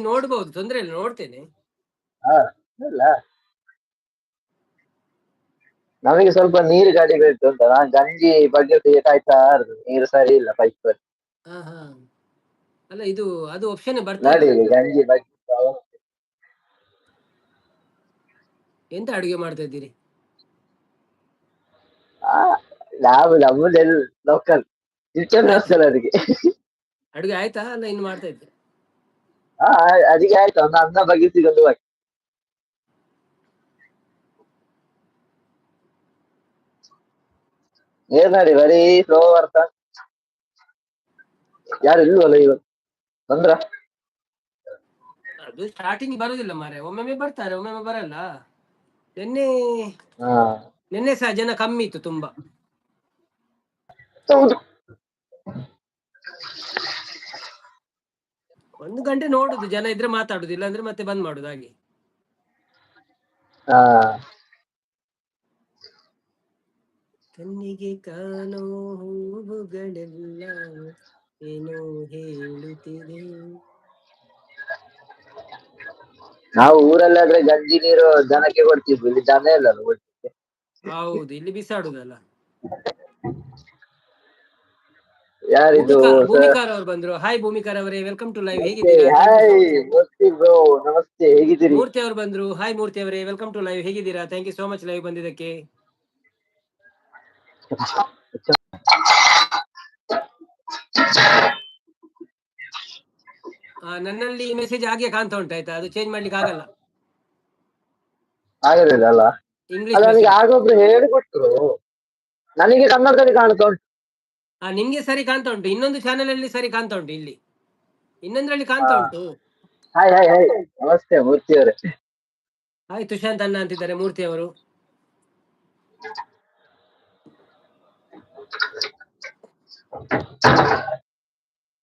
ನೋಡ್ಬೋದು, ತೊಂದ್ರೆ ಇಲ್ಲ, ನೋಡ್ತೇನೆ. ಹಾ, ಇಲ್ಲ, ನಮಗೆ ಸ್ವಲ್ಪ ನೀರು ಕಡಿಮೆ ಇತ್ತು ಅಂತ ನಾನ್ ಗಂಜಿ ಬಗ್ಗೆ ಕಾಯ್ತಾ ಇರುದು. ನೀರು ಸರಿ ಇಲ್ಲ ಪೈಪ್. ಹಾ ಹಾ ಅಲ್ಲ, ಇದು ಅದು ಆಪ್ಷನ್ ಬರ್ತಾ ನೋಡಿ ಇಲ್ಲ. ಗಂಜಿ ಬಗ್ಗೆ. ಎಂತ ಅಡುಗೆ ಮಾಡ್ತಾ ಇದ್ದೀರಿ? ನಾವು ನಮ್ಮದೆಲ್ಲ ಲೋಕಲ್ ಇಂಟರ್ನ್ಯಾಷನಲ್ ಅದಕ್ಕೆ. ಅಡುಗೆ ಆಯ್ತಾ ಅಲ್ಲ ಇನ್ನು ಮಾಡ್ತಾ ಇದ್ದೀರಿ? ಹಾ, ಅದಕ್ಕೆ ಆಯ್ತು, ಒಂದು ಅನ್ನ ಬಗ್ಗಿಸಿಕೊಂಡು ಬಾಕಿ. ಏನ್ ನೋಡಿ ಬರೀ ಸ್ಲೋ ಬರ್ತಾ, ಯಾರು ಇಲ್ವಲ್ಲ ಇವಾಗ ಬಂದ್ರ? ಅದು ಸ್ಟಾರ್ಟಿಂಗ್ ಬರುದಿಲ್ಲ ಮಾರೆ, ಒಮ್ಮೊಮ್ಮೆ ಬರ್ತಾರೆ, ಒಮ್ಮೊಮ್ಮೆ ಬರಲ್ಲ. ನಿನ್ನೆ ನಿನ್ನೆ ಸಹ ಜನ ಕಮ್ಮಿ ಇತ್ತು ತುಂಬಾ. ಹೌದು. ಒಂದು ಗಂಟೆ ನೋಡುದು, ಜನ ಇದ್ರೆ ಮಾತಾಡುದು, ಇಲ್ಲ ಅಂದ್ರೆ ಮತ್ತೆ ಬಂದ್ ಮಾಡುದು ಹಾಗೆ. ಕಣ್ಣಿಗೆ ಕಾಣೋ ಹೂವುಗಳೆಲ್ಲ ಏನೋ ಹೇಳುತ್ತಿದೆ. ನಾವು ಊರಲ್ಲಾದ್ರೆ ಗಂಜಿ ನೀರು ದನಕ್ಕೆ ಕೊಡ್ತಿದ್ವಿ, ಇಲ್ಲಿ ದನ ಇಲ್ಲ ಅಲ್ಲ ಕೊಡ್ಲಿಕ್ಕೆ. ಹೌದು, ಇಲ್ಲಿ ಬಿಸಾಡುದಲ್ಲ. ಯಾರಿದು? ಭೂಮಿಕಾರ್ ಅವರು ಬಂದ್ರು. ಹಾಯ್ ಭೂಮಿಕಾರ್ ಅವರೇ, welcome to live, ಹೇಗಿದ್ದೀರಾ? ಹಾಯ್ ಮೂರ್ತಿ ಬ್ರೋ, ನಮಸ್ತೆ, ಹೇಗಿದ್ದೀರಿ? ಮೂರ್ತಿ ಅವರು ಬಂದ್ರು. ಹಾಯ್ ಮೂರ್ತಿ ಅವರೇ, welcome to live, ಹೇಗಿದ್ದೀರಾ? Thank you so much live ಬಂದಿದ್ದಕ್ಕೆ. ನನ್ನಲ್ಲಿ ಮೆಸೇಜ್ ಹಾಗೆ ಕಾಣ್ತಾ ಉಂಟು, ಆಯ್ತಾ? ಅದು ಚೇಂಜ್ ಮಾಡ್ಲಿಕ್ಕೆ ಆಗಲ್ಲ. ಆಗಲಿಲ್ಲ ಅಲ್ಲ? ಇಂಗ್ಲಿಷ್. ಅಲ್ಲ, ನನಗೆ ಆಗೊಬ್ರು ಹೇಳಿಕೊಟ್ರು, ನನಗೆ ಕನ್ನಡದಲ್ಲಿ ಕಾಣ್ತಾ ಉಂಟು. ನಿಮ್ಗೆ ಸರಿ ಕಾಣ್ತಾ ಉಂಟು, ಇನ್ನೊಂದು ಚಾನೆಲ್ ಅಲ್ಲಿ ಸರಿ ಕಾಣ್ತಾ ಉಂಟು, ಇಲ್ಲಿ ಇನ್ನೊಂದ್ರಲ್ಲಿ ಕಾಣ್ತಾ ಉಂಟು. ಹಾಯ್ ಹಾಯ್ ಹಾಯ್, ನಮಸ್ತೆ ಮೂರ್ತಿ ಅವರೇ. ಹಾಯ್ ತುಷಾಂತ್ ಅಣ್ಣ ಅಂತಿದ್ದಾರೆ ಮೂರ್ತಿ ಅವರು.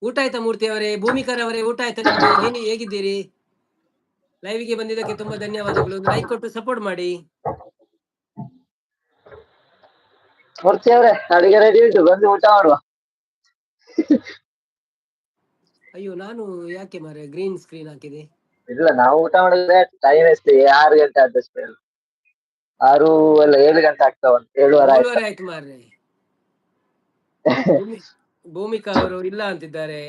ಊಟ ಆಯ್ತಾ ಮೂರ್ತಿ ಅವರೇ? ಭೂಮಿಕರ್ ಅವರೇ, ಊಟ ಆಯ್ತಾ ನಿಮ್ದು? ಹೇಗೆ ಹೇಗಿದ್ದೀರಿ? ಲೈವ್ಗೆ ಬಂದಿದ್ದಕ್ಕೆ ತುಂಬಾ ಧನ್ಯವಾದಗಳು. ಲೈಕ್ ಕೊಟ್ಟು ಸಪೋರ್ಟ್ ಮಾಡಿ. ಮೂರ್ತಿ ಅವರೇ, ಅಡಿಗೆ ರೆಡಿ ಉಂಟು, ಬಂದು ಊಟ ಮಾಡುವ. ಅಯ್ಯೋ, ನಾನು ಯಾಕೆ ಮಾರೆ ಗ್ರೀನ್ ಸ್ಕ್ರೀನ್ ಹಾಕಿದೆ? ಇಲ್ಲ, ನಾವು ಊಟ ಮಾಡಿದ್ರೆ ಟೈಮ್ ಎಷ್ಟು? 6 ಗಂಟೆ ಆದಷ್ಟೇ ಅಲ್ಲ? 6 ಅಲ್ಲ, 7 ಗಂಟೆ ಆಗ್ತಾ ಉಂಟು, 7:15 ಆಯ್ತು. 7:15 ಆಯ್ತು ಮಾರ್ರೆ. ಭೂಮಿಕಾ ಅವರು ಇಲ್ಲ ಅಂತಿದ್ದಾರೆ.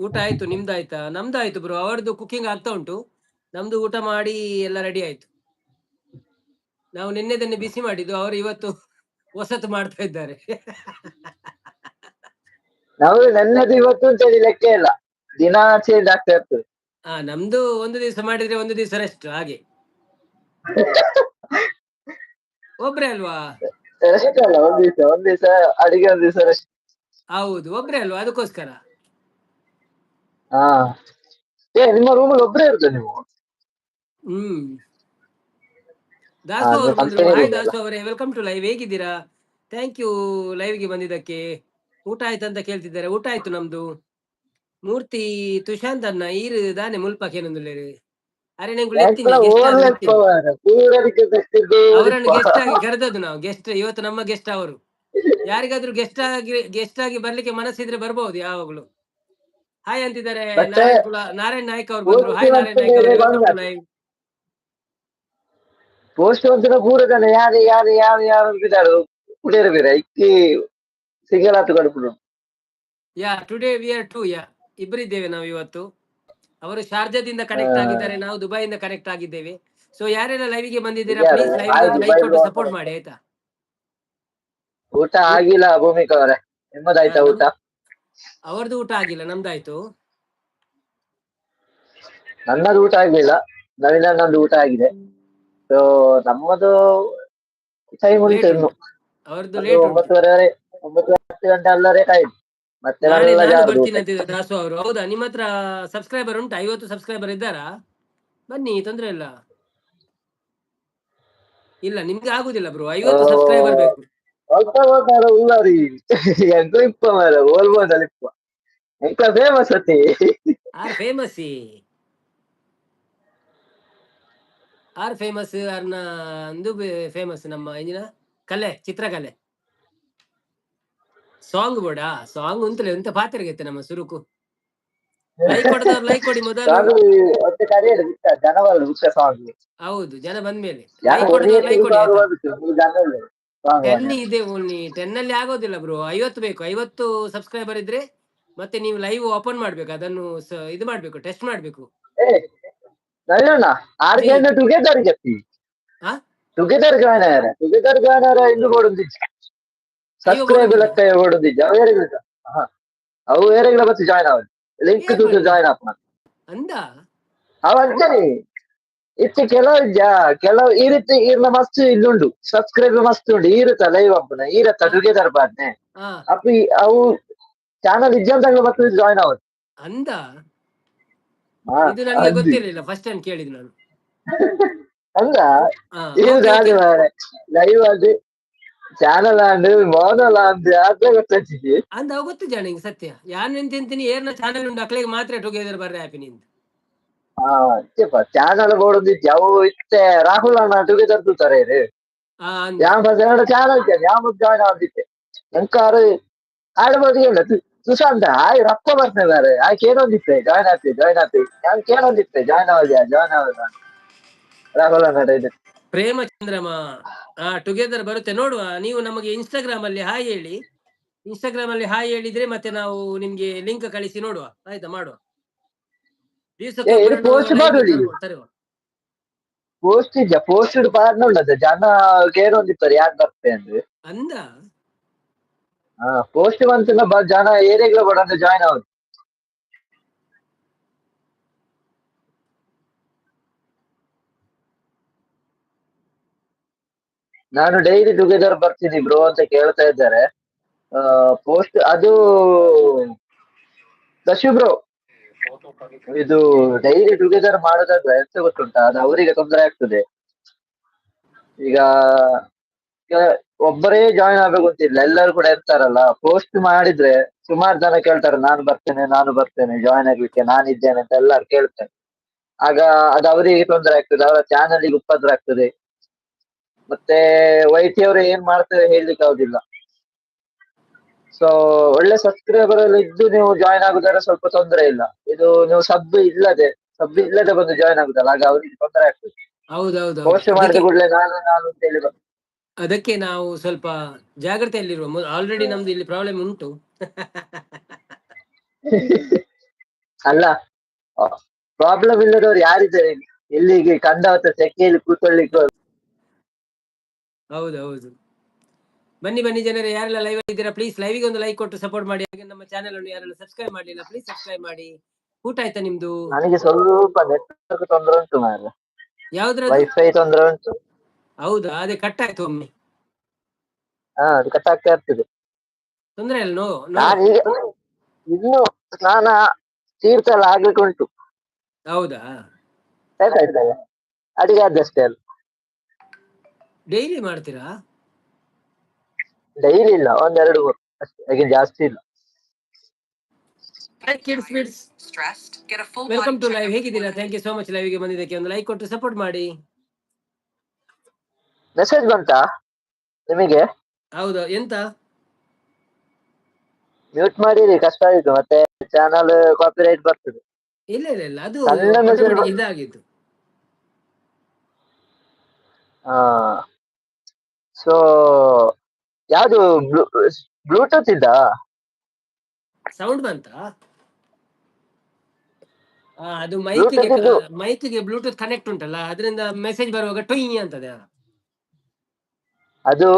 ಊಟ ಆಯ್ತು, ನಿಮ್ದಾಯ್ತಾ? ನಮ್ದಾಯ್ತು ಬ್ರೋ. ಅವರದ್ದು ಕುಕಿಂಗ್ ಆಗ್ತಾ ಉಂಟು, ನಮ್ದು ಊಟ ಮಾಡಿ ಎಲ್ಲ ರೆಡಿ ಆಯ್ತು. ನಾವು ನಿನ್ನೆದನ್ನೇ ಬಿಸಿ ಮಾಡಿದ್ದು, ಅವರು ಇವತ್ತು ಹೊಸತು ಮಾಡ್ತಾ ಇದ್ದಾರೆ. ನಾವು ನನ್ನದು ಇವತ್ತು ಅಂತ ಹೇಳಿ ಲೆಕ್ಕ ಇಲ್ಲ, ದಿನ ಚೇಂಜ್ ಆಗ್ತಾ ಇರ್ತದೆ. ಹಾ, ನಮ್ದು ಒಂದು ದಿವಸ ಮಾಡಿದ್ರೆ ಒಂದು ದಿವಸ ರೆಸ್ಟ್, ಹಾಗೆ. ಒಬ್ರೇ ಅಲ್ವಾ? ರೆಸ್ಟ್ ಅಲ್ಲ, ಒಂದ್ ದಿವಸ, ಒಂದ್ ದಿವಸ ಅಡಿಗೆ, ಒಂದ್ ದಿವಸ ರೆಸ್ಟ್. ಹೌದು, ಒಬ್ರೇ ಅಲ್ವಾ, ಅದಕ್ಕೋಸ್ಕರ. ಹಾ, ಏ ನಿಮ್ಮ ರೂಮಲ್ಲಿ ಒಬ್ರೇ ಇರುದ ನೀವು? ಹ್ಮ್. ದಾಸು ಅವರು ಬಂದ್ರು. company hi ಇದೆ. ದಾಸು ಅವರೇ, welcome to live, ಹೇಗಿದ್ದೀರಾ? Thank you ಲೈವ್ಗೆ ಬಂದಿದ್ದಕ್ಕೆ. ಊಟ ಆಯ್ತು ಅಂತ ಕೇಳ್ತಿದ್ದಾರೆ, ಊಟ ಆಯ್ತು ನಮ್ದು. ಮೂರ್ತಿ ತುಷಾಂತ್ ಅನ್ನ ಈರು ದಾನೆ ಮುಲ್ಪಕ್ಕೆ ಏನೊಂದುಲ್ಲೇರು ಅರೆ ನಂಗೆ. ಅವರನ್ನು ಗೆಸ್ಟ್ ಆಗಿ ಕರೆದದ್ದು ನಾವು. ಗೆಸ್ಟ್ ಇವತ್ತು, ನಮ್ಮ ಗೆಸ್ಟ್ ಅವರು. ಯಾರಿಗಾದ್ರೂ ಗೆಸ್ಟ್ ಆಗಿ ಬರ್ಲಿಕ್ಕೆ ಮನಸ್ಸಿದ್ರೆ ಬರ್ಬಹುದು ಯಾವಾಗ್ಲೂ. ಹಾಯ್ ಅಂತಿದ್ದಾರೆ. ನಾರಾಯಣ್ ಕುಲ, ನಾರಾಯಣ್ ನಾಯ್ಕ ಅವ್ರು ಬಂದ್ರು. ಹಾಯ್ ನಾರಾಯಣ್ ನಾಯ್ಕ ಅವರು, welcome to live. Post ಒಂದಿನ ಪೂರ ಜನ ಯಾರು ಯಾರು ಯಾರು ಯಾರು ಅಂತಿದ್ದಾರೆ. ಕುಡಿಯರು ಬೇರೆ ಇಕ್ಕಿ ಸಿಗಲ್ ಆತು ಕಡ್ಪುಡು. Yeah, today we are two. Yeah, ಇಬ್ಬರಿದ್ದೇವೆ ನಾವು ಇವತ್ತು. ಅವರು ಶಾರ್ಜಾದಿಂದ ಕನೆಕ್ಟ್ ಆಗಿದ್ದಾರೆ, ನಾವು ದುಬೈಯಿಂದ ಕನೆಕ್ಟ್ ಆಗಿದ್ದೇವೆ. ಸೊ ಯಾರೆಲ್ಲ ಲೈವ್ಗೆ ಬಂದಿದ್ದೀರಾ, ಯಾರು? Please live hi like Dubai ಕೊಟ್ಟು ಸಪೋರ್ಟ್ ಮಾಡಿ, ಆಯ್ತಾ? ಊಟ ಆಗಿಲ್ಲ ಭೂಮಿಕಾ ಅವರೇ, ನಿಮ್ಮದಾಯ್ತಾ ಊಟ? ಅವರದ್ದು ಊಟ ಆಗಿಲ್ಲ, ನಮ್ದಾಯ್ತು. ನನ್ನದು ಊಟ ಆಗ್ಲಿಲ್ಲ, ನವೀನ ನಂದು ಊಟ ಆಗಿದೆ. ಸೊ ನಮ್ಮದು ಟೈಮ್ ಉಂಟು Late ಇನ್ನು. ಅವರದ್ದು ಅದು ಲೇಟ್ ಉಂಟು. 9:30, 9, 10 ಗಂಟೆ ಅಲ್ಲರೇ ಟೈಮ್ ಮತ್ತೆ. ನಾಳೆ ನಾವೆಲ್ಲ ನಾನು ಜಾರುದು. ಬರ್ತೀನಿ ಅಂತಿದ್ದೆ ದಾಸು ಅವರು. ಹೌದಾ? ನಿಮ್ಮ ಹತ್ರ ಸಬ್ಸ್ಕ್ರೈಬರ್ ಉಂಟಾ? 50 ಸಬ್ಸ್ಕ್ರೈಬರ್ ಇದ್ದಾರಾ? ಬನ್ನಿ, ತೊಂದ್ರೆ ಇಲ್ಲ. ಇಲ್ಲ, ನಿಮ್ಗೆ ಆಗುದಿಲ್ಲ ಬ್ರೋ, 50 ಸಬ್ಸ್ಕ್ರೈಬರ್ ಬೇಕು. ಅಲ್ಪ ಮಾರ ಉಳ್ಳಾರಿ ಎಂತ ಇಪ್ಪ ಮಾರ ಓಲ್ಬೋದಲ್ಲ ಇಪ್ಪ ಎಂತ ಫೇಮಸ್ ಅತಿ. ಆರ್ ಫೇಮಸ್, ಆರ್ ಫೇಮಸ್, ಆರ್ನ ಅಂದು ಫೇಮಸ್. ನಮ್ಮ ಇಂಜಿನ ಕಲೆ, ಚಿತ್ರಕಲೆ, ಸಾಂಗ್ ಬೋಡ ಸಾಂಗ್ ಉಂತಲೆ ಉಂತ ಪಾತ್ರೆಗೈತೆ ನಮ್ಮ ಸುರುಕು. Like ಕೊಡದವ್ರು like ಕೊಡಿ ಮೊದಲು. ಸಾಂಗ್ ಒಟ್ಟು ಕರೆಯಲು ಬಿಟ್ಟ ಜನ ಬರಲು ಬಿಟ್ಟ ಸಾಂಗ್. ಹೌದು, ಜನ ಬಂದ್ಮೇಲೆ ಯಾರು ಲೈಕ್ ಕೊಡದವ್ರು ಲೈಕ್ ಕೊಡಿ ಆಯ್ತಾ? ಜನ ಇಲ್ಲ ಸಾಂಗ್. 10 ಇದೆ ಓನ್ಲಿ, 10 ಅಲ್ಲಿ ಆಗೋದಿಲ್ಲ ಬ್ರೋ. 50 ಬೇಕು. 50 ಸಬ್ಸ್ಕ್ರೈಬರ್ ಇದ್ರೆ ಮತ್ತೆ ನೀವು ಲೈವ್ ಓಪನ್ ಮಾಡ್ಬೇಕು, ಅದನ್ನು ಇದು ಮಾಡ್ಬೇಕು, ಟೆಸ್ಟ್ ಮಾಡ್ಬೇಕು. ಏ ನಲ್ಲಣ್ಣ, ಆರು ಜನ ಟುಗೆದರ್ ಗತಿ. ಹಾ? ಟುಗೆದರ್ ಜಾಯ್ನ್ ಆಯಾರ, ಟುಗೆದರ್ ಜಾಯ್ನ್ ಆಯಾರ ಇಂದು ಬೋಡೊಂದಿಜ್ಜಿ, ಸಬ್ಸ್ಕ್ರೈಬ್ ಲೆಕ್ಕ ಬೋಡೊಂದಿಜ್ಜಿ. ಅವು ಏರೆಗ್ಲ, ಹಾ, ಅವು ಏರೆಗ್ಲ ಬತ್ತು ಜಾಯ್ನ್ ಆವದು ಲಿಂಕ್ ಏನ್ ತೂತು ಮಾಡ್ಲಿ? ಜಾಯ್ನ್ ಆಪುನ. ಅಂದ. ಅವ ಅಂಚನೆ ಇತ್ತೆ ಕೆಲವು ಕೆಲವು ಈ ರೀತಿ ಈರ್ನ ಮಸ್ತ್ ಇಲ್ಲುಂಡು, ಸಬ್ಸ್ಕ್ರೈಬ್ ಮಸ್ತ್ ಉಂಡು, ಈರುತ್ತ ಲೈವ್ ಅಪ್ಪುನ ಈರತ್ತ ಟುಗೆದರ್ ಪಾಡ್ನೆ. ಅಪ್ಪಿ ಅವು ಚಾನಲ್ ಇಜ್ಜಂತಾಗ್ಲ ಬತ್ತು ಜಾಯ್ನ್ ಆವದು. ಅಂದ. ಹಾ, ಇದು ನನಗೆ ಅಂದಿ. ಗೊತ್ತಿರ್ಲಿಲ್ಲ, ಫಸ್ಟ್ ಟೈಮ್ ಕೇಳಿದ್ ನಾನು. ಅಂದ. ಹಾ, ಇದು okay, okay. Live ಅದು ಚಾನಲ್ ಆಂಡ್ ಮೋನಲ್ ಆಂಡ್ ಅದೇ ಗೊತ್ತಾಯ್ತು. ಅಂದ, ಅವು ಗೊತ್ತು ಜನ ಹಿಂಗ್ ಸತ್ಯ ಯಾನ್ ಎಂತೆಂತೀನಿ ಏರ್ನ ಚಾನಲ್ ಉಂಟು ಅಕ್ಲೆಗ್ ಮಾತ್ರ ಟುಗೆದರ್ ಬರ್ರೆ ಹ್ಯಾಪಿ ನಿಂದು. ಹಾ, ಚಾನಲ್ ಬೋಡೊಂದಿಜ್ಜಿ ಅವು. ಇತ್ತೆ ರಾಹುಲ್ ಅಣ್ಣ ಟುಗೆದರ್ ತೂತಾರೆ ಇರು. ಅಂದ. ಯಾವ ಚಾನಲ್ ಯಾವ ಜಾಯ್ನ್ ಆದಿತ್ತೆ ಎಂಕಾರು ಆಡ್ಬೋದು ಇಲ್ಲ. ಸುಶಾಂತ ಆಯ್ ರಪ್ಪ ಬರ್ತದೆ, ಆಯ್ ಕೇಳೊಂದಿತ್ತೆ ಜಾಯ್ನ್ ಆಗ್ತಿ ಜಾಯ್ನ್ ಆಗ್ತಿ, ನಾನು ಕೇಳೊಂದಿತ್ತೆ ಜಾಯ್ನ್ ಆಗೋದ್ಯಾ ಜಾಯ್ನ್ ಆಗೋದ ರಾಹುಲ್ ಅಣ್ಣ ಇದು. ಪ್ರೇಮಚಂದ್ರಮ, ಹಾ, ಟುಗೆದರ್ ಬರುತ್ತೆ ನೋಡುವ. ನೀವು ನಮಗೆ ಇನ್ಸ್ಟಾಗ್ರಾಮ್ ಅಲ್ಲಿ ಹಾಯ್ ಹೇಳಿ. ಇನ್ಸ್ಟಾಗ್ರಾಮ್ ಅಲ್ಲಿ ಹಾಯ್ ಹೇಳಿದ್ರೆ ಮತ್ತೆ ನಾವು ನಿಮ್ಗೆ ಲಿಂಕ್ ಕಳಿಸಿ ನೋಡುವ, ಆಯ್ತಾ? ಮಾಡುವ. ದಿವ್ಸಕ್ಕೆ ಏ, ಇದು ಒಬ್ಬರನ್ನು post live ಗೆ ಮಾಡುಡಿ. ತರುವ. ಪೋಸ್ಟ್ ಇಜ್ಜ, ಪೋಸ್ಟ್ ಪಾಡ್ನುಳ್ಳದ ಜನ ಕೇಳೊಂದಿತ್ತಾರೆ ಯಾರು ಬರ್ತೆ ಅಂದ್ರೆ. ಅಂದ. ಹಾ, ಪೋಸ್ಟ್ ಬಂತು ಜನ ಏರಿಯಾಗ್ಲ ಬಡಂದು ಜಾಯ್ನ್ ಆಗುದು. ನಾನು ಡೈಲಿ ಟುಗೆದರ್ ಬರ್ತೀನಿ ಬ್ರೋ ಅಂತ ಕೇಳ್ತಾ ಇದ್ದಾರೆ. ಪೋಸ್ಟ್ ಅದು ದಶು ಬ್ರೋ, ಇದು ಡೈಲಿ ಟುಗೆದರ್ ಮಾಡೋದಾದ್ರೆ ಎಂತ ಗೊತ್ತುಂಟಾ, ಅದು ಅವರಿಗೆ ತೊಂದರೆ ಆಗ್ತದೆ. ಈಗ ಈಗ ಒಬ್ಬರೇ ಜಾಯಿನ್ ಆಗ್ಬೇಕು ಅಂತಿಲ್ಲ, ಎಲ್ಲರೂ ಕೂಡ ಇರ್ತಾರಲ್ಲ. ಪೋಸ್ಟ್ ಮಾಡಿದ್ರೆ ಸುಮಾರು ಜನ ಕೇಳ್ತಾರೆ, ನಾನು ಬರ್ತೇನೆ ನಾನು ಬರ್ತೇನೆ ಜಾಯಿನ್ ಆಗ್ಲಿಕ್ಕೆ ನಾನಿದ್ದೇನೆ ಅಂತ ಎಲ್ಲರೂ ಕೇಳ್ತಾರೆ. ಆಗ ಅದು ಅವರಿಗೆ ತೊಂದರೆ ಆಗ್ತದೆ, ಅವರ ಚಾನಲ್ಗೆ ಉಪದ್ರ ಆಗ್ತದೆ. ಮತ್ತೆ ವೈಟಿ ಅವರು ಏನ್ ಮಾಡ್ತಾರೆ ಹೇಳ್ಲಿಕ್ಕೆ ಆಗುದಿಲ್ಲ. ಸೊ ಒಳ್ಳೆ ಸಬ್ಸ್ಕ್ರೈಬರ್ ಅಲ್ಲಿ ಇದ್ದು ನೀವು ಜಾಯಿನ್ ಆಗುದಾದ್ರೆ ಸ್ವಲ್ಪ ತೊಂದರೆ ಇಲ್ಲ. ಇದು ನೀವು ಸಬ್ ಇಲ್ಲದೆ ಬಂದು ಜಾಯಿನ್ ಆಗುದಲ್ಲ, ಆಗ ಅವರಿಗೆ ತೊಂದರೆ ಆಗ್ತದೆ. ಹೌದೌದು. ಪೋಸ್ಟ್ ಮಾಡಿದ ಕೂಡಲೇ ನಾನು ನಾನು ಅಂತ ಹೇಳಿ ಅದಕ್ಕೆ ನಾವು ಸ್ವಲ್ಪ ಜಾಗ್ರತೆಯಲ್ಲಿರುವ. ಆಲ್ರೆಡಿ ನಮ್ದು ಇಲ್ಲಿ ಪ್ರಾಬ್ಲಮ್ ಉಂಟು. ಅಲ್ಲ, ಪ್ರಾಬ್ಲಮ್ ಇಲ್ಲದವ್ರು ಯಾರಿದ್ದಾರೆ ಇಲ್ಲಿ? ಎಲ್ಲಿಗೆ ಕಂಡವತ್ತ ಸೆಕೆಯಲ್ಲಿ ಕೂತ್ಕೊಳ್ಳಿಕ್ಕೆ. ಹೌದು ಹೌದು. ಬನ್ನಿ ಬನ್ನಿ ಜನರೇ, ಯಾರೆಲ್ಲ ಲೈವ್ ಇದ್ದೀರಾ ಪ್ಲೀಸ್ ಲೈವ್ಗೆ ಒಂದು ಲೈಕ್ ಕೊಟ್ಟು ಸಪೋರ್ಟ್ ಮಾಡಿ. ಹಾಗೆ ನಮ್ಮ ಚಾನೆಲ್ ಅನ್ನು ಯಾರೆಲ್ಲ ಸಬ್ಸ್ಕ್ರೈಬ್ ಮಾಡಲಿಲ್ಲ ಪ್ಲೀಸ್ ಸಬ್ಸ್ಕ್ರೈಬ್ ಮಾಡಿ. ಊಟ ಆಯ್ತಾ ನಿಮ್ದು? ನನಗೆ ಸ್ವಲ್ಪ ನೆಟ್ವರ್ಕ್ ತೊಂದರೆ ಉಂಟು ಮಾರ್ರೆ. ಯಾವ್ದ್ರದ್ದು? ವೈಫೈ ತೊಂದರೆ ಉಂಟು. ಹೌದಾ, ಅದೇ ಕಟ್ ಆಯ್ತು ಒಮ್ಮೆ. ಹಾ, ಅದು ಕಟ್ ಆಗ್ತಾ ಇರ್ತದೆ. ತೊಂದ್ರೆ ಇಲ್ಲ, ನೋ ನೋ. ನಾನು ಈಗ ಇನ್ನು ಸ್ನಾನ ತೀರ್ಥ ಎಲ್ಲ ಆಗ್ಲಿಕ್ಕೆ ಉಂಟು. ಹೌದಾ? ಆಯ್ತಾಯ್ತಲ್ಲ, ಅಡಿಗೆ ಆದಷ್ಟೇ ಅಲ್ಲ. ಡೈಲಿ ಮಾಡ್ತೀರಾ? ಡೈಲಿ ಇಲ್ಲ, ಒಂದೆರಡು ಮೂರು ಅಷ್ಟೇ, ಹಾಗೆ ಜಾಸ್ತಿ ಇಲ್ಲ. Kids kids Stressed? Get a full welcome body to live. checkup ಹೇಗಿದ್ದೀರಾ? before thank you so much live ಗೆ ಬಂದಿದ್ದಕ್ಕೆ. ಒಂದು ಲೈಕ್ ಕೊಟ್ಟು ಸಪೋರ್ಟ್ ಮಾಡಿ. ಮೆಸೇಜ್ ಬಂತಾ ನಿಮಗೆ? ಹೌದು, ಎಂತ? ಮ್ಯೂಟ್ ಮಾಡಿರಿ, ಕಷ್ಟ ಆಯ್ತು ಮತ್ತೆ ಚಾನಲ್ ಕಾಪಿರೈಟ್ ಬರ್ತದೆ. ಇಲ್ಲ ಇಲ್ಲ ಇಲ್ಲ, ಅದು ಸಣ್ಣ message automatic ಇದಾಗಿತ್ತು. ಹಾ, ಸೊ ಯಾವ್ದು ಬ್ಲೂಟೂತ್ ಇದ್ದ? ಸೌಂಡ್ ಬಂತಾ? ಅದು ಮೈಕ್ಗೆ Bluetooth ಇದ್ದು. ಮೈಕ್ಗೆ ಬ್ಲೂಟೂತ್ ಕನೆಕ್ಟ್ ಉಂಟಲ್ಲ, ಅದರಿಂದ ಮೆಸೇಜ್ ಬರುವಾಗ ಟೊಯ್ ಅಂತದೆ. ಅದು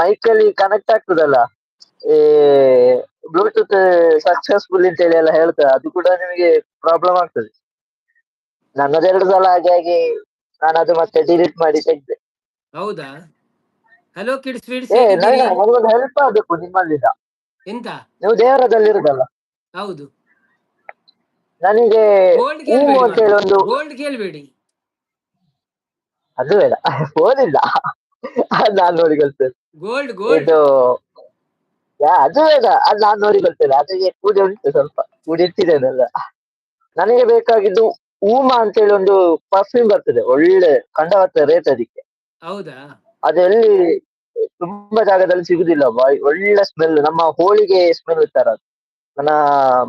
ಮೈಕ್ ಅಲ್ಲಿ ಕನೆಕ್ಟ್ ಆಗ್ತದಲ್ಲ, ಈ ಬ್ಲೂಟೂತ್ ಸಕ್ಸಸ್ಫುಲ್ ಅಂತ ಹೇಳಿ ಎಲ್ಲ ಹೇಳ್ತಾರೆ, ಅದು ಕೂಡ ನಿಮಗೆ ಪ್ರಾಬ್ಲಮ್ ಆಗ್ತದೆ. ನನ್ನದೆರಡು ಸಲ ಹಾಗೆ ಆಗಿ ನಾನು ಅದು ಮತ್ತೆ ಡಿಲೀಟ್ ಮಾಡಿ ತೆಗ್ದೆ. ಹೌದಾ? Hello kids sweets, ಏ ನವೀನ, ನನಗೊಂದು ಹೆಲ್ಪ್ ಆಗ್ಬೇಕು ನಿಮ್ಮಲ್ಲಿಂದ. ಎಂತ? ನೀವು ದೇವರದಲ್ಲಿ ಇರುದಲ್ಲ? ಹೌದು. ನನಗೆ ಗೋಲ್ಡ್ ಹೂವು ಅಂತ ಹೇಳಿ ಒಂದು ಗೋಲ್ಡ್ ಕೇಳ್ಬೇಡಿ. ಅದು ಬೇಡ, ಫೋನ್ ಇಲ್ಲ, ಅದ್ ನಾನ್ ನೋಡಿಕೊಳ್ತೇನೆ. ಗೋಲ್ಡ್ ಗೋಲ್ಡ್ ಇದು ಅದು ಬೇಡ, ಅದು ನಾನ್ ನೋಡಿಕೊಳ್ತೇನೆ. ಅದಕ್ಕೆ ಕೂಡಿ ಉಂಟು, ಸ್ವಲ್ಪ ಕೂಡಿ ಇಟ್ಟಿದ್ದೇನಲ್ಲ. ನನಗೆ ಬೇಕಾಗಿದ್ದು ಊಮಾ ಅಂತೇಳಿ ಒಂದು ಪರ್ಫ್ಯೂಮ್ ಬರ್ತದೆ, ಒಳ್ಳೆ ಕಂಡವತ್ತ ರೇಟ್ ಅದಕ್ಕೆ. ಹೌದಾ? ಅದೆಲ್ಲಿ ತುಂಬಾ ಜಾಗದಲ್ಲಿ ಸಿಗುದಿಲ್ಲ. ಒಳ್ಳೆ ಸ್ಮೆಲ್, ನಮ್ಮ ಹೋಳಿಗೆ ಸ್ಮೆಲ್ ತರ ಅದು. ನನ್ನ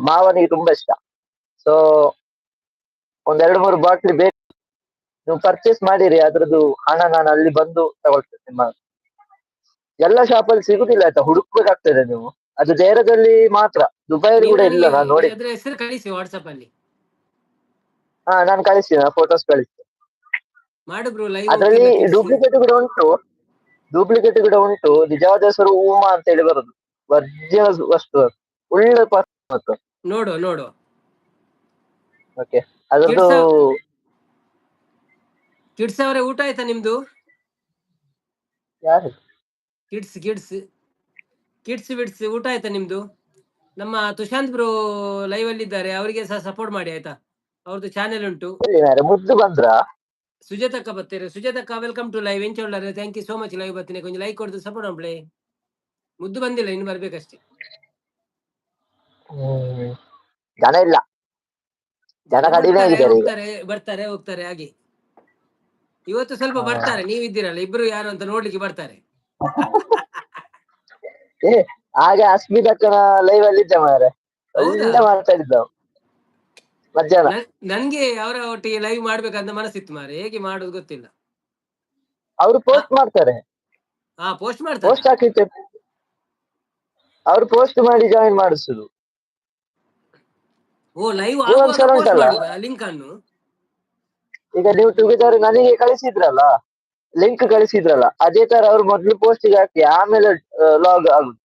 ಮಾವನಿಗೆ ತುಂಬಾ ಇಷ್ಟ. ಸೊ ಒಂದ್ ಎರಡು ಮೂರು ಬಾಟ್ಲಿ ಬೇಕು. ನೀವು ಪರ್ಚೇಸ್ ಮಾಡಿರಿ, ಅದ್ರದ್ದು ಹಣ ನಾನು ಅಲ್ಲಿ ಬಂದು ತಗೊಳ್ತೇನೆ. ನಿಮ್ಮ ಎಲ್ಲ ಶಾಪ್ ಅಲ್ಲಿ ಸಿಗುದಿಲ್ಲ ಆಯ್ತಾ, ಹುಡುಕ್ಬೇಕಾಗ್ತದೆ ನೀವು. ಅದು ದೇರದಲ್ಲಿ ಮಾತ್ರ, ದುಬೈಯಲ್ಲಿ ನೀವು ಕೂಡ ಇಲ್ಲ, ನನಗೆ ನಾನು ನೋಡಿ. ಅದ್ರ ಹೆಸರು ಕಳಿಸಿ ವಾಟ್ಸಪ್ ಅಲ್ಲಿ. ಹಾ, ನಾನು ಕಳಿಸ್ತೀನಿ, ಫೋಟೋಸ್ ಕಳಿಸ್ತೀನಿ. ಮಾಡು ಬ್ರೋ ಲೈವ್. ಅದರಲ್ಲಿ ಡೂಪ್ಲಿಕೇಟ್ ಕೂಡ ಉಂಟು, ಡೂಪ್ಲಿಕೇಟ್ ಕೂಡ ಉಂಟು. ನಿಜವಾದ ಹೆಸರು ಉಮಾ ಅಂತ ಹೇಳಿ ಬರುದು. ಒರಿಜಿನಲ್ ವಸ್ತು ಅದು. ಒಳ್ಳೆ ಮತ್ತು ನೋಡುವ ನೋಡುವ. ಓಕೆ, ಅದ್ರದ್ದು. ಕಿಡ್ಸ್ ಅವರೇ, ಊಟ ಆಯ್ತಾ ನಿಮ್ದು? ಯಾರು? Kids kids kids ವಿಡ್ಸ್, ಊಟ ಆಯ್ತಾ ನಿಮ್ದು? ನಮ್ಮ ತುಶಾಂತ್ ಬ್ರೋ ಲೈವ್ ಅಲ್ಲಿ ಇದ್ದಾರೆ, ಅವರಿಗೆ ಸಹ ಸಪೋರ್ಟ್ ಮಾಡಿ ಆಯ್ತಾ? ಅವ್ರದ್ದು ಚಾನೆಲ್ ಉಂಟು. ಎಲ್ಲಿ ಮಾರ್ರೆ, ಮುದ್ದು ಬಂದ್ರಾ? ಸುಜಾತಕ್ಕ ಬರ್ತಾರೆ. ಸುಜಾತಕ್ಕ, welcome to live. ಎಂಚೊಳ್ಳಾರೆ? Thank you so much live ಬರ್ತೀನಿ. ಕೊಂಚ ಲೈಕ್ ಕೊಡ್ದು ಸಪೋರ್ಟ್ ಮಾಡ್ಲಿ. ಮುದ್ದು ಬಂದಿಲ್ಲ, ಇನ್ನು ಬರ್ಬೇಕಷ್ಟೇ. ಜನ ಇಲ್ಲ, ಜನ ಕಡಿಮೆ ಬರ್ತಾರೆ, ಆಗಿದ್ದಾರೆ ಈಗ. ಹೋಗ್ತಾರೆ, ಬರ್ತಾರೆ, ಹೋಗ್ತಾರೆ ಹಾಗೆ. ಇವತ್ತು ಸ್ವಲ್ಪ ಬರ್ತಾರೆ, ನೀವಿದ್ದೀರಲ್ಲ ಇಬ್ರು, ಯಾರು ಅಂತ ನೋಡ್ಲಿಕ್ಕೆ ಬರ್ತಾರೆ. ಏ, ಹಾಗೆ ಅಸ್ಮಿತ್ ಅಕ್ಕನ ಲೈವ್ ಅಲ್ಲಿ ಇದ್ದೆ ಮಾರ್ರೆ. ಹೌದಾ? ಒಳ್ಳೆ ಮಾತಾಡಿದ್ದ ಮಧ್ಯಾಹ್ನ. ನನ್ಗೆ ಅವರ ಒಟ್ಟಿಗೆ ಲೈವ್ ಮಾಡ್ಬೇಕಂತ ಮನಸ್ಸಿತ್ತು ಮಾರೆ, ಹೇಗೆ ಮಾಡೋದು ಗೊತ್ತಿಲ್ಲ. ಅವ್ರು ಪೋಸ್ಟ್ ಮಾಡ್ತಾರೆ. ಹಾ, ಪೋಸ್ಟ್ ಮಾಡ್ತಾರೆ. ಪೋಸ್ಟ್ ಹಾಕಿಟ್ಟು, ಅವ್ರು ಪೋಸ್ಟ್ ಮಾಡಿ ಜಾಯಿನ್ ಮಾಡಿಸುದು. ಓ, ಲೈವ್ ಜೀವನ್ ಆಗುವಾಗ ಸರ್ ಪೋಸ್ಟ್ ಉಂಟಲ್ಲ? ಮಾಡುದಾ ಲಿಂಕ್ ಅನ್ನು? ಈಗ ನೀವು ಟುಗೆದರ್ ನನಗೆ ಕಳಿಸಿದ್ರಲ್ಲ, ಲಿಂಕ್ ಕಳಿಸಿದ್ರಲ್ಲ, ಅದೇ ತರ ಅವ್ರು ಮೊದ್ಲು ಪೋಸ್ಟ್ ಗೆ ಹಾಕಿ ಆಮೇಲೆ ಲಾಗ್ ಆಗುದು,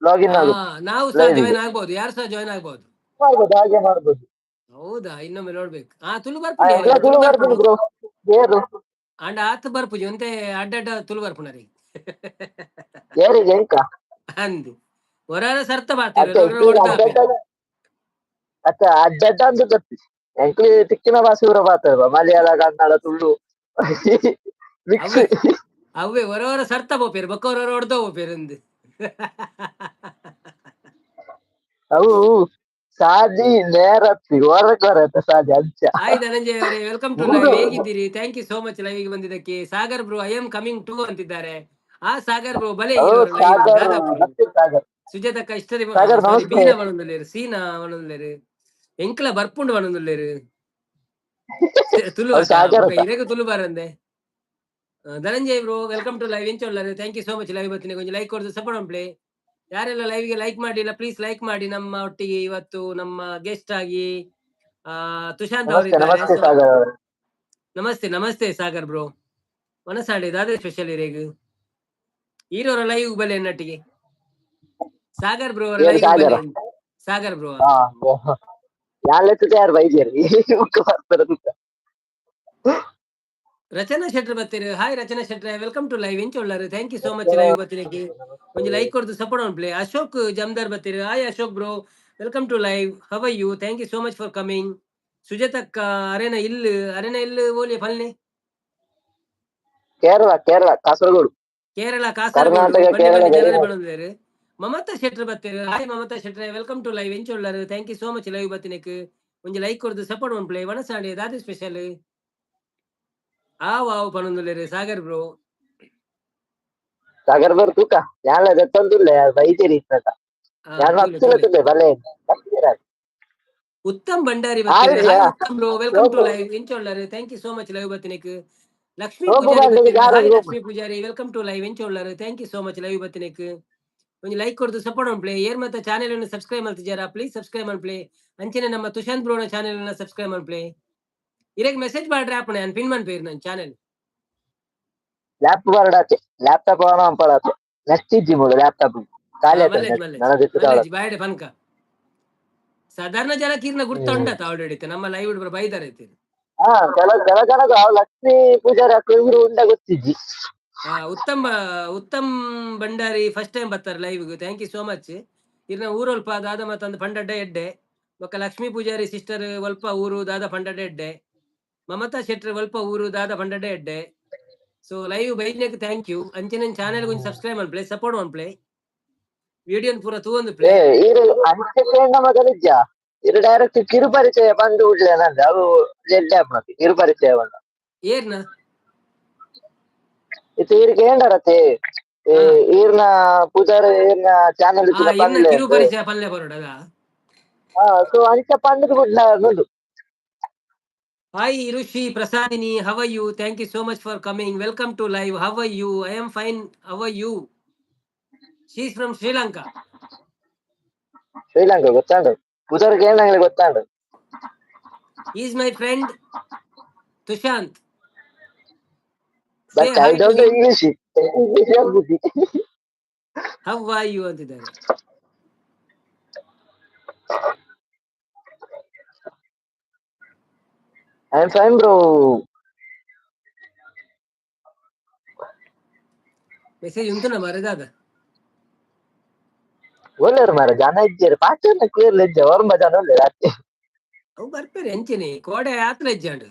ಲಾಗಿನ್ ಆಗುದು. ನಾವು ಸಹ Live ಗೆ. ಜಾಯಿನ್ ಆಗ್ಬೋದು, ಯಾರು ಸಹ ಜಾಯಿನ್ ಆಗ್ಬೋದು. ಮಾಡ್ಬೋದು, ಹಾಗೆ ಮಾಡ್ಬೋದು. ಹೌದಾ? ಇನ್ನೊಮ್ಮೆ ನೋಡ್ಬೇಕು. ಹಾ, ತುಳು ಎಲ್ಲ ಬರ್ಪುಂಡು. ತುಳು ಬರ್ತೀನಿ ಬ್ರೋ, ಏರು. ಅಂಡ ಆತ್ ಬರ್ಪುಜಿ, ಒಂತೆ ಅಡ್ಡ ಅಡ್ಡ ತುಳು ಬರ್ಪುನರಿ. ಏರಿಗೆ ಎಂಕ? ಅಂದು ಹೊರ ಸರ್ತ ಅತ್ತೆ. ಬಾರ್ತೀರ. ಅಡ್ಡ ಅತ್ತ ಅಡ್ಡ ಅಡ್ಡ ಅಂತ ತಪ್ಪಿ ಎಂಕ್ಲಿ ತಿಕ್ಕಿನ ಭಾಷೆ ಊರ ಮಾತಾಡುವ, ಮಲಯಾಳ, ಕನ್ನಡ, ತುಳು ಮಿಕ್ಸ್. ಅವ್ವೆ ಅವ್ವೆ, ಹೊರ ಹೊರ ಸರ್ತ ಪೋಪೇರು, ಬೊಕ್ಕ ಹೊರ ಹೊಡ್ದ ಪೋಪೇರು ಅಂದು. ಅವು ಸಾದಿ ನೇರತ್ತಿ ಹೊರಕ್ ಹೊರತ ಸಾದಿ ಅಂಚ. ಹಾಯ್ ಧನಂಜಯ ಅವರೇ, welcome to live. ಹೇಗಿದ್ದೀರಿ? Thank you so much live ಗೆ ಬಂದಿದ್ದಕ್ಕೆ. Sagar bro, I am coming to ಅಂತಿದ್ದಾರೆ. ಆ ಸಾಗರ್ ಬ್ರೋ ಬಲೆ. ಓ ಸಾಗರ್, ಮತ್ತೆ ಸಾಗರ್. ಸುಜಾತಕ್ಕ ಇಷ್ಟರಿ. ಸಾಗರ್, ನಮಸ್ತೆ. ಬೀನಾ ಬಣೊಂದುಲ್ಲೇರು, ಸೀನಾ ಬಣೊಂದುಲ್ಲೇರು, ಎಂಕ್ಲ ಬರ್ಪುಂಡು ಬಣೊಂದುಲ್ಲೇರು ತುಳು. ಅವ್ರು ಸಾಗರ್ ಅಂತ. ಇರೆಗ್ Tulu ಬಾರಂದೆ. Dhananjay bro, welcome to live. ಎಂಚೊಳ್ಳಾರೆ? Thank you so much live ಬರ್ತೀನಿ. ಕೊಂಚ ಲೈಕ್ ಕೊಡ್ದು ಸಪೋರ್ಟ್ ಪ್ಲೇ. ಯಾರೆಲ್ಲ ಲೈವ್ಗೆ ಲೈಕ್ ಮಾಡಿಲ್ಲ, ಪ್ಲೀಸ್ ಲೈಕ್ ಮಾಡಿ. ನಮ್ಮ ಒಟ್ಟಿಗೆ ಇವತ್ತು ನಮ್ಮ ಗೆಸ್ಟ್ ಆಗಿ ತುಶಾಂತ್ ನಮಸ್ತೆ. ಅವರಿದ್ದಾರೆ. ನಮಸ್ತೆ ಸಾಗರ್ ಅವರೇ. ನಮಸ್ತೆ ನಮಸ್ತೆ ಸಾಗರ್ ಬ್ರೋ. ಮನಸಾಂಡೆ ದಾದೆ ಸ್ಪೆಷಲ್ ಇರೇಗ್? ಈರೋರ ಲೈವ್ ಬಲೆ ನಟ್ಟಿಗೆ ಸಾಗರ್ ಬ್ರೋ ಅವರ ಏನ್ ಲೈವ್ ಸಾಗರ? ಬಲೆ ಸಾಗರ್ ಬ್ರೋ. ಹಾ, ಯಾಲೆತ್ತದ ಯಾರು ಬೈಜೇರಿ ಮುಖ ಬರ್ತಾರೆ ತುಕ್ಕ. ರಚನಾ ಶೆಟ್ರ್ ಬರ್ತೀರಿ. ಹಾಯ್ ರಚನಾ ಶೆಟ್ರೆ, welcome to live. ಎಂಚೊಳ್ಳಾರು? Thank you so much live ಬರ್ತೀರಿ. ಒಂದು ಲೈಕ್ ಕೊಡ್ದು support on play. Ashok Jamdar ಬರ್ತೀರಿ. Hi Ashok bro, welcome to live. How are you? Thank you so much for coming. ಸುಜಾತಕ್ಕ ಅರೇನ ಇಲ್ಲು, ಅರೇನ ಇಲ್ಲು ಓಲಿ ಫಲ್ನೆ? ಕೇರಳ, ಕೇರಳ, ಕಾಸರಗೋಡು. ಕೇರಳ ಕಾಸರಗೋಡು. ಕರ್ನಾಟಕ, ಬನ್ನಿ. ಕೇರಳ. ಬನ್ನಿ ಜನರೇ ಬಣೊಂದೇರು. ಮಮತಾ ಶೆಟ್ರ್ ಬರ್ತೀರಿ. ಹಾಯ್ ಮಮತಾ ಶೆಟ್ರೆ, welcome to live. ಎಂಚೊಳ್ಳಾರು? Thank you so much live ಬರ್ತೀನಿಕ್. ಒಂಜಿ ಲೈಕ್ ಕೊಡ್ದು support one play. ವನಸಾಂಡಿ ದಾದೆ ಸ್ಪೆಷಲ್? ಆವ್ ಆವ್ ಪನೊಂದುಲ್ಲೇರು ಸಾಗರ್ ಬ್ರೋ. ಸಾಗರ್ ಬರ್ ತೂಕ ಯಾಲ ದತ್ತೊಂದುಲ್ಲೆ ಬೈಜೇರಿ ಇತ್ತಕ. ಯಾನ್ ಮತ್ತುಲ ತುಲ್ಲೆ ಬಲೆ ಬರ್ತೀರಾ? ಉತ್ತಮ್ ಭಂಡಾರಿ ಬರ್ತೀರಿ. ಆಯ್ತು. Hi Uttam bro, welcome to Sopu. Live. ಎಂಚೊಳ್ಳಾರು? Thank you so much live ಬರ್ತೀನಿಕ್. ಲಕ್ಷ್ಮೀ ಸೋಪು ಪೂಜಾರಿ ಬಂದಿದೆ, ಬರ್ತೀರಿ. ಯಾರು hi Sopu? Lakshmi Poojari, welcome to live. ಎಂಚೊಳ್ಳಾರು? Thank you so much live ಬರ್ತೀನಿಕ್. ಒಂಜಿ ಲೈಕ್ ಕೊಡ್ದು support on play. ಏರ್ ಮತ್ತೆ ಚಾನೆಲ್ ಅನ್ನು ಸಬ್ಸ್ಕ್ರೈಬ್ ಮಾಡ್ತಿದ್ದಾರಾ? ಪ್ಲೀಸ್ ಸಬ್ಸ್ಕ್ರೈಬ್ ಮಲ್ಪ್ಲೆ. ಅಂಚನೆ ನಮ್ಮ ತುಶಾಂತ್ ಬ್ರೋನ ಚಾನೆಲ್ ಅನ್ನ ಸಬ್ಸ್ಕ್ರೈಬ್ ಮಲ್ಪ್ಲೆ. ಇರೆಗ್ ಮೆಸೇಜ್ ಮಾಡ್ರೆ ಆಪುಣೆ, ಯಾನ್ ಪಿನ್ ಮನ್ಪೇರ್ ನನ್ನ ಚಾನೆಲ್. ಲ್ಯಾಪ್ ಬರಡಾತೆ, ಲ್ಯಾಪ್ಟಾಪ್ ಆನ್ ಅಂಪಡಾತೆ. ನೆಕ್ಸ್ಟ್ ಇಜ್ಜಿ ಮೂಲು ಲ್ಯಾಪ್ಟಾಪ್ ಖಾಲಿ ಆಯ್ತು. ಮಲ್ಲೇಜ್ ಮಲ್ಲೇಜ್. ನನಗೆ ಮಲ್ಲೇಜ್ ಬಾಯ್ಡೆ ಪನ್ಕ. ಸಾಧಾರಣ ಜನಕ್ಕೆ ಇರ್ನ ಗುರ್ತ ಉಂಡತ ಆಲ್ರೆಡಿ, ನಮ್ಮ ಲೈವ್ ಬೈದಾರೆ ಐತಿ. ಹಾ, ಕೆಲ ಕೆಲ ಜನಗ ಲಕ್ಷ್ಮೀ ಪೂಜಾರಿ ಅಕ್ಲು ಇವ್ರು ಉಂಡ ಗೊತ್ತಿಜ್ಜಿ. ಉತ್ತಮ್ ಉತ್ತಮ್ ಭಂಡಾರಿ ಫಸ್ಟ್ ಟೈಮ್ ಬರ್ತಾರೆ live. Thank you so much. ಇರ್ನ ಊರೊಲ್ಪ ದಾದ ಮತ್ತೊಂದು ಪಂಡಡ್ಡ ಎಡ್ಡೆ. ಬೊಕ್ಕ ಲಕ್ಷ್ಮೀ ಪೂಜಾರಿ ಸಿಸ್ಟರ್ ಒಲ್ಪ ಊರು ದಾದ ಪಂಡಡ್ಡ ಎಡ್ಡೆ. ಮಮತಾ ಶೆಟ್ರ್ ಒಲ್ಪ ಊರು ದಾದ ಪಂಡಡ್ಡ ಎಡ್ಡೆ. ಸೊ ಲೈವ್ ಬೈಜ್ನೆಕ್ thank you. ಅಂಚನೆ ಚಾನೆಲ್ ಕೊಂಚ ಸಬ್ಸ್ಕ್ರೈಬ್ ಮಲ್ಪ್ಲೆ, ಸಪೋರ್ಟ್ ಮಲ್ಪ್ಲೆ, ವಿಡಿಯೋನ್ ಪೂರ ತೂವೊಂದು ಏ ಪ್ಲೇ. ಈರು ಅಂಚೆ ಕೇಂದ್ರ ಮಗನಿಜ್ಜ, ಇರು ಡೈರೆಕ್ಟ್ ಕಿರು ಪರಿಚಯ ಬಂದು ಉಡ್ಲೆ ನಂದು ಅವು ಎಡ್ಡೆ ಆಪುನತಿ ಕಿರು ಪರಿಚಯ ಬಂದ. ಏರ್ನ? ಇತ್ತೆ ಈರ್ ಕೇಂಡರತೆ ಈರ್ನ ಪೂಜಾರಿ ಈರ್ನ ಚಾನೆಲ್ ಆ ಇರ್ನ ಪನ್ಲೆ. ಕಿರು ಪರಿಚಯ ಪಲ್ಲೆ ಬರೋಡದ. ಹಾ, ಸೊ ಅಂಚ ಪಂಡುದು ಬುಡ್ಲ ಅನ್ನೋದು. Hi Irushi Prasadini, how are you? Thank you so much for coming. Welcome to live. How are you? I am fine. How are you? She is from Sri Lanka. Sri Lanka ಗೊತ್ತಾಂಡು, ಪುದರ್ ಕೇಳಂಗ್ಲೆ ಗೊತ್ತಾಂಡು. Is my friend Tushant. But I don't English, English. How are you ಅಂತಿದ್ದಾರೆ. I am fine, bro. Message ಉಂಟು ನಮ್ಮ ದಾದ. ಒಳ್ಳೆಯರು ಮಾರ, ಜನ ಇದ್ದೀರಿ, ಪಾಚನ clear ಇಜ್ಜ, ಒರ್ಂಬ ಜನ ಒಳ್ಳೆ ರಾತ್ರಿ. ಅವು ಬರ್ಪೇರೆ, ಎಂಚನೆ ಕೋಡೆ ಆತ್ಲ ಇಜ್ಜಾಂಡು,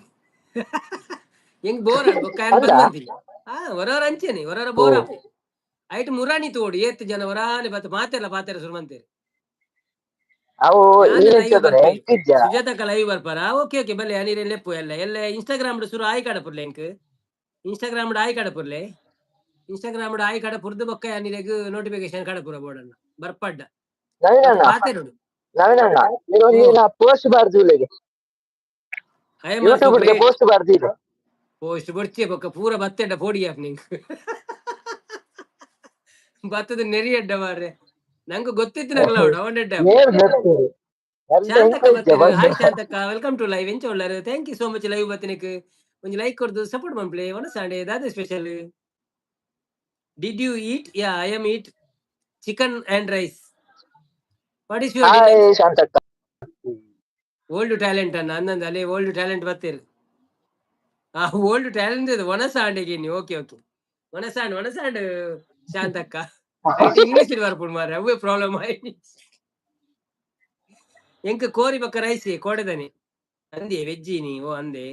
ಹೆಂಗ್ ಬೋರ್ ಬೊಕ್ಕ ಅಲ್ಲ. ಬಂದಂತಿಲ್ಲ. ಹಾ, ಹೊರವರ ಅಂಚೆನೆ, ಹೊರವರ ಬೋರ್ ಆಪು. ಐಟ್ ಮುರಾಣಿ ತೋಡು, ಏತ್ ಜನ ಹೊರಾನೆ ಬತ್ತ ಮಾತೆಲ್ಲ ಪಾತೆರ ಸುರುಮಂತೇರು. ಅವು ಯಾನ್ ಈ live ಎಂಚ ಬರ್ಪೆ. ಎಂಕಿಜ್ಜ. ಸುಜಾತಕ್ಕ ಲೈವ್ ಬರ್ಪಾರ? ಓಕೆ ಓಕೆ, ಬಲ್ಲೆ ಅನಿರೆ ಲೆಪ್ಪು. ಎಲ್ಲ ಎಲ್ಲ ಇನ್ಸ್ಟಾಗ್ರಾಮ್ ಸುರು ಆಯ್ ಕಡಪುರ್ಲೆ, ಎಂಕ್ ಇನ್ಸ್ಟಾಗ್ರಾಮ್ ಆಯ್ ಕಡಪುರ್ಲೆ. ಇನ್ಸ್ಟಾಗ್ರಾಮ್ ಆಯ್ ಕಡ ಪುರ್ದು ಬೊಕ್ಕ ಅನಿರೆಗ್ ನೋಟಿಫಿಕೇಶನ್ ಕಡಪುರ ಬೋರ್ಡನ್ನ ಬರ್ಪಡ್ಡ. ನವೀನಣ್ಣ. ಪಾತೆರುಡು. ನವೀನಣ್ಣ, ನೀವು ಒಂದಿನ ಪೋಸ್ಟ್ ಬಾರ್ದು ಇಲ್ಲಿಗೆ. I am YouTube post ಬಾರ್ದಿಲ್ಲ. ಪೋಸ್ಟ್ ಬೊಡ್ಚೆ, ಬೊಕ್ಕ ಪೂರ ಬತ್ತೆಡ್ಡ ಪೋಡಿ ಆಪ್ ನಿಂಕ್ ಬತ್ತದ ನೆರಿಯಡ್ಡ ಮಾರ್ರೆ. ನಂಗೆ ಗೊತ್ತಿತ್ತು, ನಂಗೆ ಅವನೆಡ್ಡ. ಏನ್ ಬರ್ತೀರಿ? ಶಾಂತಕ್ಕ ಬತ್ತೆರ್. ಹಾಯ್ ಶಾಂತಕ್ಕ, welcome to live. ಎಂಚ ಉಳ್ಳಾರು? Thank you so much live ಬತ್ತಿನಕ್. ಒಂಜಿ ಲೈಕ್ ಕೊರ್ದು ಸಪೋರ್ಟ್ ಮನ್ಪುಲೆ. ವನಸಾಂಡೆ ದಾದ special? Did you eat? Yeah, I am eat chicken and rice. What is your hi ಶಾಂತಕ್ಕ. ಓಲ್ಡ್ ಟ್ಯಾಲೆಂಟ್ ಅನ್ನ ಅಂದಂದ ಅಲ್ಲೇ ಓಲ್ಡ್ ಟ್ಯಾಲೆಂಟ್ ಬತ್ತೀರ್. ಆ ಓಲ್ಡ್ ಟ್ಯಾಲೆಂಟ್ ಇದು ವನಸಾಂಡೆಗೆ. ಓಕೆ ಓಕೆ, ವನಸಾಂಡ್ ವನಸಾಂಡ್ ಶಾಂತಕ್ಕ. ಇಂಗ್ಲಿಷ್ ಬರ್ಪುಂಡು ಮಾರ್ರೆ, ಅವೇ ಪ್ರಾಬ್ಲಮ್ ಆಯ್ತು ಎಂಕ್. ಕೋರಿ ಬಕ್ಕ ರೈಸ್ ಕೋಡೆದನೆ ಅಂದೆ, ವೆಜ್ಜಿ ನೀ ಓ ಅಂದೆ.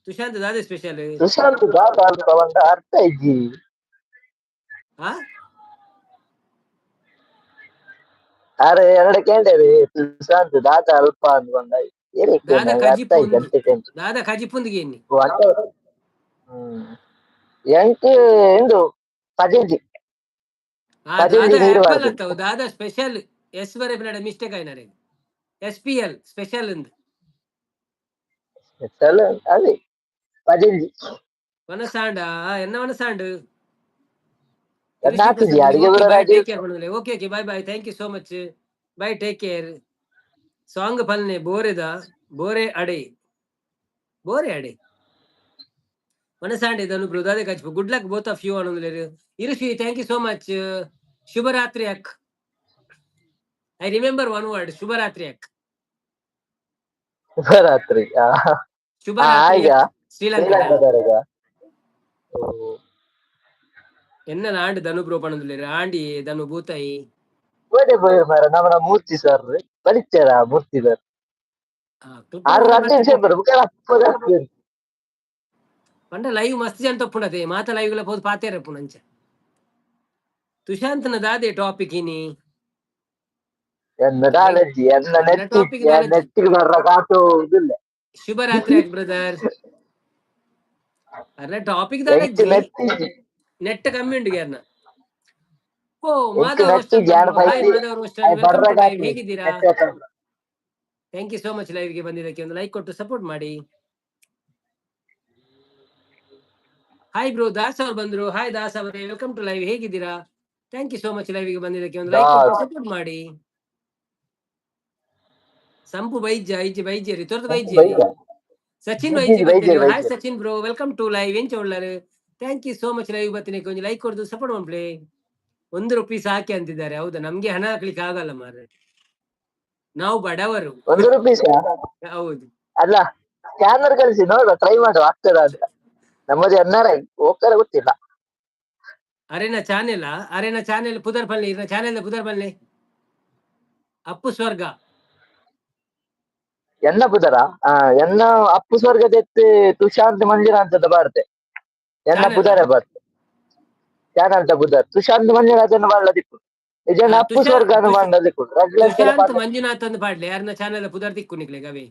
ತುಷಾಂತ್ ದಾದೆ ಸ್ಪೆಷಲ್? ಸುಶಾಂತ್ ದಾದ ಅಲ್ಪ ಒಂದ ಅರ್ಥ ಇಜ್ಜಿ. ಆ. ಅರೆ, ಎರಡು ಕೇಂಡೇರಿ ಸುಶಾಂತ್ ದಾದ ಅಲ್ಪ ಅಂದ್ಕೊಂಡ. ದಾದ ಅರ್ಥ ಕಜಿಪು. ಇಜ್ಜಿ ಅಂತ ಕೇಂದ್ರ. ದಾದ ಕಜಿಪುಂದಿಗೆ ಎನ್ನಿ. ಎಂಕ್ ಇಂದು ಪಜೆಂಜಿ. ಆ. ಪಜೆಂಜಿ. ದಾದ ನೀರು ಆಪಲ್. ಬಾರ್ದು. ಅತ್ತವು ದಾದ ಸ್ಪೆಷಲ್? ಎಸ್ ಬರೆ ಮಿಸ್ಟೇಕ್ ಆಯ್ನಾರೆ, ಎಸ್ ಪಿ ಎಲ್ ಸ್ಪೆಷಲ್ ಅಂದ್. ಸ್ಪೆಷಲ್ ಅದೇ ಪಜೆಂಜಿ. ವನಸಾಂಡ ಎನ್ನ ವನಸಾಂಡ್. ಹಾಕಿದ್ಯಾ ಅಡಿಗೆ ಬರೋ Rajiv? Take care. Okay okay, bye bye, thank you so much, bye, take care. Song ಪಲ್ನೆ ಬೋರೆದ ಬೋರೆ ಅಡೆ ಬೋರೆ ಅಡೆ ಮನಸಾಂಡೆ Dhanu bro. ದಾದೆ ಕಚ್ಪು? Good luck both of you ಅನ್ನೊಂದು ಇರುಶಿ. Thank you so much. ಶುಭರಾತ್ರಿ ಅಕ್. I remember one word, ಶುಭರಾತ್ರಿ ಅಕ್. ಶುಭರಾತ್ರಿ ಆ, ಶುಭರಾತ್ರಿ. ಈಗ ಶ್ರೀಲಂಕಾ. ಶ್ರೀಲಂಕಾದವರೆಗ? ಓ. ಎನ್ನ ಆಂಡ್ ಧನು ಬ್ರೋ ಪಣಂದುಲ್ಲೇರು ಆಂಡಿ ಧನು ಭೂತಾಯಿ. ಓಡೆ ಪೋಯೆರ್ ಮಾರ್ರೆ ನಮ್ಮನ ಮೂರ್ತಿ ಸರ್, ಬಲಿಚ್ಚಾರ ಮೂರ್ತಿ ಸರ್? ಆರು ರಡ್ಡ್ ನಿಮಿಷ ಬರು ಬುಕ್ಕ ಅಪ್ಪದ. ಪಂಡ ಲೈವ್ ಮಸ್ತ್ ಜನ ತಪ್ಪುಂಡತೆ, ಮಾತ ಲೈವ್ ಲ ಪೋದು ಪಾತೇರ ಪುಣಂಚ. ತುಶಾಂತ್ನ ದಾದೆ ಟಾಪಿಕ್ ಇನಿ? ಎನ್ನ ದಾಲಜ್ಜಿ ಎನ್ನ ನೆತ್ತಿ topic ದಾಲಜ್ಜಿ. ನೆತ್ತಿಗೆ ಬರ್ರ ಕಾಟು ಇದಿಲ್ಲ. ಶುಭರಾತ್ರಿ ಬ್ರದರ್. ಅರ್ನ ಟಾಪಿಕ್ ಎಂಕ್ ದಾಲಜ್ಜಿ. ನೆತ್ತಿ. ನೆಟ್ ಕಮ್ಮಿ ಉಂಟು ಅರ್ನ. ಓ. ಎಂಕ್ ಮಾಧವ್. ನೆತ್ತಿ ಜಾನ ಹಾಯ್ ಪೈತಿ. ಮಾಧವ್ ರೋಸ್ಟನ್. ಬರ್ರ welcome to live. ಕಾಟು. ಹೇಗಿದ್ದೀರಾ? Thank you so much live ಗೆ ಬಂದಿದ್ದಕ್ಕೆ. ಒಂದು ಲೈಕ್ ಕೊಟ್ಟು ಸಪೋರ್ಟ್ ಮಾಡಿ. Hi bro. ದಾಸ್ ಅವ್ರು ಬಂದ್ರು. ಹಾಯ್ ದಾಸ್ ಅವರೇ, welcome to live. ಹೇಗಿದ್ದೀರಾ? Thank you so much live ಗೆ ಬಂದಿದ್ದಕ್ಕೆ. ಒಂದು ಲೈಕ್ ಕೊಟ್ಟು ದಾಸ್. ಸಪೋರ್ಟ್ ಮಾಡಿ. ಸಂಪು ಬೈಜ ಇಜ್ಜಿ ಬೈಜೇರಿ ತೊರ್ದು ಬೈಜೇರಿ. ಸಚಿನ್ ಬೈಜೇರಿ, ವೈದ್ಯ. ಬೈಜೇರಿ, ಹಾಯ್. ಬೈಜೇರಿ. Sachin bro, welcome to live. ಎಂಚ ಉಳ್ಳಾರು? Thank you so much live ಬತ್ತಿನಕ್ಕೆ. ಒಂದು ಲೈಕ್ ಕೊಡ್ದು ಸಪೋರ್ಟ್ ಮಾಡ್ಲಿ. 1 ರುಪೀಸ್ ಹಾಕಿ ಅಂತಿದ್ದಾರೆ. ಹೌದಾ? ನಮ್ಗೆ ಹಣ ಹಾಕ್ಲಿಕ್ಕೆ ಆಗಲ್ಲ ಮಾರ್ರೆ, ನಾವು ಬಡವರು. 1 ರುಪೀಸ್? ಹೌದು. ಅಲ್ಲ, ಸ್ಕ್ಯಾನರ್ ಕಳಿಸಿ, ನೋಡುವ, ಟ್ರೈ ಮಾಡುವ ಆಗ್ತದ ಅಂತ. ನಮ್ಮದು ಎನ್ ಆರ್ I ಹೋಗ್ತಾರೆ, ಗೊತ್ತಿಲ್ಲ. ಅರೆನ ಚಾನೆಲ್, ಅರೆನ ಚಾನೆಲ್ ಪುದರ್ ಪಲ್ಲೆ, ಇರ್ನ ಚಾನೆಲ್ ಪುದರ್ ಪಲ್ಲೆ, ಅಪ್ಪು ಸ್ವರ್ಗ. ಎನ್ನ ಪುದರ? ಆ, ಎನ್ನ ಅಪ್ಪು ಸ್ವರ್ಗದೆತ್ತು ತುಷಾಂತ್ ಮಂಜುನಾಥ್ ಬಾರ್ತೆ ಎನ್ನ ಚಾನೆಲ್? ಪುದರ ಬಾರ್ತೆ, ಚಾನಲ್ ಪುದರ್ ತುಷಾಂತ್ ಮಂಜುನಾಥ್ ಬಾರ್ಲ ದಿಕ್ಕು ನಿಜ. ಆ, ಅಪ್ಪು ಸ್ವರ್ಗ ಬಾಂಡ ದಿಕ್ಕು. ತುಷಾಂತ್ ಮಂಜುನಾಥ್ ಅಂದ್ ಪಾಡ್ಲೆ, ಯಾರನ್ನ ಚಾನೆಲ್ ಪುದರ್ ದಿಕ್ಕು ನಿಕ್ಲೆ ಗವೆ.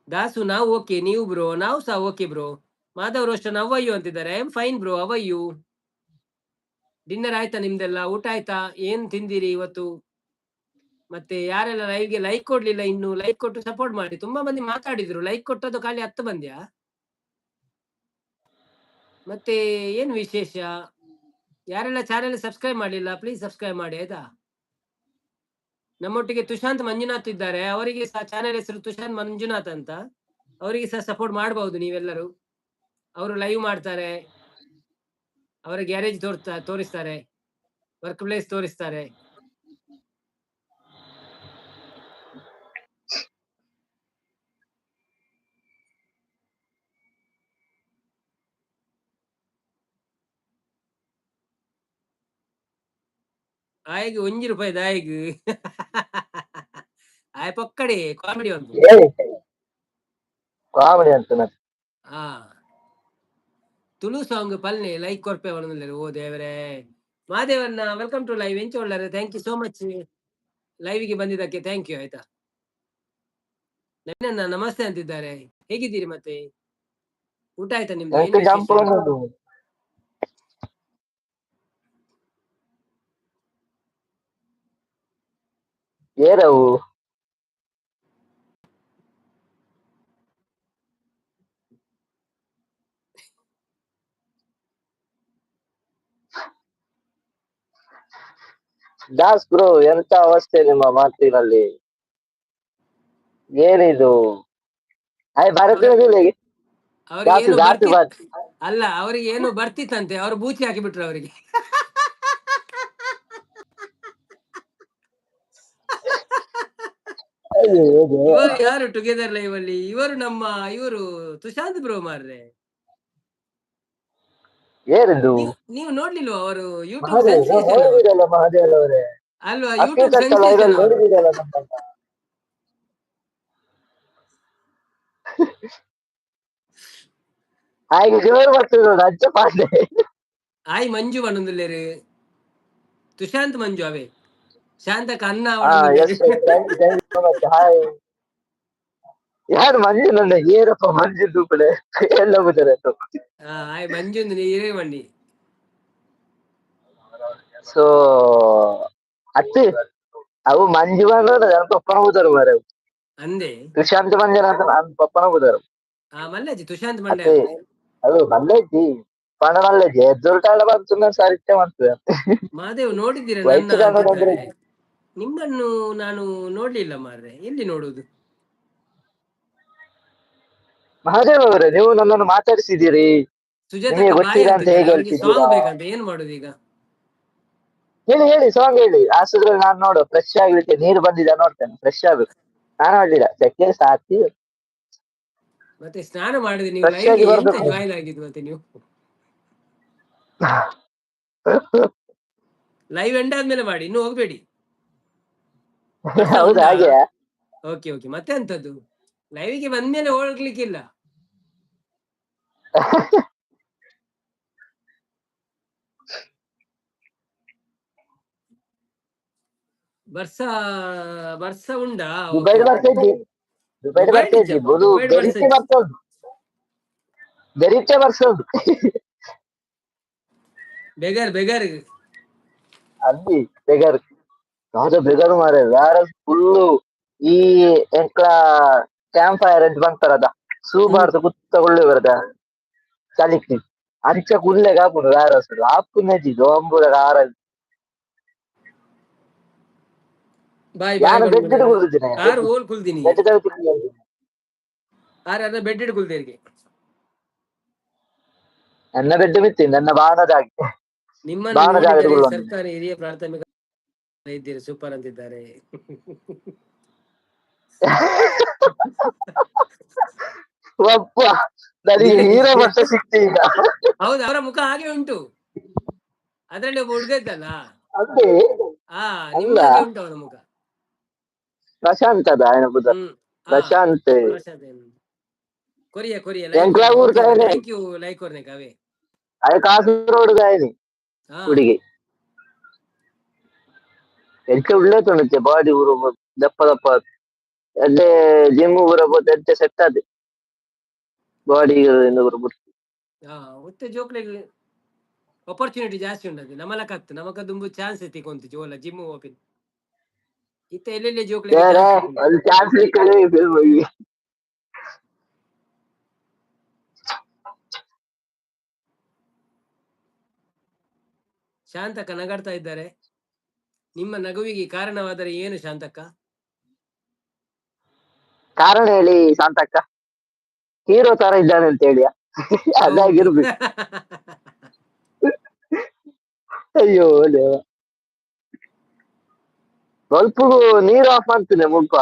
ದಾಸು, ನಾವು ಓಕೆ, ನೀವು ಬ್ರೋ? ನಾವು ಸಹ okay bro. Madhav Roshan, how are you ಅಂತಿದ್ದಾರೆ. I am fine bro, how are you? Dinner ಆಯ್ತಾ ನಿಮ್ದೆಲ್ಲ? ಊಟ ಆಯ್ತಾ? ಏನ್ ತಿಂದಿರಿ ಇವತ್ತು? ಮತ್ತೆ ಯಾರೆಲ್ಲ ಲೈವ್ಗೆ ಲೈಕ್ ಕೊಡ್ಲಿಲ್ಲ, ಇನ್ನು ಲೈಕ್ ಕೊಟ್ಟು ಸಪೋರ್ಟ್ ಮಾಡಿ. ತುಂಬಾ ಮಂದಿ ಮಾತಾಡಿದ್ರು, ಲೈಕ್ ಕೊಟ್ಟದ್ದು ಖಾಲಿ 10 ಮಂದಿಯಾ? ಮತ್ತೆ ಏನು ವಿಶೇಷ? ಯಾರೆಲ್ಲ ಚಾನೆಲ್ ಸಬ್ಸ್ಕ್ರೈಬ್ ಮಾಡಲಿಲ್ಲ, ಪ್ಲೀಸ್ ಸಬ್ಸ್ಕ್ರೈಬ್ ಮಾಡಿ ಆಯ್ತಾ. ನಮ್ಮೊಟ್ಟಿಗೆ ತುಷಾಂತ್ ಮಂಜುನಾಥ್ ಇದ್ದಾರೆ, ಅವರಿಗೆ ಸಹ ಚಾನೆಲ್ ಹೆಸರು ತುಷಾಂತ್ ಮಂಜುನಾಥ್ ಅಂತ, ಅವರಿಗೆ ಸಹ ಸಪೋರ್ಟ್ ಮಾಡಬಹುದು ನೀವೆಲ್ಲರೂ. ಅವರು ಲೈವ್ ಮಾಡ್ತಾರೆ, ಅವರ ಗ್ಯಾರೇಜ್ ತೋರಿಸ್ತಾರೆ, ವರ್ಕ್ ಪ್ಲೇಸ್ ತೋರಿಸ್ತಾರೆ. ಆಯ್ಗೆ 1 ರೂಪಾಯಿ ದಾಯಿಗ್ ಆಯ್ ಪೊಕ್ಕಡೆ ಕಾಮಿಡಿ ಒಂದು. ಕಾಮಿಡಿ ಅಂತ ಮತ್ತೆ. ಹಾ, ತುಳು ಸಾಂಗ್ ಪಲ್ನೆ ಲೈಕ್ ಕೊರ್ಪೆ ಒಣದಲ್ಲೇರು. ಓ ದೇವರೇ, ಮಹಾದೇವನ್ನ welcome to live. ಎಂಚ ಒಳ್ಳಾರೆ? Thank you so much, ಲೈವ್ಗೆ ಬಂದಿದ್ದಕ್ಕೆ thank you ಆಯ್ತಾ. ನನ್ನ ನಮಸ್ತೆ ಅಂತಿದ್ದಾರೆ. ಹೇಗಿದ್ದೀರಿ ಮತ್ತೆ? ಊಟ ಆಯ್ತಾ ನಿಮ್ದು? ಏನು ಎಂತ ವಿಶೇಷ? ಜಂಪ್ ಅನ್ನೋದು. ಏರವು ದಾಸ್ ಬ್ರೋ, ಎಂತ ಅವಸ್ಥೆ ನಿಮ್ಮ ಮಾತಿನಲ್ಲಿ, ಏನಿದು? ಆಯ್ ಭಾರತೀಯ ಅವ್ರಿಗೆ ದಾಸು ಏನು ದಾಸು ಬರ್ತಿ ಬಾತ್. ಅಲ್ಲ, ಅವರಿಗೆ ಏನು ಬರ್ತಿತ್ತಂತೆ, ಅವ್ರು ಬೂಚಿ ಹಾಕಿ ಬಿಟ್ರು ಅವರಿಗೆ. ಅಯ್ಯೋ ದೇವ. ಇವರು ಯಾರು ಟುಗೆದರ್ ಲೈವ್ ಅಲ್ಲಿ? ಇವರು ನಮ್ಮ ಇವರು ತುಷಾಂತ್ ಬ್ರೋ ಮಾರ್ರೆ. ಏನಿದು? ನೀವು ನೀವು ನೋಡ್ಲಿಲ್ವಾ ಅವರು ಯೂಟ್ಯೂಬ್ ಮಹಾದೇವ್ ಸೆನ್ಸೇಷನ್ ಅವರು. ನೋಡಿದಿರಲ್ಲ ಮಹಾದೇವ್ ಅವರೇ? ಅಲ್ವಾ, ಯೂಟ್ಯೂಬ್ ಅಕ್ಕಿ ಲೈವ್ ಸೆನ್ಸೇಷನ್ ಅಲ್ಲಿ ಅವರು. ನೋಡಿದಿರಲ್ಲ ನಮ್ಮನ್ನ. ಹಾಗೆ ಜೋರು ಬರ್ತದೆ ನೋಡು ಅಜ್ಜ ಪಾಂಡೆ. ಆಯ್ ಮಂಜು ಬಣ್ಣಂದುಲ್ಲೇರು, ತುಷಾಂತ್ ಮಂಜು ಅವೇ ಶಾಂತಕ ಅನ್ನ ಹಾ, yes, thank you, thank you so much. Hi, ಯಾರು ಮಂಜು? ನನ್ನ ಏರಪ್ಪ ಮಂಜು ದೂಪಡೆ ಎಲ್ಲ ಬುದರೆ. ಆಯ್ ಮಂಜು ನೀರೇ ಮಂಡಿ. ಸೊ ಅತ್ತೆ ಅವು ಮಂಜು ಬಂದ್ರೆ ನನ್ನ ಪಪ್ಪನ ಬುದರು ಮಾರೆ. ಅಂದೆ. ತುಷಾಂತ್ ಮಂಜುನಾಥ್ ನನ್ನ ಪಪ್ಪನ ಬುದರು. ಆ ಮಲ್ಲಜ್ಜಿ ತುಷಾಂತ್ ಮಂಡೆ. ಅತ್ತೆ ಅದು ಮಲ್ಲೇಜಿ ಪಣ ಮಲ್ಲೇಜಿ ಎದ್ದೊರ್ಟಾಳ ಬಂತು ಸರಿತೆ ಮಾಡ್ತದೆ. ಮಹಾದೇವ್ ನೋಡಿದ್ದೀರಾ ನನ್ನ ವೈದ್ಯರು ಅಂತಿದ್ದಾರೆ. ಅಂದ್ರೆ ನಿಮ್ಮನ್ನು ನಾನು ನೋಡ್ಲಿಲ್ಲ ಮಾರ್ರೆ, ಎಲ್ಲಿ ನೋಡುದು? ಮಹಾದೇವ್ ಅವರೇ, ನೀವು ನನ್ನನ್ನು ಮಾತಾಡಿಸಿದ್ದೀರಿ. ಸುಜಾತಕ್ಕ ನಿಮಗೆ ಬಾಯ್ ಗೊತ್ತಿಲ್ಲ ಅಂತ ಅಂತಿದ್ದಾರೆ, ಹೇಗೆ ಅವರಿಗೆ ಹೇಳ್ತಿದ್ದೀರಾ? ಸಾಂಗ್ ಬೇಕಂತ, ಏನ್ ಮಾಡುದು ಈಗ? ಹೇಳಿ ಹೇಳಿ, ಸಾಂಗ್ ಹೇಳಿ. ಅಷ್ಟದ್ರಲ್ಲಿ ನಾನು ನೋಡು ಫ್ರೆಶ್ ಆಗ್ಲಿಕ್ಕೆ ನೀರು ಬಂದಿದೆ ನೋಡ್ತೇನೆ, ಫ್ರೆಶ್ ಆಗ್ಬೇಕು. ನಾನು ಮಾಡ್ಲಿಲ್ಲ, ಸೆಕೆ ಸಾತಿ. ಮತ್ತೆ ಸ್ನಾನ ಮಾಡಿದ್ರೆ ನೀವು ಫ್ರೆಶ್ ಲೈವ್ ಆಗಿ ಎಂತ ಬರ್ಬೇಕು. ಜಾಯಿನ್ ಆಗಿದ್ದು? ಮತ್ತೆ ನೀವು ಲೈವ್ ಎಂಡ್ ಆದ್ಮೇಲೆ ಮಾಡಿ, ಇನ್ನು ಹೋಗ್ಬೇಡಿ. ಬರ್ತಾ ಹೌದಾ? ಉಂಟಾ? ಹಾಗೆ. ಓಕೆ ಓಕೆ, ಮತ್ತೆ ಅಂತದ್ದು ಲೈವ್ಗೆ ಬಂದ್ಮೇಲೆ ಹೋಗ್ಲಿಕ್ಕಿಲ್ಲ. ಬರ್ಸಾ ಬರ್ಸಾ ಉಂಡಾ? Okay ದುಬೈಡ್ okay. ಬರ್ತಾ ಇದ್ದಿ, ದುಬೈಡ್ ದುಬೈಡ್ ಬರ್ತಾ ಇದ್ದಿ. ಇಜ್ಜಪ್ಪ, ಬುದು ದುಬೈಡ್ ಬೆರಿತೆ ಬರ್ಸಜ್ಜಿ. ಬರ್ತಾ ಉಂಟು, ಬೆರಿತೆ ಬರ್ಸೋದು. ಬೆಗರ್ ಬೆಗರ್. ಅಲ್ಲಿ ಬೆಗರ್ ಯಾವ್ದೋ ಬೆಗರು ಮಾರೆ, வேற ಫುಲ್ಲು ಈ ಎಂಕ್ಲ ಕ್ಯಾಂಪ್ ಫೈರ್ ಅಂತ ಬಂತಾರದ ಸೂಬಾರ್ದು ಕುತ್ತ ಒಳ್ಳೆ ಬರದ ಚಲಿಕ್ ಅಂಚ ಕುಲ್ಲೆ ಕಾಪುಂಡು வேற ಆಪುನಜಿ ದೋಂಬುರ ಕಾರ. Boy boy. ಯಾರು ಬೆಡ್ ಬಂದು ಕುಲ್ದಿದ್ದೀನಿ. ಆರು ಓಲ್ ಕುಲ್ದಿನಿ. ಬೆಡ್. ಆರ್ ಅರ್ಧ ಬೆಡ್ ಕುಲ್ದೇರಿಗೆ. ನನ್ನ ಬೆಡ್ ಮಿತ್ತಿ ನನ್ನ ಬಾಣದಾಗಿ ನಿಮ್ಮನ್ನು ಬಾಣ ಜಾಗದ ನೋಡಿದರೆ ಕುಲ್ವಂದಿನಿ. ಸರ್ಕಾರಿ ಹಿರಿಯ ಪ್ರಾಥಮಿಕ ಇದ್ದೀರಿ, ಸೂಪರ್ ಅಂತಿದ್ದಾರೆ. ಒಬ್ಬ ನನಗೆ ಹೀರೋ ಮಟ್ಟ ಸಿಕ್ತಿ ಈಗ. ಹೌದು, ಅವರ ಮುಖ ಹಾಗೆ ಉಂಟು. ಅದ್ರಲ್ಲಿ ಒಬ್ಬ ಹುಡುಗ ಇದ್ದಲ್ಲ. ಅದೇ. ಆ ನಿಮ್ಮ ಅಲ್ಲ. ಹಾಗೆ ಉಂಟು ಅವನ ಮುಖ. ಪ್ರಶಾಂತ್ ಅದ ఆయన ಬುಧ. ಹ್ಮ್ ಆ ಪ್ರಶಾಂತ್. ಪ್ರಶಾಂತ್ ಏನು? ಕೊರಿಯಾ ಕೊರಿಯಾ ಎಂಕ್ಲ ಊರ್ ಕಡೆನೆ. Thank you like ಕೊರ್ನೆ ಕಾವೇ. ಅದು ಕಾಸರಗೋಡು ಗಾಯನಿ. ಹಾ. ಹುಡುಗಿ ಎಂಚ ಉಳ್ಳೆ ತುಣುತ್ತೆ ಬಾಡಿ ಊರು ದಪ್ಪ ದಪ್ಪ ಎಡ್ಡೆ ಜಿಮ್ ಊರ ಬೋತ ಎಡ್ಡೆ ಸೆಟ್ ಅದು ಬಾಡಿ ಊರು. ಹಾ, ಒತ್ತೆ ಜೋಕ್ಲೆಗ್ ಅಪರ್ಚುನಿಟಿ ಜಾಸ್ತಿ ಉಂಟು. ನಮಲಕತ್ತು ನಮಕ ದುಂಬು ಚಾನ್ಸ್ ತಿಕೊಂತು ಜೋಲ ಜಿಮ್ ಓಪನ್. ಇತ್ತೆ ಎಲ್ಲೆಲ್ಲಿ ಜೋಕ್ಲೆಗ್ ಬೇರೆ ಚಾನ್ಸ್ ತಿಕ್ಕುಂಡು. ಅದು ಚಾನ್ಸ್ ಸಿಕ್ಕರೆ ಫಿಲ್ಮ್. ಶಾಂತಕ್ಕ ನಗಾಡ್ತಾ ಇದ್ದಾರೆ. ನಿಮ್ಮ ನಗುವಿಗೆ ಕಾರಣವಾದರೆ ಏನು ಶಾಂತಕ್ಕ? ಕಾರಣ ಹೇಳಿ ಶಾಂತಕ್ಕ. ಹೀರೋ ತರ ಇದ್ದಾನೆ ಅಂತ ಹೇಳಿಯಾ? ಅದಾಗಿರ್ಬೇಕು. ಅಯ್ಯೋ ದೇವ, ಬಲ್ಪುಗು ನೀರು ಆಫ್ ಮಾಡ್ತೇನೆ ಮುಲ್ಪ.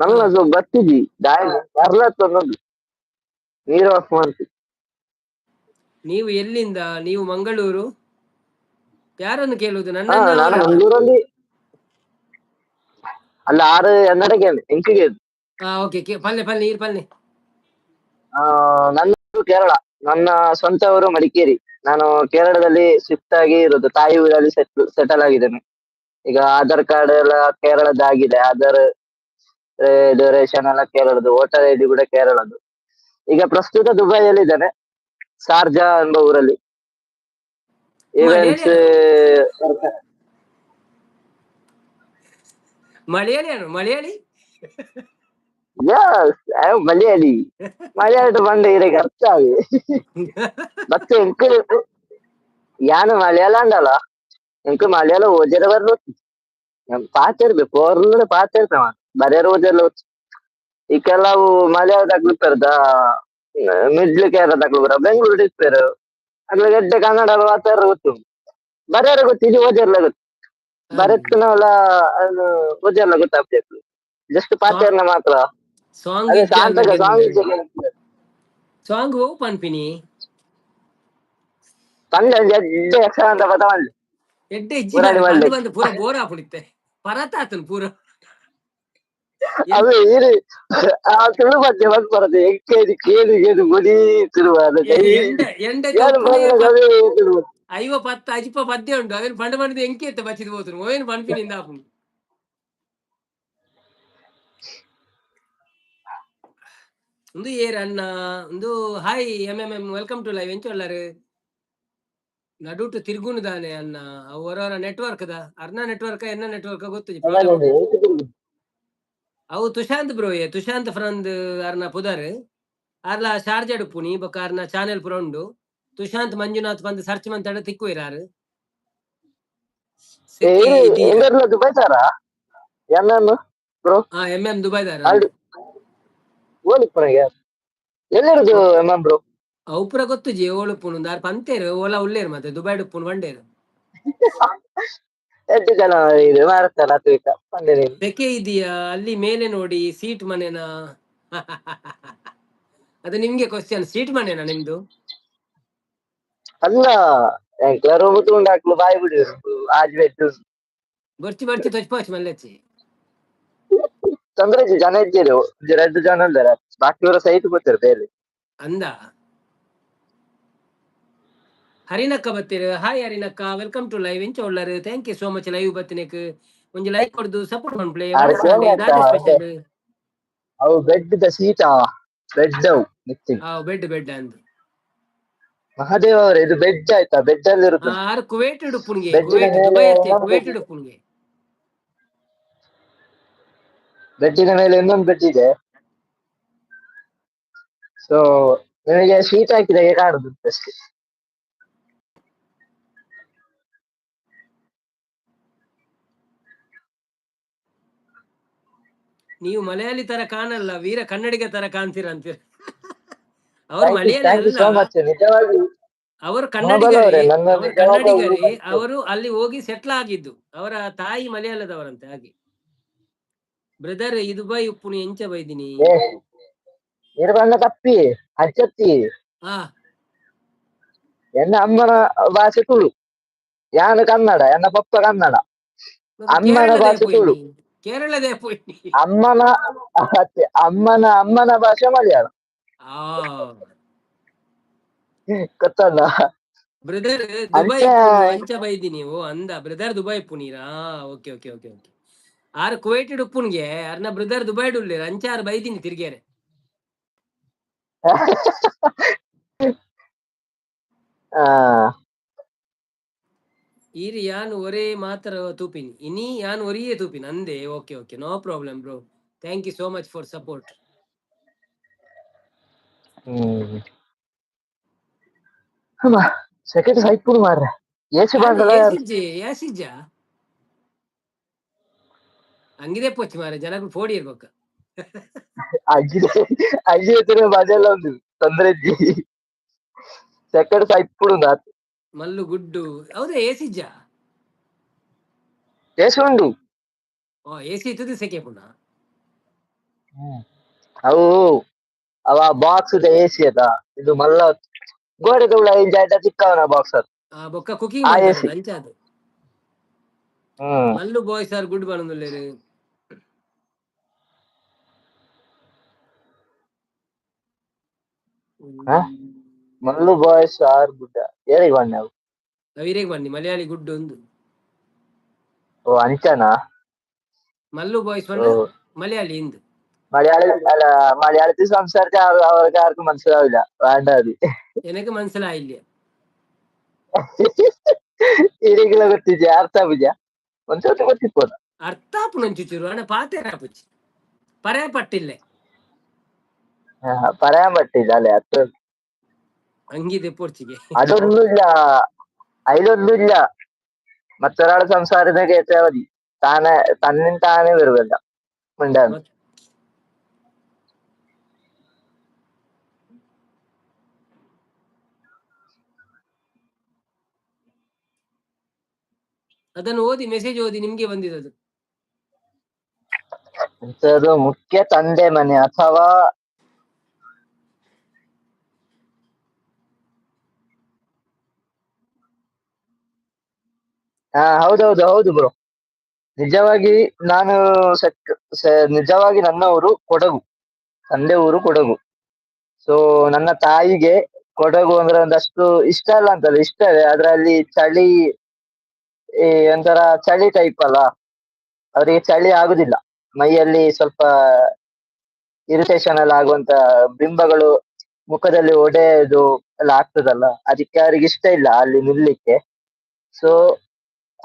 ನನ್ನ ಬತ್ತಿಜಿ ದಾಯ ಬರ್ಲತ್ತೊಂದು ನೀರು ಆಫ್ ಮಾಡ್ತಿ. ನೀವು ಎಲ್ಲಿಂದ? ನೀವು ಮಂಗಳೂರು. ಯಾರನ್ನು ಕೇಳುವುದು? ಹಾ. ನನ್ನನ್ನ? ನಾನು ಅವರನ್ನ? ಮಂಗಳೂರಲ್ಲಿ ಅಲ್ಲ, ಆರು ಎನ್ನಡಕ್ಕೆ ಎಂಕಿಗೆ. ಹಾ, ಓಕೆ. ಪಲ್ಲೆ ಪಲ್ಲೆ ನೀರು ಪಲ್ಲೆ. ಆ, ನನ್ನ ಕೇರಳ, ನನ್ನ ಸ್ವಂತ ಊರು ಮಡಿಕೇರಿ. ನಾನು ಕೇರಳದಲ್ಲಿ ಶಿಫ್ಟ್ ಆಗಿ ಇರೋದು, ತಾಯಿ ಊರಲ್ಲಿ ಸೆಟಲ್ ಆಗಿದ್ದೇನೆ. ಈಗ ಆಧಾರ್ ಕಾರ್ಡ್ ಎಲ್ಲ ಕೇರಳದ್ದಾಗಿದೆ, ಆಧಾರ್ ಇದು ರೇಷನ್ ಎಲ್ಲ ಕೇರಳದ್ದು, ವೋಟರ್ ಐಡಿ ಕೂಡ ಕೇರಳದ್ದು. ಈಗ ಪ್ರಸ್ತುತ ದುಬೈಯಲ್ಲಿ ಇದ್ದೇನೆ, ಶಾರ್ಜಾ ಎಂಬ ಊರಲ್ಲಿ. Events. Malayali Malayali. Yes, I am Malayali. Malayali ಪಂಡ ಇರೆಗ್ ಅರ್ಥ ಆವಿ ಮತ್ತೆ ಎಂಕ್ ಯಾನ್ ಮಲಯಾಳ ಅಂಡಲ ಎಂಕ್ ಮಲಯಾಳ ಓಜರ ಬರ್ಲು ಪಾತೆರ್ಬೆ ಪೋರ್ಲುಡೆ ಪಾತೆರ್ಪೆ ಮಾತ ಬರೆಯರ್ ಓಜರ್ಲ. ಈ ಕೆಲವು ಮಲಯಾಳದಾಕ್ಲು ಇಪ್ಪೆರ್ದ, ಮಿಡ್ಲ್ ಕೇರಳದಾಕ್ಲು ಪೂರ ಬೆಂಗಳೂರು ಇಪ್ಪೆರ್. ಅಕ್ಲೆಗ್ ಎಡ್ಡೆ ಕನ್ನಡ ಮಾತಾರ ಗೊತ್ತು, ಬರೆಯರ ಗೊತ್ತು, ಇದು ಓಜರ್ಲ ಗೊತ್ತು, ಬರೆತ್ನವಲ ಓಜರ್ಲ ಗೊತ್ತಾಗ್ಬೇಕು, ಜಸ್ಟ್ ಪಾತೆರ್ನ ಮಾತ್ರ. ಸಾಂಗ್. ಅದೇ ಶಾಂತಕ ಸಾಂಗ್. ಸಾಂಗ್ ಓ ಪನ್ಪಿನಿ. ಪಂಡ ಎಡ್ಡೆ ಯಕ್ಷಗಾನದ ಪದ ಮಲ್ಲೆ. ಎಡ್ಡೆ ಇಜ್ಜಿ. ಪುರಾಣಿ ಮಲ್ಲೆ. ಬಂದು ಬಂದು ಪೂರ ಬೋರ್ ಆಪುಣಿತ್ತೆ, ಪರತಾತನ್ ಪೂರ. ಅದು ಇರು ಆ ತುಳು ಪದ್ಯ ಬಂದ್ ಬರದು ಎಂಕೇದು ಕೇದು ಕೇದು ಗುಡಿ ತುಳು ಅದು. ಎಂಡೆ ಎಂಡೆ. ಏನು ಬಂದ ಅದೇ ತುಳು. ಐವ ಪತ್ತ ಅಜಿಪ ಪದ್ಯ ಉಂಟು, ಅವೇನು ಪಂಡ ಪಂಡದ ಎಂಕಿ ಎತ್ತ ಬಚ್ಚಿದ್ ಹೋತನು ಓವೇನು ಪನ್ಪಿನಿಂದ ಆಪುಂಡು. ಒಂದು ಏರ್ ಅಣ್ಣ ಒಂದು. Hi M M M, welcome to live. ಎಂಚ ಉಳ್ಳಾರು? ನಡುಟು ತಿರ್ಗುನು ದಾನೆ ಅಣ್ಣ, ಅವರವರ ನೆಟ್ವರ್ಕ್ ದ, ಅರ್ನ ನೆಟ್ವರ್ಕ್ ಎನ್ನ ನೆಟ್ವರ್ಕ್ ಗೊತ್ತು. ಅವು ತುಶಾಂತ್ ಬ್ರೋ, ತುಶಾಂತ್ ಫ್ರಂದ್ ಅರ್ನ ಪುದರ್. ಅರ್ಲ ಶಾರ್ಜಾಡ್ ಪುನಿ ಬೊಕ್ಕ ಅರ್ನ ಚಾನೆಲ್ ಪುರ ಉಂಡು. ತುಶಾಂತ್ ಮಂಜುನಾಥ್ ಬಂದು ಸರ್ಚ್ ಮಂತಾಡ ತಿಕ್ಕುವಿರಾರು. ಎಂದರ್ಲ ದುಬೈ ತಾರ ಎಂ ಎಂ ಬ್ರೋ? ಹಾ, ಎಂ ಎಂ ದುಬೈದಾರ. ಅಲ್ಲಿ ಓಲಿಪ್ಪನಿಗೆ ಎಲ್ಲಿರುದು ಎಂ ಎಂ ಬ್ರೋ? ಅವು ಪೂರ ಗೊತ್ತುಜಿ ಓಳು ಪುಣು ದಾರ್ ಪಂತೇರು, ಓಲ ಉಲ್ಲೇರು, ಮತ್ತೆ ದುಬೈಡ್ ಉಪ್ಪುನು ಬಂಡೇರು. ಎಡ್ಡು ಜನ ಇದು ಮಾಡ್ತಾರ ತೂಕ ಪಂಡೆ ನೀನು. ಸೆಕೆ ಇದೆಯಾ ಅಲ್ಲಿ? ಮೇಲೆ ನೋಡಿ, ಸೀಟ್ ಮನೆನಾ ಅದು? ನಿಮ್ಗೆ ಕ್ವಶನ್, ಸೀಟ್ ಮನೆನಾ ನಿಮ್ದು? ಅಲ್ಲ, ಎಂಕ್ಲ ರೂಮ್ ತೂಂಡ ಹಾಕ್ಲು ಬಾಯಿ ಬಿಡು ಆಜ್ ಬೆಟ್ಟು. ಬರ್ಚಿ ಬರ್ಚಿ ತೊಚ್ಪಾಚ್ ಮಲ್ಲೆಚ್ಚಿ. ತೊಂದ್ರೆ ಇಜ್ಜಿ, ಜನ ಇದ್ದೀರಿ, ಒಂಜಿ ರಡ್ಡ್ ಜನ ಉಲ್ಲೆರ್, ಬಾಕಿ ಪೂರ ಸೈಟ್ ಪೋತೆರ್ ಬೇರೆ. ಅಂದ ಹರಿನಕ್ಕ ಬತ್ತೀರು. ಹಾಯ್ ಹರಿನಕ್ಕ, welcome to live. ಎಂಚ ಉಳ್ಳಾರು? Thank you so much live ಬತ್ತಿನೆಕ್. ಒಂಜಿ ಲೈಕ್ ಕೊಡ್ದು ಸಪೋರ್ಟ್ ಮನ್ಪುಲೆ. ಆರ್ ಸೇಮ್ ಅತ್ತ. ಸ್ಪೆಷಲ್. ಅವು ಬೆಡ್ ದ ಸೀಟಾ, ಬೆಡ್ ಅವು ಮಿತ್ತಿಗ್. ಆ, ಬೆಡ್ ಬೆಡ್ ಅಂದ್. ಮಹಾದೇವ್ ಅವರೇ, ಇದು ಬೆಡ್ ಆಯ್ತಾ? ಬೆಡ್ ಅಲ್ಲಿ ಇರುದು. ಆರ್ ಕುವೈಟ್ ಉಪ್ಪುನ್ಗೆ. ಬೆಡ್ಡಿನ ಕುವೈಟ್ ಮೇಲೆ ದುಬೈ ಅತ್ತೆ. ಇನ್ನೊಂದು ಕುವೈಟ್ ಬೆಡ್. ಉಪ್ಪುನ್ಗೆ. ಬೆಡ್ಡಿನ ಮೇಲೆ ಇನ್ನೊಂದು ಬೆಡ್ ಇದೆ. ಸೊ ನಿಮಗೆ ಶೀಟ್ ಹಾಕಿದಾಗೆ ಕಾಣುದು ಅಷ್ಟೇ. ನೀವು ಮಲಯಾಳಿ ತರ ಕಾಣಲ್ಲ, ವೀರ ಕನ್ನಡಿಗ ತರ ಕಾಣ್ತೀರ ಅಂತೀರ ಅವ್ರು. ಮಲಯಾಳಿ thank you so ಅಲ್ಲ. ಮಚ್, ನಿಜವಾಗಿ. ಅವರು ನೋಬಲ್ ಕನ್ನಡಿಗರೇ. ಅವರೇ, ನನ್ನ ಅವರು ನಿಜವಾದ ಊರು ಕನ್ನಡಿಗರೇ. ಬಂತು. ಅವರು ಅಲ್ಲಿ ಹೋಗಿ ಸೆಟ್ಲ್ ಆಗಿದ್ದು, ಅವರ ತಾಯಿ ಮಲಯಾಳದವರಂತೆ ಹಾಗೆ. ಬ್ರದರ್, ಈ ದುಬೈ ಉಪ್ಪುನು ಎಂಚ ಬೈದಿನಿ? ಏ ನಿರ್ಬಂಧ ತಪ್ಪಿ ಅಚ್ಚತ್ತಿ. ಹಾ. ಎನ್ನ ಅಮ್ಮನ ಭಾಷೆ ತುಳು, ಯಾನು ಕನ್ನಡ, ಎನ್ನ ಪಪ್ಪ ಕನ್ನಡ, ಅಮ್ಮನ ಕೇರಳದೇ ಭಾಷೆ ತುಳು. ಪೋಯಿನಿ, ಕೇರಳದೇ ಪೋಯಿನಿ. ಅಮ್ಮನ ಅತ್ತೆ, ಅಮ್ಮನ ಅಮ್ಮನ ಭಾಷೆ ಮಲಯಾಳ. ಆ. ಗೊತ್ತಲ್ಲ. ಬ್ರದರ್, ದುಬೈ ಅಂಚ ಅಂಚ ಬೈದಿನಿ? ಓ ಅಂದ, ಬ್ರದರ್ ದುಬೈ ಉಪ್ಪುನೀರಾ? Okay okay okay okay. ಆರ್ ಕುವೈಟ್ ಉಪ್ಪುನ್ಗೆ, ಅರ್ನ ಬ್ರದರ್ ದುಬೈಡ್ ಉಲ್ಲೇರ್, ಅಂಚ ಆರ್ ಬೈದಿನಿ ತಿರ್ಗೇರೆ. ಆ. ಈರ್ ಯಾನ್ ಒರೇ ಮಾತ್ರ ತೂಪಿನಿ ಇನಿ ಯಾನ್ ಒರಿಯೇ ತೂಪಿನಿ ಅಂದೆ. Okay okay, no problem bro, thank you so much for support. Hmm ಅಮ್ಮ ಸೆಕೆಂಡ್ ಸೈಪುಡು ಮಾರ್ರೆ ಏಸು ಬಂದಲ. ಏಸಿಜ್ಜಿ ಯಾಸಿಜ್ಜ ಹಂಗಿದೆ ಪೋಚ್ ಮಾರೆ ಜನಗಳು ಫೋಡಿ ಇರ್ಬೇಕು. ಅಜ್ಜಿ ಅಜ್ಜಿ ಹತ್ರ ಮಜೆಲ್ಲ ಉಂಟು, ತೊಂದ್ರೆ ಇಜ್ಜಿ. ಸೆಕೆಂಡ್ ಸೈಪುಡು ಆತು. ಮಲ್ಲು ಗುಡ್ಡು ಹೌದಾ? ಏಸಿಜ್ಜ? ಏಸು ಉಂಡು. ಓ ಎಸಿ ಇತ್ತದ ಸೆಕೆ ಪುನಃ. ಅವು ಅವ ಬಾಕ್ಸ್ ಎಸಿ ಅದ ಇದು ಮಲ್ಲ ಗೋಡೆ ಉಳ ಇಂಜ ಚಿಕ್ಕವನ ಬಾಕ್ಸ್ ಅದು. ಆ ಬೊಕ್ಕ ಕುಕಿಂಗ್ ಆ ಎಸಿ. ಅಂಚಾದು. ಹ್ಮ್. ಮಲ್ಲು boys are good ಬನೊಂದುಲ್ಲೆರ್. ಹಾ? ಮಲ್ಲು boys are good ಏರಿಗೆ ಬಣ್ಣ ಅವು? ಅವಿರೇಗ್ ಬನ್ನಿ ಮಲಯಾಳಿ ಗುಡ್ ಒಂದು. ಓ ಅಂಚನಾ? ಮಲ್ಲು ಬಾಯ್ಸ್ ഓ ಪಂಡ ಮಲಯಾಳಿ ಇಂದು. മലയാളി അല്ല, മലയാളത്തിൽ സംസാരിച്ച അവർക്ക് ആർക്കും മനസ്സിലാവില്ല, വേണ്ട അത്. എനക്ക് മനസ്സിലായില്ല. ಈರಿಗೆಲ್ಲ ಗೊತ್ತಿದ್ಯಾ? ಅರ್ಥ ಆಗುದ್ಯಾ? ಒಂದ್ಸತಿ ಗೊತ್ತಿರ್ಬೋದ. ಅರ್ಥ ಆಪುನಂಚುಚುರು ಅಣ್ಣ ಪಾತೆರ ಆಪುಚಿ ಪರೇ ಪಟ್ಟಿಲ್ಲೆ. പറയാൻ പറ്റില്ല അല്ലെ അത്ര. ಅಂಗಿದೆ ಪೋರ್ಚಿಗೆ. അതൊന്നുമില്ല, അതിലൊന്നുമില്ല. മറ്റൊരാള് സംസാരിക്കുന്ന കേട്ടാ മതി, താനെ തന്നെ താനെ വരുമല്ല മിണ്ടാന്ന്. ಅದನ್ನು ಓದಿ, ಮೆಸೇಜ್ ಓದಿ, ನಿಮ್ಗೆ ಬಂದಿದ್ದದು. ಎಂತದು ಮುಖ್ಯ ತಂದೆ ಮನೆ ಅಥವಾ ಹಾ ಹೌದೌದು ಹೌದು ಬ್ರೋ. ನಿಜವಾಗಿ ನಾನು ಸೆಟ್ ನಿಜವಾಗಿ ನನ್ನ ಊರು ಕೊಡಗು, ತಂದೆ ಊರು ಕೊಡಗು. ಸೊ ನನ್ನ ತಾಯಿಗೆ ಕೊಡಗು ಅಂದ್ರೆ ಒಂದಷ್ಟು ಇಷ್ಟ ಅಲ್ಲ ಅಂತಲ್ಲ, ಇಷ್ಟವೇ, ಆದ್ರೆ ಅಲ್ಲಿ ಚಳಿ, ಈ ಒಂಥರ ಚಳಿ ಟೈಪ್ ಅಲ್ಲ, ಅವರಿಗೆ ಚಳಿ ಆಗುದಿಲ್ಲ. ಮೈಯಲ್ಲಿ ಸ್ವಲ್ಪ ಇರಿಟೇಷನ್ ಎಲ್ಲ ಆಗುವಂತ ಬಿಂಬಗಳು ಮುಖದಲ್ಲಿ ಒಡೆಯೋದು ಎಲ್ಲ ಆಗ್ತದಲ್ಲ, ಅದಕ್ಕೆ ಅವರಿಗೆ ಇಷ್ಟ ಇಲ್ಲ ಅಲ್ಲಿ ನಿಲ್ಲಿಕ್ಕೆ. ಸೊ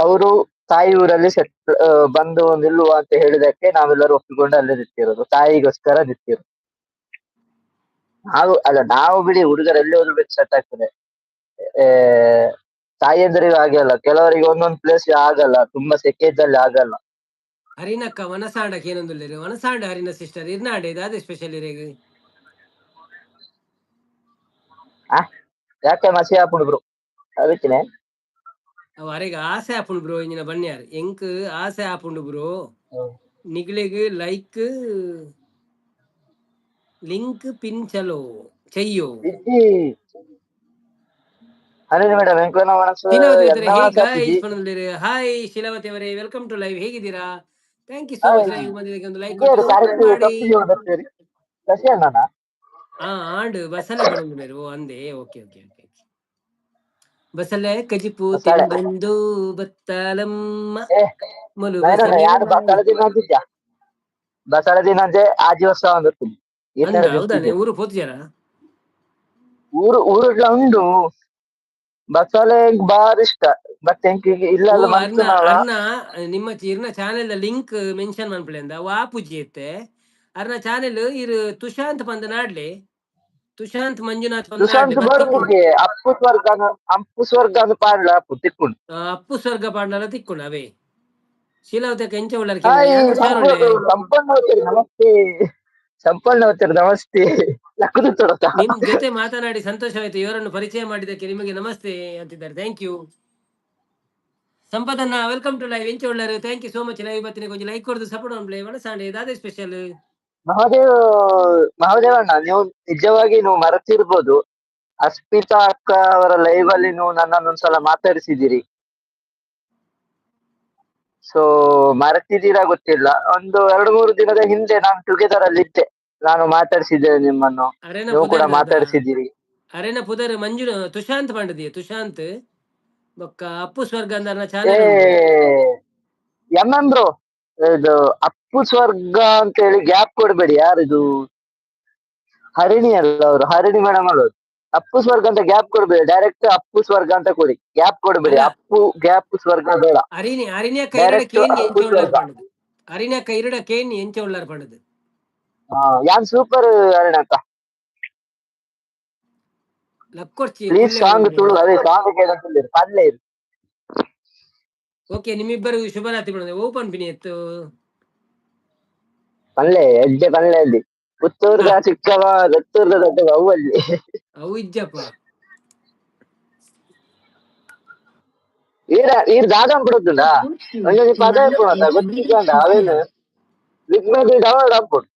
ಅವರು ತಾಯಿ ಊರಲ್ಲಿ ಸೆಟ್ ಬಂದು ನಿಲ್ಲುವ ಅಂತ ಹೇಳಿದಕ್ಕೆ ನಾವೆಲ್ಲರೂ ಒಪ್ಪಿಕೊಂಡು ಅಲ್ಲಿ ನಿಂತಿರೋದು, ತಾಯಿಗೋಸ್ಕರ ನಿಂತಿರೋದು ನಾವು. ಅಲ್ಲ ನಾವು ಬಿಡಿ, ಹುಡುಗರು ಎಲ್ಲಿ ಹೋದ್ರು ಬೇಕು ಸೆಟ್ ಆಗ್ತದೆ. ತಾಯಿಯಂದರಿಗೂ ಹಾಗೆ ಅಲ್ಲ, ಕೆಲವರಿಗೆ ಒಂದೊಂದು ಪ್ಲೇಸ್ ಆಗಲ್ಲ, ತುಂಬಾ ಸೆಕೆ ಇದ್ದಲ್ಲಿ ಆಗಲ್ಲ. ಹರಿನಕ್ಕ ವನಸಾಂಡಕ್ಕೆ ಏನೊಂದುಲ್ಲೆರ್ ವನಸಾಂಡ ಹರಿನ ಸಿಸ್ಟರ್ ಇರ್ನಾಂಡೆ ದಾದೆ ಸ್ಪೆಷಲ್ ಇರೆಗ್? ಯಾಕೆ ಮಸಿ ಹಾಪುಂಡು ಬ್ರೋ, ಅದಕ್ಕೇನೆ. ಅವು ಅರೆಗ್ ಆಸೆ ಆಪುಂಡು ಬ್ರೋ, ಇಂಜಿನ ಬನ್ಯಾರ್ ಎಂಕ್ ಆಸೆ ಆಪುಂಡು ಬ್ರೋ. ನಿಗ್ಲೆಗ್ like link pin ಚಲೋ ಚೆಯ್ಯೋ. ಇಜ್ಜಿ ಹರಿಣಿ ಮೇಡಮ್, ಎಂಕ್ಲೆನ ಮನಸ್ಸು ಶೀಲಾವತಿ ಎನ್ನ ಅವರೇ, ಹೇ ಮನಸ್ಸು ಗೈಸ್ ಆಪುಜಿ. ಪನೊಂದುಲ್ಲೆರ್. ಹಾಯ್ ಶೀಲಾವತಿ ಅವರೇ, welcome to live. ಹೇಗಿದ್ದೀರಾ? Thank you so much. Hi. Live ಬಂದಿದ್ದಕ್ಕೆ ಒಂದು ಲೈಕ್ ಇದೇರು ಕೊಟ್ಟು ಕರೆಕ್ಟ್ ಮಾಡಿ. ತಪ್ಪಿಗೆ ಬರ್ತೀರಿ ಶಶಿ ಅಣ್ಣನ. ಆ ಆಂಡ್ ಬಸಲೆ ಪನೊಂದುಲ್ಲೆರ್. ಓ ಅಂದೆ, okay okay okay. ಬಸಲೆ ಕಜಿಪು ಬಸಳೆ. ತಿಂಬಂದು ಬತ್ತಲಮ್ಮ ಏ ಮುಲು ನೈನಣ್ಣ ಬಸಲೆ. ಯಾರು ಬಸಳೆ ದಿನ ಅಂತಿದ್ಯಾ? ಬಸಳೆ ದಿನ ಅಂದ್ರೆ ಆಜಿ ವರ್ಷ ಒಂದು ಈ ಅಂದ ತರ ಹೌದಾನೆ ತಿಂತಿದ್ದೆ. ಊರು ಪೋತಿಜಾರ? ಊರು ಊರುಡ್ಲ ಉಂಡು ಬಸಳೆ ಎಂಕ್ ಬಾರಿ ಇಷ್ಟ, ಬಟ್ ಎಂಕ್ ಈಗ ಇಲ್ಲ ಓ ಅಲ್ಲ ಅರ್ನ ಮಂತುನಾಳ. ಅರ್ನ ನಿಮ್ಮ ಇರ್ನ channel link mention ಮನ್ಪುಲೆ ಅಂದ ಅವು ಆಪುಜಿ ಇತ್ತೆ. ಅರ್ನ ಚಾನೆಲ್ ಇರ್ ತುಷಾಂತ್ ಪಂದ್ ನಾಡ್ಲೆ, ತುಷಾಂತ್ ಮಂಜುನಾಥ್ ಪಂದ್ ನಾಡ್ಲೆ ತುಷಾಂತ್ ಬತ್ತಿಪ್ಪುಂಡು. ಬರುದಿಗೆ ಅಪ್ಪು ಸ್ವರ್ಗನ, ಅಪ್ಪು ಸ್ವರ್ಗ ಅಂದ್ ಪಾಡ್ಲ ಅಪ್ಪು ತಿಕ್ಕುಂಡು. ಅಪ್ಪು ಸ್ವರ್ಗ ಪಾಡ್ನಲ ತಿಕ್ಕುಂಡು ಅವೇ. ಶೀಲಾವತಿ ಎಂಚ ಉಳ್ಳಾರ್ ಹಾಯ್ ಯಾನ್ ಹುಷಾರುಳ್ಳೆ. ಸಂಪಣ್ಣ ಅವತ್ತೇರು ನಮಸ್ತೆ, ಸಂಪಣ್ಣ ಅವತ್ತೇರು ನಮಸ್ತೆ. ಲಕ್ಕುದು ತೊಡತ. ನಿಮ್ ಜೊತೆ ಮಾತನಾಡಿ ಸಂತೋಷವಾಯ್ತು, ಇವರನ್ನು ಪರಿಚಯ ಮಾಡಿದ್ದಕ್ಕೆ ನಿಮಗೆ ನಮಸ್ತೆ ಅಂತಿದ್ದಾರೆ. Thank you ಸಂಪದನ್ನ, welcome to live. ಎಂಚ ಉಳ್ಳಾರು? Thank you so much. Live ಬತ್ತಿನ ಕೊಂಚ ಲೈಕ್ ಕೊಡ್ದು ಸಪೋರ್ಟ್ ಮನ್ಪುಲೆ. ವನಸಾಂಡೆ ದಾದೆ ಸ್ಪೆಷಲ್? ಮಹಾದೇವ್ ಮಹಾದೇವಣ್ಣ, ನೀವು ನಿಜವಾಗಿ ನೀವು ಮರೆತಿರ್ಬೋದು, ಅಸ್ಮಿತಾ ಅಕ್ಕ ಅವರ ಲೈವ್ ಅಲ್ಲಿ ನೀವು ನನ್ನನ್ನು ಒಂದ್ಸಲ ಮಾತಾಡಿಸಿದ್ದೀರಿ. ಸೊ ಮರೆತಿದ್ದೀರಾ ಗೊತ್ತಿಲ್ಲ. ಒಂದು 2-3 ದಿನದ ಹಿಂದೆ ನಾನು ಟುಗೆದರ್ ಅಲ್ಲಿ ಇದ್ದೆ, ನಾನು ಮಾತಾಡಿಸಿದ್ದೇನೆ ನಿಮ್ಮನ್ನು, ಅರೆನ ನೀವು ಕೂಡ ಪುದರ್ ದಾದ? ಮಾತಾಡಿಸಿದ್ದೀರಿ. ಅರೆನ ಪುದರ್ ಮಂಜು ತುಷಾಂತ್ ಪಂಡದಿಯೆ ತುಷಾಂತ್ ಬೊಕ್ಕ ಅಪ್ಪು ಸ್ವರ್ಗ ಅಂದರ್ನ ಏ ಚಾನೆಲ್ ಉಂಡು. M M bro, ಇದು ಅಪ್ಪು ಸ್ವರ್ಗ ಅಂತ ಹೇಳಿ ಗ್ಯಾಪ್ ಕೊಡ್ಬೇಡಿ. ಯಾರಿದು? ಹರಿಣಿ ಅಲ್ಲ ಅವರು, ಹರಿಣಿ ಮೇಡಮ್ ಅಲ್ಲ. ಅಪ್ಪು ಸ್ವರ್ಗ ಅಂತ ಗ್ಯಾಪ್ ಕೊಡ್ಬೇಡಿ, ಡೈರೆಕ್ಟ್ ಅಪ್ಪು ಸ್ವರ್ಗ ಅಂತ ಕೊಡಿ, ಗ್ಯಾಪ್ ಕೊಡ್ಬೇಡಿ. ಅಲ್ಲ. ಅಪ್ಪು ಗ್ಯಾಪ್ ಸ್ವರ್ಗ ಬೇಡ. ಅರಿನಿ ಅರಿನ್ಯ ಕೈರಡ ಡೈರೆಕ್ಟ್ ಕೇನ್ ಅಪ್ಪು ಎಂಚ ಉಳ್ಳಾರ್ ಸ್ವರ್ಗ. ಪಂಡದು. ಅರಿನ ಕೈರಡ ಕೇನ್ ಎಂಚ ಉಳ್ಳಾರ್ ಪಂಡದು. ಹಾ, ಯಾನ್ ಸೂಪರ್ ಅರುಣಕ್ಕ. ಲಕ್ಕೊರ್ಚಿ ಪ್ಲೀಸ್ ಕುಲ್ಲೆ ಸಾಂಗ್ ಉಂಡು. ತುಳು ಅದೇ ಸಾಂಗ್ ಕೇಳಂತಿಲ್ಲ ಪನ್ಲೆ ಇರು. ಓಕೆ, ನಿಮ್ಮಿಬ್ಬರಿಗೂ ಶುಭರಾತ್ರಿ ಪಂಡದು. ಓಪನ್ ಪಿನಿ ಎತ್ತು. ಪನ್ಲೆ ಎಡ್ಡೆ ಪನ್ಲೆ ಅಲ್ಲಿ ಪುತ್ತೂರ್ದ ಚಿಕ್ಕವ ದತ್ತೂರ್ದ ದೊಡ್ಡವ ಅವು ಅಲ್ಲಿ. ಅವು ಇಜ್ಜಪ್ಪ. ಈರ ಈರ್ ದಾದ ಬಿಡುತ್ತುಂಡ ಒಂದೊಂದು ಪದ ಇಪ್ಪುಣತ ಗೊತ್ತಿದ್ದಂಡ ಅವೇನು ವಿಕ್ಮೇಡ್ ಡೌನ್ಲೋಡ್ ಆಪುಂಡು.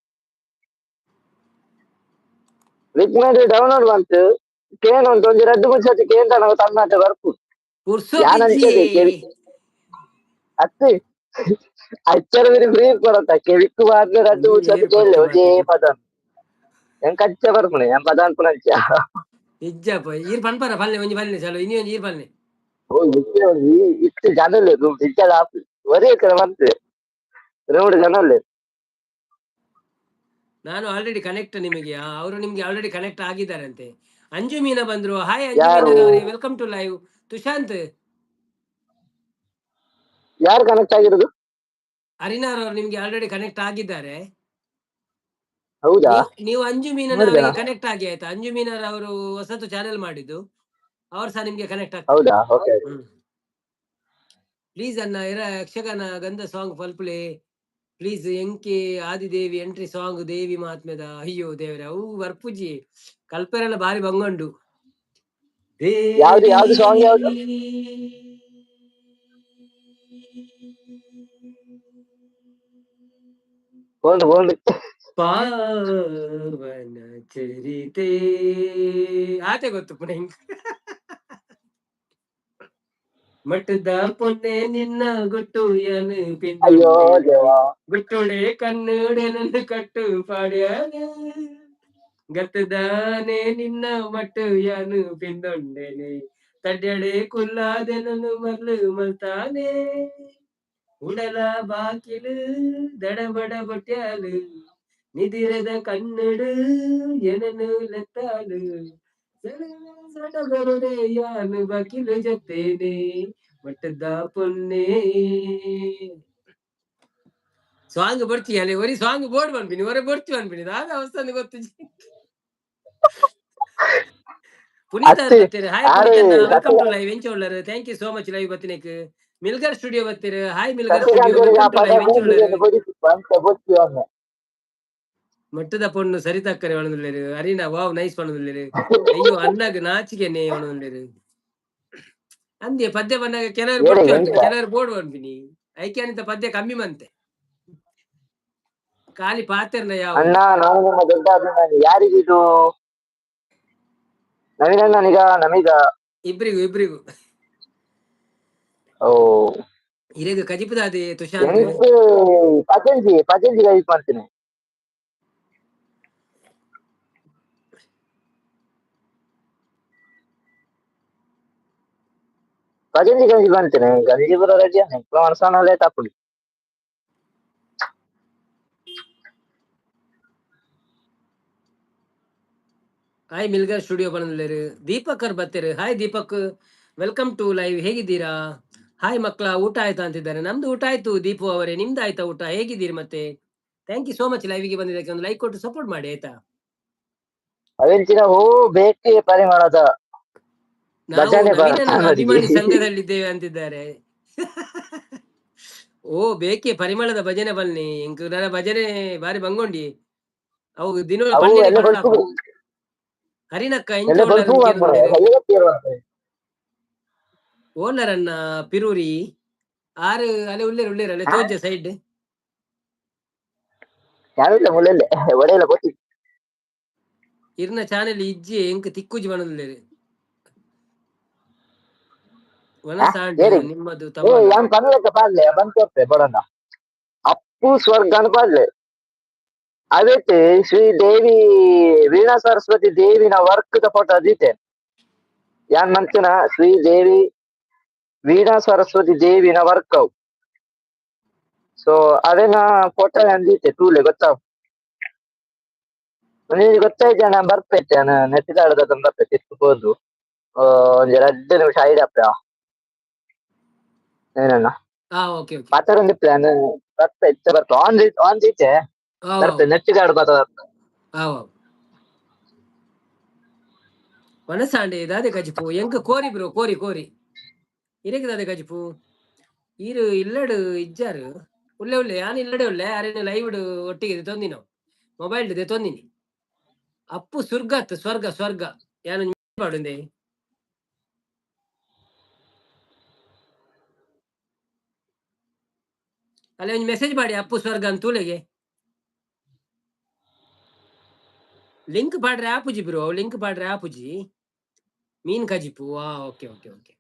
ವಿಕ್ಮೇಡ್ ಡೌನ್ಲೋಡ್ ಬಂತು ಕೇನ್ ಉಂಟು ಒಂಜಿ ರಡ್ಡ್ ಮೂಜಿ ಸರ್ತಿ ಕೇಂದ್ರ ನಾವು ತನ್ನಟ ಬರ್ಪು. ಯಾನ್ ಪುರ್ಸೊತಿಜ್ಜಿ. ಅಂಚನೆ ಕೆವಿ ಅತ್ತೆ ಅಚ್ಚರ ಬೇರೆ ಫ್ರೀ ಕೊಡತ್ತ ಕೆವಿಕ್ಕು ಮಾತ್ರ ರಡ್ಡ್ ಮೂಜಿ ಸರ್ತಿ ಏರ್ ಕೇಳ್ಲೆ ಪತ್ತ ಒಂಜೇ ಮಾತಿಗೆ. ಪದ ಎಂಕ್ ಅಂಚ ಬರ್ಪುಣೆ ಯಾನ್ ಪದ ಅನ್ಪುನ ಅಂಚ. ಇಜ್ಜಪ್ಪ, ಈರ್ ಪನ್ಪರ ಪಲ್ಲೆ ಒಂಜಿ ಪಲ್ಲೆ ಚಲೋ ಇನಿ ಒಂಜಿ ಈರ್ ಪಲ್ಲೆ. ಓ ಇತ್ತೆ ಒಂಜಿ ಇತ್ತೆ ಜನ ಉಲ್ಲೆರ್ ರೂಮ್ ಇಜ್ಜಾದ ಆಪು ಒರೇ ಕಡೆ ಬಂತೆ ರೂಮ್ಡ್ ಜನ ಉಲ್ಲೆರ್. ನಾನು ಆಲ್ರೆಡಿ ಕನೆಕ್ಟ್ ನಿಮಗೆ, ಅವರು ನಿಮ್ಗೆ ಆಲ್ರೆಡಿ ಕನೆಕ್ಟ್ ಆಗಿದ್ದಾರಂತೆ. ಅಂಜು ಮೀನಾ ಬಂದ್ರು. ಹಾಯ್ ಅಂಜು ಯಾರು? ಮೀನಾ ಅವರೇ, welcome to live. Tushanth. ಯಾರು ಕನೆಕ್ಟ್ ಆಗಿರೋದು? ಅರಿನಾರ್ ಅವರು ನಿಮ್ಗೆ ಆಲ್ರೆಡಿ ಕನೆಕ್ಟ್ ಆಗಿದ್ದಾರೆ. ಹೌದಾ? ನೀವು ಅಂಜು ಮೀನನ್ ನೋಡಿದೆನಾ? ಅವರಿಗೆ ಕನೆಕ್ಟ್ ಆಗಿ ಆಯ್ತಾ? ಅಂಜು ಮೀನರ್ ಅವರು ಹೊಸತು ಚಾನೆಲ್ ಮಾಡಿದ್ದು, ಅವ್ರು ಸಹ ನಿಮ್ಗೆ ಕನೆಕ್ಟ್ ಆಗ್ತಾರೆ. ಹೌದಾ, ಓಕೆ. ಪ್ಲೀಸ್ ಅಣ್ಣ, ಇರ ಯಕ್ಷಗಾನ ಗಂಧ ಸಾಂಗ್ ಪಲ್ಪುಲೆ ಪ್ಲೀಸ್. ಎಂಕೆ ಆದಿದೇವಿ ಎಂಟ್ರಿ ಸಾಂಗ್ ದೇವಿ ಮಹಾತ್ಮೆದ. ಅಯ್ಯೋ ದೇವರೇ, ಅವು ಬರ್ಪುಜಿ ಕಲ್ಪೆರೆಲ್ಲ ಬಾರಿ ಬಂಗಂಡು. ಯಾವ್ದು ಯಾವ್ದು ಸಾಂಗ್ ಯಾವ್ದು? ಬೋಂಡು ಬೋಂಡು. ಪಾವನ ಚರಿತೆ ಆತೆ ಗೊತ್ತು ಪುನಃ ಹಿಂಗ್. ಮಠದ ಪೊನ್ನೆ ನಿನ್ನ ಗುಟ್ಟು ಎನು ಅಯ್ಯೋ ಪಿಂದೊಂಡೆ ದೇವಾ. ಗುಟ್ಟುಡೆ ಕನ್ನಡನನ್ನು ಕಟ್ಟು ಪಾಡ್ಯಾನ ಗತ್ತದಾನೆ ನಿನ್ನ ಮಟ್ಟು ಯಾನು ಪಿಂದೊಂಡೆನೆ ತಡ್ಯಡೆ ಕುಲ್ಲಾದೆನನು ಮರ್ಲು ಮಲ್ತಾನೆ ಉಡಲ ಬಾಕಿಲು ದಡಬಡ ಬೊಟ್ಯಾಲು ನಿದಿರದ ಕನ್ನಡು ಎನನು ಲೆತ್ತಾಲು ಸಡಗರುಡೆ ಯಾನು ಬಾಕಿಲು ಜತ್ತೇನೆ ಮಟ್ಟದ ಪೊನ್ನೆ. ಸಾಂಗ್ ಬರ್ತಿ ಅಲ್ಲಿ ಒರಿ ಸಾಂಗ್ ಬೋರ್ಡ್ ಬಂದ್ಬಿನಿ ಒರೆ ಬರ್ತಿ ಬಂದ್ಬಿನಿ ದಾದ ಅವಸ್ಥೆ ಗೊತ್ತು. ಪುನೀತ್ ಅತ್ತೆ ಬರ್ತೀರಿ. ಹಾಯ್ ಆರೆ ಪುನೀತ್ ಅಣ್ಣ, welcome to live. ಎಂಚ ಉಳ್ಳರು? Thank you so much live ಬತ್ತಿನಕ್. ಮಿಲ್ಗರ್ ಸ್ಟುಡಿಯೋ ಬರ್ತೀರಿ. ಹಾಯ್ ಮಿಲ್ಗರ್ ಸ್ಟುಡಿಯೋ, ಸಸಿಕಾಂತ್ ಆ welcome to ಪದ ಲೈವ್. ಎಂಚ ಉಳ್ಳರು? ಅಂತ ಗೊತ್ತಿ ಒಮ್ಮೆ. ಮಟ್ಟದ ಪೊಣ್ಣು ಸರಿತಕ್ಕರೆ ಒಣದುಲ್ಲೇರು. ಅರಿನಾ ವಾವ್ ನೈಸ್ ಪಣದುಲ್ಲೇರು. ಅಯ್ಯೋ ಅಣ್ಣಗ್ ನಾಚಿಕೆನೆ ಒಣದುಲ್ಲೇರು. ಅಂದೆ ಪದ್ಯ ಬಂದಾಗ ಕೆಲವರು ಏರೆ ಬರ್ತಿ ಎಂತ ಅನ್ಪಿನಿ, ಕೆಲವರು ಬೋರ್ಡ್ ಅನ್ಪಿನಿ. ಐಕೆ ಅನಿತ ಪದ್ಯ ಕಮ್ಮಿ ಮಂತೆ ಖಾಲಿ ಪಾತೆರ್ನ ಯಾವ. ಅಣ್ಣ, ನಾನು ನಿಮ್ಮ ದೊಡ್ಡ ಅಭಿಮಾನಿ. ಯಾರಿಗಿದು? ನವೀನ್ ಅಣ್ಣನಿಗ ನಮೀಗ? ಇಬ್ರಿಗೂ ಇಬ್ರಿಗೂ. ಓ ಇರೇದು ಕಜಿಪುದಾದೆ ತುಷಾಂತ್. ಎಂಕ್ ಪಜಂಜಿ ಪಜಂಜಿ ಕೈಪ್ ಮಾಡ್ತೀನಿ. ಪಜಂಜಿ ಗಂಜಿ ಮಾಡ್ತೇನೆ, ಗಂಜಿ ಪೂರ ರೆಡಿ ಮನಸಾನ ಲೇಟ್ ಆಪುಂಡು. ಹಾಯ್ ಮಿಲ್ಗರ್ ಸ್ಟುಡಿಯೋ ಬಂದಿಲ್ಲೇರು. ದೀಪಕ್ ಅವ್ರು ಬರ್ತೀರಿ. Hi Deepak, welcome to live. ಹೇಗಿದ್ದೀರಾ? ಹಾಯ್ ಮಕ್ಕಳ, ಊಟ ಆಯ್ತಾ ಅಂತಿದ್ದಾರೆ. ನಮ್ದು ಊಟ ಆಯ್ತು ದೀಪು ಅವರೇ, ನಿಮ್ದು ಆಯ್ತಾ ಊಟ? ಹೇಗಿದ್ದೀರಿ ಮತ್ತೆ? Thank you so much ಲೈವ್ಗೆ ಬಂದಿದ್ದಕ್ಕೆ. ಒಂದು ಲೈಕ್ ಕೊಟ್ಟು ಸಪೋರ್ಟ್ ಮಾಡಿ ಆಯ್ತಾ? ಅವೆಂಚಿನ ಹೂ ಬೇಕೇ ಪರಿಮಳದ ನಾವು ಭಜನೆ ನವೀನನ ಅಭಿಮಾನಿ ಅವರಿಗೆ. ಸಂಘದಲ್ಲಿದ್ದೇವೆ ಅಂತಿದ್ದಾರೆ. ಓ ಬೇಕೆ ಪರಿಮಳದ ಭಜನೆ ಬನ್ನಿ ಇಂಕ್ ನನ್ನ ಭಜನೆ ಬಾರಿ ಬಂಗೊಂಡಿ ಅವು ದಿನ ಅವು ಪನ್ನೇನೆ ಎಲ್ಲ ಕನ್ನಡ ಬಲ್ಪು ಆಪುಂಡು. ಹರಿನಕ್ಕ ಎಂಚ ಎಲ್ಲ ಉಳ್ಳರ್ ಬಲ್ಪು ಕೇನುಲ್ಲೇರು. ಓಲರನ್ನ ಪಿರೂರಿ ಆರು ಅಲೆ ಉಳ್ಳೇರು ಉಳ್ಳೇರು ಅಲೆ ತೋಜ ಸೈಡ್. ಯಾರಿಲ್ಲ ಮುಳ್ಳೆಲ್ಲೆ ಒಡೆಯಲ್ಲ ಗೊತ್ತಿ. ಇರ್ನ ಚಾನೆಲ್ ಇಜ್ಜಿ ಎಂಕ್ ತಿಕ್ಕುಜಿ ಬಣದುಲ್ಲೇರು. ವನಸಾಂಡ್ ಏರಿ ನಿಮ್ಮದು ಏ ತಮ್ಮನ. ಯಾನ್ ಪನ್ಲೆಕ್ಕ ಪಾಡ್ಲೆ ಬಂದ್ ಕೊರ್ಪೆ ಬಡಣ್ಣ ಅಪ್ಪು ಸ್ವರ್ಗನ ಪಾಡ್ಲೆ. ಅವೆಟ್ ಶ್ರೀ ದೇವಿ ವೀಣಾ ಸರಸ್ವತಿ ದೇವಿನ ವರ್ಕ್ ದ ಫೋಟೋ ದೀತೆ ಯಾನ್ ಮಂತಿನ ಶ್ರೀ ದೇವಿ ವೀಣಾ ಸರಸ್ವತಿ ದೇವಿನ ವರ್ಕ್ ಅವು. ಸೊ ಅವೆನ ಫೋಟೋ ಯಾನ್ ದೀತೆ ತೂಲೆ ಗೊತ್ತಾವ್. ಒಂಜಿ ಗೊತ್ತಾಯ್ತು ಅಣ್ಣ ಬರ್ಪೈತೆ ಅಣ್ಣ ನೆಟ್ಟಿದಾಡದ ಬರ್ಪೆ ತಿರ್ತು ಪೋದು ಒಂಜಿ ರಡ್ಡ್ ನಿಮಿಷ ಐಡಪ್ಪ ಏನಣ್ಣ ಹಾ ಓಕೆ ಓಕೆ ಮಾತಾಡೊಂದು ಪ್ಲಾನ್ ಬರ್ಪೆ ಇತ್ತೆ ಬರ್ಪೆ ಆನ್ ಆನ್ ದೀತೆ ಬರ್ಪೆ ನೆಟ್ಟಿಗಾಡು ಮಾತ ಬರ್ಪೆ. ಆವ್ ವನಸಾಂಡೆ ದಾದೆ ಕಜಿಪು ಎಂಕ ಕೋರಿ ಬ್ರೋ ಕೋರಿ ಕೋರಿ ಇರೆಗ್ ದಾದೆ ಕಜಿಪು ಈರು ಇಲ್ಲಡು ಇಜ್ಜಾರು ಉಲ್ಲೆ ಉಲ್ಲೆ ಯಾನ್ ಇಲ್ಲಡೆ ಉಲ್ಲೆ ಅರೆನ ಲೈವ್ ಒಟ್ಟಿಗೆ ದೆತೊಂದಿನ ಮೊಬೈಲ್ ದೆತೊಂದಿನಿ ಅಪ್ಪು ಸುರ್ಗತ್ ಸ್ವರ್ಗ ಸ್ವರ್ಗ ಯಾನ್ ಪಾಡುಂದೆ ಅಲ್ಲೇ ಒಂಜಿ ಮೆಸೇಜ್ ಮಾಡಿ ಅಪ್ಪು ಸ್ವರ್ಗ ಅಂತ ತೂಲೆಗೆ ಲಿಂಕ್ ಪಾಡ್ರೆ ಆಪುಜಿ ಬ್ರೋ ಲಿಂಕ್ ಪಾಡ್ರೆ ಆಪುಜಿ ಮೀನ್ ಕಜಿಪು ಆ ಓಕೆ ಓಕೆ ಓಕೆ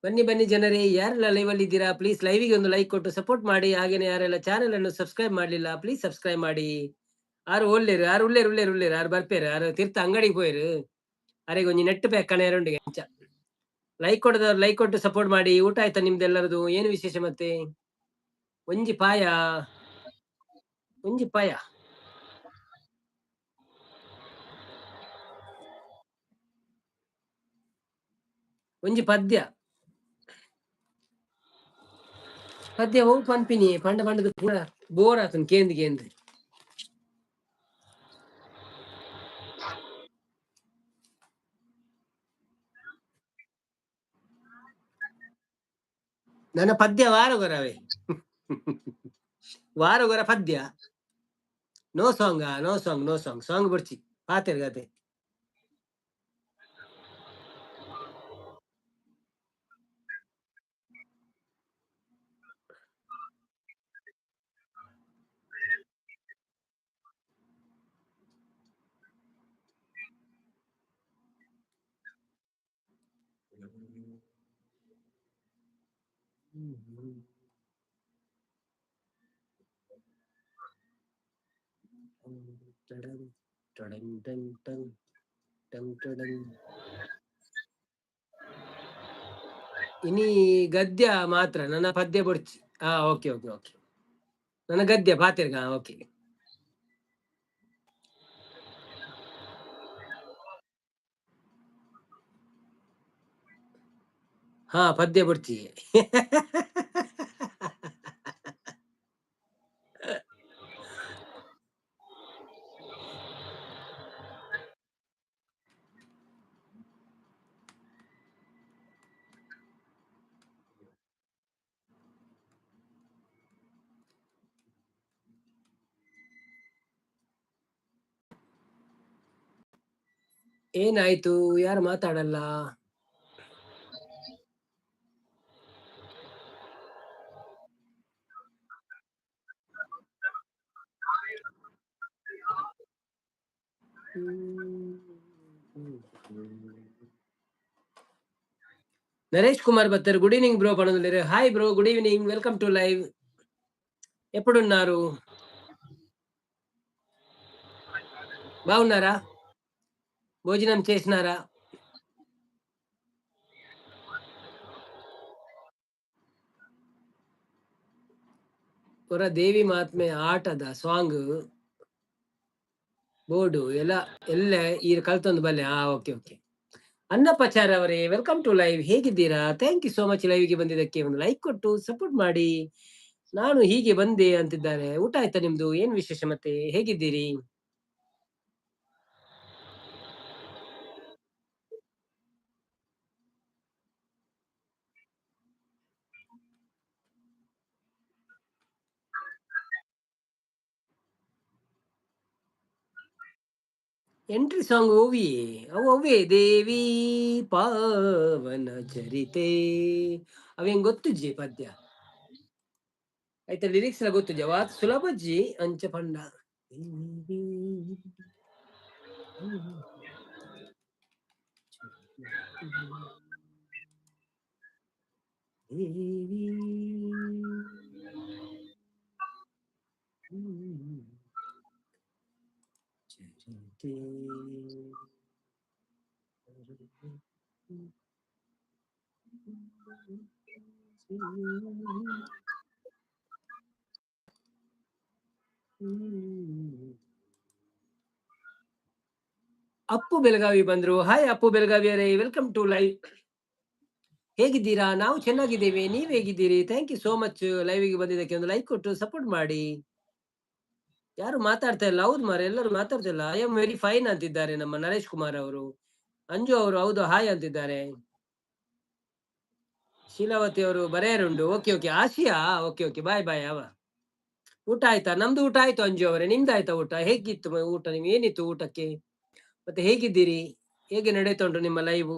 ಬನ್ನಿ ಬನ್ನಿ ಜನರೇ, ಯಾರೆಲ್ಲ ಲೈವ್ ಅಲ್ಲಿ ಇದ್ದೀರಾ ಪ್ಲೀಸ್ ಲೈವಿಗೆ ಒಂದು ಲೈಕ್ ಕೊಟ್ಟು ಸಪೋರ್ಟ್ ಮಾಡಿ. ಹಾಗೇನೆ ಯಾರೆಲ್ಲ ಚಾನೆಲ್ ಅನ್ನು ಸಬ್ಸ್ಕ್ರೈಬ್ ಮಾಡಲಿಲ್ಲ ಪ್ಲೀಸ್ ಸಬ್ಸ್ಕ್ರೈಬ್ ಮಾಡಿ. ಆರು ಒಲ್ಲೇರು ಆರು ಉಲ್ಲೇರು ಉಲ್ಲೇರು ಉಲ್ಲೇರು ಆರು ಬರ್ಪೇರು ಆರು ತೀರ್ಥ ಅಂಗಡಿಗೆ ಪೋಯರು ಅರೆಗೆ ಒಂಜಿ ನೆಟ್ ಪ್ಯಾಕ್ ಕಣೆರುಂಡು ಅಂಚ ಲೈಕ್ ಕೊಡದವ್ರು ಲೈಕ್ ಕೊಟ್ಟು ಸಪೋರ್ಟ್ ಮಾಡಿ. ಊಟ ಆಯ್ತಾ ನಿಮ್ದೆಲ್ಲರದು? ಏನು ವಿಶೇಷ ಮತ್ತೆ? ಒಂಜಿ ಪಾಯ ಒಂಜಿ ಪಾಯ ಒಂಜಿ ಪದ್ಯ ಪದ್ಯ ಓ ಪನ್ಪಿನಿ ಪಂಡ ಪಂಡದ ಪೂರ ಬೋರ್ ಆತನ್ ಕೇಂದ್ ಕೇಂದ್. ನನ್ನ ಪದ್ಯ ವಾರಗೊರವೇ ವಾರಗೊರ ಪದ್ಯ. No song no song no song song ಬುಡ್ಚಿ ಪಾತೆರ್ ಗತೆ. ಇನಿ ಗದ್ಯ ಮಾತ್ರ ನನ್ನ ಪದ್ಯ ಬುಡ್ಚಿ. ಹಾ ಓಕೆ ಓಕೆ ಓಕೆ ನನ್ನ ಗದ್ಯ ಪಾತೆರ್ಗ ಓಕೆ. ಹಾ ಪದ್ಯ ಬುಡ್ಚಿ. ಏನಾಯ್ತು? ಯಾರು ಮಾತಾಡಲ್ಲ? ನರೇಶ್ ಕುಮಾರ್ ಬತ್ತರ್ ಗುಡ್ ಈವ್ನಿಂಗ್ ಬ್ರೋ ಪಣೊಂದುಲ್ಲೆರ್. Hi bro, good evening, welcome to live. ఎప్పుడున్నారు? బాగున్నారా? భోజనం చేసినారా? ಪುರ ದೇವಿ ಮಹಾತ್ಮೆ ಆಟದ ಸಾಂಗ್ ಬೋರ್ಡು ಎಲ್ಲ ಎಲ್ಲ ಈರ್ ಕಲ್ತೊಂದು ಬಲ್ಲೆ. ಹಾ ಓಕೆ ಓಕೆ. ಅನ್ನಪ್ಪಾಚಾರ್ ಅವರೇ welcome to live. ಹೇಗಿದ್ದೀರಾ? Thank you so much ಲೈವ್ಗೆ ಬಂದಿದ್ದಕ್ಕೆ. ಒಂದು ಲೈಕ್ ಕೊಟ್ಟು ಸಪೋರ್ಟ್ ಮಾಡಿ. ನಾನು ಹೀಗೆ ಬಂದೆ ಅಂತಿದ್ದಾರೆ. ಊಟ ಆಯ್ತಾ ನಿಮ್ದು? ಏನ್ ವಿಶೇಷ ಮತ್ತೆ? ಹೇಗಿದ್ದೀರಿ? ಎಂಟ್ರಿ ಸಾಂಗ್ ಓವಿ ಅವು ಅವೇ ದೇವಿ ಪಾವನ ಚರಿತೆ ಅವೇನ್ ಗೊತ್ತುಜ್ಜಿ ಪದ್ಯ ಐತ ಲಿರಿಕ್ಸ್ ಎಲ್ಲ ಗೊತ್ತುಜ್ಜಿ ಅವ ಸುಲಭಜ್ಜಿ ಅಂಚ ಪಂಡ. ದೇವಿ ಚರಿತೆ. ಅಪ್ಪು ಬೆಳಗಾವಿ ಬಂದ್ರು. ಹಾಯ್ ಅಪ್ಪು ಬೆಳಗಾವಿ ಅವರೇ, welcome to live. ಹೇಗಿದ್ದೀರಾ? ನಾವು ಚೆನ್ನಾಗಿದ್ದೇವೆ, ನೀವ್ ಹೇಗಿದ್ದೀರಿ? Thank you so much ಲೈವ್ಗೆ ಬಂದಿದ್ದಕ್ಕೆ. ಒಂದು ಲೈಕ್ ಕೊಟ್ಟು ಸಪೋರ್ಟ್ ಮಾಡಿ. ಯಾರು ಮಾತಾಡ್ತಾ ಇಲ್ಲ? ಹೌದು ಮಾರ್ರೆ, ಎಲ್ಲರೂ ಮಾತಾಡ್ತಾ ಇಲ್ಲ. I am very fine ಅಂತಿದ್ದಾರೆ ನಮ್ಮ ನರೇಶ್ ಕುಮಾರ್ ಅವರು. ಅಂಜು ಅವರು ಹೌದು ಹಾಯ್ ಅಂತಿದ್ದಾರೆ. ಶೀಲಾವತಿ ಅವರು ಬರೆಯರುಂಡು. Okay okay. Asia, okay okay, bye bye. ಅವ ಊಟ ಆಯ್ತಾ? ನಮ್ದು ಊಟ ಆಯ್ತು ಅಂಜು ಅವರೇ, ನಿಮ್ದು ಆಯ್ತಾ ಊಟ? ಹೇಗಿತ್ತು ಊಟ? ನಿಮ್ಗೆ ಏನಿತ್ತು ಊಟಕ್ಕೆ? ಮತ್ತೆ ಹೇಗಿದ್ದೀರಿ? ಹೇಗೆ ನಡೀತಾ ಉಂಟು ನಿಮ್ಮ ಲೈವ್?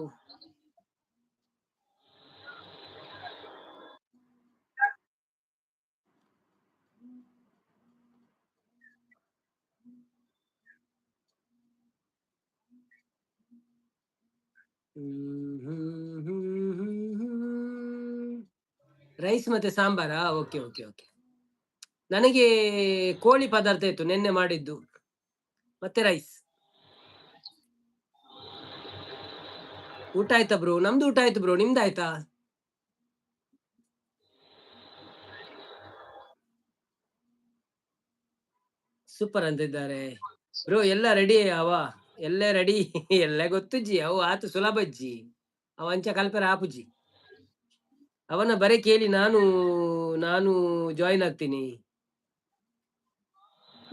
ರೈಸ್ ಮತ್ತೆ ಸಾಂಬಾರಾ? Okay okay okay. ನನಗೆ ಕೋಳಿ ಪದಾರ್ಥ ಇತ್ತು ನಿನ್ನೆ ಮಾಡಿದ್ದು, ಮತ್ತೆ ರೈಸ್. ಊಟ ಆಯ್ತಾ ಬ್ರೋ? ನಮ್ದು ಊಟ ಆಯ್ತು ಬ್ರೋ, ನಿಮ್ದು ಆಯ್ತಾ? ಸೂಪರ್ ಅಂತಿದ್ದಾರೆ ಬ್ರೋ. ಎಲ್ಲ ರೆಡಿ ಅವ, ಎಲ್ಲ ರೆಡಿ, ಎಲ್ಲ ಗೊತ್ತುಜ್ಜಿ. ಅವು ಆತು ಸುಲಭಜ್ಜಿ, ಅವ ಅಂಚ ಕಲ್ಪರ ಆಪುಜಿ. ಅವನ ಬರೆ ಕೇಳಿ ನಾನು ನಾನು ಜಾಯಿನ್ ಆಗ್ತೀನಿ.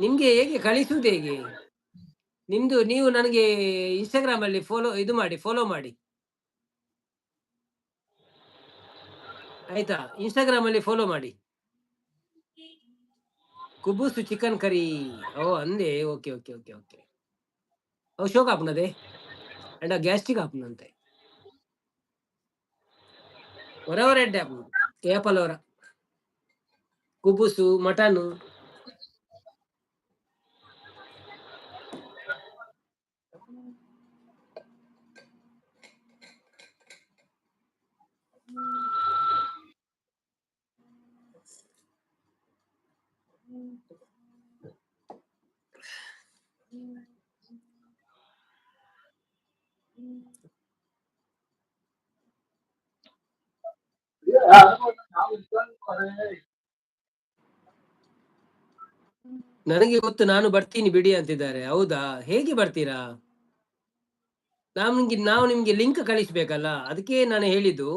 ನಿಮ್ಗೆ ಹೇಗೆ ಕಳಿಸುವುದು ಹೇಗೆ? ನಿಮ್ದು ನೀವು ನನಗೆ ಇನ್ಸ್ಟಾಗ್ರಾಮ್ ಅಲ್ಲಿ ಫಾಲೋ ಇದು ಮಾಡಿ, ಫಾಲೋ ಮಾಡಿ ಆಯ್ತಾ? ಇನ್ಸ್ಟಾಗ್ರಾಮ್ ಅಲ್ಲಿ ಫಾಲೋ ಮಾಡಿ. ಕುಬೂಸು ಚಿಕನ್ ಕರಿ ಓ ಅಂದೆ. Okay okay okay okay. ಅವು ಶೋಕ್ ಆಪುನದೆ ಅಂಡ್ ಗ್ಯಾಸ್ಟ್ರಿಕ್ ಆಪುನಂತೆ. ಹೊರವರ ಎಡ್ಡೆ ಆಪುಂಡು ಏಪಲವರ ಕುಬುಸು ಮಟನ್. ನನಗೆ ಗೊತ್ತು, ನಾನು ಬರ್ತೀನಿ ಬಿಡಿ ಅಂತಿದ್ದಾರೆ. ಹೌದಾ? ಹೇಗೆ ಬರ್ತೀರಾ? ನಾವು ನಿಮ್ಗೆ ಲಿಂಕ್ ಕಳಿಸ್ಬೇಕಲ್ಲ, ಅದಕ್ಕೆ ನಾನು ಹೇಳಿದ್ದು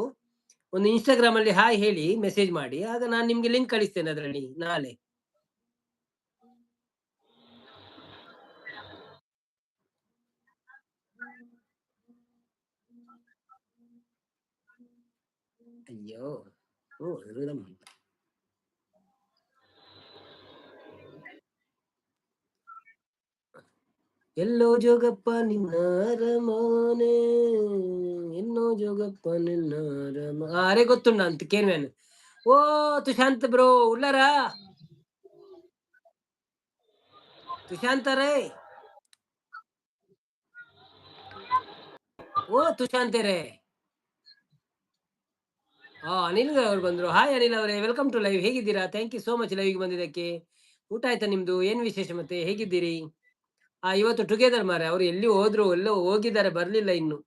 ಒಂದು ಇನ್ಸ್ಟಾಗ್ರಾಮ್ ಅಲ್ಲಿ ಹಾಯ್ ಹೇಳಿ ಮೆಸೇಜ್ ಮಾಡಿ, ಆಗ ನಾನು ನಿಮ್ಗೆ ಲಿಂಕ್ ಕಳಿಸ್ತೇನೆ ಅದರಲ್ಲಿ ನಾಳೆ. ಅಯ್ಯೋ, ಓ rhythm. ಎಲ್ಲೋ ಜೋಗಪ್ಪ ನಿನ್ನ ಅರಮನೆ, ಎಲ್ಲೋ ಜೋಗಪ್ಪ ನಿನ್ನ ಅರಮ. ಅರೆ ಗೊತ್ತುಂಡ ಅಂತ ಕೇನ್ವೇನ್. ಓ ತುಶಾಂತ್ ಬ್ರೋ ಉಳ್ಳಾರ? ತುಶಾಂತ ರೇ, ಓ ತುಶಾಂತ್ ರೇ. ಅನಿಲ್ ಅವರು ಬಂದ್ರು. ಹಾಯ್ ಅನಿಲ್ ಅವರೇ, welcome to live. ಹೇಗಿದ್ದೀರಾ? Thank you so much ಲೈವ್ಗೆ ಬಂದಿದ್ದಕ್ಕೆ. ಊಟ ಆಯ್ತಾ ನಿಮ್ದು? ಏನ್ ವಿಶೇಷ ಮತ್ತೆ, ಹೇಗಿದ್ದೀರಿ? ಇವತ್ತು ಟುಗೆದರ್ ಮಾರೆ. ಅವ್ರು ಎಲ್ಲಿ ಹೋದ್ರು, ಎಲ್ಲೋ ಹೋಗಿದ್ದಾರೆ, ಬರ್ಲಿಲ್ಲ ಇನ್ನು.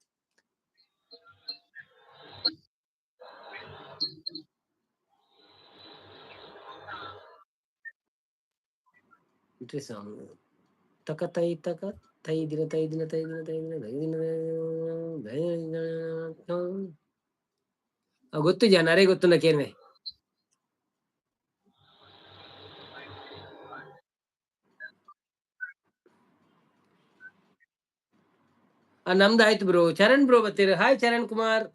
ಸಾಂಗ್ ತಕ ತೈ ತಕ ತೈ ದಿನ ತೈ ದಿನ ತೈ ದಿನ ತೈ ದಿನ ತೈ ದಿನ ತೈ ದಿನ. ಗೊತ್ತು ಜನ, ಅರೆ ಗೊತ್ತು ನಾಕೇನ್ವೆ. ನಮ್ದು ಆಯ್ತು ಬ್ರೋ. ಚರಣ್ ಬ್ರೋ ಬತ್ತೀರಿ. ಹಾಯ್ ಚರಣ್ ಕುಮಾರ್,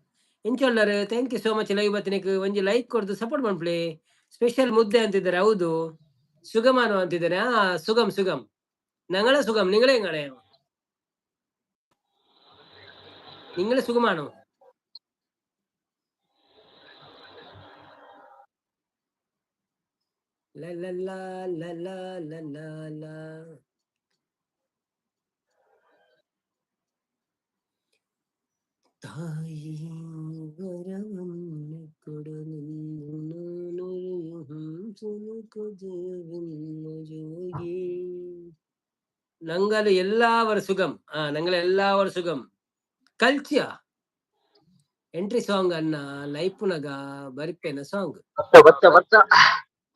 ಎಂಚೊಲ್ಲರ್? Thank you so much live ಬತ್ತಿನಕ್. ಒಂಜಿ ಲೈಕ್ ಕೊಡ್ದು ಸಪೋರ್ಟ್ ಮನ್ಪ್ಲೆ. ಸ್ಪೆಷಲ್ ಮುದ್ದೆ ಅಂತಿದ್ದಾರೆ. ಹೌದು, ಸುಗಮಾನು ಅಂತಿದ್ದಾರೆ. ಸುಗಮ್ ಸುಗಮ್, ನಂಗಳ ಸುಗಮ್, ನಿಂಗಳೇ ಎಂಗಳೇ ನಿಂಗಳೇ ಸುಗಮಾನು. ಲ ಲ ಲ ಲ ಲ ಲ ಲ ಲ. ತಾಯಿ ವರವನ್ನು ಕೊಡಲೆಂದು ಜೋಗಿ. ನಂಗಲು ಎಲ್ಲಾವರ ಸುಗಮ್. ನಂಗಲ ಎಲ್ಲಾವರ ಸುಗಮ್. ಕಲ್ಚಿಯ ಎಂಟ್ರಿ ಸಾಂಗ್ ಅನ್ನ ಲೈಪುನಗ ಬರಿಪೇನ ಸಾಂಗ್. ಬತ್ತ ಬತ್ತ ಬತ್ತ.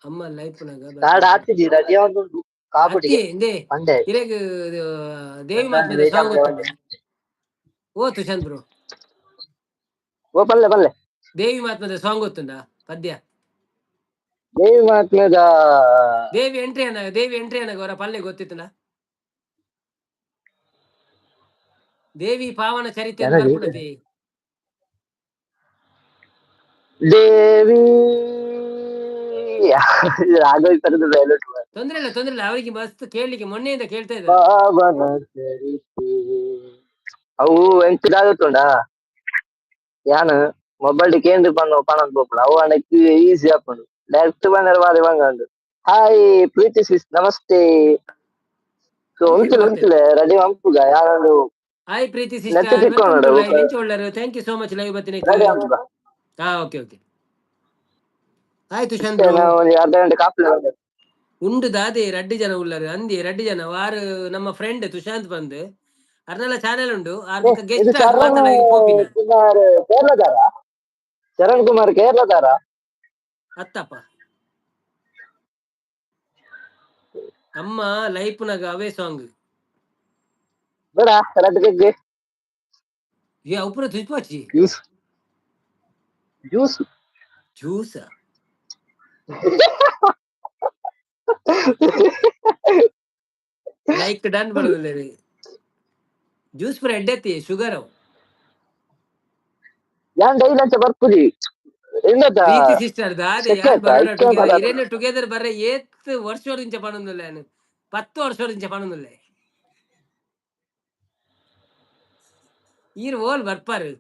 ಅಮ್ಮ ಲೈಪುನಗ. ಕಾರ್ಡ್ ಹಾಕಿದಿ ರೆಡಿ ಆವೊಂದುಂಡು ಕಾಬುಡಿಗೆ. ಇಂದೇ. ಪಂಡೆ. ಇರೆಗ್ ಇದು ದೇವಿ ಮಾತ್ರದ ಸಾಂಗ್ ಗೊತ್ತುಂಡ? ಓ ತುಷಾಂತ್ ಬ್ರೋ. ಓ, ಬಲ್ಲೆ ಬಲ್ಲೆ. ದೇವಿ ಮಾತ್ಮದ ಸಾಂಗ್ ಗೊತ್ತುಂಡ, ಪದ್ಯ? ದೇವಿ ಮಹಾತ್ಮೆದ? ದೇವಿ ಎಂಟ್ರಿ ಅನ್ನ, ದೇವಿ ಎಂಟ್ರಿ ಅನ್ನಾಗ ಅವರ ಪಲ್ಲೆ ಗೊತ್ತಿತ್ತನ? ದೇವಿ ಪಾವನ ಚರಿತ್ರೆ ನನಗೆ- ಬರ್ಪುಣತಿ. ದೇವಿ ರಾಘವೇಶ್ವರದ ಬೇಲೆ. ತೊಂದ್ರೆ ಇಲ್ಲ, ತೊಂದ್ರೆ ಇಲ್ಲ. ಅವರಿಗೆ ಮಸ್ತ್ ಕೇಳಲಿಕ್ಕೆ ಮೊನ್ನೆಯಿಂದ ಕೇಳ್ತಾ ಇದ್ದಾರೆ. ಪಾವನ ಚರಿತೆ ಅವು ಎಂಕ್ ದಾಗತ್ತುಂಡ ಯಾನ್ ಮೊಬೈಲ್ ಕೇಂದ್ರ ಪಣ್ಣು ಪಣೊಂದು ಪೋಪುಂಡು. ಅವು ಅಂಡ ಈಸಿ ಆಪುಂಡು. ಡೈರೆಕ್ಟ್ ಬಂದರೆ ಬಾರಿ ಬಂಗ ಉಂಡು. ಹಾಯ್ ಪ್ರೀತಿ ಸಿಸ್, ನಮಸ್ತೆ. ಸೊ ಉಂತುಲೆ ಉಂತುಲೆ, ರೆಡಿ ಮಂಪುಗ ಯಾನೊಂದು. ಹಾಯ್ ಪ್ರೀತಿ ನೆಟ್ ಸಿಸ್ಟರ್. ತಿಕ್ಕೊಂಡು ಲೈವ್ ಎಂಚ thank you so much live ಬತ್ತಿನ. ರೆಡಿ ಮಂಪುಗ. ಹಾ, ಓಕೆ ಓಕೆ, ಆಯ್ತು ತುಷಾಂತ್ ಬ್ರೋ. ನಾವು ಒಂದು ಅರ್ಧ ಗಂಟೆ ಕಾಪಿ. ಉಂಡು ದಾದೆ ರಡ್ಡು ಜನ ಉಲ್ಲರು ಅಂದಿ. ರಡ್ಡು ಜನ ವಾರು ನಮ್ಮ ಫ್ರೆಂಡ್ ತುಷಾಂತ್ ಬಂದು ಅರ್ನಲ್ಲ ಚಾನೆಲ್ ಉಂಡು ಆರ್. ಇದು ಗೆಸ್ಟ್ ಚರಣ್ ಪೋಪಿನ. ಕುಮಾರ್ ಕೇರಳದಾರ? ಚರಣ್ ಕುಮಾರ್ ಕೇರಳದಾರ? ಅತ್ತಪ್ಪ, ಅಮ್ಮ ಲೈಫ್ನಾಗ ಅವೇ ಸಾಂಗ್. ಬೇಡ ರಡ್ಡು ಕಗ್ಗೆ. ಏ ಅಪುರ ತುಜ್ಪಾಚಿ. Juice juice. Juice. Like done ಬರೋದಿಲ್ಲ. ಜ್ಯೂಸ್ ಪೂರ ಎಡ್ಡೆತ್ತಿ ಶುಗರ್ ಅವು. ಯಾನ್ ಡೈಲಿ ಅಂಚ ಬರ್ಪುಜಿ ಎಂದತ. ಪ್ರೀತಿ ಸಿಸ್ಟರ್ ದಾದೆ. ಸೆಕೆ ಯಾನ್ ಆಯ್ತಾ? ಬರೋಡ. ಇತ್ತೆ ಬರೋಡ. ಇರೇನು ಟುಗೆದರ್ ಬರ್ರೆ ಏತ್ ವರ್ಷೋడింಚ ಪನೊಂದುಲ್ಲೆ ಯಾನ್. 10 ವರ್ಷೋడింಚ ಪನೊಂದುಲ್ಲೆ. ಈರ್ ಓಲ್ ಬರ್ಪಾರು?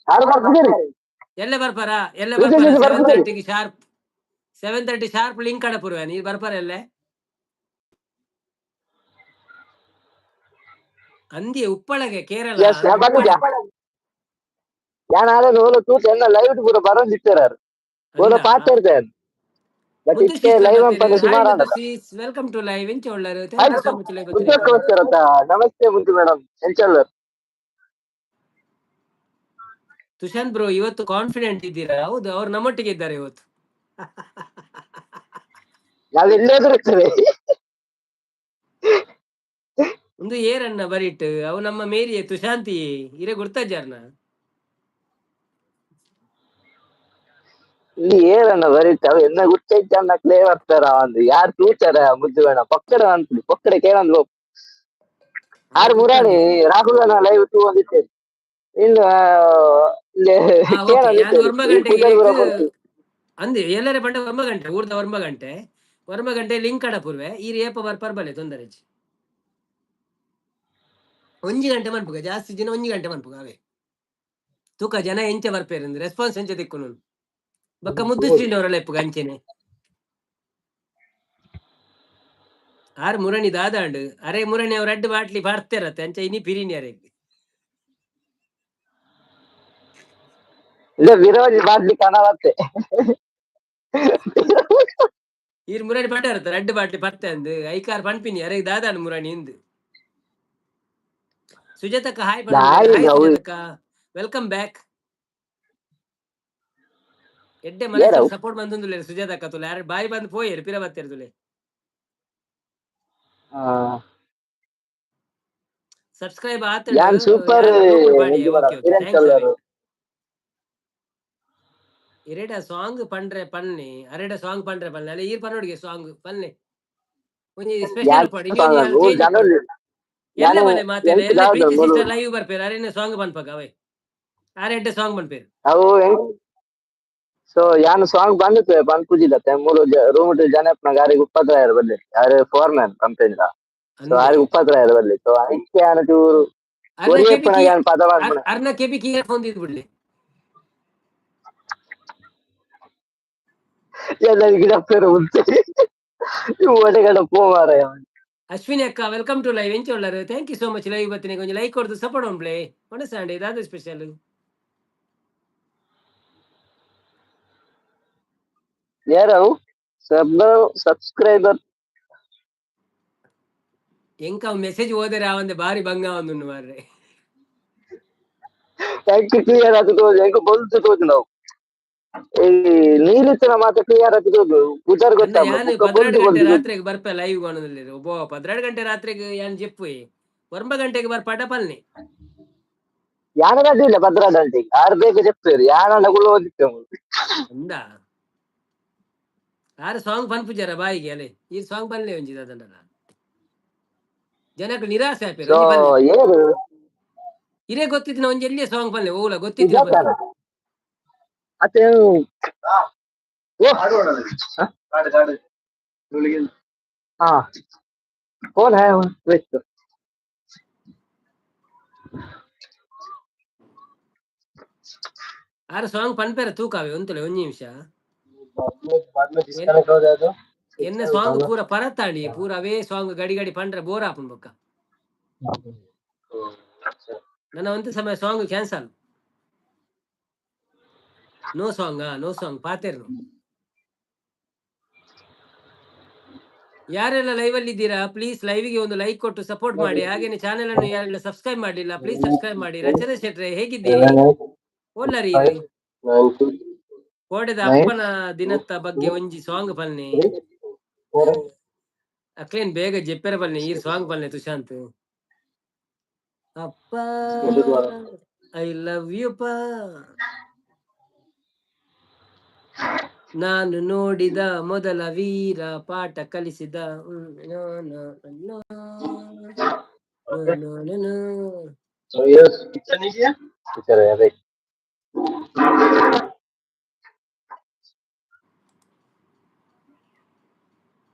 ಯಾರು ಬರ್ಪುಜಿ. ಎಲ್ಲ ಬರ್ಪಾರಾ ಎಲ್ಲ? ಪ್ರೀತಿ ಬರ್ಪಾರ. sister seven ಬರ್ಪುಜಿ. ತರ್ಟಿಗೆ ಶಾರ್ಪ್, 7:30 ಶಾರ್ಪ್ ಲಿಂಕ್ ಅಡಪುರುವೆ. ನೀರ್ ಬರ್ಪಾರ ಎಲ್ಲೆ ಅಂದಿ ಉಪ್ಪಳಗೆ ಕೇರಳ. ಎಸ್, ಯಾ ಬಂದಿದ್ಯಾ? ಯಾನ್ ಆರೇನು ಓಲ ತೂತ ಎನ್ನ ಲೈವ್ ಪೂರ ಬರೊಂದಿತ್ತೆರ್ ಓಲ ಪಾತೆರ್ದೆ. ಬಟ್ ಇತ್ತೆ ಲೈವ್ ಅಂಪನೆ ಸುಮಾರು ಆಂಡ. Welcome to live. ಎಂಚ ಉಳ್ಳರು? Thank you so much live. ಮುದ್ದಕ್ಕ ಬರ್ತಾರತ್ತ. Namaste ಮುದ್ದು ಮೇಡಮ್, ಎಂಚಲ್ಲರ್? ತುಷಾಂತ್ ಬ್ರೋ ಇವತ್ತು ಕಾನ್ಫಿಡೆಂಟ್ ಇದ್ದೀರಾ? ಹೌದು, ಅವ್ರು ನಮ್ಮೊಟ್ಟಿಗೆ ಇದ್ದಾರೆ ಇವತ್ತು. ನಾವ್ ಎಲ್ಲಾದ್ರೂ ಇರ್ತೇವೆ. ಒಂದು ಏರನ್ನ ಬರಿಟ್ ಅವು ನಮ್ಮ ಮೇರಿಯೇ ತುಶಾಂತಿ ಇರೆ ಗುರ್ತಾಜಾರ್ನ. ಇಲ್ಲಿ ಏರನ್ನ ಬರೀತ ಅವ್ ಎನ್ನ ಗುರ್ತೈತೆ ಅನ್ನಕ್ಲೇ ಬರ್ತಾರ. ಒಂದು ಯಾರು ತೂತಾರ ಮುದ್ದು ಮೇಡಮ್ ಪಕ್ಕಡ ಅನ್ಪುಡಿ ಪಕ್ಕಡ ಕೇಳಂದ್. ಆರು ಮುರಾಣಿ ರಾಹುಲ್ ಲೈವ್ ತೂ ಒಂದಿತ್ತೇನೆ ಇನ್ನು ಇಲ್ಲಿ. ಯಾನ್ ಒರ್ಂಬ ಗಂಟೆಗೆ ಅಂದೆ ಎಲ್ಲರ ಪಂಡ ಒರ್ಂಬ ಗಂಟೆ ಊರ್ದ 9 ಗಂಟೆ, 9 ಗಂಟೆ ಲಿಂಕ್ ಅಡಪುರ್ವೆ. ಈ ಏಪ ಬರ್ಪರ್ ಬಲೆ, ತೊಂದರೆ ಇಜ್ಜಿ. 1 ಗಂಟೆ ಮನ್ಪುಗ, ಜಾಸ್ತಿ ದಿನ 1 ಗಂಟೆ ಮನ್ಪುಗ. ಅವೇ ತೂಕ ಜನ ಎಂಚ ಬರ್ಪೇರು, ರೆಸ್ಪಾನ್ಸ್ ಎಂಚ ದಿಕ್ಕುನು. ಬೊಕ್ಕ ಮುದ್ದು ಶ್ರೀನವರೆಲ್ಲ ಇಪ್ಪುಗ ಅಂಚೆನೆ. ಆರ್ ಮುರಣಿ ದಾದಾಂಡು ಅರೆ ಮುರಣಿ ಅವ್ರ ಅಡ್ಡು ಬಾಟ್ಲಿ ಬರ್ತಿರತ್ತೆ ಅಂಚ ಇನಿ ಪಿರಿನಿ ಅರೆ. ಇಲ್ಲ, ವಿರೋಧಿ ಬಾಟ್ಲಿ ಕನವತ್ತೆ. ಈರ್ ಮುರಣಿ ಪಂಡ ಇರತ್ತೆ ರಡ್ಡು ಬಾಟ್ಲಿ ಪತ್ತೆ ಅಂದು. ಐಕಾರ್ ಪನ್ಪಿನಿ ಅರೆ ದಾದಾಂಡು ಮುರಣಿ ಇಂದು. ಸುಜಾತಕ್ಕ ಹಾಯ್. ದಾಯಿ ಗೌರಿ. ಸುಜಾತಕ್ಕ, welcome back. ಎಡ್ಡೆ ಮನಸ್ಸು ಏರವು? ಸಪೋರ್ಟ್ ಬಂದುಂದುಲ್ಲೆ ಸುಜಾತಕ್ಕ. ತುಲೆ ಯಾರು ಬಾಯಿ ಬಂದು ಪೋಯೆರ್ ಪಿರ ಬತ್ತೆರ್ ತುಲೆ. ಸಬ್ಸ್ಕ್ರೈಬ್ ಆತ. ಯಾನ್ ಸೂಪರ್. Okay okay, thanks. ಇರೇಡ ಸಾಂಗ್ ಪಂಡ್ರೆ ಪನ್ನಿ, ಅರೆಡ ಸಾಂಗ್ ಪಂಡ್ರೆ ಪನ್ನಿ. ಅಲ್ಲ, ಈರ್ ಪನ್ನೋಡಿಗೆ ಸಾಂಗ್ ಪನ್ನಿ ಒಂಜಿ ಸ್ಪೆಷಲ್ ಪಡಿ. ಎಲ್ಲ ಮನೆ ಮಾತಾಡ ಎಲ್ಲ. ಪ್ರೀತಿ ಸಿಸ್ಟರ್ ಲೈವ್ ಬರ್ಪೇರು. ಅರೇನೆ ಸಾಂಗ್ ಪನ್ಪಕ ಅವೇ ಆರೆ ಎಡ್ಡೆ ಸಾಂಗ್ ಪನ್ಪೇರು. ಅವು ಸೊ ಯಾನ್ ಸಾಂಗ್ ಬಂದಿತ್ತು ಪನ್ಪುಜಿಲ್ಲ. ಮೂಲು ರೂಮ್ ಜನ ಅರೆಗ್ ಉಪದ್ರ ಬಲ್ಲಿ. ಯಾರು ಫೋರ್ ಮ್ಯಾನ್ ಕಂಪೆನಿದ, ಸೊ ಆರಿಗೆ ಉಪದ್ರ ಬಲ್ಲಿ. ಸೊ ಐಕ್ಕೆ ಯಾನ್ ಚೂರು ಒರಿಯಪ್ಪನ ಯಾನ್ ಪದ ಪನ್ಪುನ. ಅರ್ನ ಕೆಬಿ ಇಯರ್ ಫೋನ್ ದಿದ್ ಬಿಡ್ಲಿ. ಎಲ್ಲ ಗಿಡಪ್ಪೇರು ಉಂಟು ಒಡೆಗಡ ಪೋ ಮಾರಾಯ. ಅಶ್ವಿನಿ ಅಕ್ಕ, welcome to live. ಎಂಚ ಉಳ್ಳರು? Thank you so much live ಬತ್ತಿನ. ಕೊಂಚ ಲೈಕ್ ಕೊಡ್ದು ಸಪೋರ್ಟ್ ಉಂಪ್ಲೆ. ಒಣಸಾಂಡೆ ದಾದ ಸ್ಪೆಷಲ್? ಯಾರವು ಸಬ್ ಸಬ್ಸ್ಕ್ರೈಬರ್? ಎಂಕ ಮೆಸೇಜ್ ಓದರೆ ಆ ಒಂದು ಬಾರಿ ಬಂಗ ಒಂದು ಮಾರ್ರೆ. ಎಂಕ್ ಕ್ಲಿಯರ್ ಆದ್ ತೋಜು, ಎಂಕ್ ಬೊಲ್ದು ತೋಜುಂಡು ಅವು. ಈ ನೀಲಿತ್ತನ ಮಾತ ಕ್ಲಿಯರ್ ಆದ್ ತೋಜು, ಪುದರ್ ಅಣ್ಣ ಗೊತ್ತಾಗ ಯಾನ್ ಬೊಕ್ಕ 12 ಬೊಲ್ದು ಗಂಟೆ ಬೊಲ್ದು ತೋಜು. ರಾತ್ರೆಗ್ ಬರ್ಪೆ ಲೈವ್ ಪನೊಂದುಲ್ಲೆರ್. ಒಬ್ಬೊ 12 ಗಂಟೆ ರಾತ್ರೆಗ್ ಯಾನ್ ಜೆಪ್ಪುವೆ. 9 ಗಂಟೆಗ್ ಬರ್ಪಾಡ ಪಲ್ನೆ. ಯಾನ್ ಅಡ್ಡಿಲ್ಲ 12 ಗಂಟೆಗೆ ಆರು ಬೇಗ ಜೆಪ್ಪುವೆರ್, ಯಾನಂಡ ಕುಲ್ಲೊಂದಿತ್ತೆ. ಅಂದ ಆರ್ ಸಾಂಗ್ ಪನ್ಪುಜಾರ ಬಾಯಿಗೆ ಅಲೆ ಈ ಸಾಂಗ್ ಪನ್ಲೆ ಒಂಜಿ ದಾದಂಡಲ ಜನಕ್ ನಿರಾಸೆ ಆಪೆರ್. ಸೊ ಒಂಜಿ ಪನ್ಲೆ. ಏರು? ಇರೆ ಗೊತ್ತಿತ್ತಿನ ಒಂಜಿ ಎಲ್ಲಿಯ ಸಾಂಗ್ ಪನ್ಲೆ, ಓಲ ಗೊತ್ತಿತ್ತಿನ ಸುಜಾತನ ಪನ್ಲೆ. ಅತ್ತೆ ಓ ಹಾ कौन है वो? वेट। ಆರ್ ಸಾಂಗ್ ಪನ್ಪೆರ ತೂಕಾವೆ ಒಂತಲೆ ಒಂಜಿ ನಿಮಿಷ. बाद में डिस्कनेक्ट हो जाए तो. ಎನ್ನ ಸಾಂಗ್ ಪೂರ ಪರತಾಂಡಿ ಪೂರ ಅವೇ ಸಾಂಗ್ ಗಡಿ ಗಡಿ ಪಂಡ್ರೆ ಬೋರ್ ಆಪುಂಡು ಬೊಕ್ಕ. ನನ್ನ ಒಂತೆ ಸಮಯ song cancel. No song, no song ಪಾತೆರ್ನು. ಯಾರೆಲ್ಲ ಲೈವ್ ಅಲ್ಲಿ ಇದ್ದೀರಾ, ಪ್ಲೀಸ್ ಲೈವ್ಗೆ ಒಂದು ಲೈಕ್ ಕೊಟ್ಟು ಸಪೋರ್ಟ್ ಮಾಡಿ. ಹಾಗೇನೆ ಚಾನೆಲ್ ಅನ್ನು ಯಾರೆಲ್ಲ ಸಬ್ಸ್ಕ್ರೈಬ್ ಮಾಡಲಿಲ್ಲ, ಪ್ಲೀಸ್ ಸಬ್ಸ್ಕ್ರೈಬ್ ಮಾಡಿ. ರಚನಾ ಶೆಟ್ರೆ, ಹೇಗಿದ್ದೀರಿ? ಓಲ್ಲರಿ ಕೋಡೆದ ಅಪ್ಪನ ದಿನತ್ತ ಬಗ್ಗೆ ಒಂಜಿ ಸಾಂಗ್ ಪಲ್ನೆ. ಅಕ್ಲೇನ್ ಬೇಗ ಜೆಪ್ಪೆರ ಪಲ್ನೆ, ಈ ಸಾಂಗ್ ಪಲ್ನೆ. ತುಶಾಂತ್ ಅಪ್ಪ, I love you ಪಾ. ನಾನು ನೋಡಿದ ಮೊದಲ ವೀರ, ಪಾಠ ಕಲಿಸಿದ ಹ್ಮ್, no, no, no, no, no, no, no. Picture नहीं किया, पिक्चर है देख।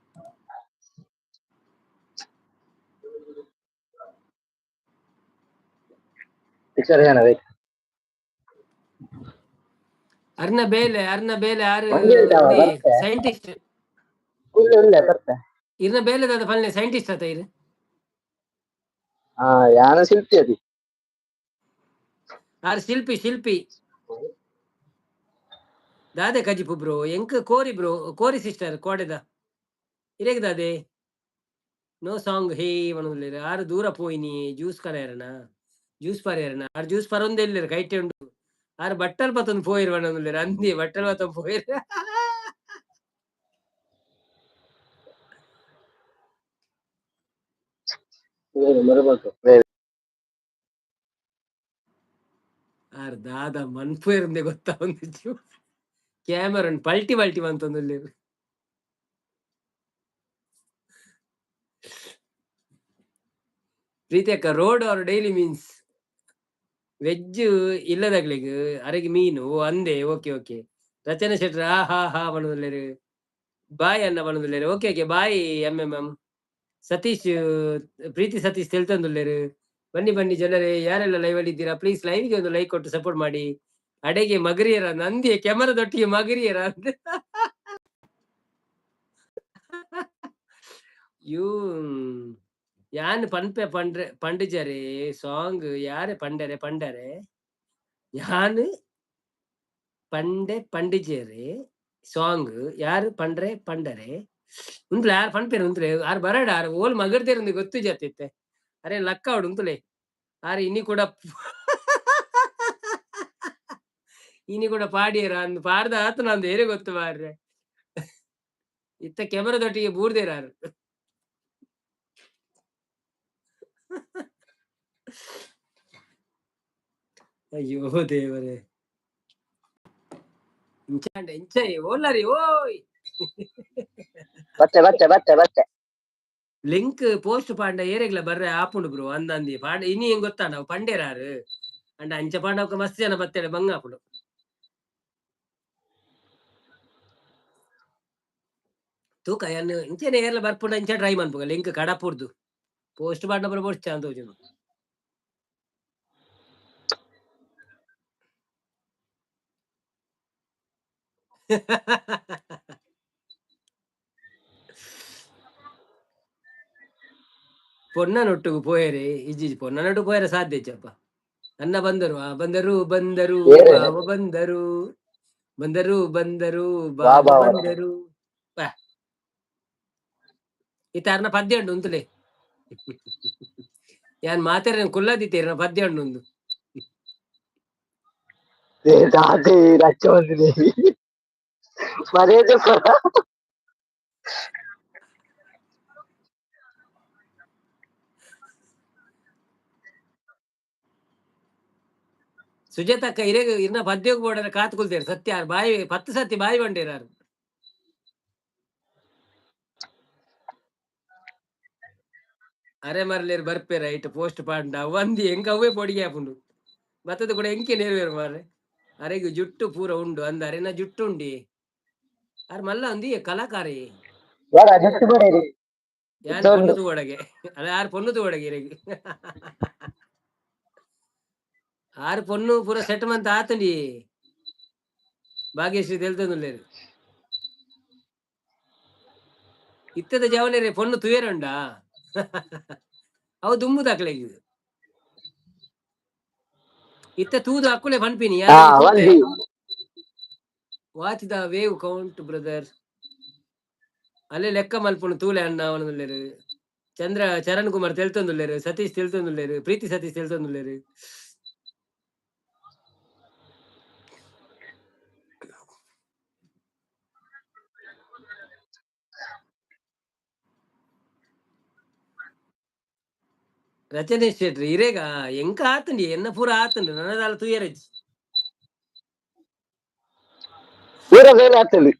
पिक्चर है ना देख. ಅರ್ನ ಬೇಲೆ, ಅರ್ನ ಬೇಲೆ ಆರು. ಒಂಜಿ ಹೇಳ್ತಾವ, ಬರ್ತೆ. ಸೈಂಟಿಸ್ಟ್. ಇಲ್ಲ ಇಲ್ಲ, ಬರ್ತೆ. ಇರ್ನ ಬೇಲೆ ದಾದ ಪಲ್ನೆ, ಸೈಂಟಿಸ್ಟ್ ಆತ ಇರು. ಹಾ, ಯಾನ ಶಿಲ್ಪಿ ಅದಿ. ಆರ್ ಶಿಲ್ಪಿ, ಶಿಲ್ಪಿ. ದಾದೆ ಕಜಿಪು ಬ್ರೋ? ಎಂಕ್ ಕೋರಿ ಬ್ರೋ, ಕೋರಿ ಸಿಸ್ಟರ್ ಕೋಡೆದ ಇರೇಗ್ ದಾದೆ? ನೋ ಸಾಂಗ್ ಹೇ ಪನೊಂದುಲ್ಲೆರ್. ಆರ್ ದೂರ ಪೋಯಿನಿ ಜ್ಯೂಸ್ ಕನಯೆರೆನ, ಜ್ಯೂಸ್ ಪರ್ಯೆರೆನ. ಆರ್ ಜ್ಯೂಸ್ ಪರೊಂದೇ ಇಲ್ಲೆರ್, ಕೈಟೆ ಉಂಡು. ಆರ್ ಬಟ್ಟಲ್ ಪತ್ತೊಂದು ಪೋಯೆರ್ ಪನೊಂದುಲ್ಲೆರ್. ಅಂದಿ ಬಟ್ಟಲ್ ಪತ್ತೊಂದು ಪೋಯೆರ್. ಆರ್ ದಾದ ಮನ್ಪುವೆರ್ಂದೇ ಗೊತ್ತಾವೊಂದಿಜ್ಜಿ. ಕ್ಯಾಮರನ್ ಪಲ್ಟಿ ಪಲ್ಟಿ ಮಂತೊಂದುಲ್ಲೆರ್. ಪ್ರೀತಿ ಅಕ್ಕ, road or daily means veg ಇಲ್ಲದಗ್ಲಿಗ್ ಅರೆಗ್ ಮೀನು. ಓ ಅಂದೆ, ಓಕೆ ಓಕೆ. ರಚನಾ ಶೆಟ್ರ್ ಆ ಹಾ ಹಾ ಪನೊಂದುಲ್ಲೆರ್. ಬಾಯ್ ಅನ್ನ ಪನೊಂದುಲ್ಲೆರ್. ಓಕೆ ಓಕೆ, ಬಾಯ್ ಎಂ ಎಂ ಎಂ ಸತೀಶ್. ಪ್ರೀತಿ ಸತೀಶ್ ತೆಲ್ತೊಂದುಲ್ಲೆರ್. ಬನ್ನಿ ಬನ್ನಿ ಜನರೇ, ಯಾರೆಲ್ಲ ಲೈವ್ ಅಲ್ಲಿ ಇದ್ದೀರಾ, ಪ್ಲೀಸ್ ಲೈವ್ಗೆ ಒಂದು ಲೈಕ್ ಕೊಟ್ಟು ಸಪೋರ್ಟ್ ಮಾಡಿ. ಅಡೆಗೆ ಮಗರಿಯರ ನಂದಿಯ ಕ್ಯಾಮರಾದೊಟ್ಟಿಗೆ ಮಗರಿಯರ ಅಂತ you ಯಾನ್ ಪನ್ಪೆ ಪಂಡ್ರೆ ಪಂಡಿಜರೆ ಸಾಂಗ್ ಯಾರೆ ಪಂಡರೆ ಪಂಡರೆ ಯಾನ್ ಪಂಡೆ ಪಂಡಿಜರೆ ಸಾಂಗ್ ಯಾರು ಪಂಡ್ರೆ ಪಂಡರೆ ಉಂತ್ಲೆ. ಯಾರು ಪನ್ಪೇರು ಉಂತ್ಲೆ. ಆರ್ ಬರಡ, ಆರ್ ಓಲ್ ಮಗರ್ದೇರು ಗೊತ್ತು ಜಾತಿತ್ತೆ. ಅರೆ ಲಕ್ಕ ಅವಡು ಉಂತುಲೆ. ಆರ್ ಇನಿ ಕೂಡ, ಇನಿ ಕೂಡ ಪಾಡಿಯರ ಅಂದ್ ಪಾಡ್ದ ಆತು ನಂದು ಏರೆ ಗೊತ್ತು ಮಾರ್ರೆ. ಇತ್ತ ಕ್ಯಾಮರಾದೊಟ್ಟಿಗೆ ಬೂರ್ದೇರ ಆರು. ಅಯ್ಯೋ ದೇವರೇ, ಇಂಚಾಂಡ ಇಂಚ ಓಲ್ಲರಿ ಓಯ್. ಬತ್ತೆ ಬತ್ತೆ ಬತ್ತೆ ಬತ್ತೆ. ಲಿಂಕ್ ಪೋಸ್ಟ್ ಪಾಂಡ ಏರೆಗ್ಲ ಬರ್ರೆ ಆಪುಂಡು ಬ್ರೋ. ಅಂದ ಅಂದಿ ಪಾಂಡ ಇನಿ ಹೆಂಗ್ ಗೊತ್ತಾ, ನಾವು ಪಂಡೇರಾರು ಅಂಡ ಅಂಚ ಪಾಂಡವಕ ಮಸ್ತ್ ಜನ ಬತ್ತೇಳೆ, ಬಂಗ ಆಪುಂಡು. ತೂಕ ಯಾನ್ ಇಂಚೆನೆ ಏರ್ಲ ಬರ್ಪುಂಡ ಇಂಚ ಟ್ರೈ ಮನ್ಪುಗ. ಲಿಂಕ್ ಕಡಪುರ್ದು ಪೋಸ್ಟ್ ಪಾಂಡ ಪುರ ಬೊಡ್ಚ ಅಂತ ತೋಜುಂಡು. ಪೊನ್ನನೊಟ್ಟುಗು ಪೋಯೆರೆ ಇಜ್ಜಿ, ಪೊನ್ನನೊಟ್ಟು ಪೋಯೆರೆ ಸಾಧ್ಯ ಇಜ್ಜಪ್ಪ. ಅನ್ನ ಬಂದರು, ಆ ಬಂದರು ಬಂದರು. ಏರೆ? ಬಾವ ಬಂದರು ಬಂದರು ಬಂದರು. ವಾ ಬಾವ ಬಾವ. ಬಂದರು ಬಾ. ಈ ಅರ್ನ ಪದ್ಯ ಉಂಟು ಉಂತುಲೆ. ಯಾನ್ ಮಾತೆರೆ ಕುಲ್ಲದಿತ್ತೇರ್ನ ಪದ್ಯ ಉಂಡು ಒಂದು. ದಾದೆ ರಚ್ಚ ಬಂದಿದೆ ಮರ್ಯಾದೆ ಪರ. ಸುಜಾತಕ್ಕ ಇರೆಗ್ ಇರ್ನ ಪದ್ಯೋಗ ಬೋಡರ ಕಾತ್ ಕುಲ್ತೇರು ಸತ್ಯ ಬಾಯಿ ಪತ್ತು ಸತಿ ಬಾಯಿ ಬಂಡೇರಾರು. ಅರೆ ಮರ್ಲೇರ್ ಬರ್ಪೇರ ಐಟ್ ಪೋಸ್ಟ್ ಪಾಂಡ ಒಂದಿ ಎಂಕ ಅವೇ ಪೊಡಿಗೆ ಆಪುಂಡು ಬತ್ತದ ಕೂಡ ಎಂಕೆ ನೇರ್ವೇರು ಮಾರ್ರೆ. ಅರೆಗ್ ಜುಟ್ಟು ಪೂರ ಉಂಡು ಅಂದ ಅರೆನ ಜುಟ್ಟು ಉಂಡಿ ಅರ್ ಮಲ್ಲ ಒಂದಿ ಕಲಾಕಾರಿ. ಯಾರ ಜುಟ್ಟು ಬೇಡ. ಯಾನ್ ಪೊಣ್ಣು ತೂವಡಗೆ ಅಲ್ಲ ಯಾರು ಪೊಣ್ಣು ತೂವಡಗೆ ಇರೆಗ್ ಆರು ಪೊಣ್ಣು ಪೂರ ಸೆಟ್ ಮಂತ ಆತಂಡಿ ಭಾಗ್ಯಶ್ರೀ ತೆಲ್ತೊಂದುಲ್ಲೇರು. ಇತ್ತದ ಜವನೇರೆ ಪೊಣ್ಣು ತುಯರುಂಡ ಅವು ದುಂಬು ದಾಖಲೆ ಇತ್ತ ತೂದು ಅಕ್ಕುಲೆ ಪನ್ಪಿನಿ. Watch the wave count brother ಅಲ್ಲೇ ಲೆಕ್ಕ ಮಲ್ಪುನು ತೂಲೆ ಅಣ್ಣ ಅವನದುಲ್ಲೇರು. ಚಂದ್ರ ಚರಣ್ ಕುಮಾರ್ ತೆಲ್ತೊಂದುಲ್ಲೇರು, ಸತೀಶ್ ತೆಲ್ತೊಂದುಲ್ಲೇರು, ಪ್ರೀತಿ ಸತೀಶ್ ತೆಲ್ತೊಂದುಲ್ಲೇರು. ರಚನೆ ಶೆಟ್ರಿ ಇರೇಗ ಎಂಕ ಆತಂಡಿ ಎನ್ನ ಪೂರ ಆತಂಡು ನನ್ನದಾಲ ತುಯರಜ್ಜಿ. ಪೂರ ಬೇಲೆ ಆಗ್ತದೆ.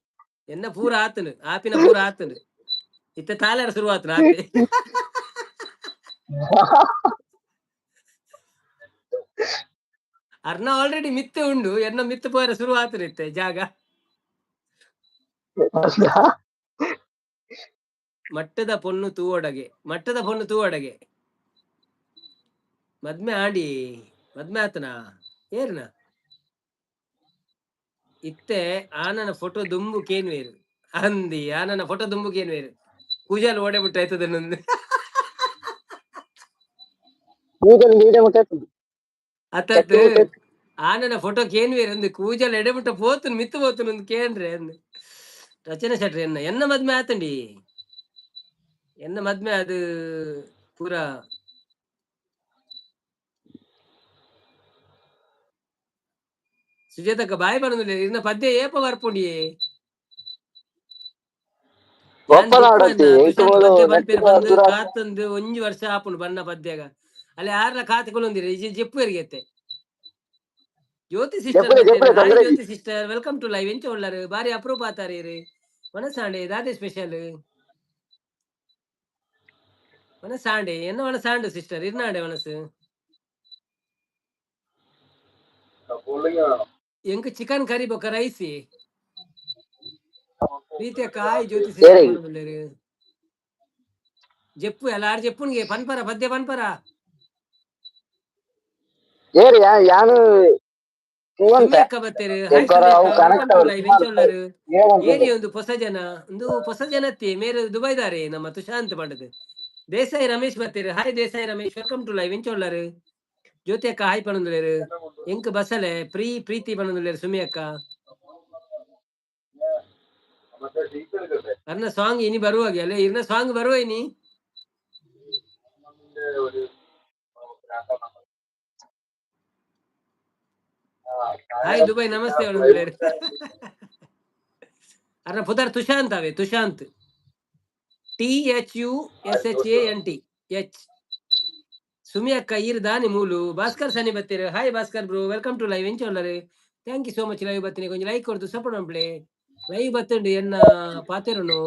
ಎನ್ನ ಪೂರ ಆತನು ಆಪಿನ ಪೂರ ಆತನು ಇತ್ತ ತಾಲರ ಶುರುವಾತನ ಆತೆ. ಅರ್ನ ಆಲ್ರೆಡಿ ಮಿತ್ತೆ ಉಂಡು ಎನ್ನ ಮಿತ್ತು ಪೋಯರ ಶುರು ಆತನ ಇತ್ತೆ ಜಾಗ. ಮಟ್ಟದ ಪೊಣ್ಣು ತೂವೊಡಗೆ ಮಟ್ಟದ ಪೊಣ್ಣು ತೂವೊಡಗೆ ಮದ್ಮೆ ಆಂಡಿ ಮದ್ಮೆ ಆತನ ಏರ್ನ ಇತ್ತೆ ಆನನ ಫೋಟೋ ದುಂಬು ಕೇನ್ವೇರು ಅಂದಿ ಆನನ ಫೋಟೋ ದುಂಬು ಕೇನ್ವೇರು ಕೂಜಲ್ ಓಡೆ ಬಿಟ್ಟು ಆಯ್ತದ ನಂದು. ಅತ್ತತ್ ಆನನ ಫೋಟೋ ಕೇನ್ವೇರು ಅಂದು ಕೂಜಲ್ ಎಡೆಬಿಟ್ಟ ಪೋತುನು ಮಿತ್ತು ಪೋತುನು ಅಂದ್ ಕೇನ್ರೆ ಅಂದ್. ರಚನೆ ಶೆಟ್ರಿ ಎನ್ನ ಎನ್ನ ಮದ್ಮೆ ಆತಂಡಿ ಎನ್ನ ಮದ್ಮೆ ಅದು ಪೂರಾ ಸುಜಾತಕ್ಕ ಬಾಯ್ ಬರಂದಿಲ್ಲ ಇನ್ನ ಪದ್ಯ ಏಪ ಬರ್ಪುಂಡಿಯೇ. ಕಾತಂದು ಒಂಜಿ ವರ್ಷ ಆಪುಂಡು ಬಣ್ಣ ಪದ್ಯಗ ಅಲ್ಲಿ ಯಾರ್ಲ ಕಾತು ಕೊಲೊಂದಿರ ಜೆಪ್ಪು ಎರಿಗೆತ್ತೆ. ಜ್ಯೋತಿ sister, Jyothi sister welcome to live. ಎಂಚ ಉಳ್ಳಾರು ಬಾರಿ ಅಪ್ರೂಪ್ ಆತಾರ ಇರು ಮನಸಾಂಡೆ ದಾದೆ ಸ್ಪೆಷಲ್ ಮನಸಾಂಡೆ ಎನ್ನ ಮನಸಾಂಡು ಸಿಸ್ಟರ್ ಇರ್ನಾಂಡೆ ಮನಸ್ಸು. ಎಂಕ್ ಚಿಕನ್ ಕರಿ ಬೊಕ್ಕ ರೈಸಿ ಪ್ರೀತಿಯ ಕಾಯ್ ಜ್ಯೋತಿ ಸಿಸ್ಟರ್ ಪನೊಂದುಲ್ಲೆರ್. ಜೆಪ್ಪು ಎಲ್ಲ ಆರ್ ಜೆಪ್ಪುನ್ಗೆ ಪನ್ಪರ ಪದ್ಯ ಪನ್ಪರ. ಏರು ಯಾನು ಸುಮಿ ಅಕ್ಕ ಬತ್ತೇರು. ಹಾಯ್ ಸುಮಿ ಅಕ್ಕ, welcome to live. ಎಂಚ ಉಲ್ಲರು ಏರಿ ಒಂದು ಹೊಸ ಜನ ಒಂದು ಹೊಸ ಜನತ್ತಿ ಮೇರು ದುಬೈದಾರೆ ನಮ್ಮ ತುಶಾಂತ್ ಪಂಡದು. Desai Ramesh ಬತ್ತೇರು. Hi Desai Ramesh, welcome to live. ಎಂಚ ಉಲ್ಲರು ಜ್ಯೋತಿ ಅಕ್ಕ ಹಾಯ್ ಪನೊಂದುಲ್ಲೆರ್. ಎಂಕ್ ಬಸಲೆ ಪ್ರೀ ಪ್ರೀತಿ ಪನೊಂದುಲ್ಲೆರ್ ಸುಮಿ ಅಕ್ಕ. ಅರ್ನ ಸಾಂಗ್ ಇನಿ ಬರುವಾಗ ಅಲ್ಲ ಇರ್ನ ಸಾಂಗ್ ಬರುವ ಇನಿ. ಹಾಯ್ ದುಬೈ ನಮಸ್ತೆ ಪನೊಂದುಲ್ಲೆರ್. ಅರ್ನ ಪುದರ್ ತುಶಾಂತ್ ಅವೆ ತುಶಾಂತ್ THUSHANT H. Sumi ಅಕ್ಕ ಈರ್ ದಾನಿ ಮೂಲು. ಭಾಸ್ಕರ್ ಸನಿ ಬತ್ತೀರು. Hi Bhaskar bro, welcome to live. ಎಂಚ ಉಲ್ಲರು thank you so much live ಬತ್ತೀನಿ ಕೊಂಚ ಲೈಕ್ ಕೊರ್ದು ಸಪೋರ್ಟ್ ಮನ್ಪುಲೆ. ಲೈವ್ ಬತ್ತುಂಡು ಎನ್ನ ಪಾತೆರುನು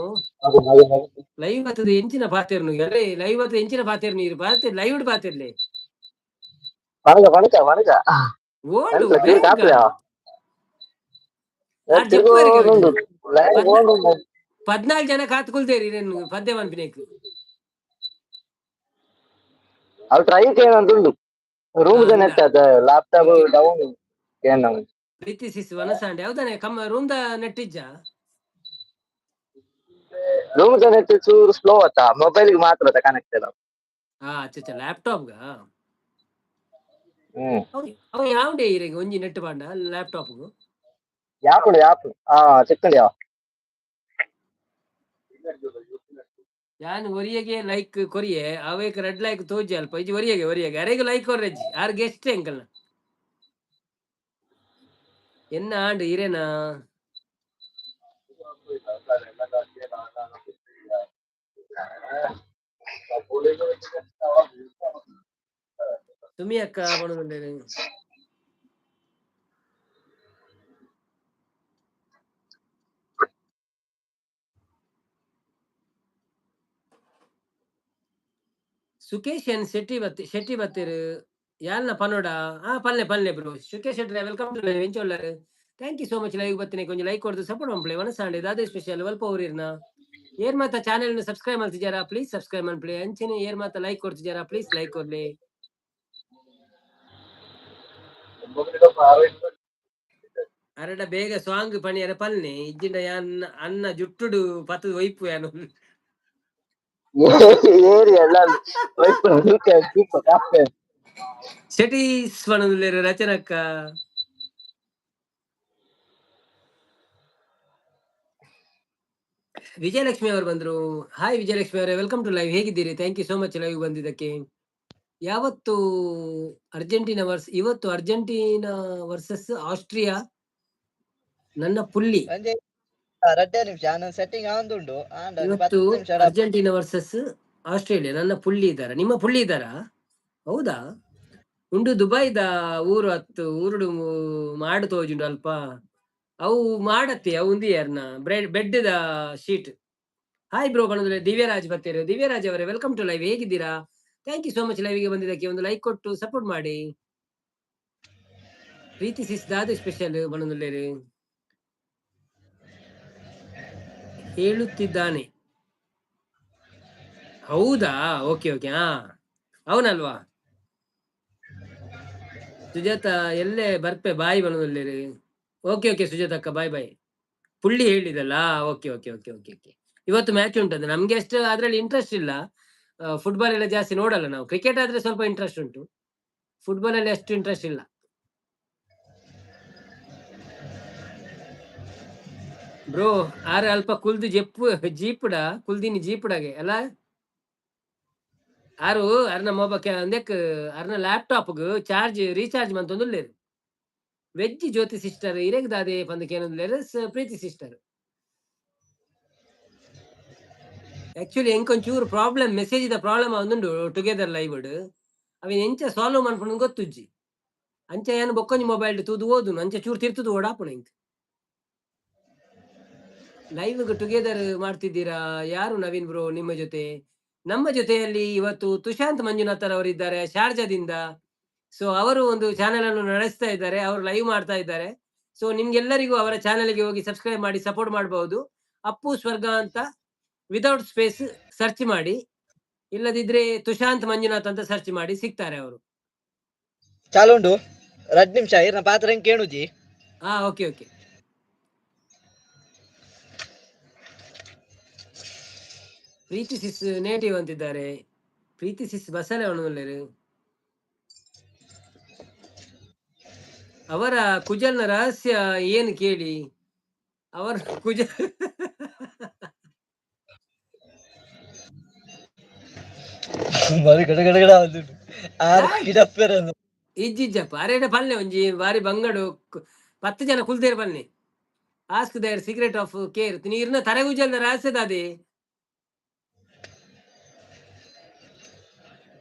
ಲೈವ್ ಬತ್ತದ ಎಂಚಿನ ಪಾತೆರುನು ಅರೆ ಲೈವ್ ಬತ್ತದ ಎಂಚಿನ ಪಾತೆರುನು ಇರು ಪಾತೆ ಲೈವ್ ಪಾತೆರ್ಲೆ. ವಣಗ ವಣಗ ವಣಗ ಓಡು ಬೇಗ. 14 ಜನ ಕಾತ್ಕೊಳ್ತೇರಿ నేను ಪದ್ಯ ಮನ್ಪಿನೇಕ್. ಅವು ಟ್ರೈ ಉಂಡು ರೂಮ್ ನೆಟ್ ಅದ ಲ್ಯಾಪ್ಟಾಪ್ ಡೌನ್ ಏನ. ಪ್ರೀತಿ ಸಿಸ್ ವನಸಾಂಡೆ ಹೌದಾನೆ ಕಮ್ಮ ರೂಮ್ the net ಇಜ್ಜಾ? ರೂಮ್ the net ಚೂರು ಸ್ಲೋ ಅತ್ತ ಮೊಬೈಲ್ ಮಾತ್ರ ಅತ್ತ ಕನೆಕ್ಟ್. ಹಾ ಅಚ್ಚ ಲ್ಯಾಪ್ಟಾಪ್ ಗಾ. ಅವು ಯಾವ್ಡೆ ಇರೆಗ್ ಒಂಜಿ ನೆಟ್ ಪಾಂಡ ಲ್ಯಾಪ್ಟಾಪ್ ಗು? ಯಾಪುಂಡು ಯಾಪು ಆ ಚಿಕ್ಕಂಡಿ ಯಾವ. ಯಾನ್ ಒರಿಯಗೆ ಲೈಕ್ ಕೊರಿಯೆ ಅವೇಕ್ ರೆಡ್ ಲೈಕ್ ತೋಜಿ ಅಲ್ಪ ಇಜ್ಜಿ ಒರಿಯಗೆ ಒರಿಯಗೆ ಅರೆಗ್ ಲೈಕ್ ಕೊರ್ರೆಜ್ಜಿ ಆರ್ ಗೆಸ್ಟ್ ಎಂಕಲ್ನ. ಎನ್ನ ಆಂಡ್ ಇರೇನಾ? ಸುಮಿ ಅಕ್ಕ ಪನೊಂದುಲ್ಲೆರ್. ಸುಕೇಶ್ ಎನ್ ಶೆಟ್ಟಿ ಬತ್ತಿ, ಶೆಟ್ಟಿ ಬತ್ತೆರ್. ಯಾಲ್ನ ಪನೋಡ? ಆ ಪಲ್ಲೆ ಪಲ್ಲೆ bro. Sukesh Shetty, welcome to live. ಎಂಚ ಉಲ್ಲರ್? Thank you so much live ಬತ್ತಿನ. ಒಂಜಿ ಲೈಕ್ ಕೊರ್ದು ಸಪೋರ್ಟ್ ಮನ್ಪುಲೆ. ವನಸಾಂಡ್, ದಾದೆ ಸ್ಪೆಷಲ್? ಒಲ್ಪ ಊರಿರ್ನ? ಏರ್ ಮಾತ ಚಾನೆಲ್ ಸಬ್ಸ್ಕ್ರೈಬ್ ಮಲ್ತಿಜಾರಾ, ಪ್ಲೀಸ್ ಸಬ್ಸ್ಕ್ರೈಬ್ ಮನ್ಪುಲೆ. ಅಂಚನೆ ಏರ್ ಮಾತ ಲೈಕ್ ಕೊರ್ತಿಜಾರಾ, ಪ್ಲೀಸ್ ಲೈಕ್ ಕೊರ್ಲೆ. ಅರಡ ಬೇಗ ಸಾಂಗ್ ಪಣಿಯರ ಪಲ್ನೆ, ಇಜ್ಜಿಂಡ ಯಾನ್ ಅನ್ನ ಜುಟ್ಟುಡು ಪತ್ತುದು ಒಯ್ಪು ಯಾನು. ಏರಿ ಎಲ್ಲ. ಶೆಟೀಸ್ ಪನೊಂದುಲ್ಲೆರ್ ರಚನಕ್ಕ. ವಿಜಯಲಕ್ಷ್ಮಿ ಅವರು ಬಂದ್ರು. ಹಾಯ್ ವಿಜಯಲಕ್ಷ್ಮಿ ಅವರೇ, welcome to live. ಹೇಗಿದ್ದೀರಿ? Thank you so much live ಬಂದಿದ್ದಕ್ಕೆ. ಯಾವತ್ತು ಅರ್ಜೆಂಟೀನಾ ವರ್ಸ್ ಇವತ್ತು ಅರ್ಜೆಂಟೀನಾ ವರ್ಸಸ್ ಆಸ್ಟ್ರಿಯಾ, ನನ್ನ ಪುಲ್ಲಿ. ಒಂಜಿ ರಡ್ಡೆ ನಿಮಿಷ, ನಾನು ಸೆಟ್ಟಿಂಗ್ ಆವೊಂದುಂಡು ಆಂಡ ಒಂಜಿ ಇವತ್ತು 10 ನಿಮಿಷ. ಅರ್ಜೆಂಟೀನಾ ವರ್ಸಸ್ ಆಸ್ಟ್ರೇಲಿಯಾ, ನನ್ನ ಪುಳ್ಳಿ ಇದ್ದಾರ? ನಿಮ್ಮ ಪುಳ್ಳಿ ಇದ್ದಾರಾ? ಹೌದಾ? ಉಂಡು ದುಬೈದ ಊರು ಅತ್ತು, ಊರುಡು ಮಾಡು ತೋಜುಂಡು ಅಲ್ಪ. ಅವು ಮಾಡತ್ತೆ, ಅವು ಉಂದಿ ಯಾರ್ನ ಬ್ರೆಡ್ ಬೆಡ್ದ ಶೀಟ್. ಹಾಯ್ ಬ್ರೋ ಪನೊಂದುಲ್ಲೆ ದಿವ್ಯರಾಜ್ ಬತ್ತೇರು. ದಿವ್ಯರಾಜ್ ಅವರೇ, welcome to live. ಹೇಗಿದ್ದೀರಾ? Thank you so much ಲೈವ್ಗೆ ಬಂದಿದ್ದಕ್ಕೆ. ಒಂದು ಲೈಕ್ ಕೊಟ್ಟು ಸಪೋರ್ಟ್ ಮಾಡಿ. ಪ್ರೀತಿ ಸಿಸ್, ದಾದ ಸ್ಪೆಷಲ್ ಪನೊಂದುಲ್ಲೆರ್. ಹೇಳುತ್ತಿದ್ದಾನೆ, ಹೌದಾ? ಓಕೆ ಓಕೆ, ಹಾ, ಅವನಲ್ವಾ? ಸುಜಾತ ಎಲ್ಲೇ ಬರ್ಪೆ, ಬಾಯ್ ಪನೊಂದುಲ್ಲೆರ್. ಓಕೆ ಓಕೆ ಸುಜಾತ ಅಕ್ಕ, ಬಾಯ್ ಬಾಯ್. ಪುಳ್ಳಿ ಹೇಳಿದಲ್ಲ, okay okay okay okay okay. ಇವತ್ತು ಮ್ಯಾಚ್ ಉಂಟಂತೆ. ನಮ್ಗೆ ಅಷ್ಟು ಅದ್ರಲ್ಲಿ ಇಂಟ್ರೆಸ್ಟ್ ಇಲ್ಲ. ಫುಟ್ಬಾಲ್ ಎಲ್ಲ ಜಾಸ್ತಿ ನೋಡಲ್ಲ ನಾವು. ಕ್ರಿಕೆಟ್ ಆದ್ರೆ ಸ್ವಲ್ಪ ಇಂಟ್ರೆಸ್ಟ್ ಉಂಟು, ಫುಟ್ಬಾಲ್ ಅಲ್ಲಿ ಅಷ್ಟು ಇಂಟ್ರೆಸ್ಟ್ ಇಲ್ಲ. ಬ್ರೋ, ಆರೆ ಅಲ್ಪ ಕುಲ್ದು ಜೆಪ್ಪು ಜೀಪುಡ ಕುಲ್ದಿನಿ ಜೀಪುಡಗೆ ಅಲ್ಲ. ಆರು ಅರ್ನ ಮೊಬೈಲ್ ಅಂದೆಕ್ ಅರ್ನ ಲ್ಯಾಪ್ಟಾಪ್ ಚಾರ್ಜ್ ರೀಚಾರ್ಜ್ ಮಂತೊಂದುಲ್ಲೆರ್. ವೆಜ್ ಜ್ಯೋತಿ ಸಿಸ್ಟರ್, ಇರೆಗ್ ದಾದೆ ಪಂದ್ ಕೇನೊಂದುಲ್ಲೆರ್ ಪ್ರೀತಿ ಸಿಸ್ಟರ್. ಆಕ್ಚುಲಿ ಎಂಕೊಂಚೂರು ಪ್ರಾಬ್ಲಮ್, ಮೆಸೇಜ್ the problem ಆವೊಂದುಂಡು ಟುಗೆದರ್ ಲೈವ್. ಅವೆನ್ ಎಂಚ ಸಾಲ್ವ್ ಮನ್ಪುನು ಗೊತ್ತುಜ್ಜಿ. ಅಂಚ ಯಾನ್ ಬೊಕ್ಕೊಂಜಿ ಮೊಬೈಲ್ ತೂದು ಓದುನು. ಅಂಚ ಚೂರು ತಿರ್ತುದು ಓಡಾಪುನು ಎಂಕ್. ಲೈವ್ ಟುಗೆದರ್ ಮಾಡ್ತಿದ್ದೀರಾ? ಯಾರು ನವೀನ್ ಬ್ರೋ ನಿಮ್ಮ ಜೊತೆ? ನಮ್ಮ ಜೊತೆಯಲ್ಲಿ ಇವತ್ತು ತುಶಾಂತ್ ಮಂಜುನಾಥರ್ ಅವರಿದ್ದಾರೆ ಶಾರ್ಜಾದಿಂದ. ಸೊ ಅವರು ಒಂದು ಚಾನೆಲ್ ಅನ್ನು ನಡೆಸ್ತಾ ಇದ್ದಾರೆ, ಅವರು ಲೈವ್ ಮಾಡ್ತಾ ಇದ್ದಾರೆ. ಸೊ ನಿಮ್ಗೆಲ್ಲರಿಗೂ ಅವರ ಚಾನೆಲ್ಗೆ ಹೋಗಿ ಸಬ್ಸ್ಕ್ರೈಬ್ ಮಾಡಿ ಸಪೋರ್ಟ್ ಮಾಡಬಹುದು. ಅಪ್ಪು ಸ್ವರ್ಗ ಅಂತ ವಿತೌಟ್ ಸ್ಪೇಸ್ ಸರ್ಚ್ ಮಾಡಿ, ಇಲ್ಲದಿದ್ರೆ ತುಶಾಂತ್ ಮಂಜುನಾಥ್ ಅಂತ ಸರ್ಚ್ ಮಾಡಿ, ಸಿಗ್ತಾರೆ ಅವರು. ಚಾಲು ಉಂಡು, ರಡ್ ನಿಮಿಷ ಇರ್ನ ಪಾತ್ರ ಹೆಂಗ್ ಕೇಳುಜಿ. ಹಾ, ಓಕೆ ಓಕೆ. ಪ್ರೀತಿ ಸಿಸ್ ನೇಟಿವ್ ಅಂತಿದ್ದಾರೆ. ಪ್ರೀತಿ ಸಿಸ್ ಬಸಲೆ ಅವನು. ಅವರ ಕುಜಲ್ನ ರಹಸ್ಯ ಏನು ಕೇಳಿ. ಅವರ ಕುಜ ಬಾರಿ ಗಡ ಗಡ ಗಡ ಆವೊಂದುಂಡು ಆರ್ ಕಿಡಪ್ಪೆರನ್ನು. ಇಜ್ಜಿಜ್ಜಪ್ಪ, ಅರೇಡ ಪಲ್ಲೆ ಒಂಜಿ ಬಾರಿ ಬಂಗಡು 10 ಜನ ಕುಲ್ದೇರ್ ಪಲ್ಲೆ. Ask their secret of care. ನೀರ್ನ ತರೆಗುಜಲ್ದ ರಹಸ್ಯದಾದೆ.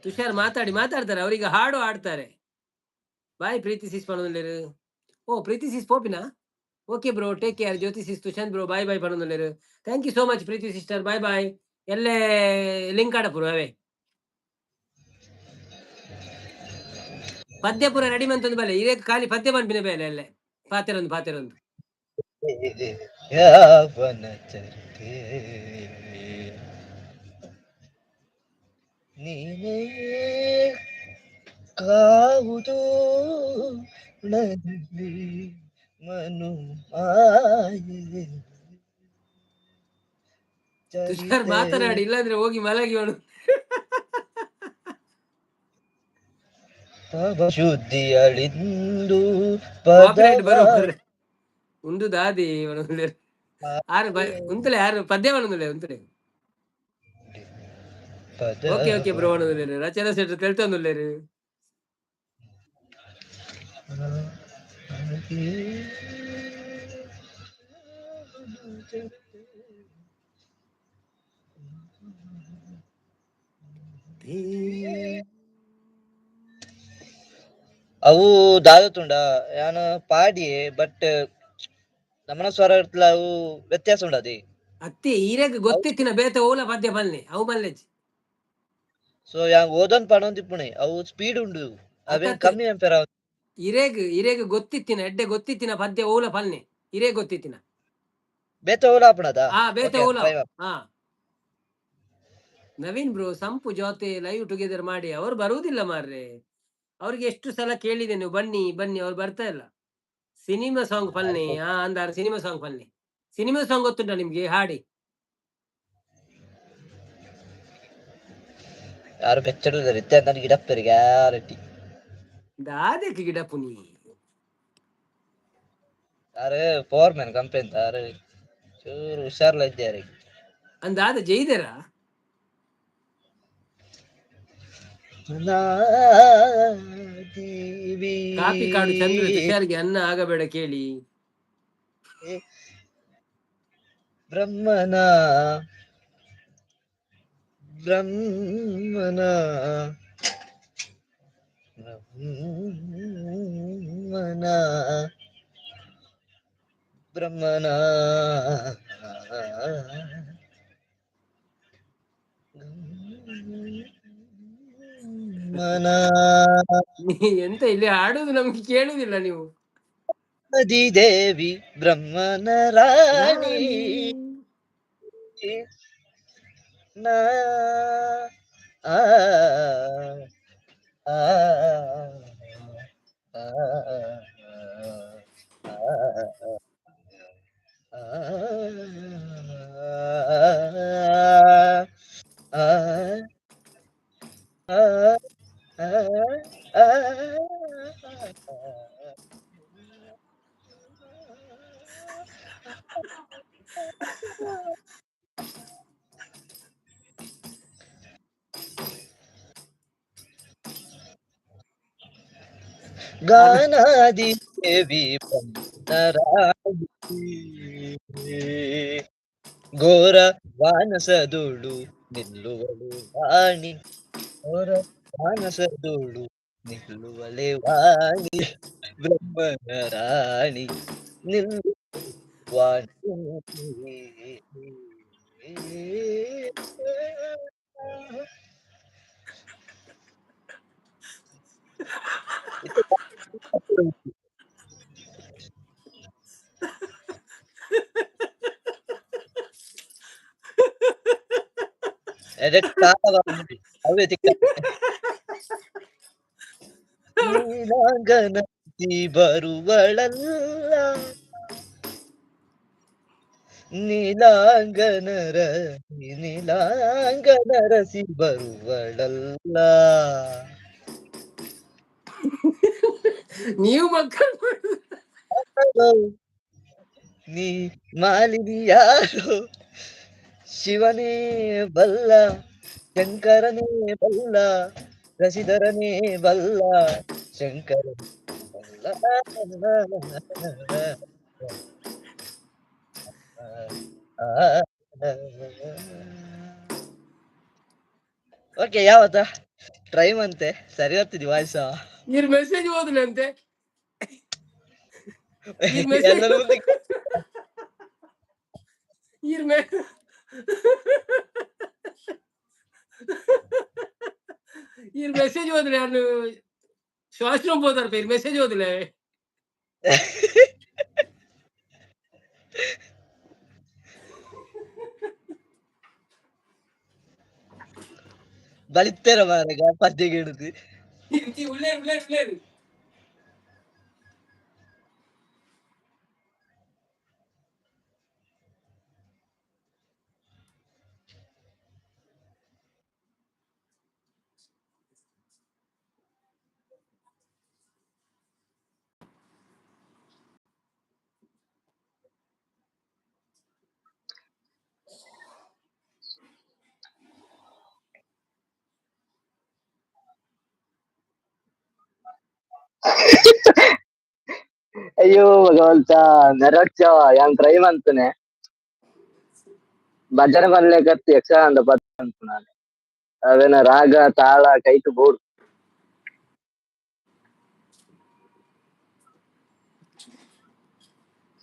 ತುಷಾರ್ ಮಾತಾಡಿ ಮಾತಾಡ್ತಾರೆ, ಅವರೀಗ ಹಾಡು ಹಾಡ್ತಾರೆ. ಬಾಯ್ ಪ್ರೀತಿ ಸಿಸ್ ಪನೊಂದುಲ್ಲೆರ್. ಓ ಪ್ರೀತಿ ಸಿಸ್ ಪೋಪಿನಾ? Okay bro, take care. Jyothi sis, Tushanth bro, bye bye ಪನೊಂದುಲ್ಲೆರ್. Thank you so much Preethi sister, bye bye. ಎಲ್ಲೇ ಲಿಂಕ್ ಆಡಪುರು ಅವೇ. ಪದ್ಯ ಪೂರ ರೆಡಿ ಮಂತೊಂದು ಬಲೆ, ಇದೇ ಖಾಲಿ ಪದ್ಯ ಪನ್ಪಿನ ಬೇಲೆ ಅಲ್ಲೇ ಪಾತೆರೊಂದು ಪಾತೆರೊಂದು. ಯಾವನ ಚರಿತೆ ನೀನೇ ಕಾವುದು ನನ್ನಲ್ಲಿ ಮನು ಮಾಯೆ. ತುಷಾರ್ ಮಾತನಾಡಿ, ಇಲ್ಲಾಂದ್ರೆ ಹೋಗಿ ಮಲಗಿ ಅವನು. ತವ ಶುದ್ಧಿಯಳಿಂದು ಕಾಪಿರೈಟ್ ಬರೋ ಪದವ ಉಂದು ದಾದಿ ಪನೊಂದುಲ್ಲೆರ್. ಆರು ಉಂತಲೆ, ಯಾರು ಪದ್ಯ ಪನೊಂದುಲ್ಲೆ ಉಂತಲೆ. ಓಕೆ ಓಕೆ ಬ್ರೋ ಪನೊಂದುಲ್ಲೆರ್. ರಚನಾ ಶೆಟ್ರು ತೆಲ್ತೊಂದುಲ್ಲೆರ್. ಅವು ದಾದತುಂಡ ಯಾನ್ ಪಾಡಿಯೆ ಬಟ್ ನಮನ ಸ್ವರ ಇರ್ತಲ ಅವು ವ್ಯತ್ಯಾಸ ಉಂಡದಿ. ಅತ್ತೆ ಈರೆಗ್ ಗೊತ್ತಿತ್ತಿನ ಬೇತೆ ಓಲ ಪದ್ಯ ಪಲ್ನೆ ಅವು ಮಲ್ಲೆಜ್. ಸೊ ಯಾನ್ ಓದನ್ ಪಣೊಂದಿಪ್ಪುಣೆ ಅವು ಸ್ಪೀಡ್ ಉಂಡು ಅವೇನ್ ಅತ್ತತ್ತೆ. ಕಮ್ಮಿ ಅಂಪೆರ. ಇರೆಗ್ ಇರೆಗ್ ಗೊತ್ತಿತ್ತಿನ ಎಡ್ಡೆ ಗೊತ್ತಿತ್ತಿನ ಪದ್ಯ ಓಲ ಪಲ್ನೆ ಇರೆಗ್ ಗೊತ್ತಿತ್ತಿನ. ಬೇತೆ ಓಲ ಆಪುಣದ. ಆ ಬೇತೆ ಓಕೆ ಓಲ. ಟ್ರೈ. ಹಾ ನವೀನ್ ಬ್ರೋ ಸಂಪು ಜೊತೆ ಲೈವ್ ಟುಗೆದರ್ ಮಾಡಿ. ಅವರು ಬರುವುದಿಲ್ಲ ಮಾರ್ರೆ. ಅವ್ರಿಗೆ ಎಷ್ಟು ಸಲ ಕೇಳಿದೆ ನೀವು ಬನ್ನಿ ಬನ್ನಿ, ಅವ್ರು ಬರ್ತಾ ಇಲ್ಲ. ಸಿನಿಮಾ ಸಾಂಗ್ ಪಲ್ನೆ. ಹಾ ಅಂದಾರೆ ಸಿನಿಮಾ ಸಾಂಗ್ ಪಲ್ನೆ. ಸಿನಿಮಾ ಸಾಂಗ್ ಗೊತ್ತುಂಟಾ ನಿಮ್ಗೆ? ಹಾಡಿ. ಯಾರು ಬೆಚ್ಚಡುದಾರೆ ಇತ್ತೆ ನನಗೆ ಗಿಡಪ್ಪರಿ ಗ್ಯಾರಂಟಿ. ದಾದಕ್ಕೆ ಗಿಡ ಪುನಿ. ಯಾರು ಪವರ್ ಮ್ಯಾನ್ ಕಂಪನಿ ಯಾರು ಚೂರು ಹುಷಾರ್ಲ ಇದ್ದಾರೆ. ಅಂದಾದ ಜೈದರ. ಕಾಪಿ ಕಾಡು ಚಂದ್ರ ತುಷಾರ್ಗೆ ಅನ್ನ ಆಗಬೇಡ ಕೇಳಿ. ಬ್ರಹ್ಮನ ಬ್ರಹ್ಮನ ಬ್ರಹ್ಮನ ಬ್ರಹ್ಮನ ಬ್ರಹ್ಮನ ಎಂತ ಇಲ್ಲಿ ಹಾಡುದು ನಮ್ಗೆ ಕೇಳುದಿಲ್ಲ ನೀವು. ದೇವಿ ಬ್ರಹ್ಮನ ರಾಣಿ ನಾ ಆ ಆ ಆ ಆ ಆ ಗಾನಾದಿ ದೇವಿ ಬ್ರಹ್ಮನ ಘೋರ ವಾನಸದುಳು ನಿಲ್ಲುವಳು ವಾಣಿ. ಘೋರ ವಾನಸದುಳು ನಿಲ್ಲುವಳೆ ವಾಣಿ. ಬ್ರಹ್ಮನ ರಾಣಿ ನಿಲ್ಲು ವಾಣಿ. ಅವೇ ತಿಕ್ಕ ನೀಲಾಂಗನತಿ ಬರುವಳಲ್ಲ ನೀಲಾಂಗನರ ನೀಲಾಂಗನರಸಿ ಬರುವಳಲ್ಲ. ನೀವು ಮಕ್ಕಳು ನೀ ಮಾಲಿನಿ ಯಾರು ಶಿವನೇ ಬಲ್ಲ ಶಂಕರನೇ ಬಲ್ಲ ರಸಿಧರನೇ ಬಲ್ಲ ಶಂಕರ ಬಲ್ಲ. ಓಕೆ ಯಾವತ್ತ ಟ್ರೈ ಅಂತೆ ಸರಿ ಬರ್ತಿದ್ವಿ ವಾಯ್ಸ. ನೀರ್ ಮೆಸೇಜ್ ಓದ್ಲಂತೆ. ಈ message- ಎಲ್ಲರ ಮುಂದೆ ಈರ್ ಮೆ ಈರ್ ಮೆಸೇಜ್ ಓದ್ಲೆ ನಾನು ಶ್ವಾಸ ಹೋದಾರಪ್ಪ. ಈರ್ ಮೆಸೇಜ್ ಓದ್ಲೆ. ಬಲಿತ್ತೇರ ಮಾರಾಗ ಪದ್ಯಗೆ ಹಿಡಿದು. ಉಳ್ಳೇರು ಉಳ್ಳೇರು ಉಳ್ಳೇರು. ಅಯ್ಯೋ ಭಗವಂತ, ನೆರಚ ಯಾನ್ ಟ್ರೈ ಮಂತನೆ. ಭಜನೆ ಪನ್ಲೆಕತ್ತ್ ಯಕ್ಷಗಾನದ ಪದ ಪನ್ಪುನಾನೆ ಅವೆನ ರಾಗ ತಾಳ ಕೈಟ್ ಬೋಡು.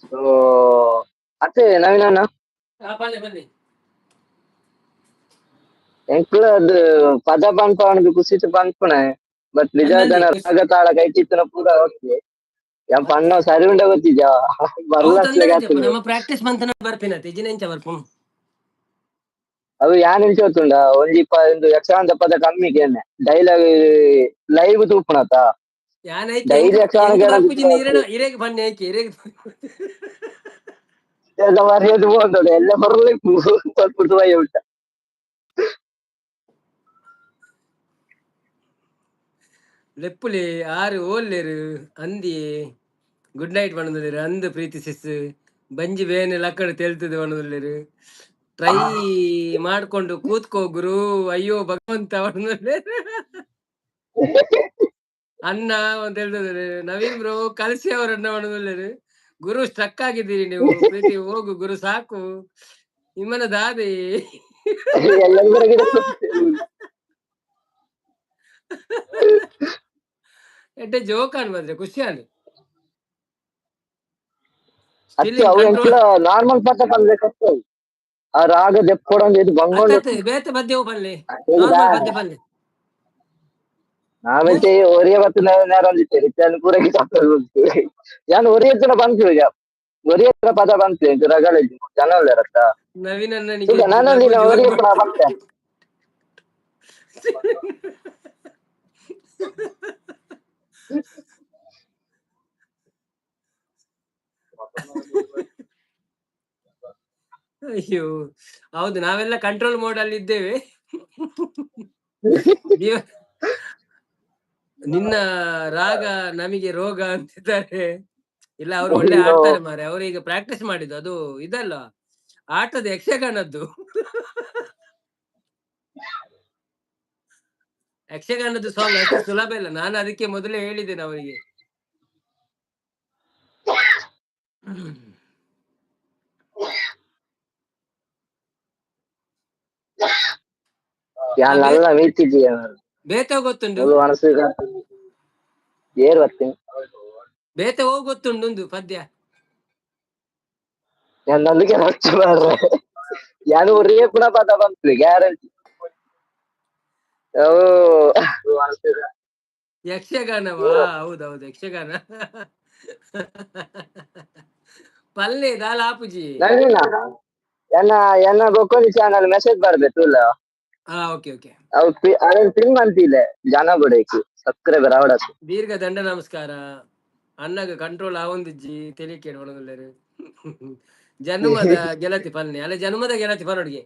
ಸೊ ಅತ್ತೆ ನವೀನಣ್ಣ. ಹಾ, ಬನ್ನಿ ಬನ್ನಿ. ಎಂಕ್ಲ ಅದು ಪದ ಪನ್ಪವನದು ಖುಷಿಟ್ ಪನ್ಪುಣೆ, ಬಟ್ ನಿಜ ರಾಗ ತಾಳ ಕೈಟಿತ್ತಿನ ಪೂರ ಓಕೆ. ಯಾನ್ ಪಣ್ಣ ಸರಿ ಉಂಡ ಗೊತ್ತಿದ್ಯಾ ಅವು ಬರ್ಲ. ತೊಂದರೆ ಇಜ್ಜಪ್ಪ, ನಮ್ಮ ಪ್ರಾಕ್ಟೀಸ್ ಮಂತನ ಬರ್ಪಿನ ಇಜಿನೆಂಚ ಬರ್ಪುನು. ಅವು ಯಾನ್ ಎಂಚ ಗೊತ್ತುಂಡ, ಒಂಜಿ ಒಂದು ಯಕ್ಷಗಾನದ ಪದ ಕಮ್ಮಿ ಕೇನೆ ಡೈಲಾಗ್ ಲೈವ್ ತೂಪುಣತ. ಯಾನ್ ಐತೆ ಡೈಲಿ ಯಕ್ಷಗಾನ ಬರ್ಪುಜಿ ನೀರಣ ಇರೆಗ್ ಬನ್ನಿ ಐಕೆ ಇರೆಗ್. ಎಲ್ಲ ಮರ್ಯಾದೆ ಹೋದೋಡು ಎಲ್ಲ ಬರ್ಲಿಕ್ಕೆ ಪನ್ಪುದು ಉಂಟ. ಲೆಪ್ಪುಲೆ ಆರು ಓಲ್ಲೇರು ಅಂದಿ ಗುಡ್ ನೈಟ್ ಪಣೊಂದುಲ್ಲೆರ್ ಅಂದ್ ಪ್ರೀತಿ ಸಿಸ್ ಬಂಜಿ ಬೇನೆ ಲಕ್ಕಡ್ ತೆಲ್ತುದು ಪಣೊಂದುಲ್ಲೆರ್. ಟ್ರೈ ಮಾಡ್ಕೊಂಡು ಕೂತ್ಕೋ ಗುರು, ಅಯ್ಯೋ ಭಗವಂತ ಪಣೊಂದುಲ್ಲೆರ್. ಅಣ್ಣ ಅಂತ ಹೇಳ್ತಿದ್ದಾರೆ. ನವೀನ್ ಬ್ರೋ ಕಲ್ಸಿ ಅವರನ್ನ ಪಣೊಂದುಲ್ಲೆರ್. ಗುರು ಸ್ಟ್ರಕ್ ಆಗಿದ್ದೀರಿ ನೀವು, ಪ್ರೀತಿ ಹೋಗು ಗುರು ಸಾಕು ನಿಮ್ಮನ ದಾದಿ. ಎಲ್ಲರಿಗೂ ಎಡ್ಡೆ ಜೋಕ್ ಅನ್ ಬಂದ್ರೆ ಖುಷಿ ಅನ್. ಅತ್ತೆ ಅವು ಎಂಕ್ಲ ನಾರ್ಮಲ್ ಪದ ಪನ್ಲೆಕತ್ತು ಆ ರಾಗ ದೆಪ್ಪೊಡಂದು ಇದು ಬಂಗೊಂಡು. ಬೇತೆ ಪದ್ಯ ಪನ್ಲೆ, ನಾರ್ಮಲ್ ಪದ್ಯ ಪನ್ಲೆ. ನಾವೆಂಚೆ ಒರಿಯ ಬತ್ತು ನೇರೊಂದಿತ್ತೇವೆ ಇತ್ತೆ ಪೂರ ಯಾನ್ ಒರಿಯತ್ತಿನ ಪನ್ಪುಜ, ಒರಿಯತ್ತಿನ ಪದ ಪನ್ಪೆ ರಗಳೆ ಜನ ಉಲ್ಲೆರತ್ತ. ನವೀನ್ ಅಣ್ಣನಿಗೆ ಈಗ ನಾನೊಂದಿನ ಒರಿಯತ್ತಿನ ಪನ್ಪೆ. ಅಯ್ಯೋ ಹೌದು, ನಾವೆಲ್ಲ ಕಂಟ್ರೋಲ್ ಮೋಡ್ ಅಲ್ಲಿ ಇದ್ದೇವೆ. ನಿನ್ನ ರಾಗ ನಮಗೆ ರೋಗ ಅಂತಿದ್ದಾರೆ. ಇಲ್ಲ, ಅವ್ರು ಒಳ್ಳೆ ಆಡ್ತಾರೆ ಮಾರೆ. ಅವರು ಈಗ ಪ್ರಾಕ್ಟೀಸ್ ಮಾಡಿದ್ದು ಅದು ಇದಲ್ಲ, ಆಟದ ಯಕ್ಷಗಾನದ್ದು. ಯಕ್ಷಗಾನದ ಸಾಂಗ್ ಅಷ್ಟು ಸುಲಭ ಇಲ್ಲ. ನಾನು ಅದಕ್ಕೆ ಮೊದಲೇ ಹೇಳಿದ್ದೇನೆ ಅವರಿಗೆ. ಯಾನ್ ನಲ್ಲ ಮೀತಿದ್ದೀಯ. ಬೇತೆ ಗೊತ್ತುಂಟು. ಮನಸ್ಸು ಏರ್ ಬತ್ತೀನಿ. ಬೇತೆ ಹೋಗ್ ಗೊತ್ತುಂಟು ಒಂದು ಪದ್ಯ. ಯಾನ್ ನಂದುಕೆ ಬಚ್ಚು ಮಾರ್ರೆ, ಯಾನ್ ಒರಿಯೇ ಪುನ ಪದ ಪನ್ಪೆ ಗ್ಯಾರಂಟಿ ಅವು. ಯಕ್ಷಗಾನವಾ? ಹೌದೌದು, ಯಕ್ಷಗಾನ ಪಲ್ಲೆ ದಾಲ ಆಪುಜಿ. ನವೀನ, ಎನ್ನ ಎನ್ನ ಬೊಕ್ಕೊಂಜಿ ಚಾನಲ್ ಮೆಸೇಜ್ ಬರ್ಬೇಕು ಇಲ್ಲ. ಹಾ, ಓಕೆ ಓಕೆ. ಅವು ಅವೆನ್ ಪಿನ್ ಮಂತಿಲ್ಲ ಜನ ಬಡೇಕಿ ಸಬ್ಸ್ಕ್ರೈಬರ್ ಅವಡತ್ತು. ದೀರ್ಘ ದಂಡ ನಮಸ್ಕಾರ. ಅಣ್ಣಗ ಕಂಟ್ರೋಲ್ ಆವೊಂದಿಜ್ಜಿ ತೆಲಿಕೇಡ್ ಪಣೊಂದುಲ್ಲೆರ್. ಜನ್ಮದ ಗೆಳತಿ ಪನ್ನೆ ಅಲ್ಲ, ಜನ್ಮದ ಗೆಳತಿ ಪನೊಡ್ಗೆ.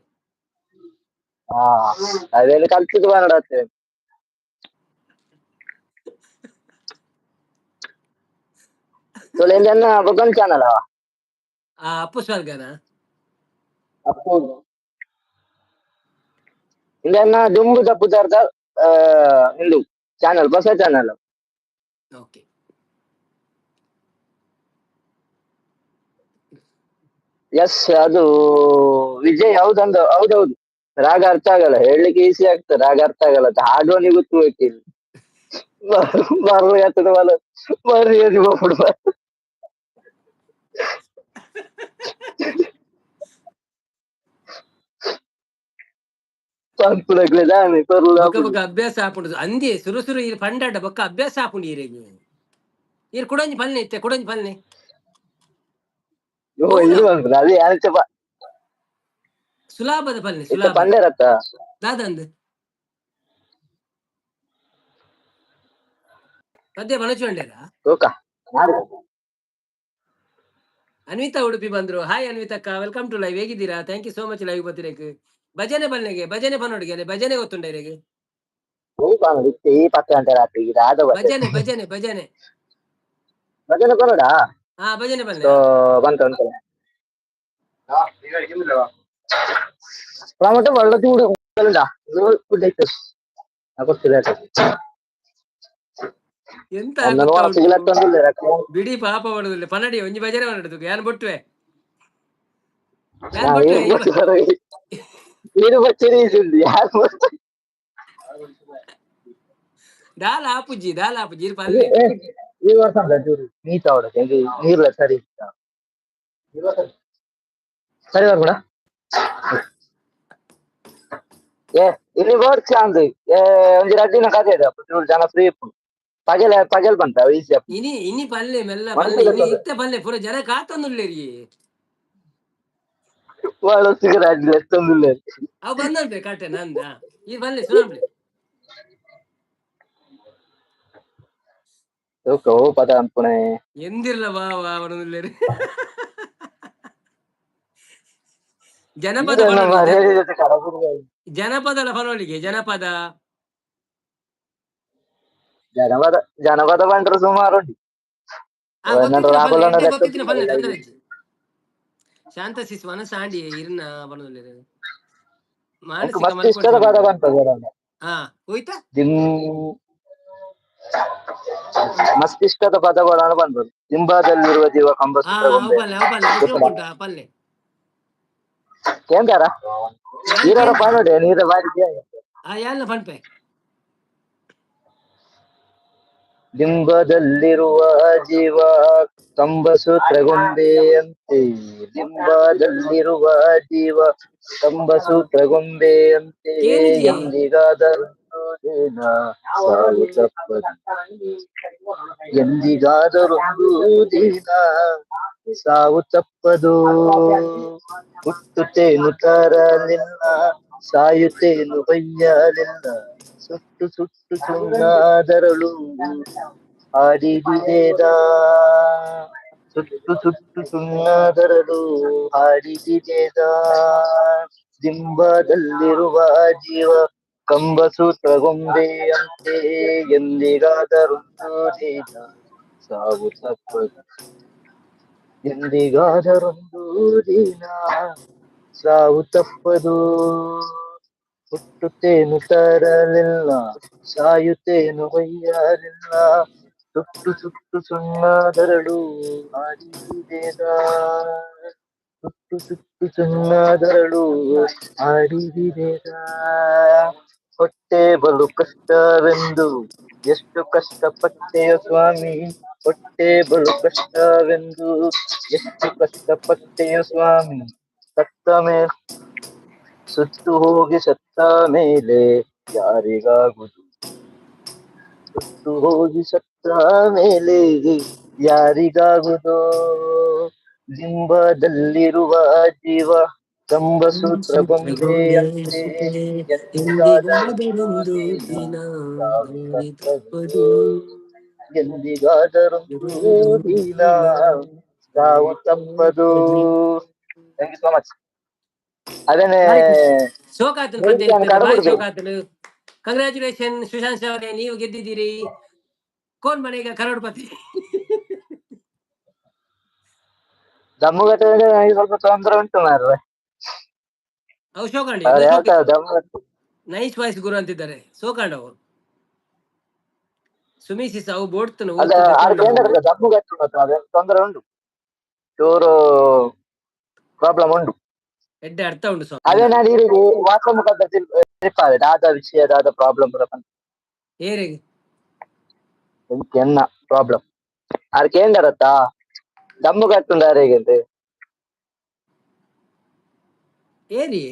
ಹಾ, ಅವೇನು ಕಲ್ತದ್ದು ಪನೊಡತ್ತೆ. ತುಳಿಂದ ಬೊಕ್ಕೊಂಜಿ ಚಾನಲ್. ಆ ಅಪ್ಪು ಸ್ವರ್ಗನ. ಅಪ್ಪು ಇಂದೆನ್ನ ದುಂಬುದ ಪುದರ್ದ ಇಂದು ಚಾನಲ್, ಹೊಸ ಚಾನಲ್. ಓಕೆ. ಎಸ್, ಅದು ವಿಜಯ್ ಹೌದಂದು, ಹೌದೌದು. ರಾಗ ಅರ್ಥ ಆಗಲ್ಲ, ಹೇಳಲಿಕ್ಕೆ ಈಸಿ ಆಗ್ತದೆ, ರಾಗ ಅರ್ಥ ಆಗಲ್ಲ ಅಂತ ಹಾಡುವನಿಗೆ ಗೊತ್ತು ಬೇಕಿಲ್ಲ. ಮರ್ಯಾತದ ಮರ್ಯಾದೆ ಹೋಗ್ಬಿಡುವ. ಪನ್ಪುನಕ್ಲೆ ದಾನೆ ಕೊರ್ಲು. ಬೊಕ ಬೊಕ ಅಭ್ಯಾಸ ಆಪುಂಡು ಅಂದೇ. ಸುರು ಸುರು ಈರ್ ಪಂಡಾಡ ಬೊಕ್ಕ ಅಭ್ಯಾಸ ಆಪುಂಡು ಈರೆಗ್. ಈರ್ ಕುಡೊಂಜಿ ಪಲ್ನೆ ಇತ್ತೆ, ಕುಡೊಂಜಿ ಪಲ್ನೆ. ಓ, ಇದು ಪನ್ಪುನ ಅದು ಯಾರಚ್ಚ. ಸುಲಾಭದ ಪಲ್ನೆ. ಇತ್ತೆ ಸುಲಾಭ ಪಂಡೆರತ್ತ. ದಾದಂದ್ ಪದ್ಯ ಪಣಚುಂಡೇರಾ? ತೂಕ. ಅನ್ವಿತಾ ಉಡುಪಿ ಬಂದ್ರು. ಹಾಯ್ ಅನ್ವಿತಕ್ಕ, welcome to live. ಹೇಗಿದ್ದೀರಾ? Thank you so much live ಬತ್ತಿರೇಕ್. ಭಜನೆ ಬಲ್ನೆಗೆ, ಭಜನೆ ಪನೊಡ್ಗೆ. ಭಜನೆ ಗೊತ್ತುಂಡ ಇರೆಗ್? ಈ 10 ಗಂಟೆ ರಾತ್ರಿ ರಾಧ. ಭಜನೆ ಭಜನೆ ಭಜನೆ. ಭಜನೆ ಬರೋಡಾ? ಹಾ, ಭಜನೆ ಬಲ್ಲೆ. ಸೊ ಬಂತು ಅಂತ ಟೊಮೆಟೊ ಒಳ್ಳೆ ಚೂಡು ಫುಡ್ ಕೊಡ್ತಿಲ್ಲ. ಎಂತ ಒಂದೊಂದು ಆಗ್ತಾ ವಾರ ಉಂಟು? ಸಿಗ್ಲತ್ತೊಂದಿಲ್ಲ. ಬಿಡಿ ಪಾಪ ಮಾಡುದಿಲ್ಲ. ಪನಡಿ ಒಂಜಿ ಭಜನೆ ಮಾಡುದು ಯಾನ್ ಬೊಟ್ಟುವೆ. ಯಾನ್ ಬೊಟ್ಟೆ ನೀರು ಬಚ್ಚರಿ ಯಾರು? ದಾಲ ಆಪುಜಿ, ದಾಲ ಆಪುಜಿ, ಇರ್ ಪಲ್ಲೆ. ಈ ವರ್ಷ ನೀತ ನೀರ್ಲ ಸರಿ ಸರಿ ಬರ್ಬೇಡ. ಏ ಇಲ್ಲಿ ವರ್ಕ್ ಅಂದ್ ಏ ಒಂಜಿ ರಡ್ಡ್ ದಿನ ಕತೆ ಇದೆ, ಜನ ಫ್ರೀ ಇಪ್ಪುಂಡು. ಪಗೆಲ್ ಪಗೆಲ್ ಬಂತ ಈಸಿ. ಇನಿ ಇನಿ ಪಲ್ಲೆ ಮೆಲ್ಲ ಪಲ್ಲೆ ಇನಿ ಇತ್ತೆ ಪಲ್ಲೆ ಪೂರ ಜನ ಕಾತೊಂದುಲ್ಲೆರಿ. ಸಿಗರಾಜಿಲ್ಲ ಎತ್ತೊಂದುಲ್ಲೆರ್. ಅವು ಬಂದಲ್ಪೆ ಕಟ್ಟೆ ನಂದ ಈ ಪಲ್ಲೆ ಸುನಾಂಬ್ಲೆ. ಓಕೆ, ಓ ಪದ ಅನ್ಪುಣೆ. ಎಂದಿರ್ಲ ವಾ ವಾ ಪನೊಂದುಲ್ಲೆರ್. ಜನಪದ ಪನೊಲಿ, ಜನಪದ ಪನೊಲಿಗೆ ಜನಪದ. ಜನಪದ ಜನಪದ ಪಂಡ್ರೆ ಸುಮಾರು ಉಂಟು. ಆ ಗೊತ್ತಿತ್ತಿನ ಪಲ್ಲೆ, ತೊಂದರೆ ಇಜ್ಜಿ. ಶಾಂತ ಸಿಸ್ ಮನಸಾಂಡಿ ಇರ್ನ ಪನೊಂದುಲ್ಲೆರ್. ಮಾನಸಿಕ ಮಸ್ತ್ ಇಷ್ಟದ ಪದ ಪನ್ಪ. ಹಾ ಹೋಯ್ತಾ. ಮಸ್ತ್ ಇಷ್ಟದ ಪದಗಳನ್ನು ಬಂದದ್ದು ದಿಂಬಾದಲ್ಲಿರುವ ಜೀವ ಕಂಬ ಹಾ ಅವು ಪಲ್ಲೆ, ಅವು ಪಲ್ಲೆ, ಅವು ಶೋಕ್ ಉಂಟು ಆ ಪಲ್ಲೆ. ಕೇಂದ್ರ ನೀರ ಪಾನೋಡೆ ನೀರ ಬಾರಿ. ಆ ಯಾಲ್ನ ಪನ್ಪೆ. ದಿಂಬದಲ್ಲಿರುವ ಜೀವ ಕಂಬಸೂತ್ರಗೊಂಬೆಯಂತೆ, ದಿಂಬದಲ್ಲಿರುವ ಜೀವ ಕಂಬಸೂತ್ರಗೊಂಬೆಯಂತೆ, ಎಂದಿಗಾದರೊಂದು ದಿನ ಸಾವು ತಪ್ಪದು, ಎಂದಿಗಾದರೊಂದು ದಿನ ಸಾವು ತಪ್ಪದು. ಹುಟ್ಟುತ್ತೇನು ತರಲಿಲ್ಲ, ಸಾಯುತ್ತೇನು ಬಯ್ಯಲಿಲ್ಲ, ಸುಟ್ಟು ಸುಟ್ಟು ಸುಣ್ಣಾದರಳು ಹಾಡಿದಿದೇದ, ಸುಟ್ಟು ಸುಟ್ಟು ಸುಣ್ಣಾದರಳು ಹಾಡಿದಿದೇದ. ದಿಂಬದಲ್ಲಿರುವ ಜೀವ ಕಂಬಸೂತ್ರಗೊಂಬೆಯಂತೆ, ಎಂದಿಗಾದರೊಂದು ದಿನ ಸಾವು ತಪ್ಪದು, ಎಂದಿಗಾದರೊಂದು ದಿನ ಸಾವು ತಪ್ಪದು. ಹುಟ್ಟುತ್ತೇನು ತರಲಿಲ್ಲ, ಸಾಯುತ್ತೇನು ಒಯ್ಯಲಿಲ್ಲ, ಸುಟ್ಟು ಸುಟ್ಟು ಸುಣ್ಣಾದರಳು ಹಾಡಿದಿದೇದ, ಸುಟ್ಟು ಸುಟ್ಟು ಸುಣ್ಣಾದರಳು ಹಾಡಿದಿದೇದ. ಹೊಟ್ಟೆ ಬಲು ಕಷ್ಟವೆಂದು ಎಷ್ಟು ಕಷ್ಟಪಟ್ಟೆಯ ಸ್ವಾಮಿ, ಹೊಟ್ಟೆ ಬಲು ಕಷ್ಟವೆಂದು ಎಷ್ಟು ಕಷ್ಟಪಟ್ಟೆಯ ಸ್ವಾಮಿ, ಸತ್ತ ಮೇಲೆ ಸುಟ್ಟು ಹೋಗಿ ಸತ್ತ ಮೇಲೆ ಯಾರಿಗಾಗುದು, ಸುಟ್ಟು ಹೋಗಿ ಸತ್ತ ಮೇಲೆ ಯಾರಿಗಾಗುದು. ದಿಂಬದಲ್ಲಿರುವ ಜೀವ ಕಂಬಸೂತ್ರ ಗೊಂಬೆಯಂತೆ, ಎಂದಿಗಾದರೊಂದು ದಿನ ತಪ್ಪದು, ಎಂದಿಗಾದರೊಂದು ದಿನ ಸಾವು ತಪ್ಪದು. Thank you so much. ಅದನ್ನೇ ಶೋಕಾತನು ಪದ್ಯ ಇರ್ತದೆ, ಬಾರಿ ಶೋಕಾತನು. ಕಂಗ್ರಾಚುಲೇಷನ್ ಸುಶಾಂತ್ ಅವರೇ, ನೀವು ಗೆದ್ದಿದ್ದೀರಿ. ಕೋನ್ ಮನೆಗ ಕರೋಡ್ಪತಿ. ದಮ್ಮುಗಟ್ಟೆ ನನಗೆ ಸ್ವಲ್ಪ ತೊಂದರೆ ಉಂಟು ಮಾರ್ರೆ. ಅವು ಶೋಕಾಂಡಿ. ಅವ್ರು ಹೇಳ್ತಾರೆ ದಮ್ಮುಗಟ್ಟೆ. ನೈಸ್ ವಾಯ್ಸ್ ಗುರು ಅಂತಿದ್ದಾರೆ, ಸೋಕಾಂಡ್ ಅವು. ಸುಮಿಸಿಸ್ ಅವು ಬೋಡ್ತನು. ಅಲ್ಲ, ಆರು ಕೇಂದ್ರ ದಮ್ಮುಗಟ್ಟು ಉಂಟು, ಅದೇ ತೊಂದರೆ ಉಂಟು, ಚೂರು ಪ್ರಾಬ್ಲಮ್ ಉಂಟು. ಎಡ್ಡೆ ಅರ್ಥ ಉಂಟು ಸ್ವಾಮಿ. ಅದೇ ನಾನು ಈ ವಾಟ್ಸಪ್ ಮುಖಾಂತರ ತಿಳ್ಪಾವೆ ದಾದ ವಿಷಯ, ದಾದ ಪ್ರಾಬ್ಲಮ್. ಏರಿಗೆ? ಎನ್ನ ಪ್ರಾಬ್ಲಮ್ ಆರ್ ಕೇಂದ್ರತ್ತ ದಮ್ಮು ಕಟ್ಟುಂಡು ಅರೆಗೆ. ಏರಿ?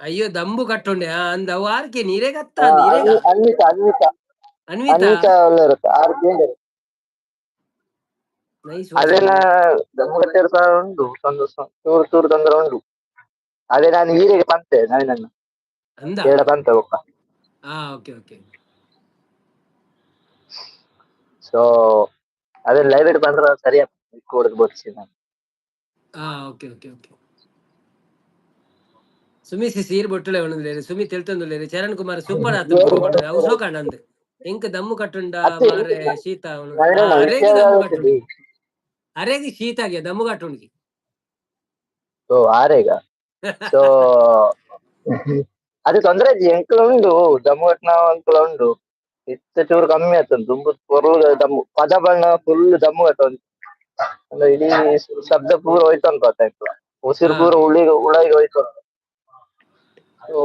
ಅಯ್ಯೋ, ದಂಬು ಕಟ್ಟುಂಡೆ ಅಂದ ಅವು ಆರ್ಕೆ ನೀರೇ ಕತ್ತ ನೀರೇ. ಅನ್ವಿತಾ, ಅನ್ವಿತಾ. ಅನ್ವಿತಾ. ಅನ್ವಿತಾ ಇರುತ್ತೆ, ಆರ್ ಕೇಂದ್ರ. ನೈಸ್. ಅದೇನ ದಮ್ಮು ಕಟ್ಟಿರ ಸಹ ಉಂಟು, ಚೂರು ಚೂರು ತೊಂದರೆ ಉಂಟು. ಅದೇ ನಾನು ಹೀರೆಗೆ ಪಂತೆ ನವೀನನ್ನ ಅಂದ ಕೇಳ ಪಂತೆ ಬೊಕ್ಕ. ಹಾ, okay okay. So ಅದೇ ಲೈವ್ it ಬಂದ್ರೆ ಸರಿಯಾ ಕೊಡದು ಬೋಡ್ಸಿ ನಾನು. ಹಾ, okay okay okay. Sumi C ಸೀರ್ ಬೊಟ್ಟುಲೆ ಉಂಡುಲೇರು, ಸುಮಿ ತೆಲ್ತೊಂದುಲ್ಲೇರು. ಚರಣ್ ಕುಮಾರ್ ಸೂಪರ್ ಆತು ಅವು ಸೋಕಾಂಡ ಅಂದ್. ಎಂಕ್ ದಮ್ಮು ಕಟ್ಟುಂಡ ಮಾರೆ ಶೀತ ಅವನು. ಅರೇಗಿ ದಮ್ಮು ಕಟ್ಟುಂಡು, ಅರೇಗಿ ಶೀತ ಆಗಿ ದಮ್ಮು ಕಟ್ಟುಂಡ್ಗಿ. ಸೊ ಆರೇಗ ಸೊ ಅದು ತೊಂದರೆ ಇಜ್ಜಿ, ಎಂಕ್ಲ ಉಂಡು ದಮ್ಮು ಕಟ್ಟುನ ಅಂಕುಲ ಉಂಡು. ಇತ್ತೆ ಚೂರು ಕಮ್ಮಿ ಆಯ್ತು. ದುಂಬು ಪೊರ್ಲು ದಮ್ಮು, ಪದ ಬಣ್ಣ ಫುಲ್ ದಮ್ಮು ಕಟ್ಟೊಂದು. ಅಂದ್ರೆ ಇಡೀ ಶಬ್ದ ಪೂರ ಹೋಯ್ತು ಅನ್ಕೋತ, ಉಸಿರು ಪೂರ ಉಳಿಗೆ ಉಳಾಗಿ ಹೋಯ್ತು. ಸೊ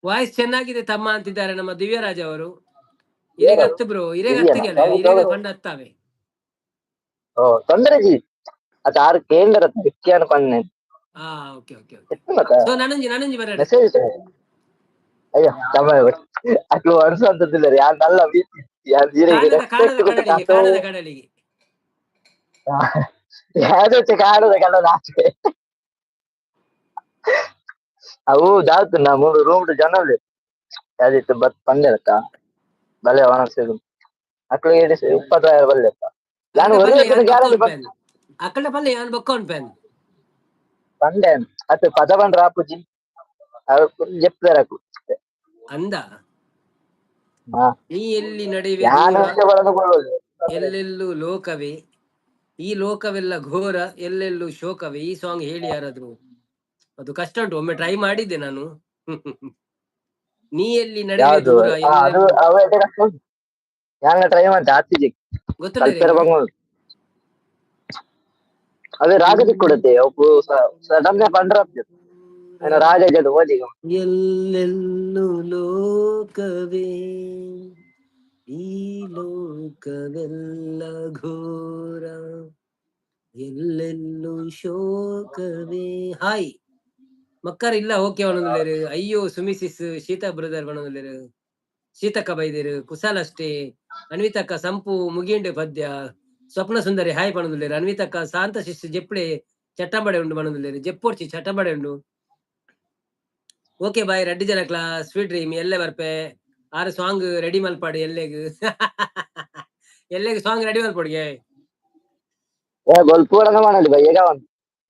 ವಾಯ್ಸ್ ಚೆನ್ನಾಗಿದೆ ತಮ್ಮ ಅಂತಿದ್ದಾರೆ ನಮ್ಮ ದಿವ್ಯರಾಜ್ ಅವರು. ಇರೆಗ್ ಹತ್ತು ಬ್ರೋ, ಇರೆಗ್ ಹತ್ತಿಗೆಲ್ಲ ಇರೆಗ್ ಪಂಡ ಹತ್ತಾವೆ. ಓ, ತೊಂದರೆ ಜಿ ಅದು ಆರು ಕೇಂದ್ರ ವಿಖ್ಯಾನ ಪನ್ನೆ. ಹಾ, ಓಕೆ ಓಕೆ ಓಕೆ. ಸೊ ನಾನೊಂಜಿ ನಾನೊಂಜಿ ಬರ ಮೆಸೇಜ್. ಅಯ್ಯೋ ತಮ್ಮ, ಅಕ್ಲು ಅನ್ಸಂತದಿಲ್ಲ ಯಾರು ನಲ್ಲ ಯಾರು. ಕಾಣದ ಕಾಣದ ಕಡಲಿಗೆ, ಕಾಣದ ಕಡಲಿಗೆ. ಯಾವ್ದಕ್ಕೆ ಕಾಣದ ಕಡಲ ಆಚೆ. ಅವು ದಾತು ನಾ ಮೂರು ರೂಮ್ ಜನ ಯಾದಿತ್ತು ಬತ್ ಪಂದೆಲಕ್ಕ ಬಲೆ ಒಣಸಿದು ಅಕ್ಲು ಏಡಿ ಉಪ್ಪದ ಬಲ್ಲೆಪ್ಪ. ನಾನು ಒಳ್ಳೆ ಗ್ಯಾರಂಟಿ. ಅಕ್ಕಡ ಪಲ್ಲೆ ಯಾನ್ ಬೊಕ್ಕ ಉಂಟು. ಪಂಡೆ ಅತ್ತೆ ಪದ ಬಂದ್ರ ಆಪುಜಿ ಜೆಪ್ತಾರೆ ಅಕ್ಲು. ಅಂದ ನೀ ಎಲ್ಲಿ ನಡೆಯುವೆ ಎಲ್ಲೆಲ್ಲೂ ಲೋಕವೇ, ಈ ಲೋಕವೆಲ್ಲ ಘೋರ, ಎಲ್ಲೆಲ್ಲೂ ಶೋಕವೇ. ಈ ಸಾಂಗ್ ಹೇಳಿ ಯಾರಾದ್ರು. ಅದು ಕಷ್ಟ ಉಂಟು, ಒಮ್ಮೆ ಟ್ರೈ ಮಾಡಿದ್ದೆ ನಾನು. ನೀ ಎಲ್ಲಿ ನಡೆಯುವೆ ದೂರ. ಟ್ರೈ ಮಾಡ್ತೆ ಆತಿಜಿ. ಗೊತ್ತಿಲ್ಲ. ಅದೇ ರಾಗ ಕೊಡುತ್ತೆ ಸಡನ್ ಪಂಡ್ರ ರಾಜ ಜದು ಓದಿ. ಎಲ್ಲೆಲ್ಲೂ ಲೋಕವೇ, ಈ ಲೋಕವೆಲ್ಲ ಘೋರ, ಎಲ್ಲೆಲ್ಲೂ ಶೋಕವೇ. ಹಾಯ್ ಮಕ್ಕರ್ ಇಲ್ಲ, ಓಕೆ ಒಣಂದುಲ್ಲೇರು. ಅಯ್ಯೋ ಸುಮಿಸಿಸ್ ಶೀತಾ ಬ್ರದರ್ ಒಣಂದುಲ್ಲೇರು. ಶೀತಕ್ಕ ಬೈದೇರು ಕುಸಾಲ್ ಅಷ್ಟೇ. ಅನ್ವಿತಕ್ಕ ಸಂಪು ಮುಗಿಂಡು ಪದ್ಯ. ಸ್ವಪ್ನ ಸುಂದರಿ ಹಾಯ್ ಪಣಂದುಲ್ಲೇರು. ಅನ್ವಿತಕ್ಕ ಶಾಂತ ಶಿಸ್ತು ಜೆಪ್ಪಡೆ ಚಟ್ಟಂಬಡೆ ಉಂಡು ಪಣಂದುಲ್ಲೇರು. ಜೆಪ್ಪೋರ್ಚಿ ಚಟ್ಟಂಬಡೆ ಉಂಡು. ಓಕೆ ಬಾಯ್ ರಡ್ಡಿ ಜನಕ್ಲ, ಸ್ವೀಟ್ ಡ್ರೀಮ್. ಎಲ್ಲೆ ಬರ್ಪೆ ಆರು ಸಾಂಗ್ ರೆಡಿ ಮಲ್ಪಾಡು. ಎಲ್ಲೆಗ್ ಎಲ್ಲೆಗ್ ಸಾಂಗ್ ರೆಡಿ ಮಲ್ಪೊಡಿಗೆ. ಏ ಬೊಲ್ಪೂರನ ಮಾಡಲಿ ಬೈ. ಈಗ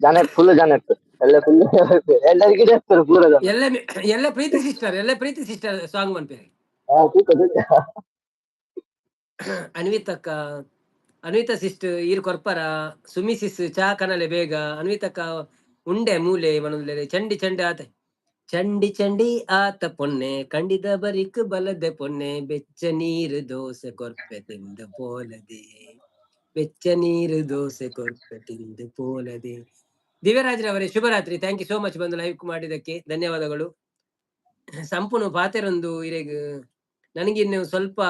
ಜನ ಫುಲ್ ಜನ ಇತ್ತು ಎಲ್ಲ ಫುಲ್ ಎಲ್ಲರಿಗೆ ಇರ್ತಾರೆ ಪೂರ ಜನ. ಎಲ್ಲ ಎಲ್ಲ ಪ್ರೀತಿ ಸಿಸ್ಟರ್, ಎಲ್ಲ ಪ್ರೀತಿ ಸಿಸ್ಟರ್ ಸಾಂಗ್ ಮನ್ಪೇರಿ. ಹಾ, ತೂಕ ತೂಕ. ಅನ್ವಿತಕ್ಕ, ಅನ್ವಿತಾ ಸಿಸ್ಟ್ ಈರ್ ಕೊರ್ಪರ. ಸುಮಿ ಸಿಸ್ ಚಾ ಕನಲೆ ಬೇಗ. ಅನ್ವಿತಕ್ಕ ಉಂಡೆ ಮೂಲೆ ಮನೊಂದುಲ್ಲೆರ್. ಚಂಡಿ ಚಂಡಿ ಆತ, ಚಂಡಿ ಚಂಡಿ ಆತ ಪೊನ್ನೆ, ಕಂಡಿದ ಬರಿಕ್ ಬಲದೆ ಪೊನ್ನೆ, ಬೆಚ್ಚ ನೀರು ದೋಸೆ ಕೊರ್ಪೆ ತಿಂದು ಪೋಲದೆ, ಬೆಚ್ಚ ನೀರು ದೋಸೆ ಕೊರ್ಪೆ ತಿಂದು ಪೋಲದೆ. ದಿವ್ಯರಾಜ್ರವರೇ, ಶುಭರಾತ್ರಿ. Thank you so much, ಬಂದು ಲೈವ್ ಮಾಡಿದ್ದಕ್ಕೆ ಧನ್ಯವಾದಗಳು. ಸಂಪೂರ್ಣ ಪಾತೆರೊಂದು ಇರೆಗ್ ನನಗಿನ್ನು ಸ್ವಲ್ಪ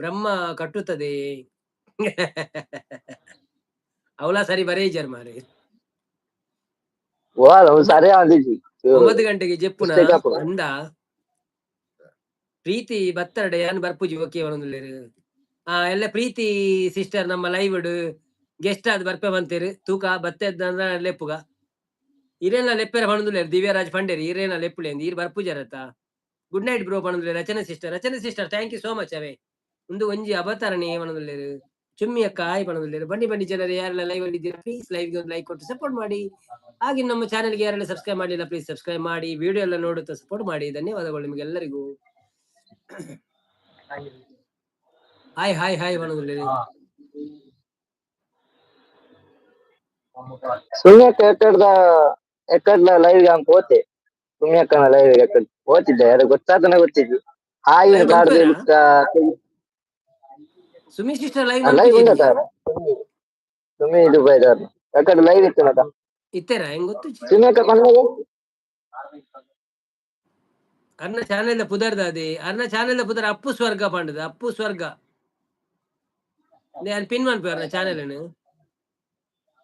ಬ್ರಹ್ಮ ಕಟ್ಟುತ್ತದೆ. ಅವಳ ಸರಿ ಬರೇ ಮಾರೆ. ವಾ ಸರಿ ಆಂದಿಜಿ. 9 ಗಂಟೆಗೆ ಜೆಪ್ಪುನ Mistake ಆಪುಂಡು. ಅಂದ ಪ್ರೀತಿ ಬತ್ತರಡೆ ಯಾನ್ ಬರ್ಪುಜಿ. ಓಕೆ ಒಣಂದುಲ್ಲೆರ್. ಆ ಎಲ್ಲ ಪ್ರೀತಿ ಸಿಸ್ಟರ್ ನಮ್ಮ ಲೈವ್ ಗೆಸ್ಟ್ ಆದ್ ಬರ್ಪೆ ಬಂತೇರು. ತೂಕ ಬತ್ತೆ ಲೆಪ್ಪುಗ. ಇರೇನ ಲೆಪ್ಪೆರ ಪಣಂದುಲ್ಲೆರ್. ದಿವ್ಯರಾಜ್ ಪಂಡೇರಿ ಇರೇನ ಲೆಪ್ಪುಲೆ ಈರ್ ಬರ್ಪುಜರತ್ತ. ಗುಡ್ ನೈಟ್ ಬ್ರೋ ಪಣಂದುಲ್ಲೆರ್ ರಚನೆ ಸಿಸ್ಟರ್. ರಚನೆ sister, thank you so much. ಅವೇ ಒಂದು ಒಂಜಿ ಅಬತಾರಣೆ ಪಣಂದುಲ್ಲೆರ್. ಚುಮ್ಮಿ ಅಕ್ಕ ಆಯ್ ಪಣಂದುಲ್ಲೆರ್. ಬನ್ನಿ ಬನ್ನಿ ಜನರು, ಯಾರೆಲ್ಲ ಲೈವ್ ಅಲ್ಲಿ ಇದ್ದೀರಾ, ಪ್ಲೀಸ್ ಲೈವ್ ಗೆ ಒಂದು ಲೈಕ್ ಕೊಟ್ಟು ಸಪೋರ್ಟ್ ಮಾಡಿ. ಹಾಗೆ ನಮ್ಮ ಚಾನೆಲ್ಗೆ ಯಾರೆಲ್ಲ ಸಬ್ಸ್ಕ್ರೈಬ್ ಮಾಡಲಿಲ್ಲ, ಪ್ಲೀಸ್ ಸಬ್ಸ್ಕ್ರೈಬ್ ಮಾಡಿ. ವಿಡಿಯೋ ಎಲ್ಲ ನೋಡುತ್ತಾ ಸಪೋರ್ಟ್ ಮಾಡಿ. ಧನ್ಯವಾದಗಳು ನಿಮಗೆಲ್ಲರಿಗೂ. ಹಾಯ್ ಹಾಯ್ ಹಾಯ್ ಪಣಂದುಲ್ಲೆರ್. ಸುಮ್ಯಕ್ಕ ಎಕ್ಕಡ್ದ ಎಕ್ಕಡ್ಲ ಲೈವ್ ಗೆ ಪೋತೆ. ಸುಮ್ಯಕ್ಕನ ಲೈವ್ ಗೆ ಎಕ್ಕಡ್ ಪೋತಿದ್ದೆ, ಅದು ಗೊತ್ತಾತನ ಗೊತ್ತಿದ್ದು ಹಾಯ್ Live card. ಮನ್ಪುವೆರಾ? ಸುಮಿ ಸಿಸ್ಟರ್ ಲೈವ್ ಲೈವ್ ಉಂಡ ಸುಮಿ ದುಬೈದವ್ರು ಎಕ್ಕಡ್ ಲೈವ್ ಇತ್ತು ಮತ್ತ. ಇತ್ತೆರಾ ಹೆಂಗ್ ಗೊತ್ತು. ಸುಮ್ಯಕ್ಕ ಪನ್ನಗ. ಅರ್ನ ಚಾನೆಲ್ ಪುದರ್ದ ಅದೇ, ಅರ್ನ ಚಾನೆಲ್ ಪುದರ್ ಅಪ್ಪು ಸ್ವರ್ಗ ಪಂಡದ. ಅಪ್ಪು ಸ್ವರ್ಗ ನಾನು ಪಿನ್ ಮನ್ಪು ಅರ್ನ ಚಾನೆಲ್.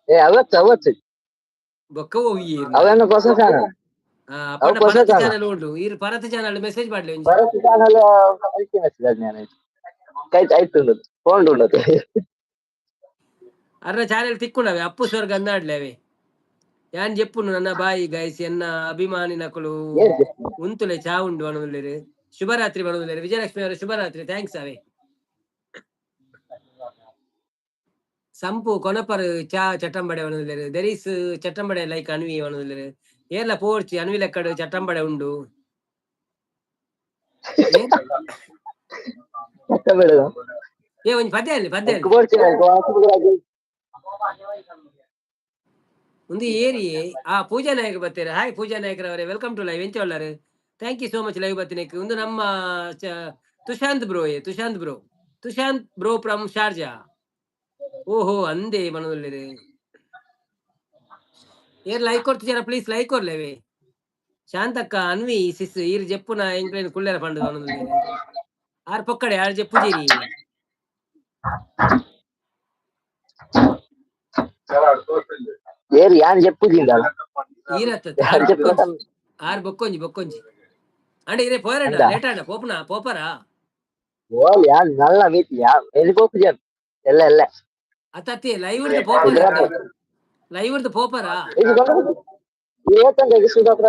ಏ ಅವತ್ತು ಅವತ್ತು. ಬೊಕ್ಕ ಹೋಗಿ. ಅವೇನು ಹೊಸ ಚಾನಲ್. ಅಪ್ಪನ ಅವು ಹೊಸ ಪರತ್ channel. Channel ಉಂಟು. ಈರ್ ಪರತ್ ಚಾನಲ್ ಮೆಸೇಜ್ ಮಾಡ್ಲಿ ಒಂಜಿ. ಭರತ್ ಚಾನಲ್ ಮೆಸೇಜ್ ನಾನು ಕೈ ಆಯ್ತು ಉಂಟು ಫೋನ್ ಉಂಟು. ಅರ್ನ ಚಾನೆಲ್ ತಿಕ್ಕುಂಡವೆ ಅಪ್ಪು ಸ್ವರ್ಗ ಅಂದಾಡ್ಲೆ ಅವೆ. ಯಾನ್ ಜೆಪ್ಪುನು ನನ್ನ ಬಾಯಿ ಗೈಸ್. ಎನ್ನ ಅಭಿಮಾನಿನಕುಲು ಉಂತುಲೆ ಚಾ ಉಂಡು ಅಣುಲ್ಲೇರು. ಶುಭರಾತ್ರಿ ಬಣುಲ್ಲೇರು. ವಿಜಯಲಕ್ಷ್ಮಿ ಅವರೇ, ಶುಭರಾತ್ರಿ. Thanks ಅವೇ. ಸಂಪು ಕೊನಪರ್ ಚಾ ಚಟ್ಟಂಬಡೆ ಬಣುಲ್ಲೇರು. There is ಚಟ್ಟಂಬಡೆ ಲೈಕ್ ಅನ್ವಿ ಬಣುಲ್ಲೇರು. ಏರ್ಲ ಪೋರ್ಚಿ ಅನ್ವಿ ಲೆಕ್ಕಡು ಚಟ್ಟಂಬಡೆ ಉಂಡು. ಏ ಒಂಜಿ ಪದ್ಯ ಅಲ್ಲಿ ಪದ್ಯ ಅಲ್ಲಿ. ಒಂದು ಏರಿಯೆ. ಆ ಪೂಜಾ ನಾಯಕರು ಬರ್ತಾರೆ. ಹಾಯ್ ಪೂಜಾ ನಾಯಕರವರೇ, welcome to live. ಎಂಚ ಉಳ್ಳಾರು? Thank you so much live ಬತ್ತಿನಕ್ಕೆ. ಒಂದು ನಮ್ಮ Tushanth bro, Tushanth bro, Tushanth bro from Sharjah. ಓಹೋ, ಅಂದೆ ಮನದೊಳ್ಳೆರೆ. ಏರ್ ಲೈಕ್ ಕೊಡ್ತಿದ್ದೀರಾ? ಪ್ಲೀಸ್ ಲೈಕ್ ಕೊರ್ಲೇವೆ. ಶಾಂತಕ್ಕ, ಅನ್ವಿ ಸಿಸ್, ಈರ್ ಜೆಪ್ಪುನ ಎಂಕ್ಲೇನ್ ಕುಳ್ಳೆರ ಪಂಡ ಮನದೊಳ್ಳೆರೆ. ಆರ್ ಪೊಕ್ಕಡೆ ಆರ್ ಜೆಪ್ಪುಜೀರಿ. ಏರ್ ಯಾನ್ ಜೆಪ್ಪುಜಿಂದ? ಈರತ್ತ. ಯಾರ್ ಜೆಪ್ಪು? ಆರ್ ಬೊಕ್ಕೊಂಜಿ ಬೊಕ್ಕೊಂಜಿ ಅಂಡ ಇರೇ ಪೋರಣ್ಣ. ಅಂದ. ಲೇಟ್ ಆಂಡ ಪೋಪುನ ಪೋಪರಾ? ಓಲ್ ಯಾನ್ ನಲ್ಲ ಮೀತಿ ಯಾ ಎಲ್ಲಿ ಪೋಪುಜಿ ಎಲ್ಲ ಎಲ್ಲ. ಅತ್ತತ್ತಿ, ಲೈವ್ ಹಿಡ್ದು ಪೋಪರ? ಲೈವ್ ಹಿಡ್ದು ಪೋಪರಾ? ಇದು ಏತಂಗ ಸುಧಾಕರ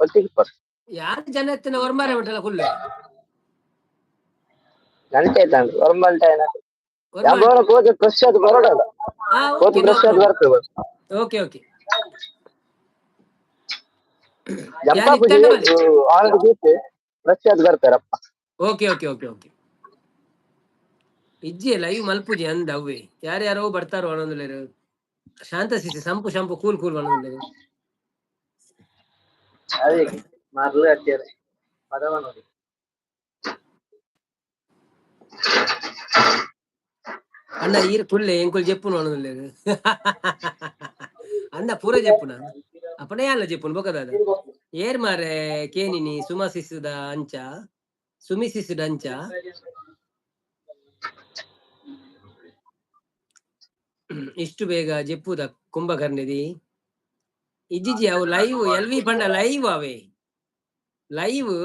ಒಟ್ಟಿಗೆ ಪರ್. ಯಾರು ಜನ ಎತ್ತಿನ ಒರ್ಮಾರೆ ಬಿಟ್ಟಲ್ಲ ಕುಲ್ಲೆ. ಗಂಟೆ ಆಯ್ತಾಂಡ್ ಒರ್ಂಬಂಟೆ ಏನ ಯಾವಾಗ ಹೋದ ಫ್ರೆಶ್ ಅದು ಬರೋಡಲ್ಲ. ಹೋದ ಫ್ರೆಶ್ ಅದು ಬರ್ತದೆ. Okay okay. ಜಂಪಾಪುಜಿ ಆನ್ ಕೂತು ಫ್ರೆಶ್ ಅದು ಬರ್ತಾರಪ್ಪ. ಓಕೆ ಓಕೆ ಓಕೆ ಓಕೆ, ಇಜ್ಜಿ ಲೈವ್ ಮಲ್ಪುಜಿ ಅಂದ ಅವ್ವೆ. ಯಾರ್ಯಾರೋ ಬರ್ತಾರೋ ಅನ್ನೊಂದುಲ್ಲೇರು. ಶಾಂತ ಸಿಸಿ, ಸಂಪು ಸಂಪು, ಕೂಲ್ ಕೂಲ್ ಅನ್ನೊಂದುಲ್ಲೇರು. ಅದೇ ಮರ್ಲು ಅಟ್ಟಿಯರೆ ಪದವ ನೋಡಿ. ಅಣ್ಣ, ಈರ್ ಕುಲ್ಲೆ, ಎಂಕುಲ್ ಜೆಪ್ಪುನು ಅನ್ನೊಂದುಲ್ಲೇರು. ಅಣ್ಣ ಪೂರ ಜೆಪ್ಪುನ ಅಪ್ಪಣೆ ಅಲ್ಲ ಜೆಪ್ಪುನು ಬೊಕದಾದ ಏರ್ ಮಾರೆ ಕೇನಿನಿ. ಸುಮಾ ಸಿಸುದ ಅಂಚ, ಸುಮಿ ಸಿಸುದ ಅಂಚ. ಇಷ್ಟು ಬೇಗ ಜೆಪ್ಪುದ ಕುಂಭಕರ್ಣದಿ ಇಜ್ಜಿಜಿ. ಅವು ಲೈವ್ ಎಲ್ ವಿ ಪಂಡ ಲೈವ್ ಅವೆ. ಲೈವ್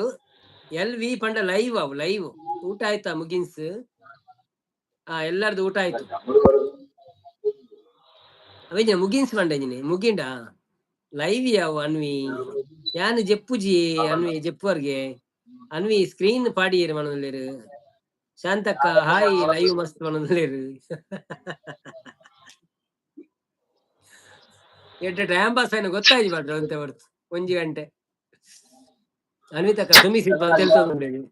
ಎಲ್ ವಿ ಪಂಡ ಲೈವ್ ಅವು ಲೈವ್. ಊಟ ಆಯ್ತಾ ಮುಗಿನ್ಸ್? ಆ ಎಲ್ಲಾರ್ದು ಊಟ ಆಯ್ತು. ಅವೇಜ ಮುಗಿನ್ಸ್ ಪಂಡ ಮುಗಿಂಡ ಲೈವ್ ಯಾವು. ಅನ್ವಿ, ಯಾನ್ ಜೆಪ್ಪುಜಿ ಅನ್ವಿ, ಜೆಪ್ಪುವರ್ಗೆ. ಅನ್ವಿ ಸ್ಕ್ರೀನ್ ಪಾಡಿಯೇರು ಮನದಲ್ಲೇರು. ಶಾಂತಕ್ಕ ಹಾಯ್, ಲೈವ್ ಮಸ್ತ್ ಮನದಲ್ಲೇರು. ಎಡ್ಡೆ ಟೈಮ್ ಪಾಸ್ ಆಯ್ನ ಗೊತ್ತಾಯ್ತು ಮಾತ್ರ ಅಂತೆ ಹೊರ್ತು ಒಂಜಿ ಗಂಟೆ. ಅನ್ವಿತಕ್ಕ, ಸುಮಿ ಸಿಲ್ಪ ಅಂತ ಹೇಳ್ತದೆ.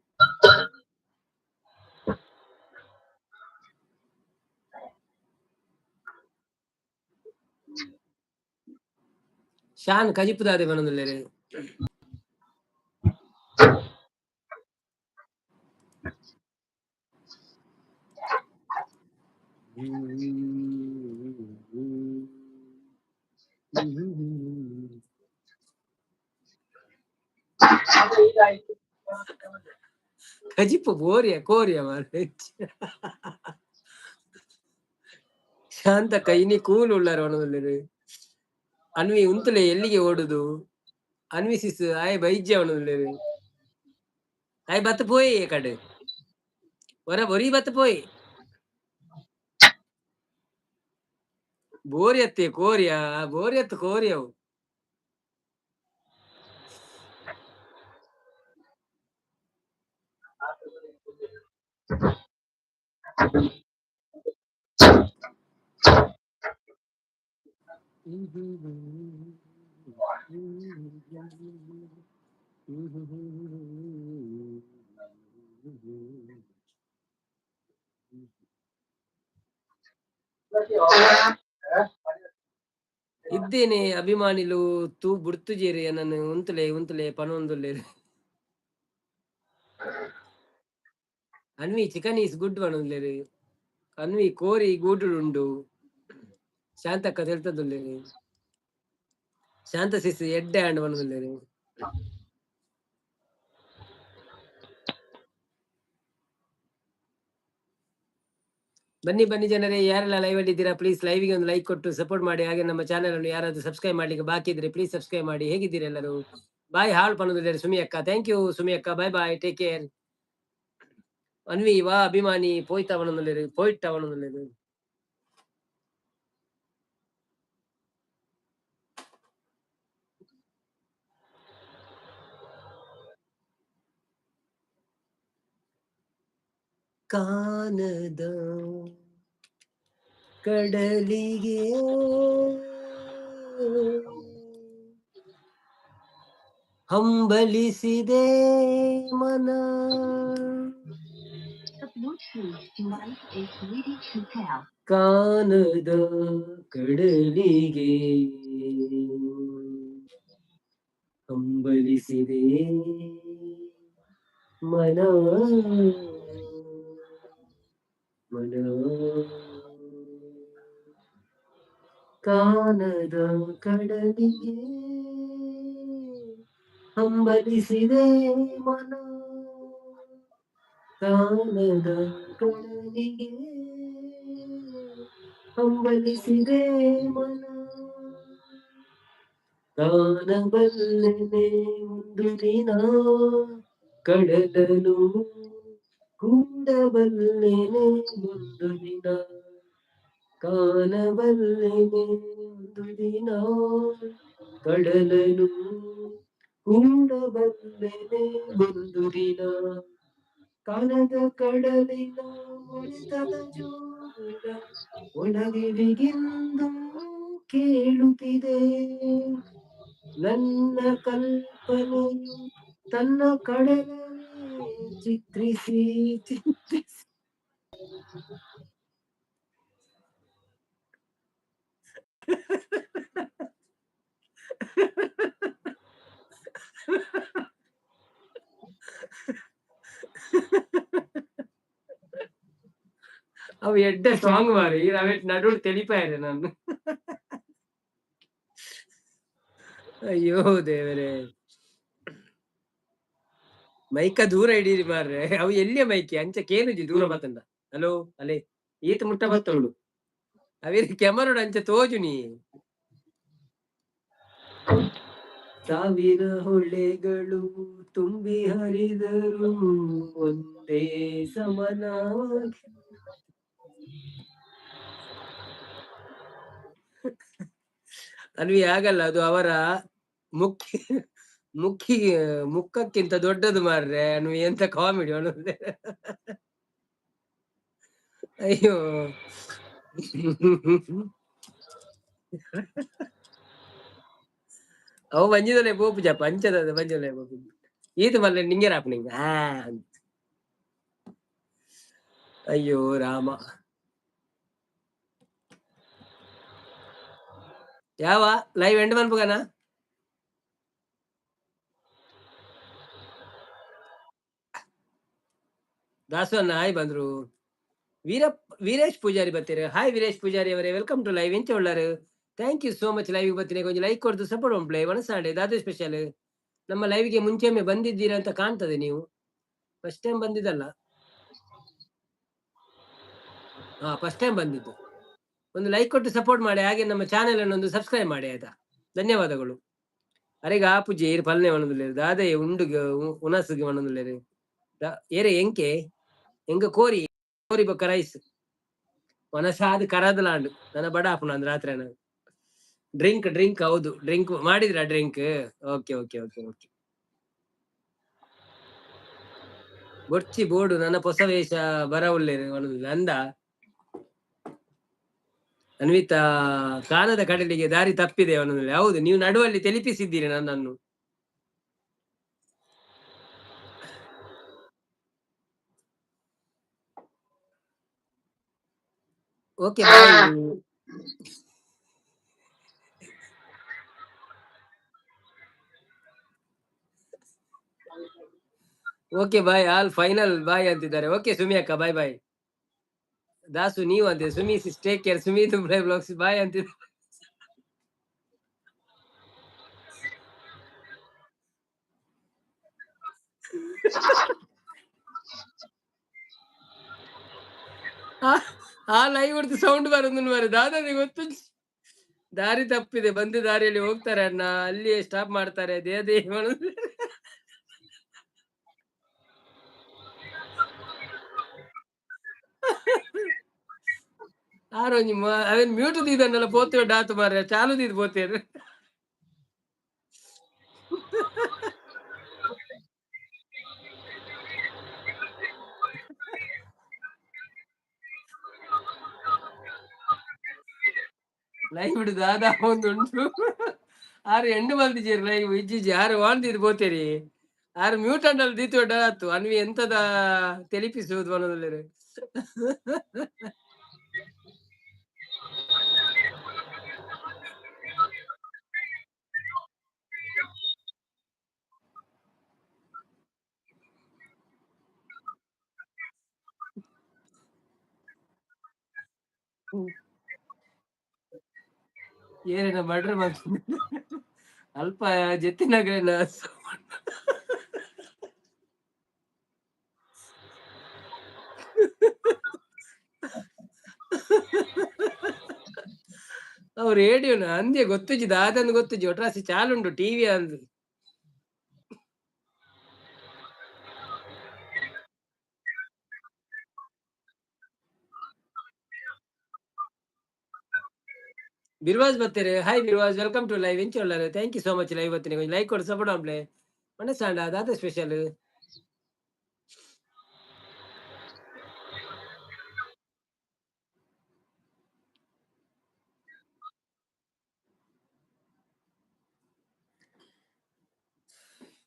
ಶಾನ್ ಕಜಿಪುದಾದೆ ಮನದಲ್ಲೇರು. ಕಜಿಪು ಬೋರಿಯ ಕೋರಿಯ ಮಾರ್ರೆ. ಶಾಂತಕ್ಕ, ಇನಿ ಕೂಲ್ ಉಳ್ಳಾರ ಒಣದಲ್ಲೇರು. ಅನ್ವಿ, ಉಂತುಲೆ, ಎಲ್ಲಿಗೆ ಓಡುದು? ಅನ್ವಿ ಸಿಸ್ ಆಯ್ ಬೈಜ್ಯ ಒಣದಲ್ಲೇರು. ಆಯ್ ಬತ್ತ ಪೋಯಿ ಕಡೆ ಹೊರ ಒರಿ ಬತ್ತ ಪೋಯಿ. ಬೋರಿಯತ್ತೆ ಕೋರಿಯ ಬೋರಿಯತ್ತು ಕೋರಿಯವು. ಇದ್ದೇನೆ ಅಭಿಮಾನಿಲು ತೂ ಬುಡ್ತುಜೇರಿ ನನ್ನ. ಉಂತುಲೆ ಉಂತುಲೆ ಪನೊಂದುಲ್ಲೇರು. ಅನ್ವಿ, ಚಿಕನ್ is good ಪನೊಂದುಲ್ಲೇರು. ಅನ್ವಿ, ಕೋರಿ ಗೂಡುಡುಂಡು. ಶಾಂತಕ್ಕ ತೆಲ್ತದುಲ್ಲೇರು. ಶಾಂತ ಸಿಸ್, ಎಡ್ಡೆ ಆಂಡ್ ಪನೊಂದುಲ್ಲೇರು. ಬನ್ನಿ ಬನ್ನಿ ಜನರೇ, ಯಾರೆಲ್ಲ ಲೈವ್ ಅಲ್ಲಿ ಇದ್ದೀರಾ, ಪ್ಲೀಸ್ ಲೈವ್ಗೆ ಒಂದು ಲೈಕ್ ಕೊಟ್ಟು ಸಪೋರ್ಟ್ ಮಾಡಿ. ಹಾಗೆ ನಮ್ಮ ಚಾನೆಲ್ ಅನ್ನು ಯಾರಾದ್ರೂ ಸಬ್ಸ್ಕ್ರೈಬ್ ಮಾಡ್ಲಿಕ್ಕೆ ಬಾಕಿ ಇದ್ರೆ ಪ್ಲೀಸ್ ಸಬ್ಸ್ಕ್ರೈಬ್ ಮಾಡಿ. ಹೇಗಿದ್ದೀರಾ ಎಲ್ಲರೂ? ಬಾಯ್ ಹಾಳ್ ಪನೊಂದುಲ್ಲೇರು ಸುಮಿ ಅಕ್ಕ. Thank you Sumi ಅಕ್ಕ, bye bye, take care. Anvi, ವಾ ಅಭಿಮಾನಿ ಪೋಯ್ತಾ ಪನೊಂದುಲ್ಲೇರು, ಪೋಯ್ಟ ಪನೊಂದುಲ್ಲೇರು. ಕಾನದ ಕಡಲಿಗೆ ಹಂಬಲಿಸಿದೆ ಮನ. The Bluetooth device is ready to pair. ಕಾನದ ಕಡಲಿಗೆ ಹಂಬಲಿಸಿದೆ. ಮನ ಮನ ಕಾನದ ಕಡಲಿಗೆ ಹಂಬಲಿಸಿದೆ ಮನ. ಕಾನದ ಕಡಲಿಗೆ ಹಂಬಲಿಸಿದೆ ಮನ. ಕಾಣಬಲ್ಲೆನೆ ಒಂದು ದಿನ ಕಡಲನು, ಕೂಡಬಲ್ಲೆನೆ ಒಂದು ದಿನ. ಕಾಣಬಲ್ಲೆನೆ ಒಂದು ದಿನ ಕಡಲನು, ಕೂಡಬಲ್ಲೆನೆ ಒಂದು ದಿನ. ಕಾಣದ ಕಡಲಿನ ಮೊಳೆತದ ಜೋಗುಳ ಒಳಗಿವಿಗಿಂದು ಕೇಳುತ್ತಿದೆ. ನನ್ನ ಕಲ್ಪನೆಯು ತನ್ನ ಕಡಲನ್ನೇ ಚಿತ್ರಿಸಿ ಚಿತ್ರಿಸಿ. ಅವು ಎಡ್ಡೆ ಸಾಂಗ್ ಮಾರಿ ಅವೆಟ್ ನಡುವು ತೆಲಿಪಾಯರೆ ನಾನು. ಅಯ್ಯೋ ದೇವರೇ, ಮೈಕ ದೂರ ಹಿಡೀರಿ ಮಾರ್ರೆ. ಅವು ಎಲ್ಲಿಯ ಮೈಕಿ ಅಂಚ ಕೇನುಜಿ ದೂರ ಬತ್ತಂಡ. ಹಲೋ ಅಲೆ ಈತ ಮುಟ್ಟ ಬತ್ತೋಳು ಅವೇರಿ ಕೆಮರೋಡ್ ಅಂಚ ತೋಜು ನೀ. ಸಾವಿರ ಹೊಳೆಗಳು ತುಂಬಿ ಹರಿದರು ಒಂದೇ ಸಮನಾಗಿ. ಅನ್ವಿ ಆಗಲ್ಲ, ಅದು ಅವರ ಮುಖ್ಯ ಮುಖಿ ಮುಖಕ್ಕಿಂತ ದೊಡ್ಡದು ಮಾರ್ರೆ. ಅನ್ವಿ ಎಂತ ಕಾಮಿಡಿ ಅನ್ನೋದು. ಅಯ್ಯೋ, ಅವು ಬಂಜಿದಲೆ ಬೋಪು ಜಪ್ಪ ಅಂಚದ ಬಂಜಿದಲೆ ಬೋಪು ಈತ ಮಲ್ಲೆ ನಿಂಗೆ ರಾಪ್ ನಿಂಗೆ. ಹಾ ಅಂತ. ಅಯ್ಯೋ ರಾಮ, ಯಾವ ಲೈವ್ ಎಂಡ್ ಮನ್ಪುಗನ? ದಾಸವನ್ನ ಹಾಯ್ ಬಂದ್ರು. ವೀರೇಶ್ ಪೂಜಾರಿ ಬರ್ತೀರಿ. ಹಾಯ್ ವೀರೇಶ್ ಪೂಜಾರಿ ಅವರೇ, welcome to live. ಎಂಚ ಉಳ್ಳಾರು? Thank you so much. Live ಬರ್ತೀನಿ, ಕೊಂಚ ಲೈಕ್ ಕೊಡ್ದು ಸಪೋರ್ಟ್ ಉಂಪ್ಲೆ. ವನಸಾಂಡೆ ದಾದು ಸ್ಪೆಷಲ್. ನಮ್ಮ ಲೈವ್ಗೆ ಮುಂಚೆೊಮ್ಮೆ ಬಂದಿದ್ದೀರಾ ಅಂತ ಕಾಣ್ತದೆ. ನೀವು ಫಸ್ಟ್ ಟೈಮ್ ಬಂದಿದ್ದಲ್ಲ? ಹಾ, ಫಸ್ಟ್ ಟೈಮ್ ಬಂದಿದ್ದು. ಒಂದು ಲೈಕ್ ಕೊಟ್ಟು ಸಪೋರ್ಟ್ ಮಾಡಿ, ಹಾಗೆ ನಮ್ಮ ಚಾನೆಲ್ ಅನ್ನು ಒಂದು ಸಬ್ಸ್ಕ್ರೈಬ್ ಮಾಡಿ, ಆಯ್ತಾ? ಧನ್ಯವಾದಗಳು. ಅರೆಗ ಆಪುಜಿ ಏರ್ ಪಲ್ನೆ ಒಣದುಲ್ಲೇರು ದಾದಯ ಉಂಡುಗೆ ಉನಸುಗೆ ಒಣದುಲ್ಲೇರು ಏರೆ ಎಂಕೆ ಎಂಗ ಕೋರಿ ಕೋರಿ ಬೊಕ್ಕ ರೈಸ್ ಮನಸಾದ ಕರದಲಾಂಡು ನನ್ನ ಬಡ ಆಪುನ ಅಂದ್ ರಾತ್ರಿ. ಡ್ರಿಂಕ್ ಡ್ರಿಂಕ್, ಹೌದು, ಡ್ರಿಂಕ್ ಮಾಡಿದ್ರಾ? Drink, okay okay okay okay. ಬೊರ್ಚಿ ಬೋಡು ನನ್ನ ಹೊಸ ವೇಷ ಬರ ಉಲ್ಲೇರು ಅಂದ. ಅನ್ವಿತಾ ಕಾನದ ಕಡಲಿಗೆ ದಾರಿ ತಪ್ಪಿದೆ ಅವನಲ್ಲಿ. ಹೌದು, ನೀವು ನಡುವಲ್ಲಿ ತೆಲಿಪಿಸಿದ್ದೀರಿ ನನ್ನನ್ನು. Okay bye, okay bye all, final bye ಅಂತಿದ್ದಾರೆ. ಓಕೆ ಸುಮಿ ಅಕ್ಕ, ಬಾಯ್ ಬಾಯ್. ದಾಸು ನೀವು ಅಂತೆ. Sumi take care. ಸುಮಿ ದುಬ್ರೈ ಬ್ಲಾಗ್ಸ್ ಬಾಯ್ ಅಂತಿದ್ದಾರೆ. ಆ ಲೈವ್ ಹೊಡ್ದು ಸೌಂಡ್ ಬರೋದು ಮಾರೆ ದಾದಾದಿ ಗೊತ್ತು. ದಾರಿ ತಪ್ಪಿದೆ, ಬಂದ ದಾರಿಯಲ್ಲಿ ಹೋಗ್ತಾರೆ ಅಣ್ಣ, ಅಲ್ಲಿಯೇ ಸ್ಟಾಪ್ ಮಾಡ್ತಾರೆ. ದೇಹ ದೇಹ. ಆರೋ ನಿಮ್ಮ ಅವೇನ್ ಮ್ಯೂಟ್ ದೀದನ್ನೆಲ್ಲ ಪೋತೆ ಡಾತು ಮಾರ್ರೆ, ಚಾಲು ದೀದ್ ಪೋತೇರು. ಲೈವ್ ದಾದಾ ಒಂದು ಉಂಟು. ಆರು ಎಂಡು ಮಲ್ದಿಜೇರು ಲೈವ್ ಇಜ್ಜಿಜಿ ಆರು ವಾಂದಿದ್ ಪೋತೇರಿ. ಆರು ಮ್ಯೂಟ್ ಅಂಡಲ್ ದೀತು ಆತು. ಅನ್ವಿ ಎಂತದ ತೆಲಿಪಿಸುವುದು ಮನದಲ್ಲಿ. ಏರೇನ ಮರ್ಡರ್ ಮಾಡ್ತೀನಿ ಅಲ್ಪ ಜೆತ್ತಿನಗರೇನ. ಅವು ರೇಡಿಯೋನ ಅಂದೆ ಗೊತ್ತುಜ್ಜಿ ದಾದಂದು ಗೊತ್ತುಜ್ಜಿ ಒಟ್ರಾಸಿ ಚಾಲುಂಡು ಟಿವಿ ಅಂದು. ಬಿರ್ವಾಜ್ ಬರ್ತಾರೆ. Hi Birwaz, welcome to live. ಎಂಚ thank you so much live ಬರ್ತೀನಿ. ಕೊಂಚ ಲೈಕ್ ಕೊಡು, ಸಪೋರ್ಟ್ ಆಂಬ್ಲೆ. ಮನಸ್ಸಾಂಡ ದಾದ ಸ್ಪೆಷಲ್?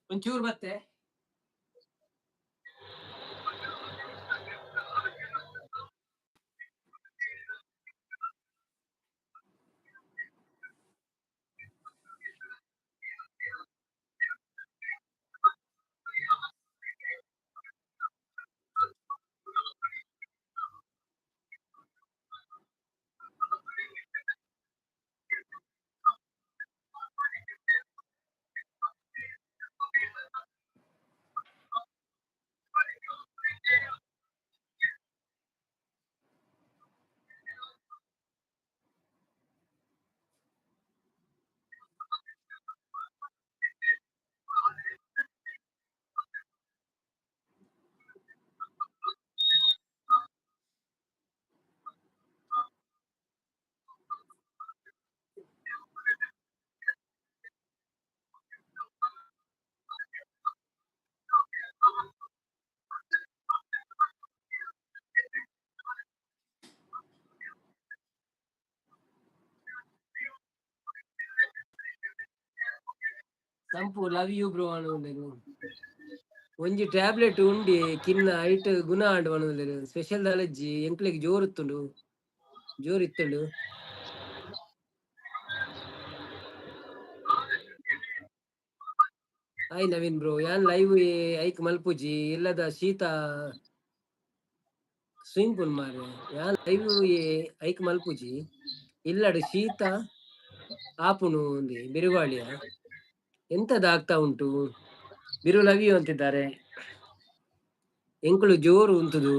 ಒಂಚೂರು ಬತ್ತೆ. ಸಂಪು ಲವ್ you bro ಅನುಂಡೆನು. ಒಂಜಿ ಟ್ಯಾಬ್ಲೆಟ್ ಉಂಡಿ ಕಿನ್ನ ಐಟ್ ಗುಣ ಆಂಡ್ ಪನೊಂದುಲ್ಲೆರ್. ಸ್ಪೆಷಲ್ ದಾಲಜ್ಜಿ ಎಂಕ್ಲೆಗ್ ಜೋರು ಇತ್ತುಂಡು, ಜೋರು ಇತ್ತುಂಡು. ಹಾಯ್ ನವೀನ್ ಬ್ರೋ, ಯಾನ್ ಲೈವ್ ಐಕ್ ಮಲ್ಪುಜಿ ಇಲ್ಲದ ಶೀತ ಸ್ವಿಂಗ್ ಮಾರ್ರೆ. ಯಾನ್ ಲೈವ್ ಐಕ್ ಮಲ್ಪುಜಿ ಇಲ್ಲಡ್ ಶೀತ ಆಪುನು ಒಂದಿ ಬಿರುಗಾಳಿಯ ಎಂತದ ಆಗ್ತಾ ಉಂಟು. ಬಿರು ಲವ್ you ಅಂತಿದ್ದಾರೆ. ಎಂಕುಲು ಜೋರು ಉಂತುದು.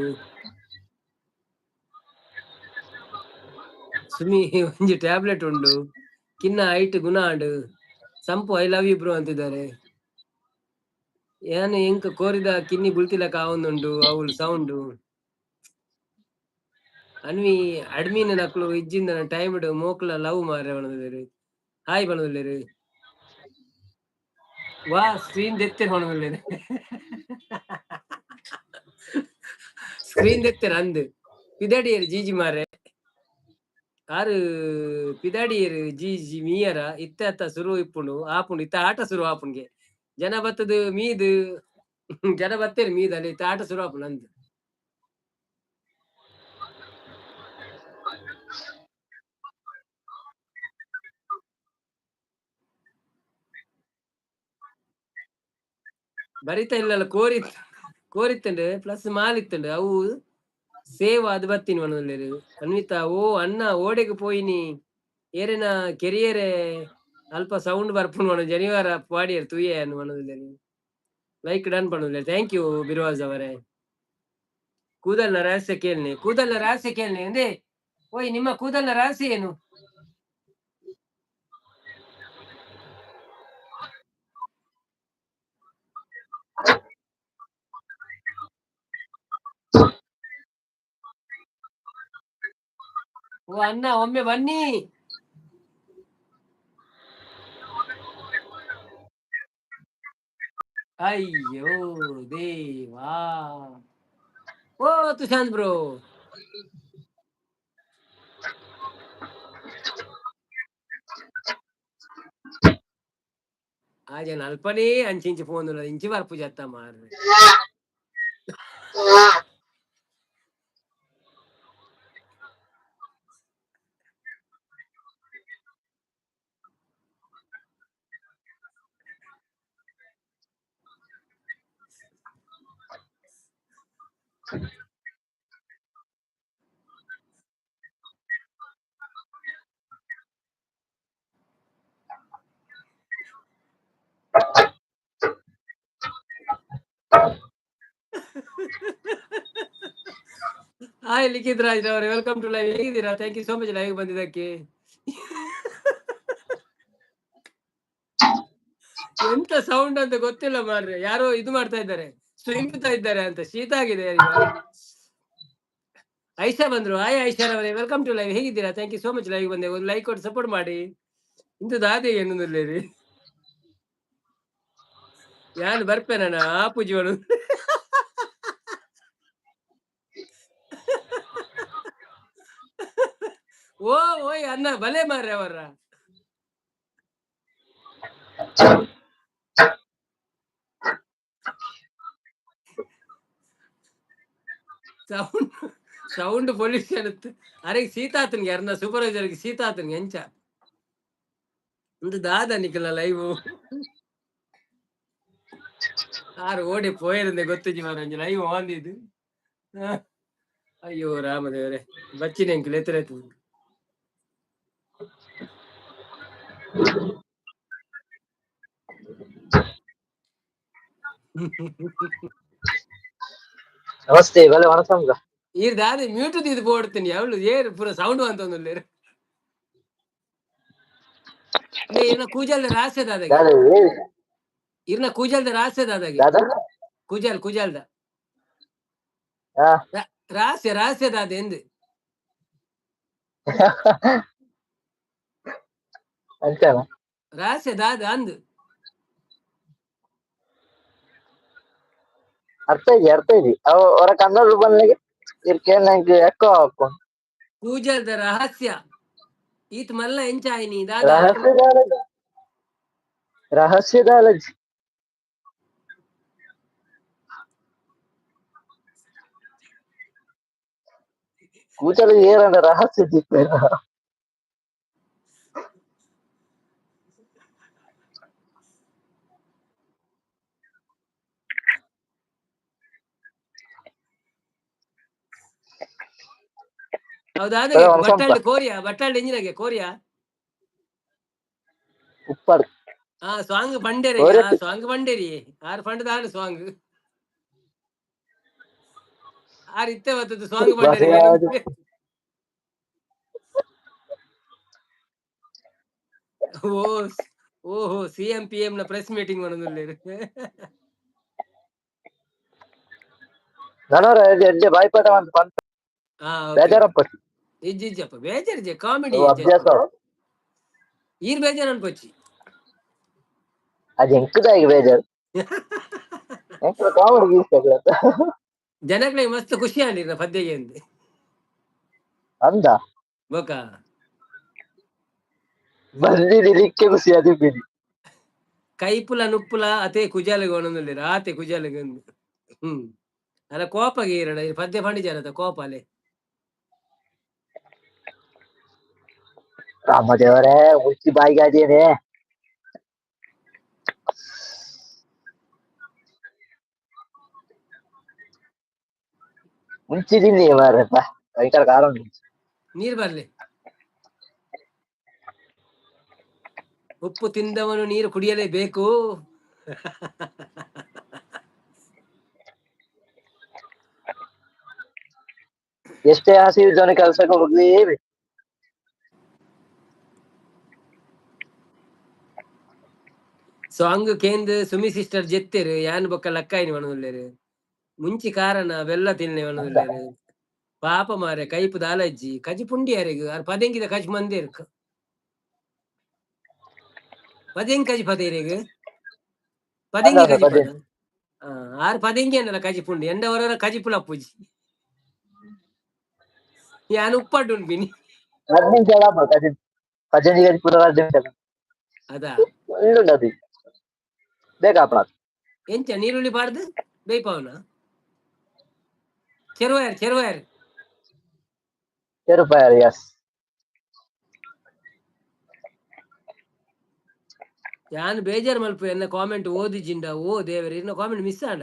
ಸುಮಿ ಒಂಜಿ ಟ್ಯಾಬ್ಲೆಟ್ ಉಂಡು ಕಿನ್ನ ಐಟ್ ಗುಣ ಆಂಡ್. ಸಂಪು I love you bro ಅಂತಿದ್ದಾರೆ. ಯಾನ್ ಎಂಕ್ ಕೋರಿದ ಕಿನ್ನಿ ಬುಲ್ತಿಲಕ ಆವೊಂದುಂಡು ಅವ್ಲು ಸೌಂಡು. ಅನ್ವಿ ಅಡ್ಮಿನ್ ನಕುಲು ಇಜ್ಜಿಂದ ಟೈಮ್ ಮೋಕ್ಲ ಲವ್ ಮಾರ್ರೆ ಪನೊಂದುಲ್ಲೆರ್. ಹಾಯ್ ಪನೊಂದುಲ್ಲೆರ್. ವಾ ಸ್ಕ್ರೀನ್ ದೆತ್ತೆರ್ ಪನೊಂದುಲ್ಲೆರ್. ಸ್ಕ್ರೀನ್ ದೆತ್ತೆರ್ ಅಂದ್ ಪಿದಡಿಯೆರ್ ಜೀಜಿ ಮಾರ್ರೆ. ಆರ್ ಪಿದಾಡಿಯೆರ್ ಜೀಜಿ ಮೀಯರ ಇತ್ತೆ ಅತ್ತ ಸುರು ಇಪ್ಪುಂಡು ಆಪುಂಡು ಇತ್ತೆ ಆಟ ಸುರು ಆಪುಂಡ್ಗೆ. ಜನ ಬತ್ತದ್ ಮೀದ್ ಜನ ಬತ್ತೆರ್ ಮೀದ್ ಅಲ್ಲಿ ಇತ್ತೆ ಆಟ ಸುರು ಆಪುಂಡು ಅಂದ್. ಬರಿತ ಇಲ್ಲಲ್ಲ ಕೋರಿ ಕೋರಿತ್ತಂಡು ಪ್ಲಸ್ ಮಾಲಿತ್ತಂಡು ಅವು ಸೇವ್ ಆದ್ ಬತ್ತಿನಿ ಪನೊಂದುಲ್ಲೆರ್. ಅನ್ವಿತಾ ಓ ಅಣ್ಣ ಓಡೆಗ್ ಪೋಯಿನಿ ಏರೆನ ಕೆರಿಯರೆ ಅಲ್ಪ ಸೌಂಡ್ ಬರ್ಪುಂಡು ಪನೊ ಜನಿವಾರ ಪಾಡಿಯೆರ್ ತೂಯೆ ಅನ್ ಪನೊಂದುಲ್ಲೆರ್. ಲೈಕ್ ಡನ್ ಪನೊಂದುಲ್ಲೆರ್. Thank you ಬಿರ್ವಾಜ್ ಅವರೇ. ಕೂದಲ್ನ ರಹಸ್ಯ ಕೇಳ್ನೆ, ಕೂದಲ್ನ ರಹಸ್ಯ ಕೇಳ್ನೆ ಅಂದೇ ಓಯ್ ನಿಮ್ಮ ಕೂದಲ್ನ ರಹಸ್ಯ ಏನು? ಓ ಅಣ್ಣ ಒಮ್ಮೆ ಬನ್ನಿ. ಅಯ್ಯೋ ದೇವಾ. ಓ ತುಷಾಂತ್ ಬ್ರೋ. ಆ ಜನ ಅಲ್ಪನೇ ಅಂಚಿಂಚಿ ಫೋನ್ ಇಂಚಿ ಬರ್ಪು ಜತ್ತ ಮಾರ್ರೆ. ಹಾಯ್ ಲಿಖಿತ್ ರಾಜ್ ಅವರೇ, welcome to live. ಹೇಗಿದ್ದೀರಾ? Thank you so much live ಬಂದಿದ್ದಕ್ಕೆ. ಎಂತ ಸೌಂಡ್ ಅಂತ ಗೊತ್ತಿಲ್ಲ ಮಾರ್ರೆ, ಯಾರೋ ಇದು ಮಾಡ್ತಾ ಇದ್ದಾರೆ, ಸ್ವಿಮ್ತಾ ಇದ್ದಾರೆ ಅಂತ. ಶೀತ ಆಗಿದೆ ಯಾರಿಗೋ. ಐಶಾ ಬಂದ್ರು. ಹಾಯ್ ಐಶಾ ಅವರೇ, welcome to live. ಹೇಗಿದ್ದೀರಾ? Thank you so much live ಬಂದೆ. ಒಂದು ಲೈಕ್ ಕೊಟ್ಟು ಸಪೋರ್ಟ್ ಮಾಡಿ. ಇಂದು ದಾದೆ ಏನೊಂದು ಯಾನು ಬರ್ಪೇನ ಆ ಪೂಜೆಗಳು. ಓ ಓಯ್ ಅನ್ನ ಬಲೆ ಮಾರ್ರೆ ಅವರ. Sound sound pollution. ಅರೆ ಸೀತಾತನ್ಗೆ ಅರ್ನ ಸೂಪರ್ವೈಸರ್ಗೆ ಸೀತಾತನ್ಗೆ ಎಂಚ ಒಂದು ದಾದ ನಿಕಲ ಲೈವ್ ಆರು ಓಡಿ ಪೋಯಿರಂದೆ ಗೊತ್ತಿಜ್ಜಿ ಮಾರಂಜಿ ಲೈವ್ ಆಂದಿದ್ದು. ಅಯ್ಯೋ ರಾಮದೇವರೇ, ಬಚ್ಚಿನ ಎಂಕುಲು ಎತ್ತರ. ನಮಸ್ತೆ ಬಲೆ ವಣಸಂಗ. ಈರ್ ದಾದೆ ಮ್ಯೂಟ್ ಇದು ಬೋಡ್ತೀನಿ ಅವಳು ಏರ್ ಪೂರ ಸೌಂಡ್ ಅಂತ ಒಂದುಲ್ಲೇರು. ಇರ್ನ ಕೂಜಲ್ದ ರಾಸೆ ದಾದಾಗೆ. ದಾದಾ ಏ. ಇರ್ನ ಕೂಜಲ್ದ ರಾಸೆ ದಾದಾಗೆ. ದಾದಾ. ಕೂಜಲ್ ಕೂಜಲ್ದ. ಹಾ. ರಾಸೆ ರಾಸೆ ದಾದೆ ಎಂದು. ಅಂಚನ. ರಾಸೆ ದಾದ ಅಂದು. ಅರ್ಥ ಇದೆ, ಅರ್ಥ ಇದೆ. ಅವ ಅವರ ಕನ್ನಡ ಬನ್ನಿಗೆ ಇರ್ಕೆ ನಂಗೆ ಎಕ್ಕೋ ಹಾಕು. ಕೂಜಲ್ದ ರಹಸ್ಯ ಈತ್ ಮಲ್ಲ ಎಂಚಾಯಿನಿ ದಾದ. ರಹಸ್ಯದಾಲಜಿ, ರಹಸ್ಯದಾಲಜಿ. ಕೂಚಲ ಏರಂಡ ರಹಸ್ಯ ದಿಪ್ಪೇನ. ಹೌದಾ? ಬಲೆ ವಣಸಂಪ. ಬಟ್ಟಾಲ್ಡ್ ಕೋರಿಯಾ, ಬಟ್ಟಾಲ್ಡ್ ಇಂಜಿನಾಗೆ ಕೋರಿಯಾ. ಉಪ್ಪಡ್. ಆ ಸಾಂಗ್ ಬಂಡೇರಿ. ಕೋರಿಯಾ. ಆ ಸಾಂಗ್ ಬಂಡೇರಿ ಆರ್ ಫಂಡ್ ದಾನು ಸಾಂಗ್ ಆರ್ ಇತ್ತೆ ಬತ್ತದ ಸಾಂಗ್ ಬಂಡೇರಿ. ಬರೆಯಾದು. ಓ ಓಹೋ, ಸಿಎಂ ಪಿ ಎಂ ನ ಪ್ರೆಸ್ ಮೀಟಿಂಗ್ ಮಾಡೋದಿಲ್ಲ. ನನವರ ಎಡ್ಡೆ ಬಾಯ್ಪಾಠ ಅಂತ ಪಂತ. ಹಾ, ಬೇಜಾರಪ್ಪ. ಇಜ್ಜಿ ಇಜ್ಜಪ್ಪ, ಬೇಜಾರ್ ಕಾಮಿಡಿ. ಅವು ಅಭ್ಯಾಸ. ಈರ್ ಬೇಜಾರ್ ಅನ್ಪೊಚ್ಚಿ. ಅದು ಎಂಕದಾಗಿ ಬೇಜಾರು, ಎಂಕದ ಕಾಮಿಡಿ ಗೀಸ್. ಜನಗಳಿಗೆ ಮಸ್ತ್ ಖುಷಿ ಆಂಡಿರ ಪದ್ಯಗೆ ಅಂದ್. ಅಂದ. ಬೊಕ ಬಂದಿದ್ದೀರಿಕ್ಕೆ ಖುಷಿ ಅದು ಬಿಡಿ. ಕೈಪುಲ ನುಪ್ಪುಲ ಅತೆ ಕುಜಾಲಿಗೆ ಒಣಂದುಲ್ಲೆರ್ ಆತೆ ಕುಜಾಲಿಗೆ ಅಂದ್. ಅಲ್ಲ ಕೋಪಗೆ ಈರಡ ಪದ್ಯ ಪಂಡಿಜಾರತ ಕೋಪ ಅಲೆ. ರಾಮದೇವರೇ, ಹುಚ್ಚಿ ಬಾಯಿಗೆ ಅದೇನೆ. ಮುಂಚಿದ್ದೀನಿ ಮಾರಪ್ಪ, ಭಯಂಕರ ಖಾರ ಉಂಟು. ನೀರ್ ಬರ್ಲಿ. ಉಪ್ಪು ತಿಂದವನು ನೀರು ಕುಡಿಯಲೇಬೇಕು. ಎಷ್ಟೇ ಆಸೆ ಇದ್ದವನ ಕೆಲ್ಸಕ್ಕೆ ಹೋಗ್ಲೇಬೇಕು. ಸಾಂಗ್ ಕೇಂದ್ ಸುಮಿ ಸಿಸ್ಟರ್ ಜೆತ್ತೆರ್ ಯಾನ್ ಬೊಕ್ಕ ಲಕ್ಕಾಯಿನಿ ಪನೊಂದುಲ್ಲೆರ್. ಮುಂಚಿ ಕಾರಣ ಬೆಲ್ಲ ತಿನ್ನೆ ಪನೊಂದುಲ್ಲೆರ್. ಪಾಪ ಮಾರೆ, ಕೈಪು ದಾಲಜ್ಜಿ ಕಜಿ ಪುಂಡಿ ಯಾರಿಗ್ ಆರ್ ಪದೆಂಗಿದ ಕಜಿ ಮಂದೇರ್. ಪದೆಂಗ್ ಕಜಿ ಪದೇರಿಗ್ ಪದೆಂಗಿ. ಅಲ್ಲ, ಕಜಿ ಪದೆಂಗಿ. ಪದ ಆರ್ ಪದೆಂಗಿ ಅನ್ನಲ್ಲ ಕಜಿ ಪುಂಡಿ ಎಂಡ ಹೊರ ಕಜಿ ಪುಲಪ್ಪುಜಿ ಯಾನ್ ಉಪ್ಪಡ್ಡು ಉಂಡ್ಬಿನಿ. 10 ನಿಮಿಷ ಕಜಿ ಪಜಂಜಿ ಕಜಿ ಪೂರ 10 ನಿಮಿಷ. ಅದಾ. ಒಳ್ಳೆ ಅದು ಬೇಕಾಪಣ. ಎಂಚ ನೀರುಳ್ಳಿ ಪಾಡ್ದು ಬೇಯ್ಪಾವನ ಚೆರುವಾಯರ್ ಚೆರುವಾಯರ್. ರೂಪಾಯಿ ಎಸ್. ಯಾನ್ ಬೇಜಾರ್ ಮಲ್ಪು ಎನ್ನ ಕಾಮೆಂಟ್ ಓದಿಜಿಂಡ. ಓ ದೇವರೇ, ಇನ್ನ ಕಾಮೆಂಟ್ ಮಿಸ್ ಆಂಡ.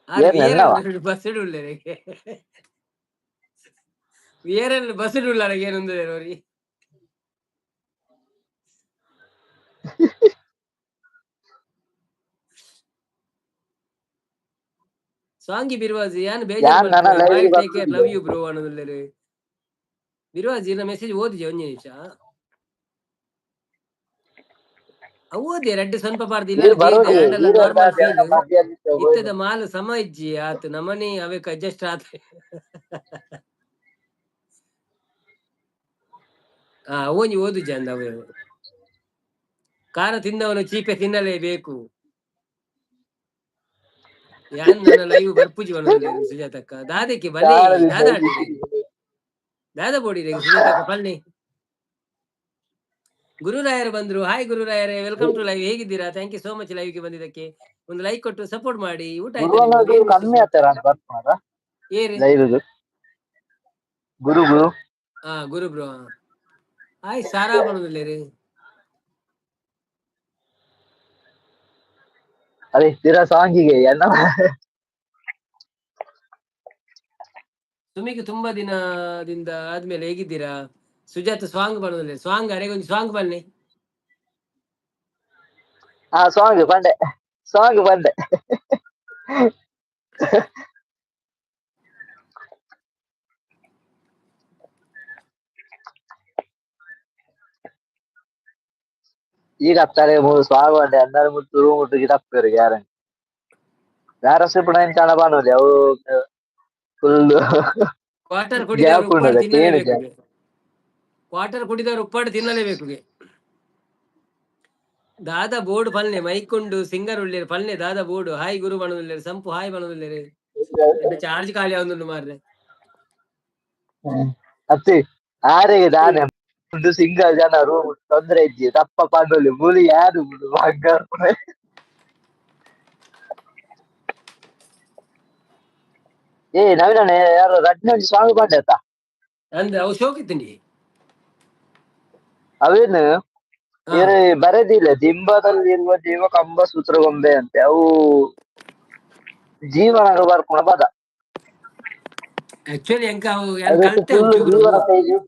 ಏನ್ ಎನ್ನವ? ಬಸ್ ಉಲ್ಲೆರ್ ಏರನ್ ಬಸ್ ಉಳ್ಳಾರ ಏನೊಂದು ಅವ್ರಿ. ಸಾಂಗಿ ಬಿರ್ವಾಜಿ ಯಾನ್ ಬೇಜಾರ್ ಯಾನ್ ನನ ಮಲ್ಪುವೆ. Live bye, take care, ಬರ್ಪುಜಿ. Love you bro ಅನ್ನೋದುಲ್ಲೆರ್. ಬಿರ್ವಾಜಿ ಇರ್ನ ಮೆಸೇಜ್ ಓದಿಜೆ ಒಂಜಿ ನಿಮಿಷ. ಅವು ಓದಿ ರಡ್ಡ್ ಸ್ವಲ್ಪ ಪಾರ್ದು ಇಲ್ಲ. ಈರ್ ಬರೋದು ಹ್ಯಾಂಡಲ್ ಈರ್ ನಾರ್ಮಲ್ ಫೀಲ್. ಮಧ್ಯಾಹ್ನ ಇತ್ತದ ಮಾಲ್ ಸಮ ಇಜ್ಜಿ ಆತ್ ನಮನಿ ಅವೆಕ್ ಅಡ್ಜಸ್ಟ್ ಆತ್. ಆ ಒಂಜಿ ಓದುಜಿ ಅಂದ ಅವೆ. ಖಾರ ತಿಂದವನು ಚೀಪೆ ತಿನ್ನಲೇಬೇಕು. ಯಾನ್ ನನ್ನ ಲೈವ್ ಬರ್ಪುಜಿ ಪನೊಂದುಲ್ಲೆರ್ ಸುಜಾತಕ್ಕ. ದಾದಕ್ಕೆ ಬಲೆ ದಾದ ಆಂಡ್ ದಾದ ಬೋಡಿ ಸುಜಾತಕ್ಕ ಪಲ್ನಿ. ಗುರುರಾಯರು ಬಂದ್ರು. ಹಾಯ್ ಗುರುರಾಯರೇ, welcome to live. ಹೇಗಿದ್ದೀರಾ? Thank you so much live ಗೆ ಬಂದಿದ್ದಕ್ಕೆ. ಒಂದು ಲೈಕ್ ಕೊಟ್ಟು ಸಪೋರ್ಟ್ ಮಾಡಿ. ಊಟ ಆಯ್ತಾ ನಿಮ್ದು? ಗುರುವನ್ನದು ಏನ್ ಕಮ್ಮಿ ವಿಶೇಷ? ಆತರ ಬರ್ಪುನದ ಏರಿ ಲೈವ್ ಗುರು ಗುರು. ಹಾ ಗುರು ಬ್ರೋ. ಹಾಯ್ ಸಾರಾ ಪನೊಂದುಲ್ಲೆರ್. ಅದೇ ತಿರ ಸಾಂಗಿಗೆ ಎನ್ನ. ಸುಮಿಗೆ ತುಂಬಾ ದಿನದಿಂದ ಆದ್ಮೇಲೆ ಹೇಗಿದ್ದೀರಾ? ಸುಜಾತ ಸ್ವಾಂಗ್ ಪನೊಂದುಲ್ಲೆರ್. ಸ್ವಾಂಗ್ ಅರೆಗೊಂಜಿ ಸ್ವಾಂಗ್ ಪನ್ನೆ. ಹಾ ಸಾಂಗ್ ಬಂಡೆ, ಸಾಂಗ್ ಬಂಡೆ. ಈಗ ಅತ್ತಾರೆ ಮೂರು ಸ್ವಾಗ್ ಬಂಡೆ ಅಂದಾರೆ ಮುಟ್ಟು ರೂಮ್ ಮುಟ್ಟು ಗಿಡಪ್ಪೇರು ಗ್ಯಾರಂಟಿ. ಯಾರ ಸಿಪ್ಪಣ ಇಂಚಾಣ ಬಾನೋಲಿ ಅವು ಫುಲ್ ಕ್ವಾರ್ಟರ್ ಕುಡಿದವರು ಗ್ಯಾಪ್ ಉಪ್ಪಾಡು ಉಂಡದ ಕೇನುಜ. ತಿನ್ನಲೇಬೇಕು. ಕ್ವಾರ್ಟರ್ ಕುಡಿದವರು ಉಪ್ಪಾಡು ತಿನ್ನಲೇಬೇಕು. ದಾದಾ ಬೋರ್ಡ್ ಪಲ್ನೆ ಮೈಕುಂಡು ಸಿಂಗರ್ ಉಳ್ಳೇರು ಪಲ್ನೆ ದಾದಾ ಬೋರ್ಡ್. ಹಾಯ್ ಗುರು ಬಣದುಲ್ಲೇರು. ಸಂಪು ಹಾಯ್ ಬಣದುಲ್ಲೇರು. ಚಾರ್ಜ್ ಖಾಲಿ ಆವೊಂದುಂಡು ಮಾರ್ರೆ. ಅತ್ತಿ ಆರೆಗೆ ದಾನೆ ಒಂದು ಸಿಂಗಲ್ ಜನ ರೂಮ್ ತೊಂದ್ರೆ ಇಜ್ಜಿ ತಪ್ಪ ಪಂಡೊಲಿ ಮೂಲಿ ಯಾರು ಬಂಗಾರ. ಏ ನವೀನಣ್ಣ, ಯಾರು ರಡ್ನೆ ಒಂಜಿ ಸಾಂಗ್ ಪಂಡೆ ಆತ. ಅಂದ್ರೆ ಅವು ಶೋಕಿತ್ತೀನಿ. ಅವೇನು ಇವ್ರು ಬರೆದಿಲ್ಲ, ದಿಂಬದಲ್ಲಿ ಇರುವ ಜೀವ ಕಂಬ ಸೂತ್ರಗೊಂಬೆ ಅಂತೆ. ಅವು ಜೀವನ ಬರ್ಪುನ ಪದ. ಆಕ್ಚುಲಿ ಎಂಕ ಅವು ಯಾನ್ ಅದಕ್ಕೆ ಕಲ್ತೆ ಫುಲ್ ಒಂಚೂರು. ಜೀವನ ಸೈಜು.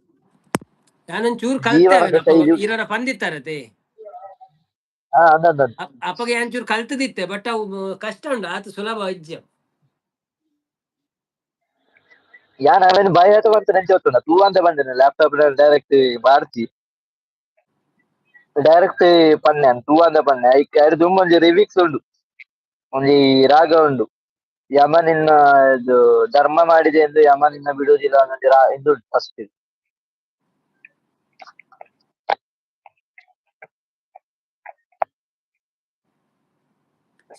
ಯಾನೊಂಚೂರು ಕಲ್ತೆ. ಜೀವನದ ಅವೆನ್ ಸೈಜು. ಇರರ ಪಂದಿತ್ತಾರತೆ. ಹಾ ಅಂದ. ಅಪ್ಪಗೆ ಒಂಚೂರು ಕಲ್ತದಿತ್ತೆ, ಬಟ್ ಅವು ಕಷ್ಟ ಉಂಟು ಆತ ಸುಲಭ ಇಜ್ಜ. ಯಾನ್ ಅವೇನು ಬಾಯಿ ಆಟ ಬಂತ ನೆಂಚ ಗೊತ್ತುಂಡ ತೂ ಅಂತ ಬಂದೇನೆ ಲ್ಯಾಪ್ಟಾಪ್ ಡೈರೆಕ್ಟ್ ಬಾರ್ಜಿ ಡೈರೆಕ್ಟ್ ಪನ್ನೆ ತೂ ಅಂತ ಪನ್ನೆ. ಐಕ್ ಐರ್ದ್ ಒಂಜಿ ರಿಮಿಕ್ಸ್ ಉಂಡು, ಒಂಜಿ ರಾಗ ಉಂಡು. ಯಮ ನಿನ್ನ ಇದು ಧರ್ಮ ಮಾಡಿದೆ ಎಂದು ಯಮ ನಿನ್ನ ಬಿಡುವುದಿಲ್ಲ ಅನ್ನೊಂಜಿ ಇದು ಉಂಟು ಫಸ್ಟ್.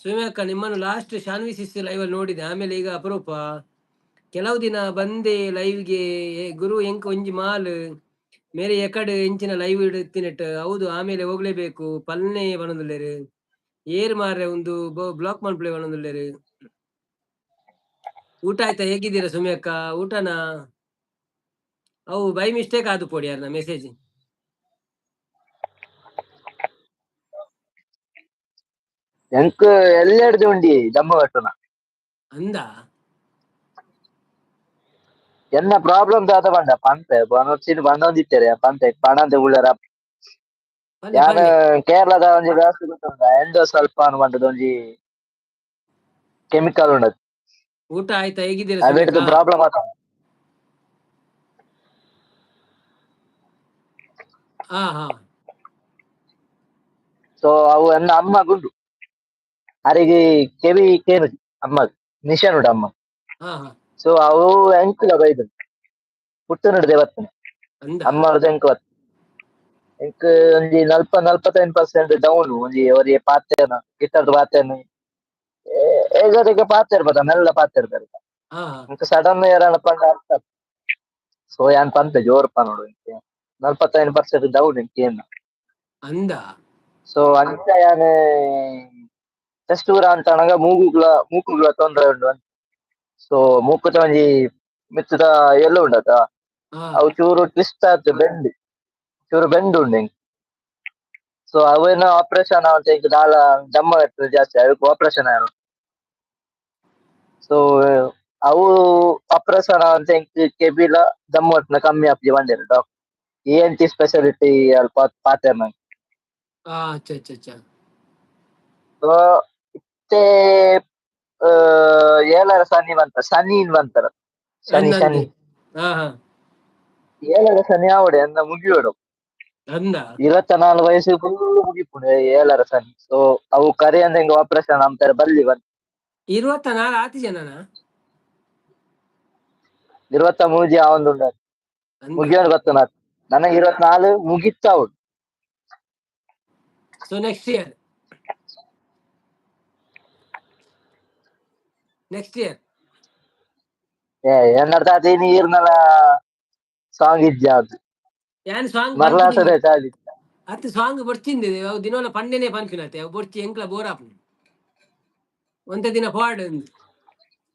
ಸುಮ್ಯಕ್ಕ, ನಿಮ್ಮನ್ನು ಲಾಸ್ಟ್ ಶಾನ್ವಿ ಸಿಸ್ ಲೈವ್ ಅಲ್ಲಿ ನೋಡಿದೆ, ಆಮೇಲೆ ಈಗ ಅಪರೂಪ. ಕೆಲವು ದಿನ ಬಂದೆ ಲೈವ್ಗೆ. ಗುರು ಎಂಕ್ ಒಂಜಿ ಮಾಲ್ ಮೇರೆ ಎಕಡ್ ಎಂಚಿನ ಲೈವ್ ಇಡುತ್ತಿನೆಟ್. ಹೌದು, ಆಮೇಲೆ ಹೋಗ್ಲೇಬೇಕು. ಪಲ್ನೆ ಪನೊಂದುಲ್ಲೆರ್. ಏರ್ ಮಾರ್ರೆ ಒಂದು ಬ್ಲಾಕ್ ಮನ್ಪುಲೆ ಪನೊಂದುಲ್ಲೆರ್. ಊಟ ಆಯ್ತಾ? ಹೇಗಿದ್ದೀರಾ ಸುಮ್ಯಕ್ಕ? ಊಟನಾ? ಅವು ಬೈ ಮಿಸ್ಟೇಕ್ ಆದು ಪೋಡಿ ಯಾರನ ಮೆಸೇಜ್. ಎಂಕ್ ಎಲ್ಲೆಡ್ದು ಉಂಡಿ ದಮ್ಮ ಕಟ್ಟುನ. ಅಂದ. ಎನ್ನ ಪ್ರಾಬ್ಲಮ್ ದಾದ ಪಂಡ ಪಂತೆ ಬನೊಚ್ಚಿನ ಬಂದೊಂದಿತ್ತಾರೆ ಪಂತೆ ಪಣಂತೆ ಉಳ್ಳರ. ಪಲ್ಲೆ ಯಾನ್ ಪಲ್ಲೆ. ಕೇರಳದ ಒಂಜಿ ವ್ಯಾಸ್ ಗೊತ್ತುಂಡ ಎಂಡೋ ಸ್ವಲ್ಪ ಪಂಡದ ಒಂಜಿ ಕೆಮಿಕಲ್ ಉಂಡದು. ಊಟ ಆಯ್ತಾ? ಹೇಗಿದ್ದೀರಾ ಅವೆಡ್ದು ಸುಮ್ಯಕ್ಕ? ಪ್ರಾಬ್ಲಮ್ ಆತ. ಹಾ ಹಾ. ಸೊ ಅವು ಎನ್ನ ಅಮ್ಮ ಗುಂಡು ಅರೆಗೆ ಕೆವಿ ಕೇನುಜಿ ಅಮ್ಮ ಮಿಷನ್ ಉಂಡು ಅಮ್ಮ. ಹಾ ಹಾ. ಸೊ ಅವು ಎಂಕುಲ ಬೈದು ಪುಟ್ಟು ನಡ್ದೆ ಬರ್ತನೆ. ಅಂದ. ಅಮ್ಮ ಎಂಕ್ ಬತ್ತ ಎಂಕ್ ಒಂಜಿ ನಲ್ಪ 45% ಡೌನ್. ಒಂಜಿ ಒರಿ ಪಾತೆರ್ನ ಗಿಟಾರ್ದ ಪಾತೆರ್ನ ಏಜರಿಗೆ ಪಾತೆರ್ಬೋದ ಮೆಲ್ಲ ಪಾತೆರ್ಬೆರ್. ಹಾ ಹಾ. ಎಂಕ್ ಸಡನ್ ಏರನ ಪಂಡ ಅರ್ಥ. ಸೊ ಯಾನ್ ಪಂತೆ ಜೋರ್ ಪನೊಡು ಎಂಕ್ 45% ಡೌನ್ ಎಂಕ್ ಏನ. ಅಂದ. ಸೊ ಅಂಚ ಯಾನ್ ಟೆಸ್ಟ್ ಪೂರ ಅಂತನಗ ಮೂಗುಗ್ಲ ಮೂಕುಗ್ಲ ತೊಂದರೆ ಉಂಡು ಅಂತ. ಸೊ ಮೂಕುತ ಒಂಜಿ ಮಿತ್ತದ ಎಲ್ಲು ಉಂಡತ ಅವು ಚೂರು ಟ್ವಿಸ್ಟ್ ಆತು ಬೆಂಡ್ ಚೂರು ಬೆಂಡ್ ಉಂಡು ಎಂಕ್. ಸೊ ಅವೇನ ಆಪರೇಷನ್ ಆವಂತ ಎಂಕ್ ದಾಲ ದಮ್ಮ ಇರ್ತದೆ ಜಾಸ್ತಿ ಅದಕ್ಕೆ ಆಪರೇಷನ್ ಆಯನ. ಸೊ ಅವು ಆಪರೇಷನ್ ಆವಂತ ಎಂಕ್ ಕೆಬಿಲ ದಮ್ಮು ಕಟ್ಟುನ ಕಮ್ಮಿ ಆಪುಜಿ ಪಂಡೆರ್ doctor. ENT speciality ಅಲ್ಪ ಪಾತೆರ್ನ. ಹಾ, ಅಚ್ಚ ಅಚ್ಚ ಅಚ್ಚ. ಸೊ ಇತ್ತೆ ಏಳರ ಶನಿ ಬಂತ, ಶನಿ ಬಂತಾರ, ಶನಿ ಶನಿ. ಅಂದಂದೆ. ಹಾ ಹಾ. ಏಳರ ಶನಿ ಆವಡೆ ಅನ್ನ ಮುಗಿಯೋಡು. ಅಂದ. 24 ವಯಸ್ಸು ಫುಲ್ ಮುಗಿಪುಂಡು ಏಳರ ಶನಿ. ಸೊ ಅವು ಕರೆ ಅಂದ್ರೆ ಹಿಂಗ ಆಪರೇಷನ್ ಅಂತಾರೆ ಬಲ್ಲಿ ಬಂತ. 24 ಆತಿ ಜನನ. 23 ಆವೊಂದುಂಡು. ಅಂದ. ಮುಗಿಯೋದು ಗೊತ್ತು ನನಗೆ 24 ಮುಗಿತ್ತಾವುಡು. So next year, next year. ಏ ಎನ್ನರ್ಥ ನೀರ್ನಲ ಸಾಂಗ್ ಇಜ್ಜ ಅದು. ಯಾನ್ ಸಾಂಗ್ ಮರ್ಲಾಸದೆ ಚಾಲಿ. ಅತ್ ಸಾಂಗ್ ಬೊಡ್ಚಿಂದೆ ಅವು ದಿನೋಲ ಪಂಡೆನೆ ಪನ್ಪಿನತೆ ಅವು ಬೊಡ್ಚಿ ಎಂಕ್ಲ ಬೋರ್ ಆಪುಂಡು. ಒಂತೆ ದಿನ ಫಾರ್ಡ್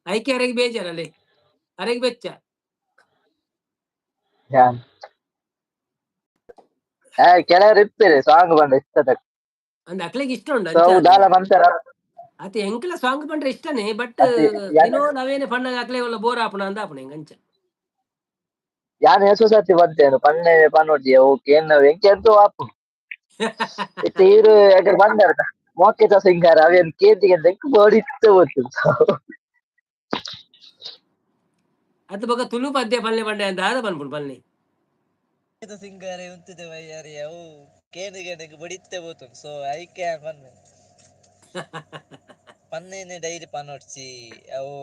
ಐಕೆ ಅರೆಗ್ ಬೇಜಾರಲ್ಲಿ ಅರೆಗ್ ಬೆಚ್ಚ. ಯಾನ್ ಏ ಕೆಲವರು ಇರ್ತಾರೆ ಸಾಂಗ್ ಬಂದ ಇಷ್ಟದ. ಅಂದ್ ಅಕ್ಲೆಗ್ ಇಷ್ಟ ಉಂಡು. ಸೊ ಅವು ಅಂಚ ದಾಲ ಮಂತರ. ಅತೆ ಎಂಕ್ಲ ಸಾಂಗ್ ಪಂಡ್ರೆ ಇಷ್ಟನೇ, ಬಟ್ ಅತ್ತೆ ದಿನೋಲ ಅವೇನೆ ಪಣ್ಣಗ ಅಕ್ಲೆ ಒಲ್ಲ ಬೋರ್ ಆಪುಣ ಅಂದ ಆಪುಣ ಎಂಕ್ ಅಂಚ. ಯಾನ್ ಏಸು ಸರ್ತಿ ಬಂತೇನು ಪನ್ನೆ ಪನ್ನೊಡ್ಡಿ ಓಕೆ ಎನ್ನ ಎಂಕೆ ಅಂತೂ ಆಪುಂಡು. ಇತ್ತೆ ಈರು ಯಾಕಂದ್ರೆ ಬಂದಾರ ಮೋಕೆತ ಸಿಂಗಾರ ಅವೇನ್ ಕೇಂತಿಗೆ ಅಂತ ಎಂಕ್ ಬೋಡಿತ್ತು ಗೊತ್ತು. ಅತ್ ಬೊಕ ತುಳು ಪದ್ಯ ಪಲ್ಲೆ ಪಂಡೆ ಅಂತ ದಾದ ಪನ್ಪುಂಡು ಪಲ್ಲೆ. ಸಿಂಗಾರೆ ಉಂತುದೆ ವಯ್ಯಾರಿ ಅವು ಕೇಂದ್ರ ಕೇಂದ್ರಕ್ಕೆ ಬಡಿತ್ತೆ ಪೋತುಂಡು. ಸೊ ಐಕೆ ಪನ್ನೆ ಪನ್ನೇನೆ ಡೈಲಿ ಪನ್ನೊಡ್ಚಿ ಅವು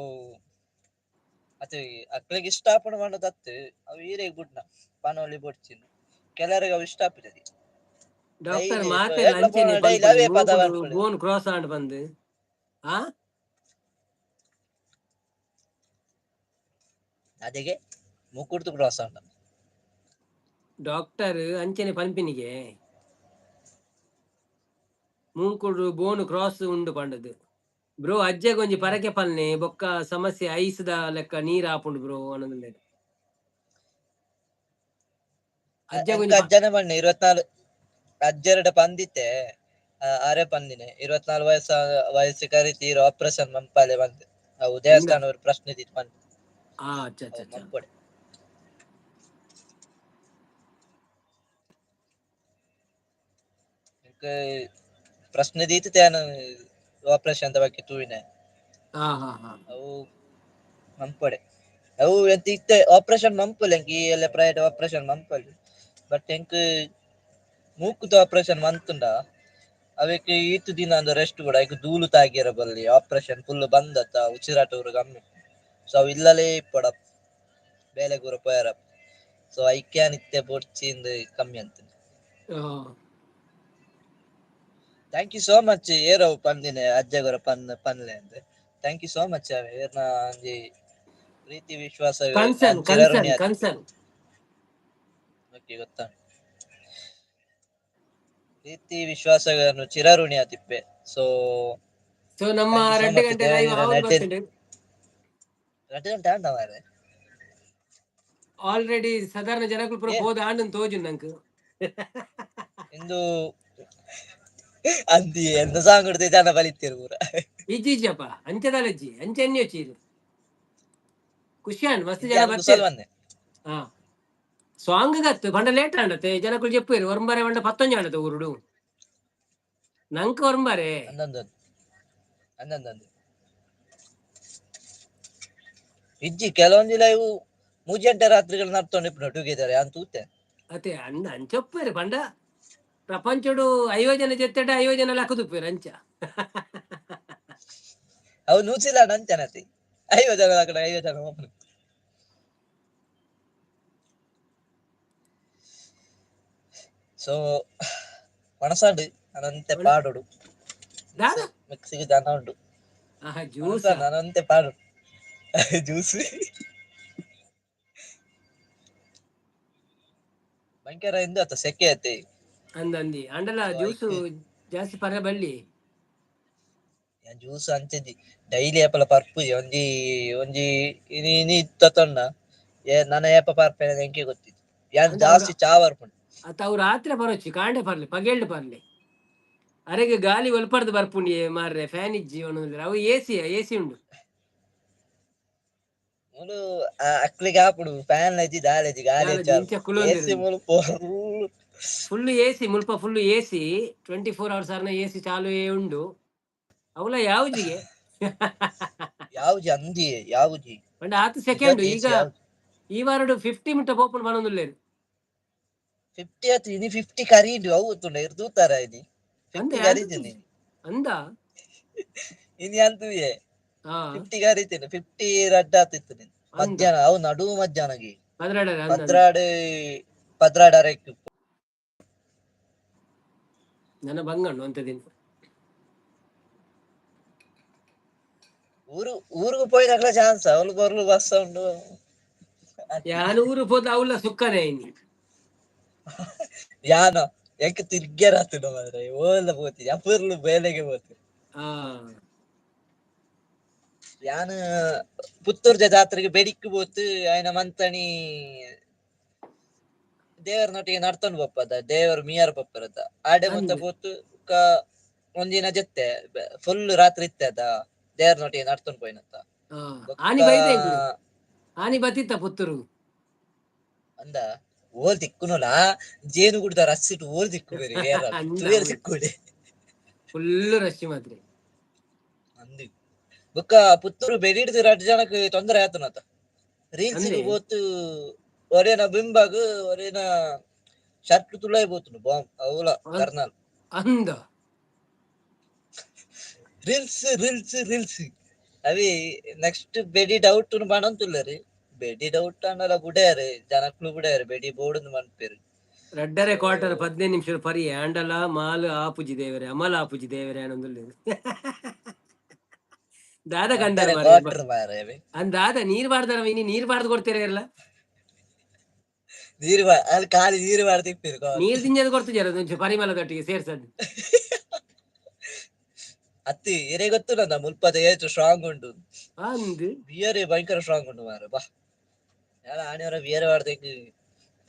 ಅತ್ತೆ ಅಕ್ಲೆಗ್ ಇಷ್ಟ ಆಪುಂಡು ಪಂಡ ತತ್ತು ಅವು ಈರೆಗ್ ಬುಡ್ನ ಪನೊಲಿ ಬೊಡ್ಚಿನ್ ಕೆಲವರಿಗೆ ಅವು ಇಷ್ಟ ಆಪುಜಿ. ಡಾಕ್ಟರ್ ಡೈಲಿ ಮಾತೆ ಏಕ್ಲ ಅಂಚೆನೆ ಪೋನ ಡೈಲಿ ಅವೇ ಪದ ಪನ್ಪುನು. ಬೋನ್ ಕ್ರಾಸ್ ಆಂಡ್ ಬಂದು ಆ ಅದಕ್ಕೆ ಮುಕ್ಕುಡ್ತು ಕ್ರಾಸ್ ಆಂಡ. ಡಾಕ್ಟರ್ ಅಂಚೆನೆ ಪನ್ಪಿನಿಗೆ ಮೂಂಕುಡು ಬೋನು ಕ್ರಾಸ್ ಉಂಡು ಪಂಡದು ಬ್ರೋ. ಅಜ್ಜೆಗೊಂಜಿ ಪರಕೆ ಪಲ್ನೆ ಬೊಕ್ಕ ಸಮಸ್ಯೆ ಐಸ್ದ ಲೆಕ್ಕ ನೀರ್ ಆಪುಂಡು ಬ್ರೋ ಅನ್ನೊಂದುಲ್ಲೆರ್. ಅಜ್ಜಗೊಂಜಿ ಎಂಕ್ ಅಜ್ಜನ ಪಂಡೆ 24 ಅಜ್ಜೆರಡ ಪಂದಿತ್ತೆ ಆರೆ ಪಂದಿನೆ 24 ವಯಸ್ಸ ವಯಸ್ಸು ಕರಿತೀರ ಆಪರೇಷನ್ ಮಂಪಾಲೆ ಬಂದ್ ಅವು ದೇವಸ್ಥಾನ ಪ್ರಶ್ನೆ ದಿತ್ ಪಂದ್. ಆ ಅಚ್ಚ ಅಚ್ಚ ಅವು ಅಚ್ಚ. ಮಂಪೊಡೆ ಎಂಕ್ ಪ್ರಶ್ನೆ ದೀತ್ ಯಾನ್ ಆಪರೇಷನ್ ದ ಬಗ್ಗೆ ತೂವಿನೆ. ಹಾ ಹಾ ಹಾ. ಅವು ಮಂಪೊಡೆ ಅವು ಎಂತ ಇತ್ತೆ ಆಪರೇಷನ್ ಮಂಪೊಲೆ ಎಂಕ್ ಈ ಎಲ್ಲ ಪ್ರೈವೇಟ್ ಆಪರೇಷನ್ ಮಂಪೊಲಿ. ಬಟ್ ಎಂಕ್ ಮೂಕುದ ಆಪರೇಷನ್ ಮಂತುಂಡ ಅವೆಕ್ ಈತ್ ದಿನ ಅಂದ್ ರೆಸ್ಟ್ ಕೂಡ ಐಕ್ ಧೂಳು ತಾಗಿಯರ ಬಲ್ಲಿ ಆಪರೇಷನ್ ಫುಲ್ ಬಂದತ್ತ ಉಸಿರಾಟ ಊರು ಕಮ್ಮಿ. ಸೊ ಅವು ಇಲ್ಲಲೇ ಇಪ್ಪಡ ಬೇಲೆ ಪೂರ ಪೋಯರ. ಸೊ ಐಕ್ಯಾನ್ ಇತ್ತೆ ಬೊಡ್ಚಿಂದ್ ಕಮ್ಮಿ ಅಂತ್. Thank you so much ಏರವು ಪಂದಿನೆ ಅಜ್ಜಗೊರ ಪನ್ ಪನ್ಲೆ ಅಂದ್. Thank you so much ಏರ್ನ ಒಂಜಿ ಪ್ರೀತಿ ವಿಶ್ವಾಸ ಕನ್ಸರ್ನ್ ಕನ್ಸರ್ನ್ ಕನ್ಸರ್ನ್. ಓಕೆ ಗೊತ್ತಾ ಪ್ರೀತಿ ವಿಶ್ವಾಸಗಳನ್ನು ಚಿರಋಣಿ ಆತಿಪ್ಪೆ. ಸೊ ಸೊ ನಮ್ಮ thank you so 2 much ಗಂಟೆ ಲೈವ್ ದೇವೇಂದ್ರ ಆವೊಂದು ನಟೇನ್. ಬರ್ತುಂಡು. ರಡ್ಡ್ ಗಂಟೆ ಆಂಡ ಮಾರ್ರೆ. ಆಲ್ರೆಡಿ ಸಾಧಾರಣ ಜನಕುಲು ಪೂರ ಏ ಪೋದು ಆಂಡನ್ ತೋಜುಂಡು ನಂಕ್. ಇಂದು ಅಂದಿ ಎಂತ ಸಾಂಗ್ ಉಡ್ದು ಜನ ಬಲಿತ್ತೆರ್ ಪೂರ. ಇಜ್ಜಿ ಇಜ್ಜಪ್ಪ ಅಂಚದಾಲ ಇಜ್ಜಿ ಅಂಚ ಎನ್ನಿಯೊಚ್ಚಿ ಇದು. ಖುಷಿ ಆಂಡ್ ಮಸ್ತ್ ಇಜ್ಜಿ ಜನ ಯಾನ್ ಕುಸಲ್ ಬತ್ತೆರ್. ಬಂದೆ. ಹಾ ಸಾಂಗ್ ಗತ್ತು ಪಂಡ ಲೇಟ್ ಆಂಡತೆ ಜನಕುಲು ಜೆಪ್ಪುವೆರ್ ಒರಂಬರೆ ಪಂಡ ಪತ್ತೊಂಜಿ ಆಂಡತೆ ಊರುಡು. ನಂಕ್ ಒರಂಬರೆ. ಅಂದಂದು ಅಂದಂದು ಇಜ್ಜಿ ಕೆಲವೊಂಜಿ ಲೈವ್ ಮೂಜಿ ಗಂಟೆ ರಾತ್ರಿಗಳು ನಡ್ತೊಂಡು ಇಪ್ಪುನ ಟುಗೆದರ್ ಯಾನ್ ತೂತೆ. ಅತೆ ಅಂದ ಅಂಚೊಪ್ಪುವೆರ್ ಪಂಡ ಪ್ರಪಂಚೊಡು 50 ಜನ ಜೆತ್ತೆಡ 50 ಜನ ಲಕ್ಕುದುಪ್ಪುವೆರ್ ಅಂಚ. ಅವು ನ್ಯೂಜಿಲ್ಯಾಂಡ್ ಅಂಚನತಿ 50 ಜನ ಅಕಡೆ 50 ಜನ ಓಪನ್. ಸೊ ಒಣಸಾಂಡ್ ಅನಂತೆ ಪಾಡೋಡು. ದಾದ? ಮಿಕ್ಸಿಗೆ ಜನ ಉಂಡು. ಆಹಾ ಜ್ಯೂಸ್. ಒಣಸಾಂಡ್ ಅನಂತೆ ಪಾಡೋಡು ಜ್ಯೂಸ್. ಭಯಂಕರ ಇಂದು ಅತ್ತ ಸೆಕೆ ಅತ್ತೆ. ಅಂದಂದಿ ಅಂಡಲ ಸೊ ಜ್ಯೂಸ್ ಐಕ್ ಜಾಸ್ತಿ ಪರ ಬಲ್ಲಿ. ಜ್ಯೂಸ್ ಅಂಚೆಜಿ ಡೈಲಿ ಏಪಲ ಪರ್ಪುಜಿ ಒಂಜಿ ಒಂಜಿ ಇನಿ ಇನಿ ತತ್ತೊಂಡ ಏ ನನ ಏಪ ಪರ್ಪೆನ ಎಂಕೆ ಗೊತ್ತಿತ್ತು ಯಾನ್ ಅಂದ ಜಾಸ್ತಿ ಚಾ ಪರ್ಪುಂಡು. ಅತ್ತ ಅವು ರಾತ್ರಿ ಬರೋಚಿ ಕಾಂಡೆ ಪರ್ಲೆ ಪಗೆಲ್ಡ್ ಪರ್ಲೆ. ಅರೆಗೆ ಗಾಲಿ ಒಲ್ಪರ್ದು ಬರ್ಪುಂಡಿ ಮಾರ್ರೆ ಫ್ಯಾನ್ ಇಜ್ಜಿ ಒಣಂದ್ರೆ ಅವು ಎಸಿ ಎಸಿ ಉಂಡು. ಮೂಲು ಅಕ್ಲಿಗೆ ಆಪುಡು ಫ್ಯಾನ್ ಇಜ್ಜಿ ದಾಲ ಇಜ್ಜಿ ಗಾಲಿ ದಾಲ ಇಜ್ಜಿ ಇಂಚ ಕುಲೊಂದಿರು. ಎಸಿ ಮೂಲು ಪೊರ್ಲು. ಫುಲ್ ಎಸಿ ಮುಲ್ಪ ಫುಲ್ ಎಸಿ 24 ಅವರ್ಸ್ ಅರ್ನ ಎಸಿ ಚಾಲುವೇ ಉಂಡು. ಅವಲ ಯಾವುಜಿಗೆ. ಯಾವ್ಜಿ ಅಂದಿ ಯಾವ್ಜಿ. ಪಂಡ ಆತ್ ಸೆಕೆಂಡ್ ನಿಜ ಈಗ ಈ ವಾರಡು 50 ಮುಟ್ಟ ಪೋಪುಂಡು ಪನೊಂದುಲ್ಲೆರ್. 50 ಆತು ಇನಿ 50 ಕರೀಂಡು ಅವು ಗೊತ್ತುಂಡ ಇರ್ ತೂತಾರ ಇನಿ. ಅಂದೆ 50 ಕರೀತೀನಿ. ಅಂದ. ಇನಿ ಅಂತುಯೆ. ಹಾ. 50 ಕರೀತೀನಿ 50 ರಡ್ಡ್ ಆತಿತ್ತು ನೀನು. ಅಂದ. ಮಧ್ಯಾಹ್ನ ಅವು ನಡು ಮಧ್ಯಾಹ್ನಗೆ. ಪದ್ರಾಡರೆ ಅಂದ ಅಂದ. ಪದ್ರಾಡ್ ಪದ್ರಾಡ್ ಅರೆಕ್. ನನ್ನ ಬಂಗಣ್ಣು ಅಂತ ದಿನ. ಊರು ಊರಿಗೆ ಪೋಯಿನಕ್ಲ ಚಾನ್ಸ್ ಅವಳು ಬರ್ಲು ಬಸ್ ಉಂಡು. ಯಾನ್ ಊರು ಪೋದ ಅವ್ಲ ಸುಕ್ಕನೆ ಇನಿ. ಯಾನ ಎಂಕ್ ತಿರ್ಗ್ಯಾರ ಆತುಂಡ ಮಾರ್ರೆ ಓಲ್ಲ ಪೋತಿ ಅಪುರ್ಲು ಬೇಲೆಗೆ ಪೋತಿ. ಹಾ. ಯಾನ್ ಪುತ್ತೂರ್ದ ಜಾತ್ರೆಗೆ ಬೆಡಿಕ್ ಪೋತು ಆಯ್ನ ಮಂತಣಿ ದೇವರನೊಟ್ಟಿಗೆ ನಡ್ತೊಂಡು ಪೋಪದ ದೇವರು ಮಿಯಾರ್ ಪೋಪರದ ಆಡೆ ಮುತ್ತ ಅಂದ್. ಪೋತು ಬೊಕ್ಕ ಒಂದಿನ ಜೊತೆ ಫುಲ್ ರಾತ್ರಿ ಇತ್ತೆ ಅದ ದೇವರನೊಟ್ಟಿಗೆ ನಡ್ತೊಂಡು ಪೋಯಿನತ್ತ. ಹಾ. ಬೊಕ್ಕ ಆನಿ ಬೈದೆ ಎಂಕುಲು. ಆನಿ ಬತ್ತಿತ್ತ ಪುತ್ತೂರು. ಅಂದ ಓಲ್ ತಿಕ್ಕುನಲ ಜೇನು ಗುಡ್ದ ರಸ್ಸಿಟ್ ಓಲ್ ತಿಕ್ಕು ಬೇರೆ ಏರ ಅಂದ ತೂಯೆರೆ ತಿಕ್ಕುಡೆ. ಫುಲ್ ರಶ್ ಮಾತ್ರ. ಅಂದು ಬೊಕ್ಕ ಪುತ್ತೂರು ಬೆಡಿಡ್ದು ರಡ್ಡ್ ಜನಕ್ ತೊಂದರೆ ಆತುನತ ರೀಲ್ಸ್ ಅಂದೆ. ಪೋತು ಒರೇನ ಬಿಂಬಗ್ ಒರೇನ ಶರ್ಟ್ ತುಳಾಯಿ ಪೋತುಂಡು ಬಾಂಬ್ ಅವ್ಲ ಕರ್ನಾಲ್. ಅಂದ. ರೀಲ್ಸ್ ರೀಲ್ಸ್ ರೀಲ್ಸ್ ಅವಿ ನೆಕ್ಸ್ಟ್ ಬೆಡಿ ಡೌಟ್ ಪನೊಂದುಲ್ಲೆರ್ ಬೆಡಿ ಡೌಟ್ ಆಂಡಲ ಬುಡ್ಯಾರ್ ಜನಕ್ಲು ಬುಡ್ಯಾರ್ ಬೆಡಿ ಬೋಡುಂದು ಪನ್ಪೆರ್. ರಡ್ಡರೆ ಕ್ವಾರ್ಟರ್ 15 ನಿಮಿಷ ಪರಿ ಆಂಡಲ ಮಾಲ್ ಆಪುಜಿ ದೇವರೇ ಅಮಲ್ ಆಪುಜಿ ದೇವರೇ ಆನೊಂದುಲ್ಲೆರ್. ದಾದ ಕಂಡರ ರಡ್ಡರೆ ಮಾರ್ರೆ. ಕ್ವಾರ್ಟರ್ ಮಾರ್ರೆ ಅವಿ. ಅಂದ್ ದಾದ ನೀರ್ ಬಾರ್ದರ ಇನಿ ನೀರ್ ಬಾರ್ದು ಕೊಡ್ತೀರ ಎಲ್ಲ. ನೀರು ಅಲ್ಲಿ ಖಾಲಿ ನೀರು ಬಾರ್ದು ಇಪ್ಪೆರ್. ನೀರ್ ದಿಂಜದ ಕೊಡ್ತಿಜಾರ ಒಂಚೂರು ಪರಿಮಳದೊಟ್ಟಿಗೆ ಸೇರ್ಸದ್. ಅತ್ತಿ ಎರೆ ಗೊತ್ತುಂಡ ಮುಲ್ಪದ ಏತ್ ಸ್ಟ್ರಾಂಗ್ ಉಂಡು. ಅಂದ್. ಬಿಯರ್ ಭಯಂಕರ ಸ್ಟ್ರಾಂಗ್ ಉಂಡು ಮಾರ್ರೆ ಬಾ. ಯಾನ ಆನಿವರ ಬಿಯರ್ ಬಾರ್ದೆಗ್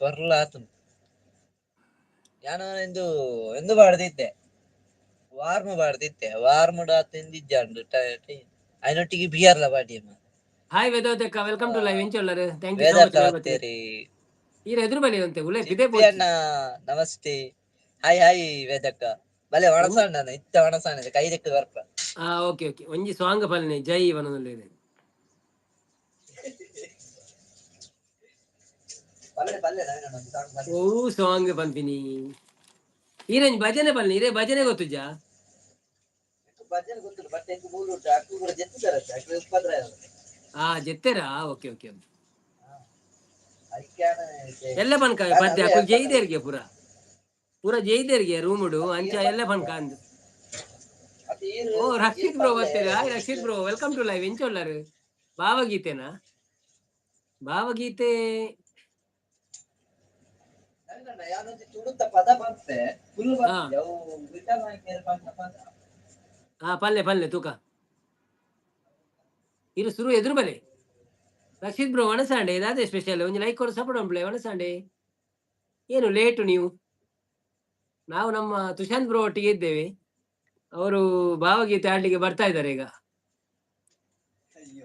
ಪೊರ್ಲ ಆತುಂಡು. ಯಾನ ಇಂದು ಇಂದು ಬಾರ್ದಿತ್ತೆ ವಾರ್ಮ್ ಬಾರ್ದಿತ್ತೆ ವಾರ್ಮ್ ಆತು ಇಂದಿಜ್ಜಾಂಡ್ ಐನೊಟ್ಟಿಗೆ ಬಿಯರ್ಲ ಬಾಡಿ. ಹಾಯ್ ವೇದಾವತಿ ಅಕ್ಕ, welcome to live. ಎಂಚ ಉಲ್ಲರ್? Thank you so ವೇದಾರ್ಥ ಮಚ್ ವೇದಾವತಿ. ಬತ್ತೇರಿ. ಈರ್ ಎದುರು ಬಲಿ ಅಂತೆ ಉಲೆ ಪಿದೆ ಚಿಪ್ಪಿ ಪೋಚಿ. ಅಣ್ಣ ನಮಸ್ತೆ. ಹಾಯ್ ಹಾಯ್ ವೇದಕ್ಕ ಬಲೆ ವಣಸಣ್ಣ ಇತ್ತ ವಣಸಣ್ಣ ಕೈ ದೆಕ್ಕ್ ಬರ್ಪ. ಹಾ ಓಕೆ ಓಕೆ ಒಂಜಿ ಸಾಂಗ್ ಪಲ್ನೆ ಜೈ ವನೊಂದುಲ್ಲೆರ್. ಪಲ್ಲೆ ಪಲ್ಲೆ ನವೀನಣ್ಣ ಒಂಜಿ ಸಾಂಗ್ ಪಲ್ಲೆ. ಓ ಸಾಂಗ್ ಪನ್ಪಿನಿ. ಈರೆಂಜ್ ಭಜನೆ ಪಲ್ನೆ ಇರೆ ಭಜನೆ ಗೊತ್ತುಜಾ? ಭಜನೆ ಗೊತ್ತುಂಡು ಬಟ್ ಎಂಕ್ ಮೂಲು ಉಂಟು ಅಕ್ಕು ಕೂಡ ಜೆತ್ತಿದಾರತ್ತೆ ಅಕ್ಕು ಉಪದ್ರ. ಆ ಜೆತ್ತೆರಾ ಓಕೆ ಓಕೆ. ಐಕ್ಯಾನ ಎಲ್ಲ ಪನ್ಕ ಪದ್ಯ ಅಕುಲು ಜೈದೇರ್ಗೆ ಪೂರ ಪೂರ ಜೈದೇರ್ಗೆ ರೂಮುಡು ಅಂಚ ಎಲ್ಲ ಪನ್ಕ ಅಂದ್. ಓ ರಕ್ಷಿತ್ ಬ್ರೋ ಬರ್ತೀರಾ? Hi Rakshit bro, welcome to live. ಎಂಚ ಉಲ್ಲರ್? ಭಾವಗೀತೆನಾ? ಭಾವಗೀತೆ. ಯಾನೊಂಜಿ ತುಳುತ ಪದ ಪನ್ಪೆ ಫುಲ್ ಹಾ. ಪನ್ಪೆ ಅವು ವಿಠಲ್ ನಾಯ್ಕೆರ್ ಪಂಡ ಪದ. ಹಾ ಪಲ್ಲೆ ಪಲ್ಲೆ ತೂಕ ಇರು ಸುರು ಎದುರು ಬಲೆ. ರಕ್ಷಿತ್ ಬ್ರೋ ವಣಸಾಂಡೆ ಇದಾದೆ ಸ್ಪೆಷಲ್ ಒಂಜಿ ಲೈಕ್ ಕೊರು ಸಪೋರ್ಟ್ ಉಂಪ್ಲೆ ವಣಸಾಂಡೆ. ಏನು ಲೇಟು ನೀವು? ನಾವು ನಮ್ಮ ತುಷಾಂತ್ ಬ್ರೋ ಒಟ್ಟಿಗೆ ಇದ್ದೇವೆ. ಅವರು ಭಾವಗೀತೆ ಆಡ್ಲಿಕ್ಕೆ ಬರ್ತಾ ಇದ್ದಾರೆ ಈಗ.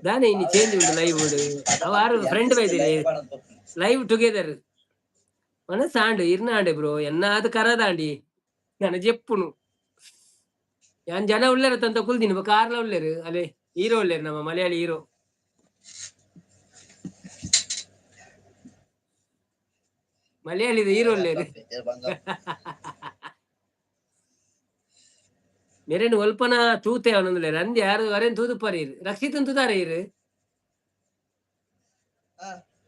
ದಾನೆ ಇನ್ನು ಚೇಂಜ್ ಉಂಟು ಲೈವ್ ಉಂಡು ಅವ ಆರು ಫ್ರೆಂಡ್ ಬೈದಿರಿ ಲೈವ್ ಟುಗೆದರ್. ಮನಸ್ಸಾಂಡು ಇರ್ನಾಂಡೆ ಬ್ರೋ ಎನ್ನಾದ ಕರದಾಂಡಿ ನನ್ನ ಜೆಪ್ಪುನು ಯಾನ್ ಜನ ಉಳ್ಳೇರ ತಂತ ಕುಲ್ದಿನಿ ಬೊಕ ಕಾರ್ಲ ಉಳ್ಳೇರು ಅಲೆ ಹೀರೋ ಉಳ್ಳೇರು ನಮ್ಮ ಮಲಯಾಳಿ ಹೀರೋ. ಮಲಯಾಳಿದ ಹೀರೋ ಉಳ್ಳೇರು. ಮೆರೆನ್ ಒಲ್ಪನ ತೂತೆ ಅವನೊಂದುಲ್ಲೇರು ಅಂದ್ ಯಾರು ಅರೆನ್ ತೂದುಪ್ಪರ್ ಇರು ರಕ್ಷಿತನ್ ತೂತಾರೆ ಇರು.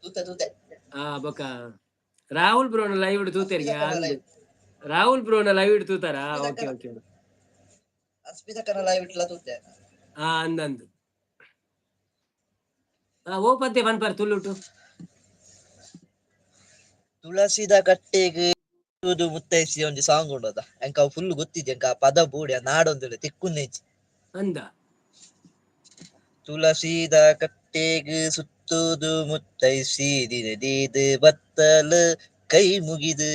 ತೂತೆ ತೂತೆ. ಆ ಬೊಕ ರಾಹುಲ್ ಬ್ರೋನ ಲೈವ್ ತೂತೆರ್ಗೆ ರಾಹುಲ್ ಬ್ರೋನ ಲೈವ್ ತೂತಾರಾ? Okay okay. ಅಸ್ಮಿತಕ್ಕನ ಲೈವ್ ಇಟ್ಲ ತೂತೆ. ಆ ಅಂದಂದು ಆ ಓ ಪದ್ಯ ಪನ್ಪರ್ ತುಳುಟು. ತುಳಸಿದ ಕಟ್ಟೆಗ್ ತೂದು ಮುತ್ತೈಸಿ ಒಂಜಿ ಸಾಂಗ್ ಉಂಡದ ಎಂಕ್ ಅವು ಫುಲ್ ಗೊತ್ತಿಜ್ಜಿ ಎಂಕ್ ಆ ಪದ ಬೂಡಿ ಆ ನಾಡೊಂದುಲ್ಲೆ ತಿಕ್ಕುನೆಜ್ಜಿ. ಅಂದ. ತುಳಸಿದ ಕಟ್ಟೆಗ್ ಸುತ್ತುದು ಮುತ್ತೈಸಿ ದಿನದೀದ್ ಬತ್ತಲ್ ಕೈ ಮುಗಿದು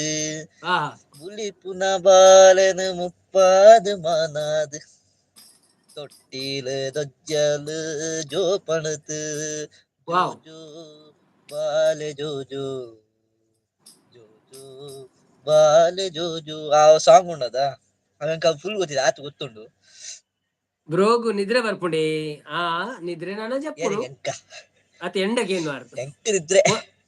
ಆ ಬುಲಿಪುನ ಬಾಲೆನ್ ಮುಪ್ಪಾದ್ ಮಾನಾದ್ ತೊಟ್ಟಿಲ್ ದೊಜ್ಜಲ್ ಜೋಪಣತ್ ವಾವ್. ಜೋ ಬಾಲೆ ಜೋ ಜೋ ಜೋ ಜೋ ಬಾಲೆ ಜೋ ಜೋ ಆ ಸಾಂಗ್ ಉಂಡದ ಅವೆಂಕ ಫುಲ್ ಗೊತ್ತಿದೆ ಆತು ಗೊತ್ತುಂಡು. ಬ್ರೋಗು ನಿದ್ರೆ ಬರ್ಪುಂಡೆ. ಆ ನಿದ್ರೆ ನಾನ ಜಪ್ಪುಡು. ಏರಿಗೆ ಎಂಕ? ಅತ್ ಎಂಡಕ್ಕೆ ಏನು ಅರ್ಥ? ಎಂಕ್ ನಿದ್ರೆ.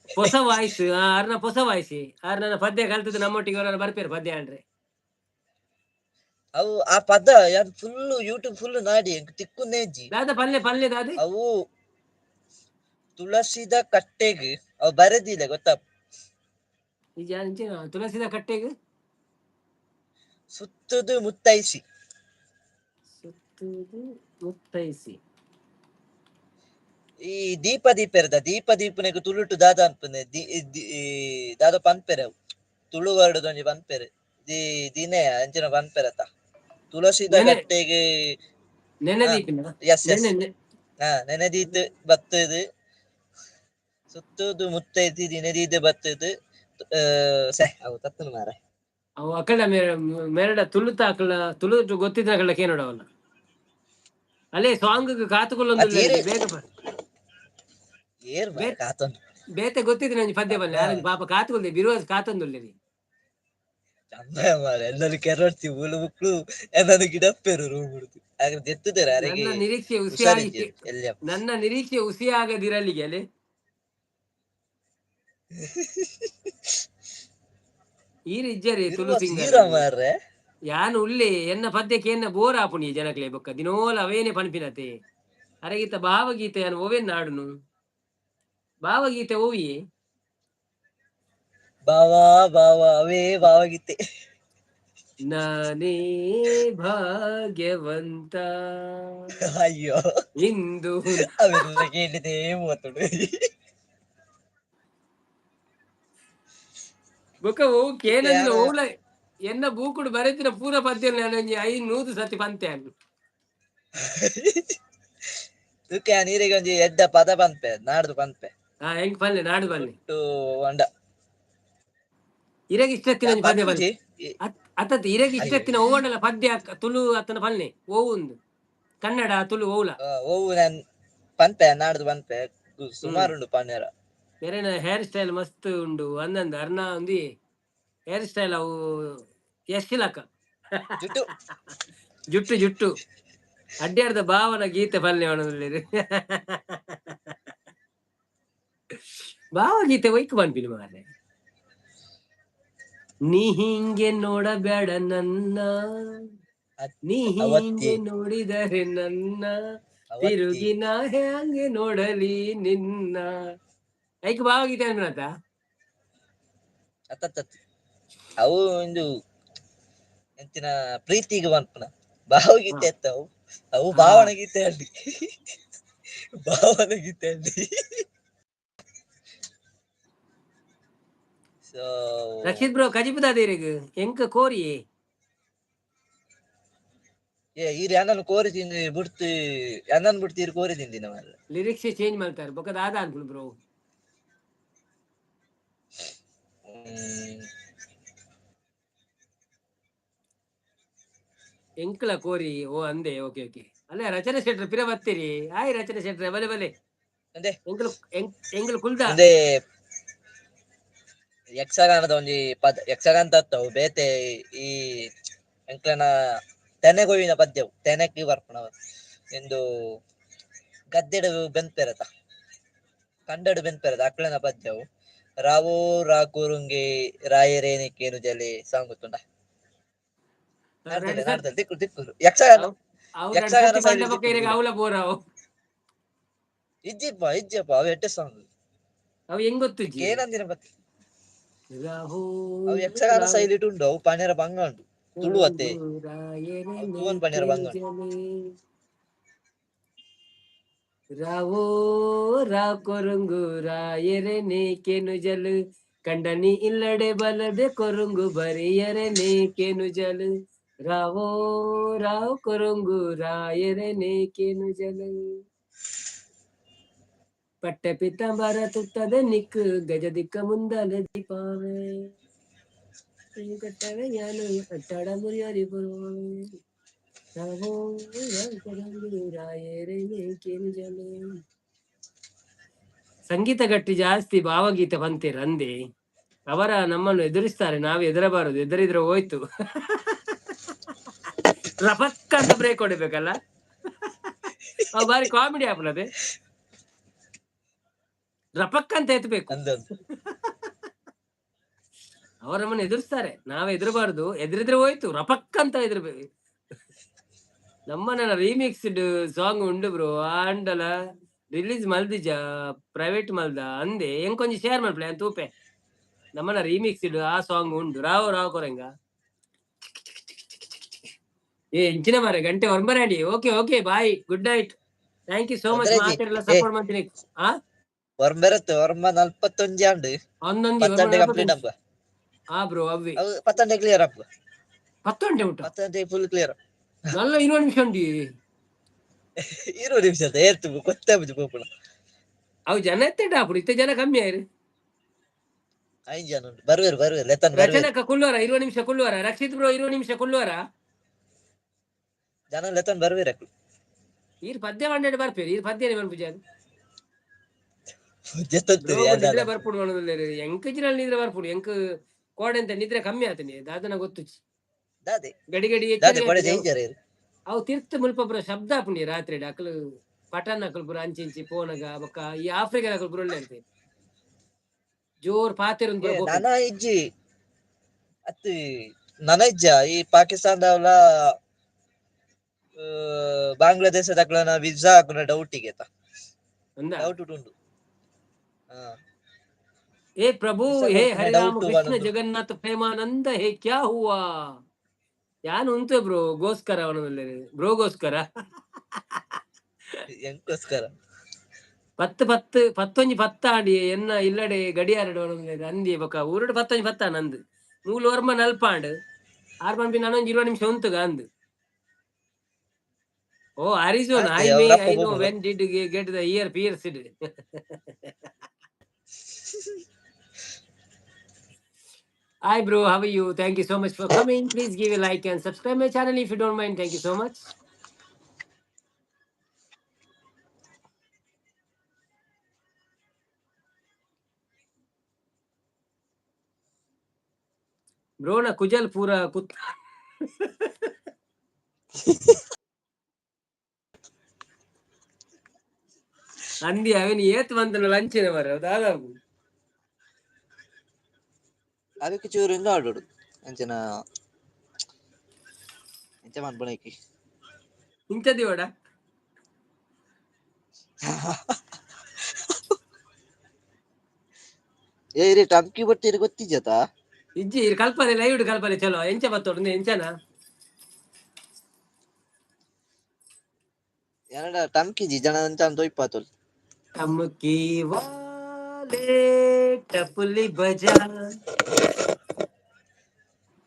ಹೊಸ ವಾಯ್ಸ್, ಆರ್ನ ಹೊಸ ವಾಯ್ಸ್. ಆರ್ ನನ್ನ ಪದ್ಯ ಕಲ್ತದ್ದು ನಮ್ಮೊಟ್ಟಿಗೆ ಅವರನ್ನ ಬರ್ಪೇರು ಪದ್ಯ ಅಂದ್ರೆ. ಅವು ಆ ಪದ ಯಾನ್ ಫುಲ್ ಯೂಟ್ಯೂಬ್ ಫುಲ್ ನಾಡಿ ಎಂಕ್ ತಿಕ್ಕುನೇಜಿ. ದಾದ ಪಲ್ಲೆ ಪಲ್ಲೆ ದಾದೆ? ಅವು ತುಳಸಿದ ಕಟ್ಟೆಗ್ ಅವು ಬರೆದಿಲ್ಲ ಗೊತ್ತಾ? ನಿಜ ಅಂಚಿನ ತುಳಸಿದ ಕಟ್ಟೆಗೆ ಸುತ್ತದು ಮುತ್ತೈಸಿ. ಸುತ್ತುದು ಮುತ್ತೈಸಿ. ಈ ದೀಪ ದೀಪೆರ್ದ ದೀಪ ದೀಪನೆಗ್ ತುಳುಟು ದಾದ ಅನ್ಪುನೆ the the- ಈ ದಾದ ಪನ್ಪೆರೆ ಅವು ತುಳು ವರ್ಡ್ ಒಂಜಿ ಪನ್ಪೆರೆ the ದಿನೇ ಅಂಚಿನ ಪನ್ಪೆರತ ತುಳಸಿದ ನೆನೆ. ಕಟ್ಟೆಗ್. ನೆನೆ ಹಾ. ದೀಪಿನ ಎಸ್ ಎಸ್. ನೆನೆ. ಹಾ, ನೆನೆದೀತ್ ಬತ್ತದು ಸುತ್ತುದು ಮುತ್ತೈತಿ ದಿನದೀದ್ ಬತ್ತದು ಸೆ ಅವು ತತ್ತನು ಮಾರ. ಅವು ಅಕಳ ಮೇರಡ ತುಳುತ ಅಕಳ ತುಳು ಗೊತ್ತಿದ್ದ ಅಕಳ ಕೇನೋಡ ಅವಲ್ಲ ಅಲ್ಲೇ ಸಾಂಗ್ ಕಾತುಕೊಳ್ಳೊಂದು ಅದ್ ಏರು- ಬೇಗ ಏರ್ ಮಾರ್ರೆ ಕಾತೊಂದು. ಬೇತೆ ಗೊತ್ತಿದ್ರೆ ಒಂಜಿ ಪದ್ಯ ಬಲ್ಲೆ ಆರೆಂಜ್ ಪಾಪ ಕಾತುಕೊಲ್ದೆ ಬಿರುವ ಕಾತೊಂದುಲ್ಲೆರಿ. ಚಂದ ಮಾರ್ರೆ, ಎಲ್ಲರೂ ಕೆರಡ್ತಿ ಊಲು ಮುಕ್ಳು ಎಲ್ಲರೂ ಗಿಡಪ್ಪೇರು ರೂಮ್ ಹುಡುದು ಆಗ ದೆತ್ತುದೇರ ಅರೆಗೆ. ನನ್ನ ನಿರೀಕ್ಷೆ ಹುಸಿಯಾಗಿ ಹುಷಾರಿದ್ದೀರಿ ಎಲ್ಲಿ? ನನ್ನ ನಿರೀಕ್ಷೆ ಹುಸಿಯಾಗದಿರಲಿಗೆ ಅಲೆ ಈರ್ ಇಜ್ಜರಿ ತುಳು ಸಿಂಗರ್. ಸೀರಾ ಮಾರ್ರೆ. ಯಾನ್ ಉಲ್ಲೆ ಎನ್ನ ಪದ್ಯಕ್ಕೆ ಎನ್ನ ಬೋರ್ ಆಪುಣಿ ಜನಕ್ಲೆ ಬೊಕ್ಕ ದಿನೋಲ ಅವೇನೆ ಪನ್ಪಿನತೆ. ಅರಗಿತ ಭಾವಗೀತೆ ಯಾನ್ ಓವೆನ್ ನಾಡುನು ಭಾವಗೀತೆ ಓವಿಯೇ? ಬಾವಾ ಬಾವಾ ಅವೇ ಭಾವಗೀತೆ. ನಾನೇ ಭಾಗ್ಯವಂತ ಅಯ್ಯೋ. ಇಂದು. ಅವೆಲ್ಲ ಕೇಳಿದೆ ಮೂವತ್ತುಡು. ಬೊಕ್ಕ ಓ ಕೇನಂದಿನ ಓಲ ಎನ್ನ ಬೂಕುಡು ಬರೆತಿನ ಪೂರ ಪದ್ಯ ನಾನು 500 ಸತಿ ಪಂತೆ ಅನ್ನು. ತುಕೆ ನೀರಿಗೆ ಒಂಜಿ ಎಡ್ಡ ಪದ ಪನ್ಪೆ, ನಾಡ್ದು ಪನ್ಪೆ. ಹಾ, ಹೆಂಗ್ ಪಲ್ಲೆ ನಾಡು ಬಲ್ಲೆ. ಟು ಒಂಡ. ಇರಗ್ ಇಷ್ಟತ್ತಿನ ಒಂಜಿ ಪದ್ಯ ಬಲ್ಲೆ. ಪನ್ಪುಜಿ. ಅತ್ತತ್ ಇರಗ್ ಇಷ್ಟತ್ತಿನ ಓವಡಲ ಪದ್ಯ ತುಳು ಅತ್ತನ ಪಲ್ಲೆ ಓವುಂದು ಕನ್ನಡ ತುಳು ಓವುಲ. ಓವು ನಾನ್ ಪನ್ಪೆ, ನಾಡ್ದು ಪನ್ಪೆ, ಸುಮಾರು ಉಂಡು ಪನ್ನೆರ. ಮೇರೆನ ಹೇರ್ ಸ್ಟೈಲ್ ಮಸ್ತ್ ಉಂಡು ಅಂದಂದ ಅರ್ನ ಒಂದಿ ಹೇರ್ ಸ್ಟೈಲ್ ಅವು ಎಷ್ಟಿಲಕ. ಜುಟ್ಟು. ಜುಟ್ಟು ಜುಟ್ಟು ಅಡ್ಡಾಡ್ದ ಭಾವನ ಗೀತೆ ಪಲ್ಲೆ ಒಣದಲ್ಲಿ ಭಾವಗೀತೆ ಒಯ್ಕ್ ಪನ್ಪಿನಿ ಮಾರ್ರೆ. ನೀ ಹಿಂಗೆ ನೋಡಬೇಡ ನನ್ನ, ನೀ ಹಿಂಗೆ ಅವತ್ತಿ. ನೋಡಿದರೆ ನನ್ನ ಅವತ್ತಿ. ತಿರುಗಿ ನಾ ಹ್ಯಾಂಗೆ ನೋಡಲಿ ನಿನ್ನ. ಐಕ್ ಭಾವಗೀತೆ ಅನ್ಬಿನತ. ಅತ್ತತ್ತತ್ ಅವು ಒಂದು ಎಂತಿನ ಪ್ರೀತಿಗೆ ಪನ್ಪುನ ಭಾವಗೀತೆ ಅತ್ತ ಅವು ಅವು. ಭಾವನ ಗೀತೆ ಅಲ್ಲಿ, ಭಾವನ ಗೀತೆ ಅಲ್ಲಿ. ಸೊ ರಕ್ಷಿತ್ ಬ್ರೋ, ಕಜಿಪುದಾದಿರಿಗ್ ಎಂಕ ಕೋರಿ. ಏ ಈರ್ ಯಾನನ್ ಕೋರಿ ತಿಂದು ಬಿಡ್ತು, ಯಾನನ್ ಬಿಡ್ತು ಈರ್ ಕೋರಿ ತಿಂದಿನ ಮಾರ್ರೆ. ಲಿರಿಕ್ಸ್ ಚೇಂಜ್ ಮಾಡ್ತಾರೆ ಬೊಕ ದಾದ ಅನ್ಪುಂಡು ಬ್ರೋ. ಎಂಕ್ಲ ಕೋರಿ ಓ ಅಂದೆ. ಓಕೆ ಓಕೆ ಅಲ್ಲೇ ರಚನೆ ಶೆಟ್ರ್ ಪಿರ ಬತ್ತೀರಿ. ಆಯ್ ರಚನೆ ಶೆಟ್ರೆ, ಬಲೆ ಬಲೆ. ಅಂದೆ. ಎಂಕ್ಲು ಎಂಕ್ಲು ಕುಲ್ದ. ಅಂದೆ, ಯಕ್ಷಗಾನದ ಒಂಜಿ ಪದ ಯಕ್ಷಗಾನ ತತ್ತವು ಬೇತೆ ಈ ಎಂಕ್ಲೆನ ತೆನೆಗೊಯ್ಯಿನ ಪದ್ಯವು ತೆನೆಕ್ ಬರ್ಪುನವು ಎಂದು ಗದ್ದೆಡು ಬೆನ್ಪೆರತ ಕಂಡಡು ಬೆನ್ಪೆರತ ಅಕ್ಲೆನ ಪದ್ಯವು ರಾವೋ ರಾ ಕುರುಂಗೆ ರಾಯರೇನಿ ಕೇನು ಜಲೆ ಸಾಂಗ್ ಗೊತ್ತುಂಡ? ನಾಡ್ದಲೆ ನಾಡ್ದಲೆ ದಿಕ್ಕು ದಿಕ್ಕು ಯಕ್ಷಗಾನ. ಅವು ಯಕ್ಷಗಾನ ಎರಡು ಸರ್ತಿ ಸೈಡ್ ಬಂದ ಬೊಕ್ಕ ಇರೆಗ್ ಅವ್ಲ ಬೋರ್ ಅವು. ಇಜ್ಜಿಪ್ಪ ಇಜ್ಜಿಪ್ಪ, ಅವು ಎಡ್ಡೆ ಸಾಂಗ್. ಅವು ಹೆಂಗ್ ಗೊತ್ತುಜ್ಜಿ. ಏನಂದಿನ ಪತ್ತೆ. ರಾಹೋ ಅವು ಯಕ್ಷಗಾನ ಶೈಲಿಟ್ ಉಂಡು, ಅವು ಪಣೆರ ಬಂಗ ಉಂಡು ತುಳು ಅತ್ತೆ. ರಾಯರೇ ಅವು ತೂವನ್ ಪಣೆರ ಬಂಗ ಉಂಡು. ರಾವೋ ರಾ ಕೊರುಂಗು ರಾಯರೆ ನೇಕೆನು ಜಲು ಕಂಡನಿ ಇಲ್ಲಡೆ ಬಲದೆ ಕೊರುಂಗು ಬರಿಯರೆ ನೇಕೆನು ಜಲು ರಾವೋ ರಾವ್ ಕೊರುಂಗು ರಾಯರೆ ನೇಕೆನು ಜಲು ಪಟ್ಟೆ ಪಿತಾಂಬರ ತುತ್ತದೆ ನಿಕ್ಕು ಗಜ ದಿಕ್ಕ ಮುಂದಲೆ ದೀಪಾವೆ ಕಟ್ಟವೆ ಯಾನು ಅಟ್ಟಾಡ ಮುರಿಯರಿ ಬರುವೆ ರಾವೋ ರಾವ್ ಕೊರುಂಗು ರಾಯರೆ ನೇಕೆನು ಜಲು. ಸಂಗೀತ ಗಟ್ಟಿ ಜಾಸ್ತಿ ಭಾವಗೀತೆ ಬಂತೀರ ಅಂದೆ. ಅವರ ನಮ್ಮನ್ನು ಎದುರಿಸ್ತಾರೆ, ನಾವು ಎದುರಬಾರದು. ಎದುರಿದ್ರೆ ಹೋಯ್ತು, ರಪಕ್ಕ ಅಂತ ಬ್ರೇಕ್ ಹೊಡಿಬೇಕಲ್ಲ. ಅವು ಬಾರಿ ಕಾಮಿಡಿ ಆಪುನದೆ. ರಪಕ್ ಅಂತ ಎತ್ತಬೇಕು. ಅಂದ. ಅವರ ನಮ್ಮನ್ನ ಎದುರಿಸ್ತಾರೆ, ನಾವ್ ಎದುರಬಾರ್ದು. ಎದುರಿದ್ರೆ ಹೋಯ್ತು, ರಪಕ್ ಅಂತ ಎದುರ್ಬೇಕು. ನಮ್ಮನ್ನ ರೀಮಿಕ್ಸ್ಡ್ ಸಾಂಗ್ ಉಂಡು ಬ್ರೋ, ಆಂಡಲ ರಿಲೀಸ್ ಮಲ್ದಿಜ, ಪ್ರೈವೇಟ್ ಮಲ್ದ ಅಂದೆ. ಎಂಕೊಂಜಿ ಶೇರ್ ಮಲ್ಪಲೆ ಅಂತ ತೂಪೆ. ನಮ್ಮನ್ನ ರೀಮಿಕ್ಸ್ಡ್ ಆ ಸಾಂಗ್ ಉಂಡು. ರಾವ್ ರಾವ್ ಕೊರಂಗ. ಏ ಎಂಚಿನ ಮಾರೆ, ಗಂಟೆ 9 Okay okay, bye, good night, thank you so much. ತೊಂದ್ರೆ ಇಜ್ಜಿ. ಮಾತೆರೆಲ್ಲ ಸಪೋರ್ಟ್ ಮಾಡ್ತೀನಿ. ಆ ಒರ್ಂಬೆರತ್ತು, ಒರ್ಂಬ 41 ಆಂಡ್. ಒಂದೊಂದು 10 ಕಂಪ್ಲೀಟ್ ಅಪ್ಪ. ಆ ಬ್ರೋ, ಅವ್ವಿ. ಅವು 10 ಕ್ಲಿಯರ್ ಅಪ್ಪ. 10 ಗಂಟೆ ಊಟ. 10 ಫುಲ್ ಕ್ಲಿಯರ್. ನಲ್ಲ 20 ನಿಮಿಷ ಉಂಡಿ. 20 ನಿಮಿಷ ಅಂತ ಏರ್ತು ಗೊತ್ತೇ ಪೋಪುಣ. ಅವು ಜನ ಎತ್ತೆಟ ಅಪ್ಪು, ಇತ್ತೆ ಜನ ಕಮ್ಮಿ ಆಯ್ರು. ಐದು ಜನ ಉಂಟು. ಬರ್ವೇರು ಬರ್ವೇರು, ಲೆತ್ತನ್ ಬರ್ವೇರು. ರಚನಕ್ಕ ಕುಳ್ಳುವರ? 20 ನಿಮಿಷ ಕುಳ್ಳುವರ? ರಕ್ಷಿತ್ ಬ್ರೋ, 20 ನಿಮಿಷ ಕುಳ್ಳುವರ? ಜನ ಲೆತ್ತನ್ ಬರ್ವೇರು ಅಕ್ಲು. ಈರ್ ಪದ್ಯ ಮಂಡೆ ಬರ್ಪೇರು, ಈರ್ ಪದ್ಯ ಮನ್ಪುಜಾರು. ಜೆತ್ತೊತ್ತುರಿ. ನಿದ್ರೆ ಬರ್ಪುಡು ಎಂಕ್ ಜಿನಲ್ಲಿ ನಿದ್ರೆ ಬರ್ಪುಡು. ಎಂಕ್ ಕೋಡೆ ಅಂತ ನಿದ್ರೆ ಕಮ್ಮಿ ಆತನಿ, ದಾದನ ಗೊತ್ತುಚಿ. ದಾದೆ? ಗಡಿ ಗಡಿ ದಾದೆ ಕೊಡೆ? ಎಚ್ಚರ. ಜೈಜಾರ. ಅವು ತಿರ್ತು ಮುಲ್ಪ ಪೂರ ಶಬ್ದ ಆಪುಂಡಿ ರಾತ್ರಿ. ಅಕ್ಲು ಪಟನ್ ಅಕುಲು ಪೂರ ಅಂಚಿ ಇಂಚಿ ಪೋನಗ, ಬೊಕ್ಕ ಈ ಆಫ್ರಿಕಾ ಅಕುಲು ಪೂರ ಒಳ್ಳೆ ಇರ್ತದೆ, ಜೋರ್ ಪಾತೆರ. ನನ ಇಜ್ಜಿ ಅತ್, ನನ ಇಜ್ಜ. ಈ ಪಾಕಿಸ್ತಾನದವಲ ಬಾಂಗ್ಲಾದೇಶದಕ್ಲನ ವೀಸಾ ಹಾಕುನ ಡೌಟ್ ತ. ಡೌಟ್ ಉಂಟು. ಹಾ. हे प्रभु, ವಿಸಾ हे ಕೊಡ್ತಿನ हरे राम ಡೌಟ್ ಕೃಷ್ಣ ಬರೋದು. ಜಗನ್ನಾಥ ಪ್ರೇಮಾನಂದ, ಹೇ ಕ್ಯಾ ಹುವಾ? ಯಾನ್ ಉಂತೆ ಬ್ರೋ ಗೋಸ್ಕರ ಅವನ, ಬ್ರೋಗೋಸ್ಕರ. ಎಂಕೋಸ್ಕರ? ಪತ್ತು ಪತ್ತು ಪತ್ತೊಂಜಿ ಪತ್ತಾಂಡಿ ಎನ್ನ ಇಲ್ಲಡೆ ಗಡಿಯಾರಡು ಅಂದಿ. ಬೊಕ ಊರುಡು 10:50 ನಂದು. ಮೂಲು ಒರ್ಮ ನಲ್ಪಾಂಡ್ ಆರ್ ಪನ್ಪಿ ನಾನೊಂಜಿ 20 ನಿಮಿಷ ಉಂತುಗ ಅಂದು. ಓ ಅರಿಜೋನ್. ಆತೆ I may ಅವ್ರಪ್ಪ I know. ಹೋಗುದು. When did get the ear pierced? Hi bro, how are you? Thank you so much for coming. Please give a like and subscribe my channel if you don't mind. Thank you so much. Bro ನ ಕುಜಲ್ ಪೂರ ಕುತ್ ಅಂದಿ. ಅವನ್ ಏತ್ ಬಂತನ ಲಂಚಿನ ಮರ ದಾದಾಬು. ಅದಕ್ಕೆ ಚೂರು ಇಂದು ಆಡೋಡು ಅಂಚನ ಎಂಚ ಮನ್ಪುನೈಕಿ. ಇಂಚದಿ ವಡ. ಏ ಇರಿ ಟಮ್ಕಿ ಬಟ್ಟಿರಿ ಗೊತ್ತಿಜ್ಜತಾ? ಇಜ್ಜಿ, ಇರ್ ಕಲ್ಪನೆ ಲೈವ್ ಕಲ್ಪನೆ. ಚಲೋ, ಎಂಚ ಬತ್ತೋಡು ಎಂಚನ? ಎನಡ ಟಮ್ಕಿಜಿ ಜನ ಅಂಚ ತೋಯ್ಪಾತೋಲ್. ಟಮ್ಕಿ ವಾಲೆ ಟಪಲಿ ಬಜಾ.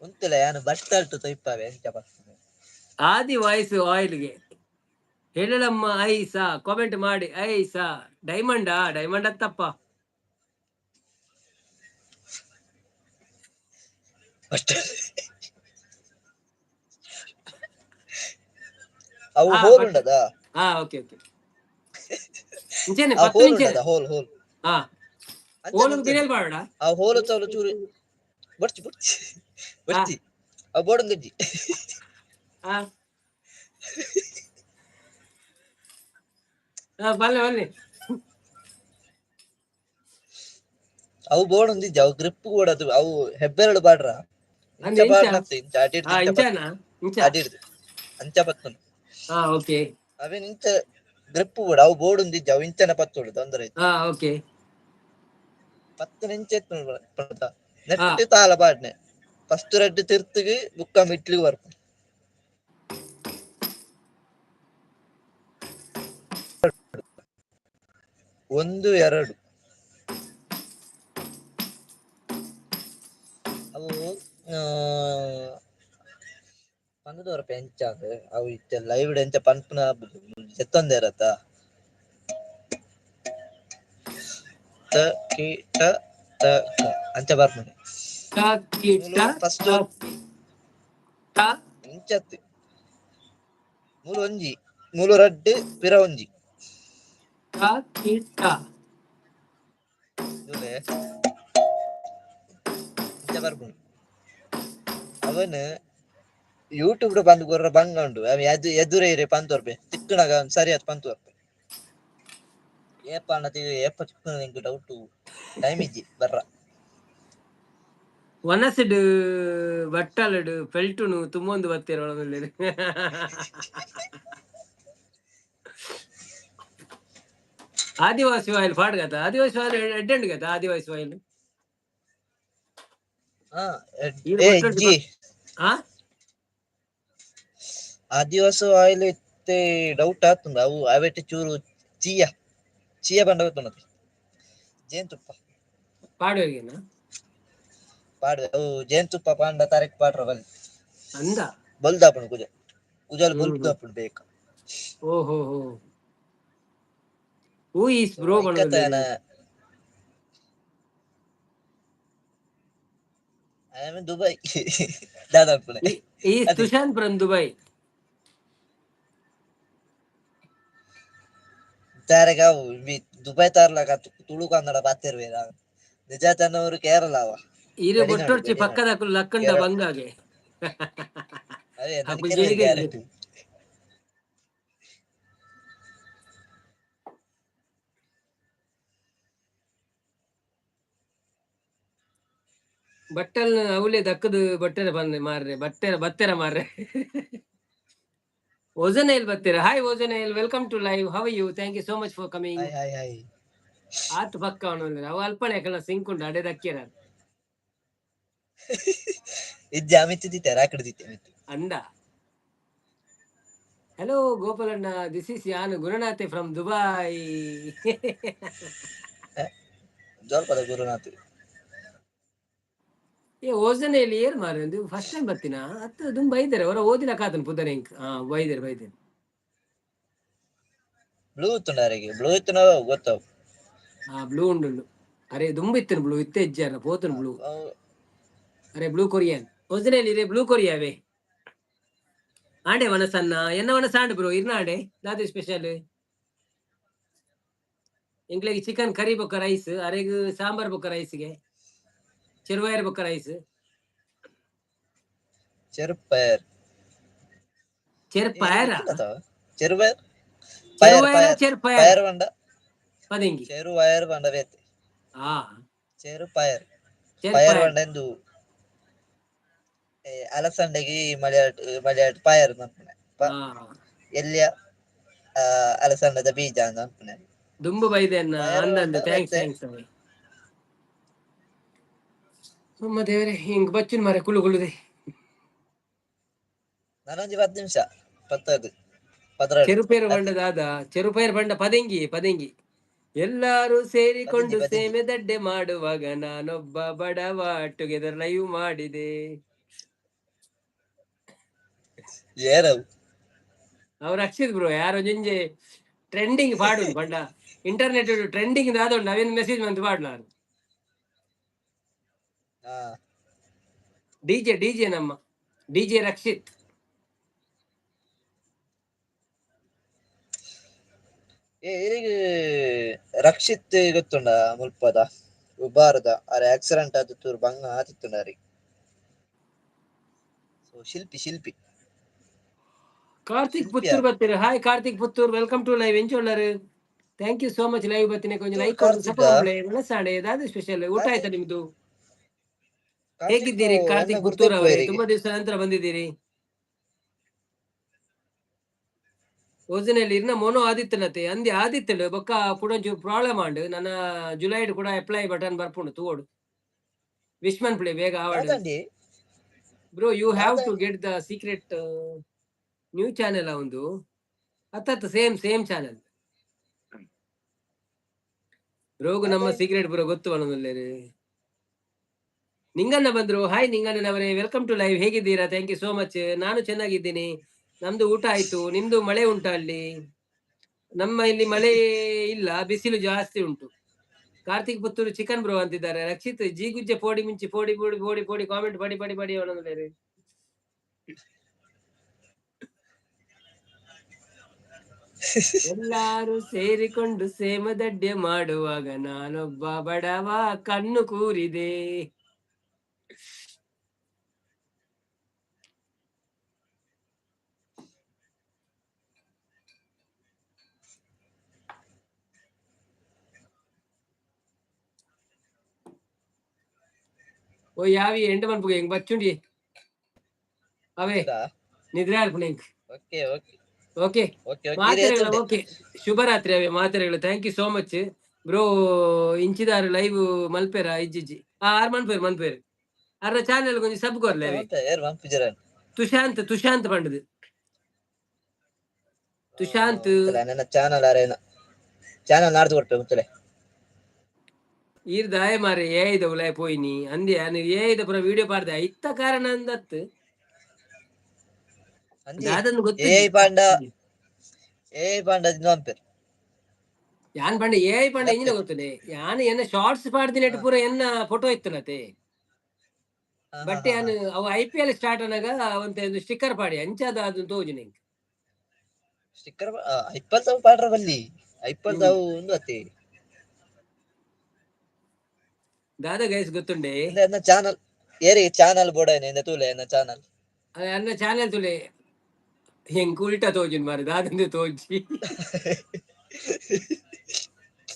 ಉಂತುಲೆ, ಯಾನು ಬಟ್ಟಲ್ಟು ತೊಯ್ಪಾವೆ ಎಂಚ ಬರ್ತದೆ. ಆದಿ ವಾಯ್ಸ್ ಆಯಿಲ್ಗೆ ಹೇಳಮ್ಮ. ಐಸಾ ಕಾಮೆಂಟ್ ಮಾಡಿ. ಐಸಾ ಡೈಮಂಡಾ? ಡೈಮಂಡ್ ಅತ್ತಪ್ಪ. ಬಟ್ ಅವು ಆ, ಹೋಲ್ ಬಟ್ ಉಂಡದಾ? ಹಾ, ಓಕೆ ಓಕೆ, ಇಂಚೆನೆ. ಆ ಪತ್ತು ಹೋಲ್ ಇಂಚೆನೆ. ಉಂಡದ, ಹೋಲ್ ಹೋಲ್. ಹಾ. ಅಂಚನೆ ಓಲು ಅಂಚನೆ. ಬಿನೆಲ್ ಬಾಡ. ಆ ಹೋಲ್ ತೋಲು ಚೂರು ಬಡ್ಚಿ ಬಡ್ಚಿ ಬಡ್ಚಿ, ಆ ಬೋರ್ಡ್. ಹಾ ಹಾ, ಬಲ್ಲೆ ಬಲ್ಲೆ. ಅವು ಬೋರ್ಡ್ ಒಂದಿಜ್ಜಿ, ಅವು ಗ್ರಿಪ್ ಕೂಡ ಅದು. ಅವು ಹೆಬ್ಬೆರಳು ಬಾಡ್ರ ಇಂಚ. ಅಂದ್ರೆ ಇಂಚ? ಬಾಡ್ನತ್ತೆ ಇಂಚ ಅಡಿಡ್ದು. ಹಾ. ಇಂಚ. ಇಂಚನಾ ಇಂಚ? ಅಡಿಡ್ದು ಅಂಚ ಪತ್ತುನು. ಹಾ, ಓಕೆ. ಅವೇನ್ ಇಂಚ ಗ್ರಿಪ್ ಕೂಡ ಅವು ಬೋರ್ಡ್ ಒಂದಿಜ್ಜಿ, ಅವು ಇಂಚನೆ ಪತ್ತೋಡು, ತೊಂದರೆ. ಹಾ, ಓಕೆ. 10 ನಿಂಚ ನೆಟ್ ತಾಳ ಪಾಡ್ನೆ. ಫಸ್ಟ್ ರೆಡ್ ತಿರ್ತುಗ್, ಬುಕ್ಕ ಮಿಟ್ಲಿಗ್ ಬರ್ಪು. ಒಂದು ಎರಡು ಅವು ಪಂದದವರಪ್ಪ ಎಂಚ ಅವು ಇತ್ತೆ ಲೈವ್ ಎಂಚ ಪನ್ಪುನ ಜೆತ್ತೊಂದೇರತ್ತ. ತ ಕಿ ಟ ತ ಕ ಅಂಚ ಬರ್ಪುಂಡು. ಟ ಕಿ ಟ. ಫಸ್ಟ್ ಟ. ಇಂಚತ್ತು ಮೂಲು ಒಂಜಿ, ಮೂಲು ರಡ್ಡ್, ಪಿರ ಒಂಜಿ. ಟ ಕಿ ಟ. ತೂಲೆ, ಇಂಚ ಬರ್ಪುಂಡು ಅವನು. ಯೂಟ್ಯೂಬ್ ಬಂದು ಕೊರ್ರ ಬಂಗ ಉಂಡು. ಅವೆ ಎದು ಎದುರೇ ಇರೆ ಪಂತೊರ್ಪೆ ತಿಕ್ಕುನಗ ಸರಿಯಾದ ಪಂತೊರ್ಪೆ. ಏಪ ಅಣ್ಣ ಏಪ ತಿಕ್ಕುನ ಎಂಕ್ ಡೌಟ್, ಟೈಮ್ ಇಜ್ಜಿ ಬರ್ರ. ವನಸುಡು ಬಟ್ಟಲುಡು ಪೆಲ್ಟುನು ತುಂಬೊಂದು ಬತ್ತೆರ್ ಒಳಗುಲ್ಲೆರ್. ಆದಿವಾಸಿ ವಾಯಿಲ್ ಪಾಡ್ಗತ, ಆದಿವಾಸಿ ವಾಯಿಲ್ ಎಡ್ಡೆಂಡು ಗತ ಆದಿವಾಸಿ ವಾಯಿಲ್. ಹಾ. ಈರ್ ಏ ಬಟ್ಟೊಡ್ದು ಇಜ್ಜಿ. ಆ. ಆದಿವಾಸಿ ಆಯಿಲ್ ಇತ್ತೆ ಡೌಟ್ ಆತುಂಡು. ಅವು ಅವೆಟ್ ಚೂರು ಚೀಯ ಚೀಯ ಬಂಡ ಗೊತ್ತುಂಡತೆ, ಜೇನುತುಪ್ಪ. ಪಾಡುವರಿಗೆನಾ? ಪಾಡುವೆ. ಅವು ಜೇನುತುಪ್ಪ ಪಾಂಡ ತರೆಕ್ ಪಾಡ್ರ ಬಲ್ಲಿ. ಅಂದ. ಬೊಲ್ದಾಪುಂಡು ಕುಜಲ್ ಕುಜಲ್. ಹ್ಮ್ ಹ್ಮ್. ಬೊಲ್ದಾಪುಂಡು ಬೇಕ. ಓಹೋ ಹೋ, who is so bro? ಐಕತನ. ಪನೊಂದುಲ್ಲೆರ್. I am Dubai ದಾದಾಪುಣೆ. Is ಅದೇ. ತುಷಾನ್ ಫ್ರಮ್ ದುಬೈ. ದಾರೆಗ್ ಅವು ದುಬೈ ತಾರ್ಲಕ ತುಳು ಕನ್ನಡ ಪಾತೆರ್ವೆರ್ ನಿಜ ತನ್ನವರು ಕೇರಳವ. ಇರು. ಗಡಿನಾಡು. ಬೊಟ್ಟೊಡ್ಚಿ. ಗಡಿನಾಡು. ಪಕ್ಕದಕುಲು ಲಕ್ಕಂಡ. ಕೇರಳ. ಬಂಗಾಗೆ. ಅದೇ ಅಕುಲು ನನಗೆ ಜೈದೆರ್. ಗ್ಯಾರಂಟಿ. ಬಟ್ಟಲ್ನ ಅವಲೇ ದಕ್ಕದು ಬಟ್ಟೆರ ಬಂದೆ ಮಾರ್ರೆ, ಬಟ್ಟೆರ ಬತ್ತೆರ ಮಾರ್ರೆ. ಓಜನೇಲ್ ಬತ್ತೆರ. ಹಾಯ್ ಓಜನೇಲ್, welcome to live. How you? Thank you so much for coming. Hi hi hi. ಆತ್ ಪಕ್ಕ ಅವನು ಅವು ಅಲ್ಪನೆ ಯಾಕಲ್ಲ ಸಿಂಕ್ ಉಂಡು ಅಡೆ ದಕ್ಕಿರ. ಇಜ್ಜಿ, ಅಮಿತ್ ದಿತ್ತೆ ರಾಕಡ್ ದಿತ್ತೆ ಅಮಿತ್. ಅಂದ. ಹಲೋ ಗೋಪಾಲಣ್ಣ, this is ಯಾನ್ ಗುರುನಾಥೆ ಫ್ರಮ್ ದುಬೈ. ಜೋಲ್ಪದ ಗುರುನಾಥ್. ಏ ಓಜನೇಲಿ ಏರ್ ಮಾರ್ರೆ, ಒಂದು ಫಸ್ಟ್ ಟೈಮ್ ಬರ್ತೀನ ಅತ್ತ ದುಂಬ ಬೈದರೆ ಅವರ ಓದಿನ ಕಾತನ್ ಪುದರ್ ಎಂಕ್. ಹಾ, ಬೈದೇರ್ ಬೈದೇರ್. ಬ್ಲೂ ಇತ್ತುಂಡ ಅರೆಗೆ, ಬ್ಲೂ ಇತ್ತುಂಡ ಗೊತ್ತಾವು. ಹಾ, ಬ್ಲೂ ಉಂಡು. ಅರೆ ದುಂಬು ಇತ್ತನು ಬ್ಲೂ, ಇತ್ತೆ ಇಜ್ಜಾರ ಪೋತನು ಬ್ಲೂ. ಅವು. ಅರೆ ಬ್ಲೂ ಕೊರಿಯನ್ ಒರಿಜಿನಲ್ ಇರೆ ಬ್ಲೂ ಕೊರಿಯಾವೆ. ಆಂಡೆ ವನಸನ್ನ ಎನ್ನ ವನಸ ಆಂಡ್ ಬ್ರೋ ಇರ್ನ ಆಂಡೆ ದಾದೆ ಸ್ಪೆಷಲ್? ಎಂಕ್ಲೆಗ್ ಚಿಕನ್ ಕರಿ ಬೊಕ್ಕ ರೈಸ್, ಅರೆಗ್ ಸಾಂಬಾರ್ ಬೊಕ್ಕ ರೈಸ್ಗೆ, ಚೆರುವಾಯರ್ ಬೊಕ್ಕ ರೈಸ್. ಚೆರುಪಯರ್. ಚೆರ್ಪಾಯರ? ಚೆರುಪಯರ್ ಪಯರ್. ಚೆರುವಾಯರ. ಪಯರ್. ಚೆರ್ಪಾಯರ್. ಪಯರ್ ಪಂಡ ಪದೆಂಗಿ. ಚೆರುವಯರ್ ಪಂಡ ಬೇತೆ. ಚೆರುಪಯರ್ ಪಯರ್. ಚೆರ್ಪಾಯರ್. ಪಂಡ ಎಂದು ಅಲಸಂಡೆಗೆ ಮಲಯಾಳ ಮಲಯಾಳ ಪಯರ್ ಪನ್ಪುನೆ. ಎಲ್ಲಿಯ ಅಲಸಂದದ ಬೀಜ ಅಂತ ಅನ್ಪುನೆ. ದುಂಬು ಬೈದೆನ್ನ. ಪಯರ್ ಅಂದ ಪಂಡ ಅಂದ thanks. ಬೇತೆ. Thanks. ಅಮ್ಮ ದೇವರೇ, ಹಿಂಗ್ ಬಚ್ಚಿನ ಮಾರೆ ಕುಲು ಕುಲುದೆ. ನಾನೊಂಜಿ 10 ನಿಮಿಷ ಪತ್ತದು 12. ಚೆರುಪೇರು ಅತ್ತೆ. ಬಂಡ ದಾದ? ಚೆರುಪೇರು ಬಂಡ ಪದೆಂಗಿ ಪದೆಂಗಿ. ಎಲ್ಲಾರು ಸೇರಿಕೊಂಡು ಪದೆಂಜಿ ಪದೆಂಜಿ. ಸೇಮೆ ದಡ್ಡೆ ಮಾಡುವಾಗ ನಾನೊಬ್ಬ ಬಡವ ಟುಗೆದರ್ ಲೈವ್ ಮಾಡಿದೆ. ಏರವು? ಅವ್ರು ರಕ್ಷಿತ್ ಬ್ರೋ ಯಾರೋ ಜಿಂಜೆ ಟ್ರೆಂಡಿಂಗ್ ಪಾಡುದು ಪಂಡ ಇಂಟರ್ನೆಟ್ ಟ್ರೆಂಡಿಂಗ್ ದಾದ ಉಂಡು ಅವೇನು ಮೆಸೇಜ್ ಮಂತ್ ಪಾಡ್ಲಾರು. ಡಿಜೆ ಡಿಜೆ, ನಮ್ಮ ಡಿಜೆ ರಕ್ಷಿತ್. ಏ ಇರಿಗ್ ರಕ್ಷಿತ್ ಗೊತ್ತುಂಡ? ಮುಲ್ಪದ ಉಬಾರದ. ಅರೆ ಆಕ್ಸಿಡೆಂಟ್ ಆದ್ ತೂರ್ ಬಂಗ ಆತಿತ್ತುಂಡ ಅರಿ. ಸೊ ಶಿಲ್ಪಿ ಶಿಲ್ಪಿ. ಕಾರ್ತಿಕ್ ಶಿಲ್ಪಿ. ಪುತ್ತೂರ್ ಬರ್ತೀರ. Hi Karthik Puttur, welcome to live. ಎಂಚೋಳ್ಳರು? Thank you so much. Live ಬರ್ತೀನಿ ಕೊಂಚ ಪುತ್ತೂರ್ ಲೈಕ್ ಕಾರ್ತಿಕ. ಸಪೋರ್ಟ್. ಮನಸ್ಸಾಣೆ ದಾದ ಸ್ಪೆಷಲ್? ಊಟ ಆಯ್ತಾ ಕಾರ್ತಿಕ್ ನಿಮ್ದು? ಕಾರ್ತಿಕ್ ಹೇಗಿದ್ದೀರಿ ಎನ್ನ ಕಾರ್ತಿಕ್ ಪುತ್ತೂರ್ ಗುರ್ತೈಪು ಅವರೇ? ಇರಿಗೆ. ತುಂಬಾ ದಿವಸ ನಂತರ ಬಂದಿದ್ದೀರಿ. ಒರಿಜಿನಲ್ ಇರ್ನ ಮೋನೋ ಆದಿತ್ಯನತೆ ಅಂದೆ ಆದಿತ್ಯಡು ಬೊಕ್ಕ ಪುಡೊಂಚೂರು ಪ್ರಾಬ್ಲಮ್ ಆಂಡ್. ನನ್ನ ಜುಲೈಡ್ ಕೂಡ ಅಪ್ಲೈ ಬಟನ್ ಬರ್ಪುಂಡು ತೂವೊಡು. ವಿಶ್ಮನ್ ಪ್ಲೇ ಬೇಗ ಆವಡ್. ದಾದಂಡಿ? Bro, you have to ದಾದ? Get the secret new channel ಒಂದು ಅತ್ತತ್ತ ಸೇಮ್ ಸೇಮ್ ಚಾನೆಲ್ ರೋಗು ನಮ್ಮ ದಾದ? ಸೀಕ್ರೆಟ್ ಬ್ರೋ ಗೊತ್ತು ಅನ್ನೋದಿಲ್ಲ. ನಿಂಗಣ್ಣ ಬಂದ್ರು. ಹಾಯ್ ನಿಂಗಣ್ಣನವರೇ, welcome to live. ಹೇಗಿದ್ದೀರಾ? Thank you so much. ನಾನು ಚೆನ್ನಾಗಿದ್ದೀನಿ. ನಮ್ದು ಊಟ ಆಯ್ತು. ನಿಮ್ದು ಮಳೆ ಉಂಟಾ ಅಲ್ಲಿ? ನಮ್ಮ ಇಲ್ಲಿ ಮಳೆ ಇಲ್ಲ, ಬಿಸಿಲು ಜಾಸ್ತಿ ಉಂಟು. ಕಾರ್ತಿಕ್ ಪುತ್ತೂರು ಚಿಕನ್ ಬ್ರೋ ಅಂತಿದ್ದಾರೆ. ರಕ್ಷಿತ್ ಜೀಗುಜ್ಜೆ ಪೋಡಿ ಮುಂಚಿ ಪೋಡಿ ಪೋಡಿ ಪೋಡಿ ಪೋಡಿ ಕಾಮೆಂಟ್ ಪಡಿ ಪಡಿ ಪಡಿ ಅವನಂದ್ರೆ. ಎಲ್ಲಾರು ಸೇರಿಕೊಂಡು ಸೇಮದಡ್ಡೆ ಮಾಡುವಾಗ ನಾನೊಬ್ಬ ಬಡವ ಕಣ್ಣು ಕೂರಿದೆ. ಓ ಯಾವಿ ಎಂಡ್ ಮನ್ಪುಗ ಎಂಗ್ ಬಚ್ಚುಂಡಿ ಅವೇ ನಿದ್ರೆ ಆಲ್ಪುಣ ಎಂಕ್. Okay okay. Okay. Okay okay. ಮಾತೆರೆಗಳ ಓಕೆ, ಶುಭರಾತ್ರಿ ಅವೇ ಮಾತೆರೆಗಳು. Thank you so much bro. ಇಂಚಿದಾರು live ಮಲ್ಪೆರ ಇಜ್ಜಿಜ್ಜಿ? ಆ ಆರ್ ಮನ್ಪೇರು ಮನ್ಪೇರು. ಅರ್ರ ಚಾನೆಲ್ ಕೊಂಚ ಸಬ್ ಕೊರ್ಲೆ ಅವೇ. ಏರ್ ಮನ್ಪುಜರ? ತುಶಾಂತ್, ತುಶಾಂತ್ ಪಂಡದು ತುಶಾಂತ್. ನನ್ನ ಚಾನಲ್ ಅರೇನ ಚಾನಲ್ ನಾಡ್ದು ಕೊಡ್ಪೆ ಮುತ್ತಲೆ. ಈರ್ ದಾಯ ಮಾರೆ ಏಯ್ದ ಉಲಾಯ್ ಪೋಯಿನಿ ಅಂದೆ ಯಾನ್ ಏಯ್ದ ಪುರ ವಿಡಿಯೋ ಪಾಡ್ದೆ ಐತ ಕಾರಣ ಅಂದತ್ತು. ಅಂಜಿ. ದಾದನ್ ಗೊತ್ತಿಜ್ಜಿ. ಏಯ್ ಪಾಂಡ ಏಯ್ ಪಾಂಡ ಮನ್ಪೆರ್. ಯಾನ್ ಪಂಡ ಏಯ್ ಪಂಡ ಇಂಜಿನ ಗೊತ್ತುಂಡೆ ಯಾನ್ ಎನ್ನ ಶಾರ್ಟ್ಸ್ ಪಾಡ್ದಿನೆಟ್ ಪೂರ ಎನ್ನ ಫೋಟೋ ಇತ್ತನತೆ. ಬಟ್ ಯಾನ್ ಅವು ಐಪಿಎಲ್ ಸ್ಟಾರ್ಟ್ ಅನಾಗ ಒಂತೆ ಒಂದು ಸ್ಟಿಕ್ಕರ್ ಪಾಡಿ ಅಂಚಾದ ಅದನ್ನ ತೋಜುನ ಎಂಕ್. ಸ್ಟಿಕ್ಕರ್ ಐಪಲ್ ತಾವು ಪಾಡ್ರ ಬಲ್ಲಿ ಐಪಲ್ ತಾವು ಒಂದು ಅತಿ. ದಾದ ಗೈಸ್ ಗೊತ್ತುಂಡೆ? ಎನ್ನ ಚಾನಲ್ ಏರಿ ಚಾನಲ್ ಬೋಡ ಇಂದ ತೂಲೆ ಎನ್ನ ಚಾನಲ್. ಅನ್ನ ಚಾನೆಲ್ ತುಲೆ ಹೆಂಗ್ ಉಲ್ಟಾ ತೋಜುನ್ ಮಾರೆ ದಾದಂದೆ ತೋಜಿ.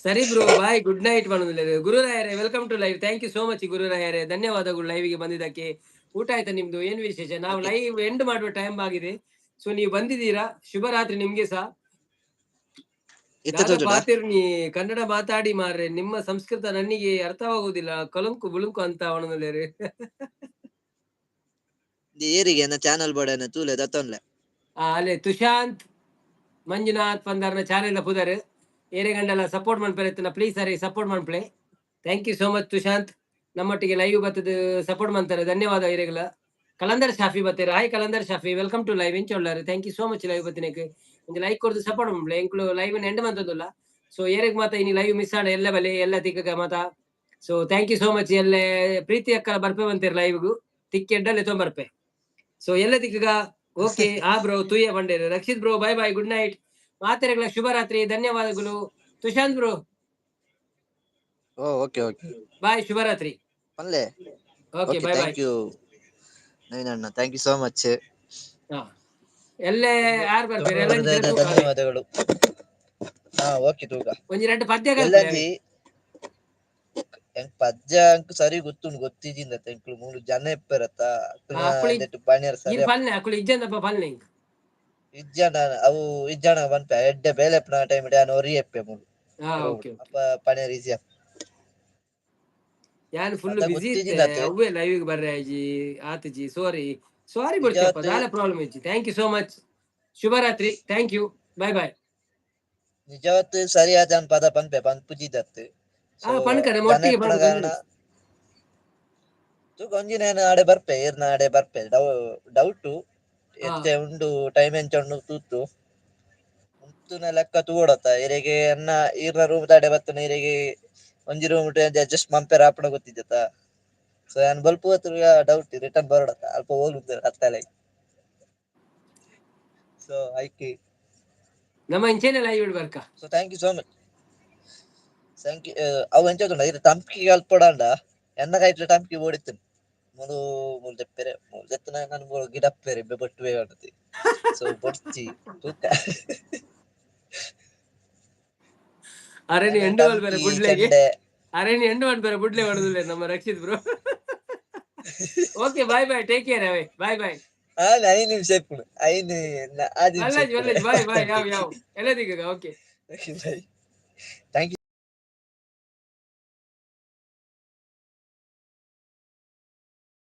ಸರಿ ಬ್ರೋ, ಬಾಯ್, ಗುಡ್ ನೈಟ್ ಮಾಡೋದಿಲ್ಲ. ಗುರುರಾಯರೇ, welcome to live. Thank you so much ಗುರುರಾಯರೇ, ಧನ್ಯವಾದಗಳು ಲೈವ್ಗೆ ಬಂದಿದ್ದಕ್ಕೆ. ಊಟ ಆಯ್ತಾ ನಿಮ್ದು? ಏನ್ ವಿಶೇಷ? ನಾವು ಲೈವ್ ಎಂಡ್ ಮಾಡುವ ಟೈಮ್ ಆಗಿದೆ. ಸೊ ನೀವು ಬಂದಿದ್ದೀರಾ, ಶುಭರಾತ್ರಿ ನಿಮ್ಗೆ ಸಹ. ಇತ್ತ ದಾದ ತೋಜುಂಡ? ಪಾತಿರ್ನಿ ಕನ್ನಡ ಮಾತಾಡಿ ಮಾರ್ರೆ, ನಿಮ್ಮ ಸಂಸ್ಕೃತ ನನಗೆ ಅರ್ಥವಾಗುವುದಿಲ್ಲ, ಕಲಂಕು ಬುಳುಂಕು ಅಂತ ಅವನಲ್ಲೇರಿ. ಏರಿಗೆ ಎನ್ನ ಚಾನಲ್ ಬೋಡ ತೂಲೆ ದತ್ತೊನ್ಲೆ. ಅಲ್ಲೇ ತುಶಾಂತ್ ಮಂಜುನಾಥ್ ಪಂದಾರ್ನ ಚಾನೆಲ್ ಪುದರ್. ಏರೆ ಗಂಡಲ ಸಪೋರ್ಟ್ ಮನ್ಪೆರೆ ಪ್ಲೀಸ್ ಸರಿ ಸಪೋರ್ಟ್ ಮನ್ಪ್ಲೆ. Thank you so much Tushanth, ನಮ್ಮೊಟ್ಟಿಗೆ ಲೈವ್ ಬತ್ತದ ಸಪೋರ್ಟ್ ಮಾಡ್ತಾರೆ, ಧನ್ಯವಾದ ಇರೆಗಳ. Kalandar Shafi ಬತ್ತೀರ. Hi Kalandar Shafi, welcome to live. ಎಂಚೊಳ್ಳಾರು? Thank you so much live ಬತ್ತಿನಕ್ಕೆ. ಒಂದು ಲೈಕ್ ಕೊಡ್ದು ಸಪೋರ್ಟ್ ಮನ್ಪ್ಲೆ. ಎಂಕ್ಲು ಲೈವ್ ಎಂಡ್ ಮಂತದಲ್ಲ. ಸೊ ಏರೆಗ್ ಮಾತ ಇನಿ ಲೈವ್ ಮಿಸ್ ಆಂಡ ಎಲ್ಲ ಬಲೆ ಎಲ್ಲ ತಿಕ್ಕ ಮಾತ. So thank you so much ಎಲ್ಲ. ಪ್ರೀತಿ ಅಕ್ಕಲ ಬರ್ಪೆ ಬಂತೀರ ಲೈವ್ಗು ತಿಕ್ಕಿ ಎಡ್ಡಲ್ಲಿ ತೊಂಬರ್ಪೆ. ಸೊ ಎಲ್ಲ ತಿಕ್ಕಗ ಓಕೆ. ಆ ಬ್ರೋ ತುಯ್ಯ ಬಂಡೇರು. Rakshith bro, bye bye, good night. ಮಾತೆರೆಗಳ ಶುಭರಾತ್ರಿ, ಧನ್ಯವಾದಗಳು. ತುಶಾಂತ್ ಬ್ರೋ. ಓ ಓಕೆ ಓಕೆ. ಬಾಯ್, ಶುಭರಾತ್ರಿ. ಪನ್ಲೆ. Okay. Okay. Bye bye. Thank you Naveen ಅಣ್ಣ, thank you so much. ಹಾ ಎಲ್ಲೇ ಯಾರು ಬರ್ತಾರೆ ಎಲ್ಲ? ಧನ್ಯವಾದಗಳು. ಹಾ ಓಕೆ ತೂಕ. ಒಂಜಿ ಎರಡು ಪದ್ಯ ಕಲ್ಪಲೆ. ಎಲ್ಲಂಜಿ ಎಂಕ್ ಪದ್ಯ ಅಂಕ್ ಸರಿ ಗೊತ್ತುಂಡು ಗೊತ್ತಿಜಿಂದ ಎಂಕ್ಲು ಮೂಲು ಜನ ಇಪ್ಪರತ್ತ. ಅಪ್ಪಳಿ- ಬಣಿಯರ್ ಸರಿ. ನೀನ್ ಪಲ್ನೆ ಅಕುಲು ಇಜ್ಜಂದಪ್ಪ ಪಲ್ನೆ ಇಂಕ್. ಇಜ್ಜಾಂಡ ಅವು ಇಜ್ಜಾಣ ಪನ್ಪೆ ಎಡ್ಡೆ ಬೇಲೆ ಎಪ್ಪುನ ಟೈಮ್ ಇಡೆ ಒರಿ ಎಪ್ಪೆ ಮೂಲು. ಹಾ ಓಕೆ. ಅಪ್ಪ ಪಣಿಯರ್ ಈಸಿ. ಯಾನ್ ಫುಲ್ ಅದ ಬಿಸಿ ಗೊತ್ತಿದ್ದಿಲ್ಲ ಇತ್ತೆ. ಅತ್ತೆ. ಅವ್ವೇ ಲೈವ್ ಬರ್ರೆ ಆಯ್ಜಿ ಆತಜಿ, ಸಾರಿ ಸಾರಿ ಬಿಡ್ತಪ್ಪ. ನಿಜವಾದ- ದಾಲ ಪ್ರಾಬ್ಲಮ್ ಇಜ್ಜಿ. Thank you so much, ಶುಭರಾತ್ರಿ, thank you, bye ಬಾಯ್. ನಿಜವತ್ತು ಸರಿಯಾದ ಪದ ಪನ್ಪೆ ಪನ್ಪುಜಿದತ್ತು. ಆ, ಪನ್ಕರೆ, ಒಟ್ಟಿಗೆ ಪನ್ಕ. ಕಾರಣ ತೂಕ ಒಂಜಿ ನೇನ ಆಡೆ ಬರ್ಪೆ ಏರ್ನ ಆಡೆ ಬರ್ಪೆ ಡೌಟು ಎತ್ತೆ ಉಂಡು ಟೈಮ್ ಎಂಚ ಉಂಡು ತೂತು ಉಂತುನ ಲೆಕ್ಕ ತೂವೊಡತ್ತ. ಇರೆಗೆ ಅನ್ನ ಈರ್ನ ರೂಮ್ ದಾಡೆ ಬತ್ತನ ಇರೆಗೆ ಒಂಜಿ ರೂಮ್ ಅಡ್ಜಸ್ಟ್ ಮಂಪೆರ ಆಪಣ ಗೊತ್ತಿದ್ದತ್ತ. ಸೊ ಯಾನ್ ಬಲ್ಪು ಡೌಟ್ ರಿಟರ್ನ್ ಬರೋಡತ್ತ ಅಲ್ಪ ಹೋಗ್ಲು ಅತ್ತಲೆ. ಸೊ ಐಕೆ. ನಮ್ಮ ಇಂಚೆನೆ live ಬರ್ಕ. So thank you so much, thank you. ಅವು ಎಂಚ ಉಂಡು ಇರು ಟಂಕಿ ಅಲ್ಪೊಡಾಂಡ ಎನ್ನ ಕೈಟ್ಲ ಟಂಕಿ ಓಡಿತ್ತು ಮೂಲು ಮೂಲು ದೆಪ್ಪೆರೆ ಮೂಲು ದೆತ್ತನ ನಾನು ಮೂಲು ಗಿಡಪ್ಪೆರೆ ಬೊಟ್ಟುವೆ ಪಂಡತಿ. ಸೊ ಬೊಡ್ಚಿ ತೂಕ. ಅರೆ ನೀ ಎಂಡು ಬೇರೆ ಟಂಕಿ ಬುಡ್ಲೆಗೆ. ಚೆಂಡೆ. ಅರೆ ನೀ ಎಂಡು ಬೇರೆ ಬುಡ್ಲೆ ಹೊಡೆದಿಲ್ಲ ನಮ್ಮ Rakshith bro. Okay, bye bye, take care ಅವೇ, ಬಾಯ್ ಬಾಯ್. ಆ 5 ನಿಮಿಷ ಇಪ್ಪುಂಡು ಐದು ಆಜಿ ನಿಮಿಷ. ಅಲ್ಲ ಅಲ್ಲ, ಬಾಯ್ ಬಾಯ್, ಯಾವ ಯಾವ ಎಲ್ಲ ದಿಕ್ಕ ಓಕೆ. Thank you.